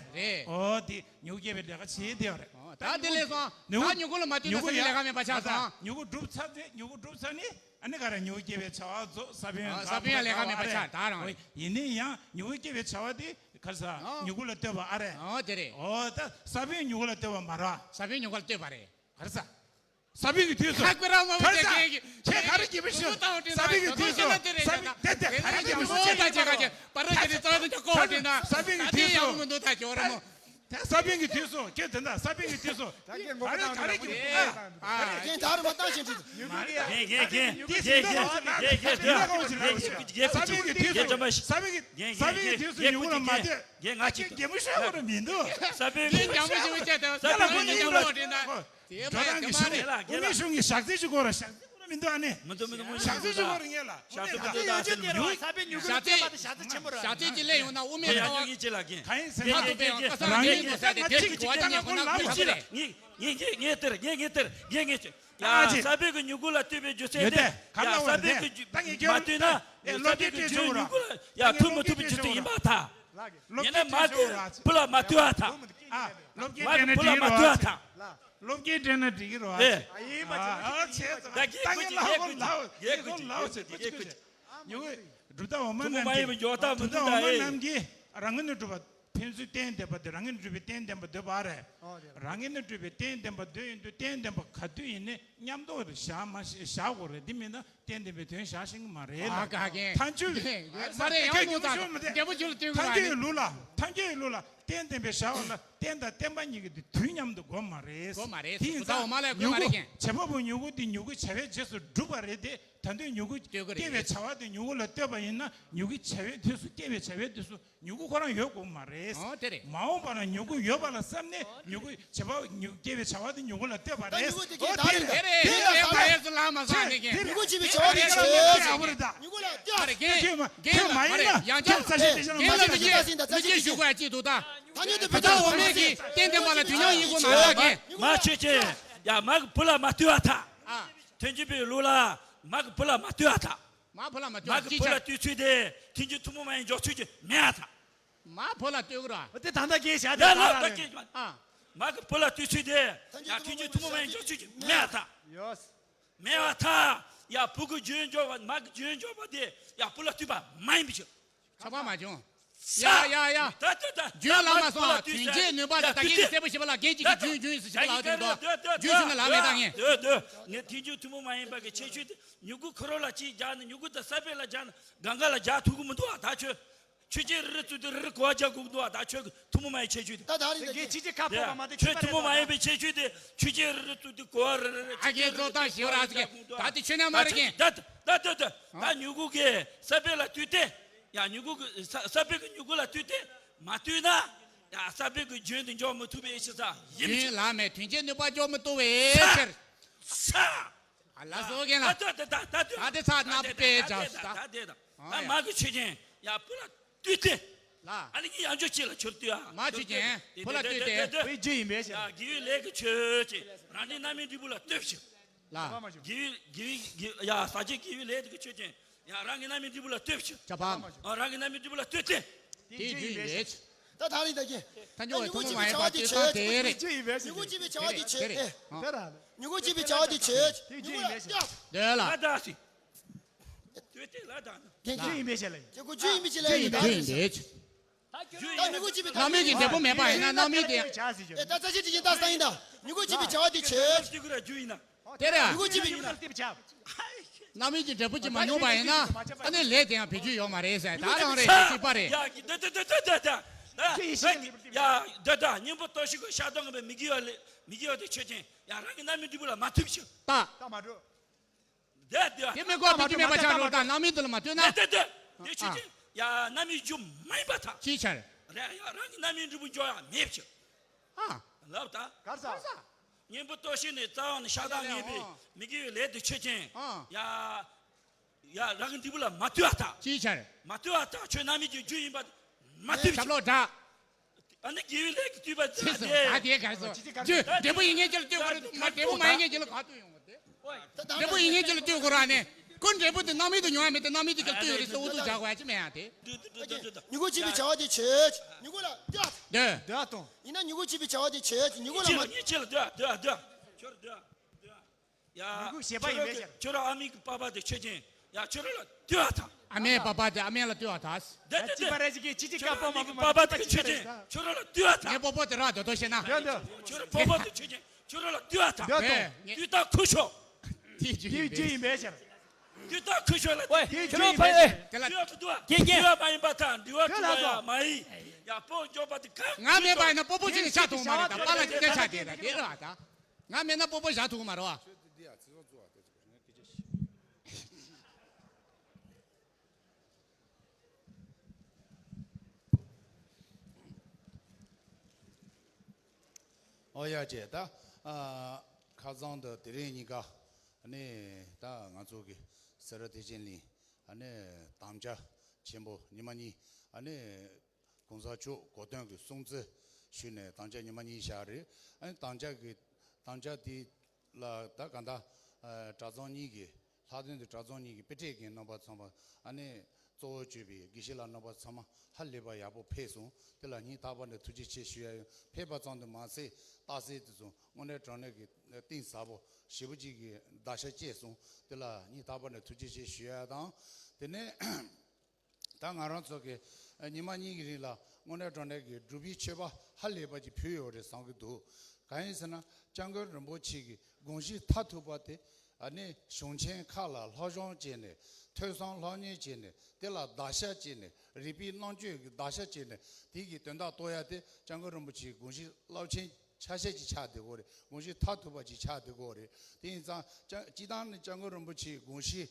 ཨོ་དེ་མྱུ་གུ་སྐྱེ་བའི་ལས་ཀ་བྱེད་བསྡད་ཨ་རེད། ད་དེ་ལས་སོང་ད་མྱུ་གུ་ལ་མ་ལྟོས་ན་ས་བོན་ལས་ཀ་མེད་པ་ཆགས་སོང་། མྱུ་གུ་གྲུབ་ཚར་ཚེ་མྱུ་གུ་གྲུབ་ཚར་ནི། ཨ་ནི་ག་རེ་མྱུ་གུ་སྐྱེ་བའི་བྱ་བ་རྫོགས་ས་བོན་ཨ་ས་བོན་ཡང་ལས་ཀ་མེད་པ་ཆགས་ད་རང་རེད། ཡིན་ནའི་ཡང་མྱུ་གུ་སྐྱེ་བའི་བྱ་བ་དེ་ག་རེ་ཟ། ཨ་མྱུ་གུ་ལ་ལྟོས་པ་ཨ་རེད། ཨོ་དེ་རེད། ཨོ་ད་ས་བོན་མྱུ་གུ་ལ་ལྟོས་པ་མ་རེད། ས་བོན་མྱུ་གུ་ལ་ལྟོས་པ་རེད། ག་རེ་ཟ། ས་བོན་གྱི་དུས་སུ་ཁ་ཀུ་ར་མ་མ་ག་རེ་ཟ། ཁྱེད་ག་རེ་སྐྱེ་བུ་ཤོད། ས་བོན་གྱི་དུས་སུ་ས་བོན་དེ་དེ་ག་རེ་སྐྱེ་བུ་ཤོད། ཁྱེད་ག་རེ་ས་བོན་གྱི་དུས་སུ་ས་བོན་ས་བོན་གྱི་དུས་སུ་མྱུ་གུ་ལ་ལྟོས་པ་རེད། ས་བོན་གྱི་དུས་སུ་ཁྱེད་དེ་འདྲ་ས་བོན་གྱི་དུས་སུ་ག་རེ་ག་རེ་གྱི་རྒན་ད་རུ་མ་བཏང་ཞིག་བྲིས། རྒན་རྒན་རྒན་རྒན་རྒན་རྒན་ས་བོན་གྱི་དུས་སུ་ས་བོན་གྱི་ས་བོན་གྱི་དུས་སུ་མྱུ་གུ་ལ་མ་ལྟོས། རྒན་ང་ཅིག་རྒན་མོ་ཤོད་པ་རུ་མི་འདུག་ས་བོན་གྱི་རྒན་རྒན་མོ་ཤོད་པ་ཅེས་དང་ས་བོན་གྱི་མྱུ་གུ་ལ་ཇོ་རང་གི་གཞུང་ནས་དབུ་མའི་གཞུང་གི་ཞག་རྩི་ཞིག་དགོས་ར་ཞག་རྩི། མི་འདུག་ཨ་ནི། མི་འདུག་མི་འདུག་མི་འདུག་ཞག་རྩི་ཞུ་བར་ངེས་ལ། ཞག་རྩི་མི་འདུག་ད་ཡོད་ཆེད་དེ་རོ་ས་བོན་མྱུ་གུ་ཞག་རྩི་སྐྱེས་པ་དང་ཞག་རྩི་ཆེན་པོ་ར། ཞག་རྩི་ཅི་ལས་ཡོང་ན་དབུ་མའི་ཡང་ཐོག་ཡང་ཅི་ལ་རྒན། ག་ཡིན་ཟེར་ན། ད་དུ་པའི་ཡང་ཀ་ས་རང་ཉིད་ཀྱི་ས་དེ་དེར་གྱི་གོ་བ་ཅན་ཡང་ཁོ་ན་ཀུན་ཁ་པོ་རེད། ངས་ངས་ངས་ངས་དེར་ངས་ངས་དེར་ངས་ངས་ཡ་ས་བོན་གྱི་མྱུ་གུ་ལ་ལྟོས་པའི་རྒྱུ་མཚན་དེ་ཡ་ས་བོན་གྱི་མ་ལྟོས་ན་ཡ་ས་བོན་གྱི་རྒྱུ་མྱུ་གུ་ལ་ཡ་ཐུག་མི་ཐུག་པའི་རྒྱུ་མཚན་ཡིན་པ་ད། ཡིན་ན་མ་ལྟོས་བུ་ལ་མ་ལྟོས་ཨ་ད། མ་གི་བུ་ལ་མ་ལྟོས་ཨ་ད། སློབ་དགེ་སྤྲད་ན་འགྲིག་གི་རེད་བ། ཨེ། ཨ་ཡིན་པ་ཅིག་ད་གི་ད་གི་ལག་ཁོ་ལག་གི་ལག་ཁོ་ཅིག་ཡེ་ཁོ་ཅིག་ཡེ་ཁོ་ཅིག་ཡེ་ཁོ་ཅིག་ཉུ་གུ་གྲུབ་མཐའ་འོག་མ་རྣམས་ཀྱིས་གྲུབ་མཐའ་འོག་མ་རྣམས་ཀྱིས་རང་ངོས་ནས་གྲུབ་པ་ཕན་ཚུན་རྟེན་བདེན་པ་འདོད། རང་ངོས་ནས་གྲུབ་པའི་རྟེན་བདེན་པ་འདོད་པ་རེད། རང་ངོས་ནས་གྲུབ་པའི་རྟེན་བདེན་པ་འདོད་ཡོང་དུས་རྟེན་བདེན་པ་ག་དུས་ཡིན་ནའི་མཉམ་དུ་བཞག་མ་བཞག་དགོས་རེད། འདི་མིན་ན། རྟེན་བདེན་པའི་དོན་བཞག་ཤེས་ཀྱི་མ་རེད་ལ། ཨ་ཀ་ཀེ། ཐལ་འགྱུར། མ་རེད། ཡང་ནོར་དང་རྒྱལ་པོ་ཁྱོད་ལ་སྟོན་གི་མ་རེད། ཐལ་འགྱུར་ལུགས་ལ་ཐལ་འགྱུར་ལུགས་ལ་རྟེན་བདེན་པའི་བཞག་པ་ལ་རྟེན་དང་བརྟེན་པ་གཉིས་ཀྱི་དུས་མཉམ་དུ་སྒོམ་མ་རེད། སྒོམ་མ་རེད། དེ་ཡིན་ཙང་མྱུ་གུ་བྱེད་པ་པོ་མྱུ་གུ་དེ་མྱུ་གུ་བྱ་བའི་རྗེས་སུ་སྒྲུབ་པ་རེད་དེ། ད་དུང་མྱུ་གུ་སྐྱེ་བའི་བྱ་བ་དེ་མྱུ་གུ་ལ་ལྟོས་པ་ཡིན་ན་མྱུ་གུ་བྱ་བའི་དུས་སུ་སྐྱེ་བའི་བྱ་བའི་དུས་སུ། མྱུ་གུ་ཁོ་རང་ཡོད་དགོས་མ་རེད། ཨོ་དེ་རེད། མ་འོངས་པ་ལ་མྱུ་གུ་ཡོད་པ་ལ་བསམ་ནས་མྱུ་གུ་བྱེད་པ་མྱུ་སྐྱེ་བའི་བྱ་བ་དེ་མྱུ་གུ་ལ་ལྟོས་པ་རེད། ད་མྱུ་གུ་དེ་ཨོ་དེ་རེད། དེ་རེད། དེ་རེད། ལ་བསམ་པ་ཡོད་ཚུལ་ལ་མ་བསམ་ནས་ཀྱི། མྱུ་གུ་བྱེད་པའི་བྱ་བ་དེ་བྱེད་ཡོད་ཡོད་ཡོད་རེད་ད། མྱུ་གུ་ལ་ལྟོས། ཨ་རེད་རྒན། རྒན་ལ་མ་རེད། ཡང་ཅག་རྒན་ལ་མི་སྐྱེ་མི་སྐྱེ་ཞུ་དགོས་ཡ་གཅིག་འདུག་ད། ད་ཉོ་དུ་བུ་ད་འོ་མའི་གི་རྟེན་བདེན་པ་ལ་དུས་མཉམ་ཡིན་དགོས་མ་རེད་རྒན། མ་ཆོས་ཅན། ཡ་མ་གི་བུ་ལ་མ་ལྟོས་པ་ད། ཨ། ཐོན་གྱི་པའི་ལུགས་ལ་མ་གི་བུ་ལ་མ་ལྟོས་པ་ད། མ་བུ་ལ་མ་ལྟོས་པ་ཅི་ཆ། མ་གི་བུ་ལ་ལྟོས་ཚུལ་དེ་ཐུན་གྱི་ཐུན་མོང་མ་ཡིན་འཇོག་ཚུལ་གྱི་མེད་ཨ་ད། མ་བུ་ལ་ལྟོས་གི་ར། དེ་ད་ལྟ་གས་བྱ་དེ་ད་ལ་ལ་ད་རེད། གས་མ། ཨ། མ་གི་བུ་ལ་ལྟོས་ཚུལ་དེ་ཡང་ཐུན་གྱི་ཐུན་མོང་མ་ཡིན་འཇོག་ཚུལ་གྱི་མེད་ཨ་ད། ཡོས། མེད་པ་ད། ཡ་བུ་གི་རྒྱུན་འཇོག་པ་མ་གི་རྒྱུན་འཇོག་པ་དེ་ཡ་བུ་ལ་ལྟོས་པ་མ་ཡིན་པའི་ཕྱིར། ཁྱབ་པ་མ་བྱུང་། ཡ་ཡ་ཡ། ད་ལྟོས་ད། རྒྱུན་ལ་མ་སོང་བ་དོན་རྐྱེན་ནུས་པ་ད་ད་གིན་གསལ་པོ་ཞིག་པ་ལ་རྒན་གཅིག་གི་རྒྱུན་རྒྱུན་ཟེར་ཞིག་པ་ལ་དེ་འདུག་རྒྱུན་ཞུ་ན་ལ་མེད་ད་ངས། འདོད་འདོད། ངས་ཐུན་གྱི་ཐུན་མོང་མ་ཡིན་པ་གི་ཁྱད་ཆོས་དེ་མྱུ་གུ་ཁོ་རང་ལ་ཅིག་སྦྱར་ནས་མྱུ་གུ་དང་ས་བོན་ལ་སྦྱར་ནས་གང་ག་ལ་སྦྱར་ཐུབ་གི་མི་འདུག་ཨ་ད་ཁྱོད། ཆོས་ཅན་རི་རི་བཙུགས་ཏེ་རི་རི་གོ་བ་རྒྱག་དགོས་འདུག་ཨ་ད་ཁྱོད་ཀྱི་ཐུན་མོང་མ་ཡིན་ཁྱད་ཆོས་དེ། ད་ད་རིང་ད་གིན་ཅི་ཅི་ཁ་ཕོ་བ་མ་དེ་ཁྱོད་ཐུན་མོང་མ་ཡིན་པའི་ཁྱད་ཆོས་དེ་ཆོས་ཅན་རི་རི་བཙུགས་ཏེ་གོ་བ་རི་རི་ཨ་གིན་ཚོ་ད་ཞི་བ་ར་ཟིག་ད་དེ་ཆོས་ན་མ་རེད་གིན། ད་ད་ད་ད་ད་མྱུ་གུ་གི་ས་བོན་ལ་ལྟོས་ཏེ། ཡ་མྱུ་གུ་གི་ས་ས་བོན་གི་མྱུ་གུ་ལ་ལྟོས་ཏེ་མ་ལྟོས་ན། ཡ་ས་བོན་གི་རྒྱུན་དུ་འཇོག་མི་ཐུབ་པའི་ཕྱིར་ས་ཡིན། རྒྱུན་ལ་མེད་དོན་གྱི་ནུས་པ་འཇོག་མི་ཐུབ་པའི་ཕྱིར། ས། ཨ་ལ་སོ་གེ་ལ། ད་ད་ད་ད་ད་ད་དེ་ཚ་ན་པེ་ཇ་ས་ད། ད་དེ་ད་ད་མ་གི་ཆོས་ཅན་ཡ་བུ་ལ་ལྟོས་ཏེ། ལ། ཨ་ནི་གི་ཡང་ཅོ་ཅི་ལ་ཆོར་ལྟོས་ཨ། མ་ཆོས་ཅན་བུ་ལ་ལྟོས་ཏེ། བུའི་རྒྱུ་ཡིན་པའི་ཕྱིར། ཡ་དགེ་བའི་ལས་ཀྱི་ཆོས་ཅན་རང་འདྲའི་རྣམ་སྨིན་འབྲས་བུ་ལ་ལྟོས་ཕྱིར། ལ། དགེ་བའི་དགེ་བའི་དགེ་ཡ་ཟག་བཅས་དགེ་བའི་ལས་དེ་གི་ཆོས་ཅན་ཡ་རང་གི་རྣམ་སྨིན་འབྲས་བུ་ལ་ལྟོས་ཕྱིར། ཆ་པ། ཨ་རང་གི་རྣམ་སྨིན་འབྲས་བུ་ལ་ལྟོས་ཏེ། དེའི་རྒྱུ་ཡིན་པའི་ཕྱིར། ད་ད་རིང་ད་གི། ཐལ་འགྱུར་བའི་ཐུན་མོང་མ་ཡིན་པ་ལྟོས་ས་དེ་རེད། མྱུ་གུ་སྐྱེ་བའི་བྱ་བ་དེ་ཆོས་ཅན། མྱུ་གུ་སྐྱེ་བའི་བྱ་བ་དེ་ཆོས་ཅན། དེ་རེད། ཨ། མྱུ་གུ་སྐྱེ་བའི་བྱ་བ་དེ་ཆོས་ཅན། དེའི་རྒྱུ་ཡིན་པའི་ཕྱིར། དེ་ལ། ལ་དྭགས་སི། ལྟོས་ཏེ་ལ་དྭགས་ན། རྒྱུ་ཡིན་པའི་ཕྱིར་ལ་ཡིན། རྒྱུ་ཡིན་པའི་ཕྱིར་ལ་ཡིན། རྒྱུ་ཡིན་པའི་ཕྱིར། ད་མྱུ་གུ་སྐྱེ་བའི་རྣམ་སྨིན་གྱི་འབྲས་བུ་མེད་པ་ཡིན་ན་རྣམ་སྨིན་དེ། ཨེ་ད་ས་ཆ་དེ་ཡིན་ད་ས་ཡིན་ད། མྱུ་གུ་སྐྱེ་བའི་བྱ་བ་དེ་ཆོས་ཅན། རྒྱུ་ཡིན་ན། དེ་རེད། མྱུ་གུ་སྐྱེ་བའི་རྣམ་སྨིན་གྱི་འབྲས་བུ་ཅིག་མ་མྱོང་བ་ཡིན་ན་ཨ་ནི་ལས་དེ་ཡང་བེད་སྤྱོད་ཡོད་མ་རེད་ཟེར། ད་རང་རེད་ཅེས་པ་རེད། ཡ་ད་ད་ད་ད་ད་ད་ཡ་ད་ད་སྙིང་པོ་ལྟོ་ཤི་གི་ཤ་སྟོང་གི་མི་དགེ་བ་ལས་མི་དགེ་བ་དེ་ཆོས་ཅན། ཡ་རང་གི་རྣམ་སྨིན་འབྲས་བུ་ལ་མ་ཐུབ་ཤིག་ད། ད་མ་འགྲོ། དེ་དེ་དེ་མི་དགོས་པའི་རྒྱུ་མེད་པ་ཆགས་འགྲོ། ད་རྣམ་སྨིན་དེ་ལ་མ་ལྟོས་ན། དེ་དེ་དེ་ཆོས་ཅན། ཡ་རྣམ་སྨིན་རྒྱུ་མ་ཡིན་པ་ད། ཅིའི་ཕྱིར། རེད་ཡ་རང་གི་རྣམ་སྨིན་འབྲས་བུ་འཇོག་ཡ་མེད་ཕྱིར། ཨ། ལབ་ད། གར་ས། གར་ས། གཉེན་པོ་ལྟོ་ཤི་ནས་རྩ་བ་ནས་ཤ་སྟག་ངེས་པའི་ཨ། མི་དགེ་བའི་ལས་དེ་ཆོས་ཅན། ཨ། ཡ། ཡ། རང་གི་འབྲས་བུ་ལ་མ་ལྟོས་པ་དང་། ཅིའི་ཕྱིར། མ་ལྟོས་པ་དང་ཁྱོད་རྣམ་སྨིན་གྱི་རྒྱུ་ཡིན་པ་མ་ལྟོས་པ། ཞབས་ལོག་དྲག་ཨ་ནི་དགེ་བའི་ལས་ཀྱིས་བསྡུས་པ་ཅི་ཟེར་ད་དེ་གར་སོང་། རྒྱུ་འབྲས་བུ་ཡིན་མཁན་ཅིག་ལ་ལྟོས་དགོས་རེད། མ་འབྲས་བུ་མ་ཡིན་མཁན་ཅིག་ལ་ག་ལྟོས་ཡོང་གི་རེད། འབྲས་བུ་ཡིན་མཁན་ཅིག་ལ་ལྟོས་དགོས་ར་ནི། ཀུན་འབྲས་བུ་དེ་རྣམ་སྨིན་དུ་མྱོང་བ་མེད་དེ། རྣམ་སྨིན་དེ་ཅིག་ལ་ལྟོས་ཡོད་རེད་ཟེར་འུ་ཚོ་བཞག་དགོས་ཡ་ཅི་མེད་ཡ་དེ། མྱུ་གུ་བྱས་པའི་བྱ་བ་དེ་ཆོས་ཅན། མྱུ་གུ་ལ་ལྟོས། འདོད། འདོད་དང་། ཡིན་ན་མྱུ་གུ་བྱས་པའི་བྱ་བ་དེ་ཆོས་ཅན། མྱུ་གུ་ལ་མ། ཉིད་ཅིག་ལ་ལྟོས། ལྟོས། ལྟོས། ཁྱོད་ལྟོས། ཡ། མྱུ་གུ་བྱས་པ་ཡིན་པས་ཤར། ཁྱོད་རང་ཨ་མའི་གི་པགས་པ་དེ་ཆོས་ཅན། ཡ། ཁྱོད་རང་ལ་ལྟོས་པ་དང་། ཨ་མའི་པགས་པ་དེ་ཨ་མའི་ལ་ལྟོས་པ་དང་། དེ་དེ་ཅི་པ་རེ་ཅིག་གིས་ཅི་ཅི་ཀ་པོ་མ་གོ་མ་པགས་པ་དེ་ཆོས་ཅན། ཁྱོད་རང་ལ་ལྟོས་པ་དང་། ངའི་པོ་པོ་དེ་ར་དོ་དོ་བྱས་ན། ཡོད་འདོད། ཁྱོད་རང་པོ་པོ་དེ་ཆོས་ཅན། ཁྱོད་རང་ལ་ལྟོས་པ་དང་། འདོད་དང་། ལྟོས་དང་ཁུ་ཤོ། དེའི་རྒྱུ་ཡིན་པས་ཤར། ལྟོས་དང་ཁུ་ཤོ་ལ། ཝེ། ཁྱོད་རང་ཕ་ཨེ། དེ་ལ་ལྟོས་པ་དང་། དེ་ལ་ལྟོས་པ་མ་ཡིན་པ་དང་འདྲི་བ་དྲི་བ་ཡང་མ་ཡིན། ཡ། སྤོ་འཇོག་པ་དེ་གང་། ང་མེད་པ་ཡིན་ན་སྤོ་པོ་ཅིག་ནི་ཆགས་ཐུབ་མ་རེད། ད་པཱ་ལགས་ཅིག་ནས་ཆགས་བསྡད་ད་དེ་ལ་ད། ང་མེད་ན་སྤོ་པོ་བཞག་ཐུབ་མ་རེད་བ། ཨོ་ཡ་ཅེ་ད། ཨ། ཁ་སང་དུ་དེ་རིང་གཉིས་ཀ་ནི་ད་ང་ཚོ་གི་སེ་ར་ཐེག་ཆེན་གླིང་ཨ་ནི་དམ་བཅའ་ཆེན་པོ་ཉི་མ་གཉིས། ཨ་ནི་གོང་ས་མཆོག་གོ་སྟོན་གྱི་སྲུང་བརྩི་ཞུས་ནས་དམ་བཅའ་ཉི་མ་གཉིས་བཞག་རེད། ཨ་ནི་དམ་བཅའ་གི་དམ་བཅའ་དེ་ལ་ད་ག་ད་གྲྭ་ཚང་གཉིས་ཀྱི་ལྷག་དོན་དུ་གྲྭ་ཚང་གཉིས་ཀྱི་དཔེ་ཁྲིད་མཁན་རྣམ་པ་ཚང་མ་ཨ་ནི་གཙོ་བོ་གྱུར་པའི་དགེ་བཤེས་ལགས་རྣམ་པ་ཚང་མ་ཧ་ལས་པ་ཡག་པོ་ཕེབས་སོང་། དེ་ལ་སྙིང་ཐག་པ་ནས་ཐུགས་རྗེ་ཆེ་ཞུ་ཡ་ཡོད། ཕེབས་པ་ཙམ་དུ་མ་ཟད་རྟགས་གསལ་དེ་ཚོ་དངོས་གནས་དྲང་གནས་ཀྱི་གཏིང་ཟབ་པོ་ཞེ་པོ་ཅིག་གི་བརྡར་ཤ་བཅད་སོང་། དེ་ལ་སྙིང་ཐག་པ་ནས་ཐུགས་རྗེ་ཆེ་ཞུ་ཡ་དང་། དེ་ནས། ད་ང་རང་ཚོ་གི་ཉི་མ་གཉིས་ཀྱི་རིང་ལ་དངོས་གནས་དྲང་གནས་ཀྱི་སྒྲུབ་པའི་མཆོད་པ་ཧ་ལས་པ་ཅིག་ཕུལ་ཡོད་རེད་བསམ་གྱི་འདུག་གང་ཡིན་ཟེར་ན་སྐྱབས་མགོན་རིན་པོ་ཆེ་གི་དགོངས་གཞི་མཐར་ཐུག་པ་དེ་ཨ་ནི་གཞུང་ཆེན་ཁག་ལ་སློབ་སྦྱོང་བྱས་ནས་ཐོས་བསམ་སློབ་གཉེར་བྱས་ནས་དེ་ལ་བརྡར་ཤ་བཅད་ནས་རིག་པའི་རྣམ་དཔྱོད་ཀྱི་བརྡར་ཤ་བཅད་ནས་དེ་གི་དོན་དག་རྟོགས་ཡ་དེ་སྐྱབས་མགོན་རིན་པོ་ཆེའི་དགོངས་གཞི་རླབས་ཆེན་ཆ་ཤས་ཅིག་ཆགས་བསྡད་ཀྱི་ཡོད་རེད། དགོངས་གཞི་མཐར་ཐུག་པ་ཅིག་ཆགས་བསྡད་ཀྱི་ཡོད་རེད། དེ་ཡིན་ཙང་སྤྱ་སྤྱིར་བཏང་ནི་སྐྱབས་མགོན་རིན་པོ་ཆེའི་དགོངས་གཞི་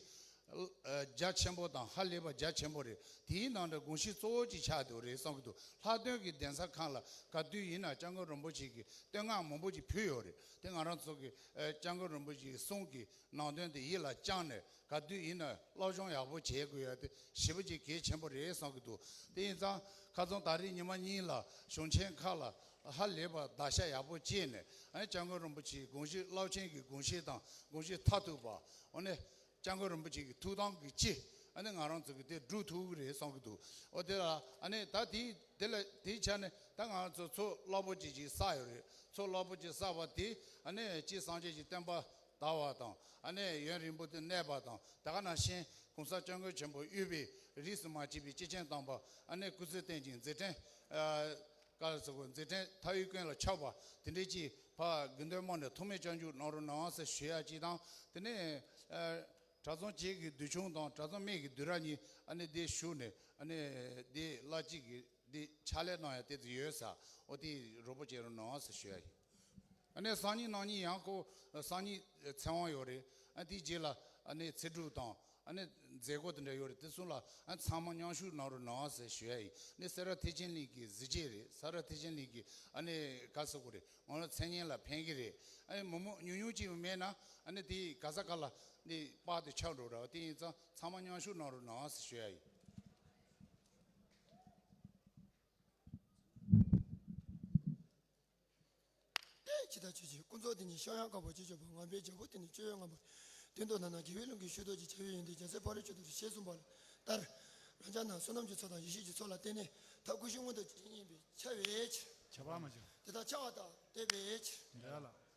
རྒྱ་ཆེན་པོ་དང་ཧ་ལས་པ་རྒྱ་ཆེན་པོ་རེད། དེའི་ནང་ནས་དགོངས་གཞི་གཙོ་བོ་ཅིག་ཆགས་བསྡད་ཀྱི་ཡོད་རེད་བསམ་གྱི་འདུག་ལྷག་དོན་གྱི་གདན་ས་ཁག་ལ་ག་དུས་ཡིན་ན་སྐྱབས་མགོན་རིན་པོ་ཆེ་གིས་བསྟོད་བསྔགས་མང་པོ་ཅིག་ཕུལ་ཡོད་རེད། དེ་ང་རང་ཚོ་གི་ཨ་སྐྱབས་མགོན་རིན་པོ་ཆེའི་གསུང་གི་ནང་དོན་དེ་ཡིད་ལ་བཅངས་ནས་ག་དུས་ཡིན་ན་སློབ་སྦྱོང་ཡག་པོ་བྱེད་དགོས་ཡ་དེ་ཞེ་པོ་ཅིག་གལ་ཆེན་པོ་རེད་བསམ་གྱི་འདུག་དེ་ཡིན་ཙང་ཁ་སང་ད་རེས་ཉི་མ་གཉིས་ལ་གཞུང་ཆེན་ཁག་ལ་ཧ་ལས་པ་བརྡར་ཤ་ཡག་པོ་བཅད་ནས་ཨ་ནི་སྐྱབས་མགོན་རིན་པོ་ཆེའི་དགོངས་གཞི་རླབས་ཆེན་གྱི་དགོངས་གཞི་དང་དགོངས་གཞི་མཐར་ཐུག་པ་ཨ་ནི་སྐྱབས་མགོན་རིན་པོ་ཆེ་གི་ཐུགས་དམ་གྱི་ཅི་ཨ་ནི་ང་རང་ཚོ་གི་དེ་སྒྲུབ་ཐུབ་ཀྱི་རེད་བསམ་གྱི་འདུག་ཨོ་དེ་ལ་ཨ་ནི་ད་དེ་དེ་ལ་དེའི་ཆ་ནས་ད་ང་རང་ཚོ་ཚོགས་རླབས་པོ་ཆེ་ཅིག་བསགས་ཡོད་རེད། ཚོགས་རླབས་པོ་ཆེ་བསགས་པ་དེ་ཨ་ནི་སྤྱིར་སངས་རྒྱས་ཀྱི་བསྟན་པ་དར་བ་དང་ཨ་ནི་ཡུན་རིང་པོ་དུ་གནས་པ་དང་། དེ་ག་ནང་བཞིན་གོང་ས་སྐྱབས་མགོན་ཆེན་པོ་དབུས་པའི་རིས་སུ་མ་ཆད་པའི་སྐྱེས་ཆེན་དམ་པ་ཨ་ནི་སྐུ་ཚེ་བརྟན་ཅིང་མཛད་འཕྲིན་ཨ་བཀའ་ཟེར་དགོས་མཛད་འཕྲིན་མཐའ་དབུས་ཀུན་ལ་ཁྱབ་པ་དེ་འདྲའི་ཅིག་ཕར་དགེ་འདུན་དམངས་ནས་ཐུགས་སྨོན་སྐྱབས་འཇུག་གནང་རོགས་གནང་ཟེར་ཞུ་ཡ་ཅིག་དང་། དེ་ནས་ཨ་གྲྭ་ཚང་བཅས་ཀྱི་འདུས་ཆུང་དང་གྲྭ་ཚང་སྨད་ཀྱི་འདུས་ར་གཉིས་ཨ་ནི་འདིར་བཞུགས་ནས་ཨ་ནི་འདི་བླ་སྤྱི་གི་འདི་ཕྱག་ལས་གནང་ཡ་དེ་ཚོ་ཡོད་ས། འོ་དེ་རོགས་པ་བྱེད་རོགས་གནང་ཟེར་ཞུ་ཡ་ཡིན། ཨ་ནི་སང་ཉིན་གནངས་ཉིན་ཡང་ཁོ་སང་ཉིན་ཚེ་དབང་ཡོད་རེད། ཨ་དེའི་རྗེས་ལ་ཨ་ནི་ཚེ་སྒྲུབ་དང་ཨ་ནི་མཛད་སྒོ་དེ་འདྲ་ཡོད་རེད། དེ་གསུམ་ལ་ཨ་ཚང་མ་མཉམ་ཞུགས་གནང་རོགས་གནང་ཟེར་ཞུ་ཡ་ཡིན། ཨ་ནི་སེ་ར་ཐེག་ཆེན་གླིང་གི་གཟི་བརྗིད་རེད། སེ་ར་ཐེག་ཆེན་གླིང་གི་ཨ་ནི་ག་ཟེར་དགོས་རེད། ང་ལ་མཚན་སྙན་ལ་ཕན་གྱི་རེད། ཨ་ནི་མི་མང་ཉུང་ཉུང་ཅིག་མེད་ན་ཨ་ནི་དེ་ག་ས་ག་ལ་ནི་པར་དེ་ཆགས་འགྲོ་ར། དེ་ཡིན་ཙང་ཚང་མ་མཉམ་ཞུགས་གནང་རོགས་གནང་ཟེར་ཞུ་ཡ་ཡིན། ཇི་ལྟར་ཆོས་ཀྱི་ཀུན་རྫོབ་དེ་ཉིད་ཤར་ཡང་དཀར་པོ་ཅེས་བརྗོད་པ། ངང་པའི་རྒྱལ་པོ་དེ་ནི་སྤྱོད་ཡུལ་ངང་པོ། དོན་དུ་ན་ན་དགེ་བའི་ལུང་གིས་ཕྱོགས་རྟོག་ཅིང་བྱ་བའི་ཡོན་ཏན་རྒྱལ་སྲས་ཕ་རོལ་ཕྱིན་ཐུགས་རྗེ་ཞེས་གསུངས་པ་ལྟར། རང་ཅག་རྣམས་བསོད་ནམས་ཀྱི་ཚོགས་དང་ཡེ་ཤེས་ཀྱི་ཚོགས་ལ་བརྟེན་ནས་ཐབས་ཀུན་ཤེས་མངོན་དུ་བྱེད་ཉན་པའི་ཕྱག་འཚལ་ཕྱིར། ཁྱབ་པ་མ་བྱུང་། དེ་དག་འཆར་བ་དང་བསྟན་པའི་ཕྱིར། འདྲ་ལ།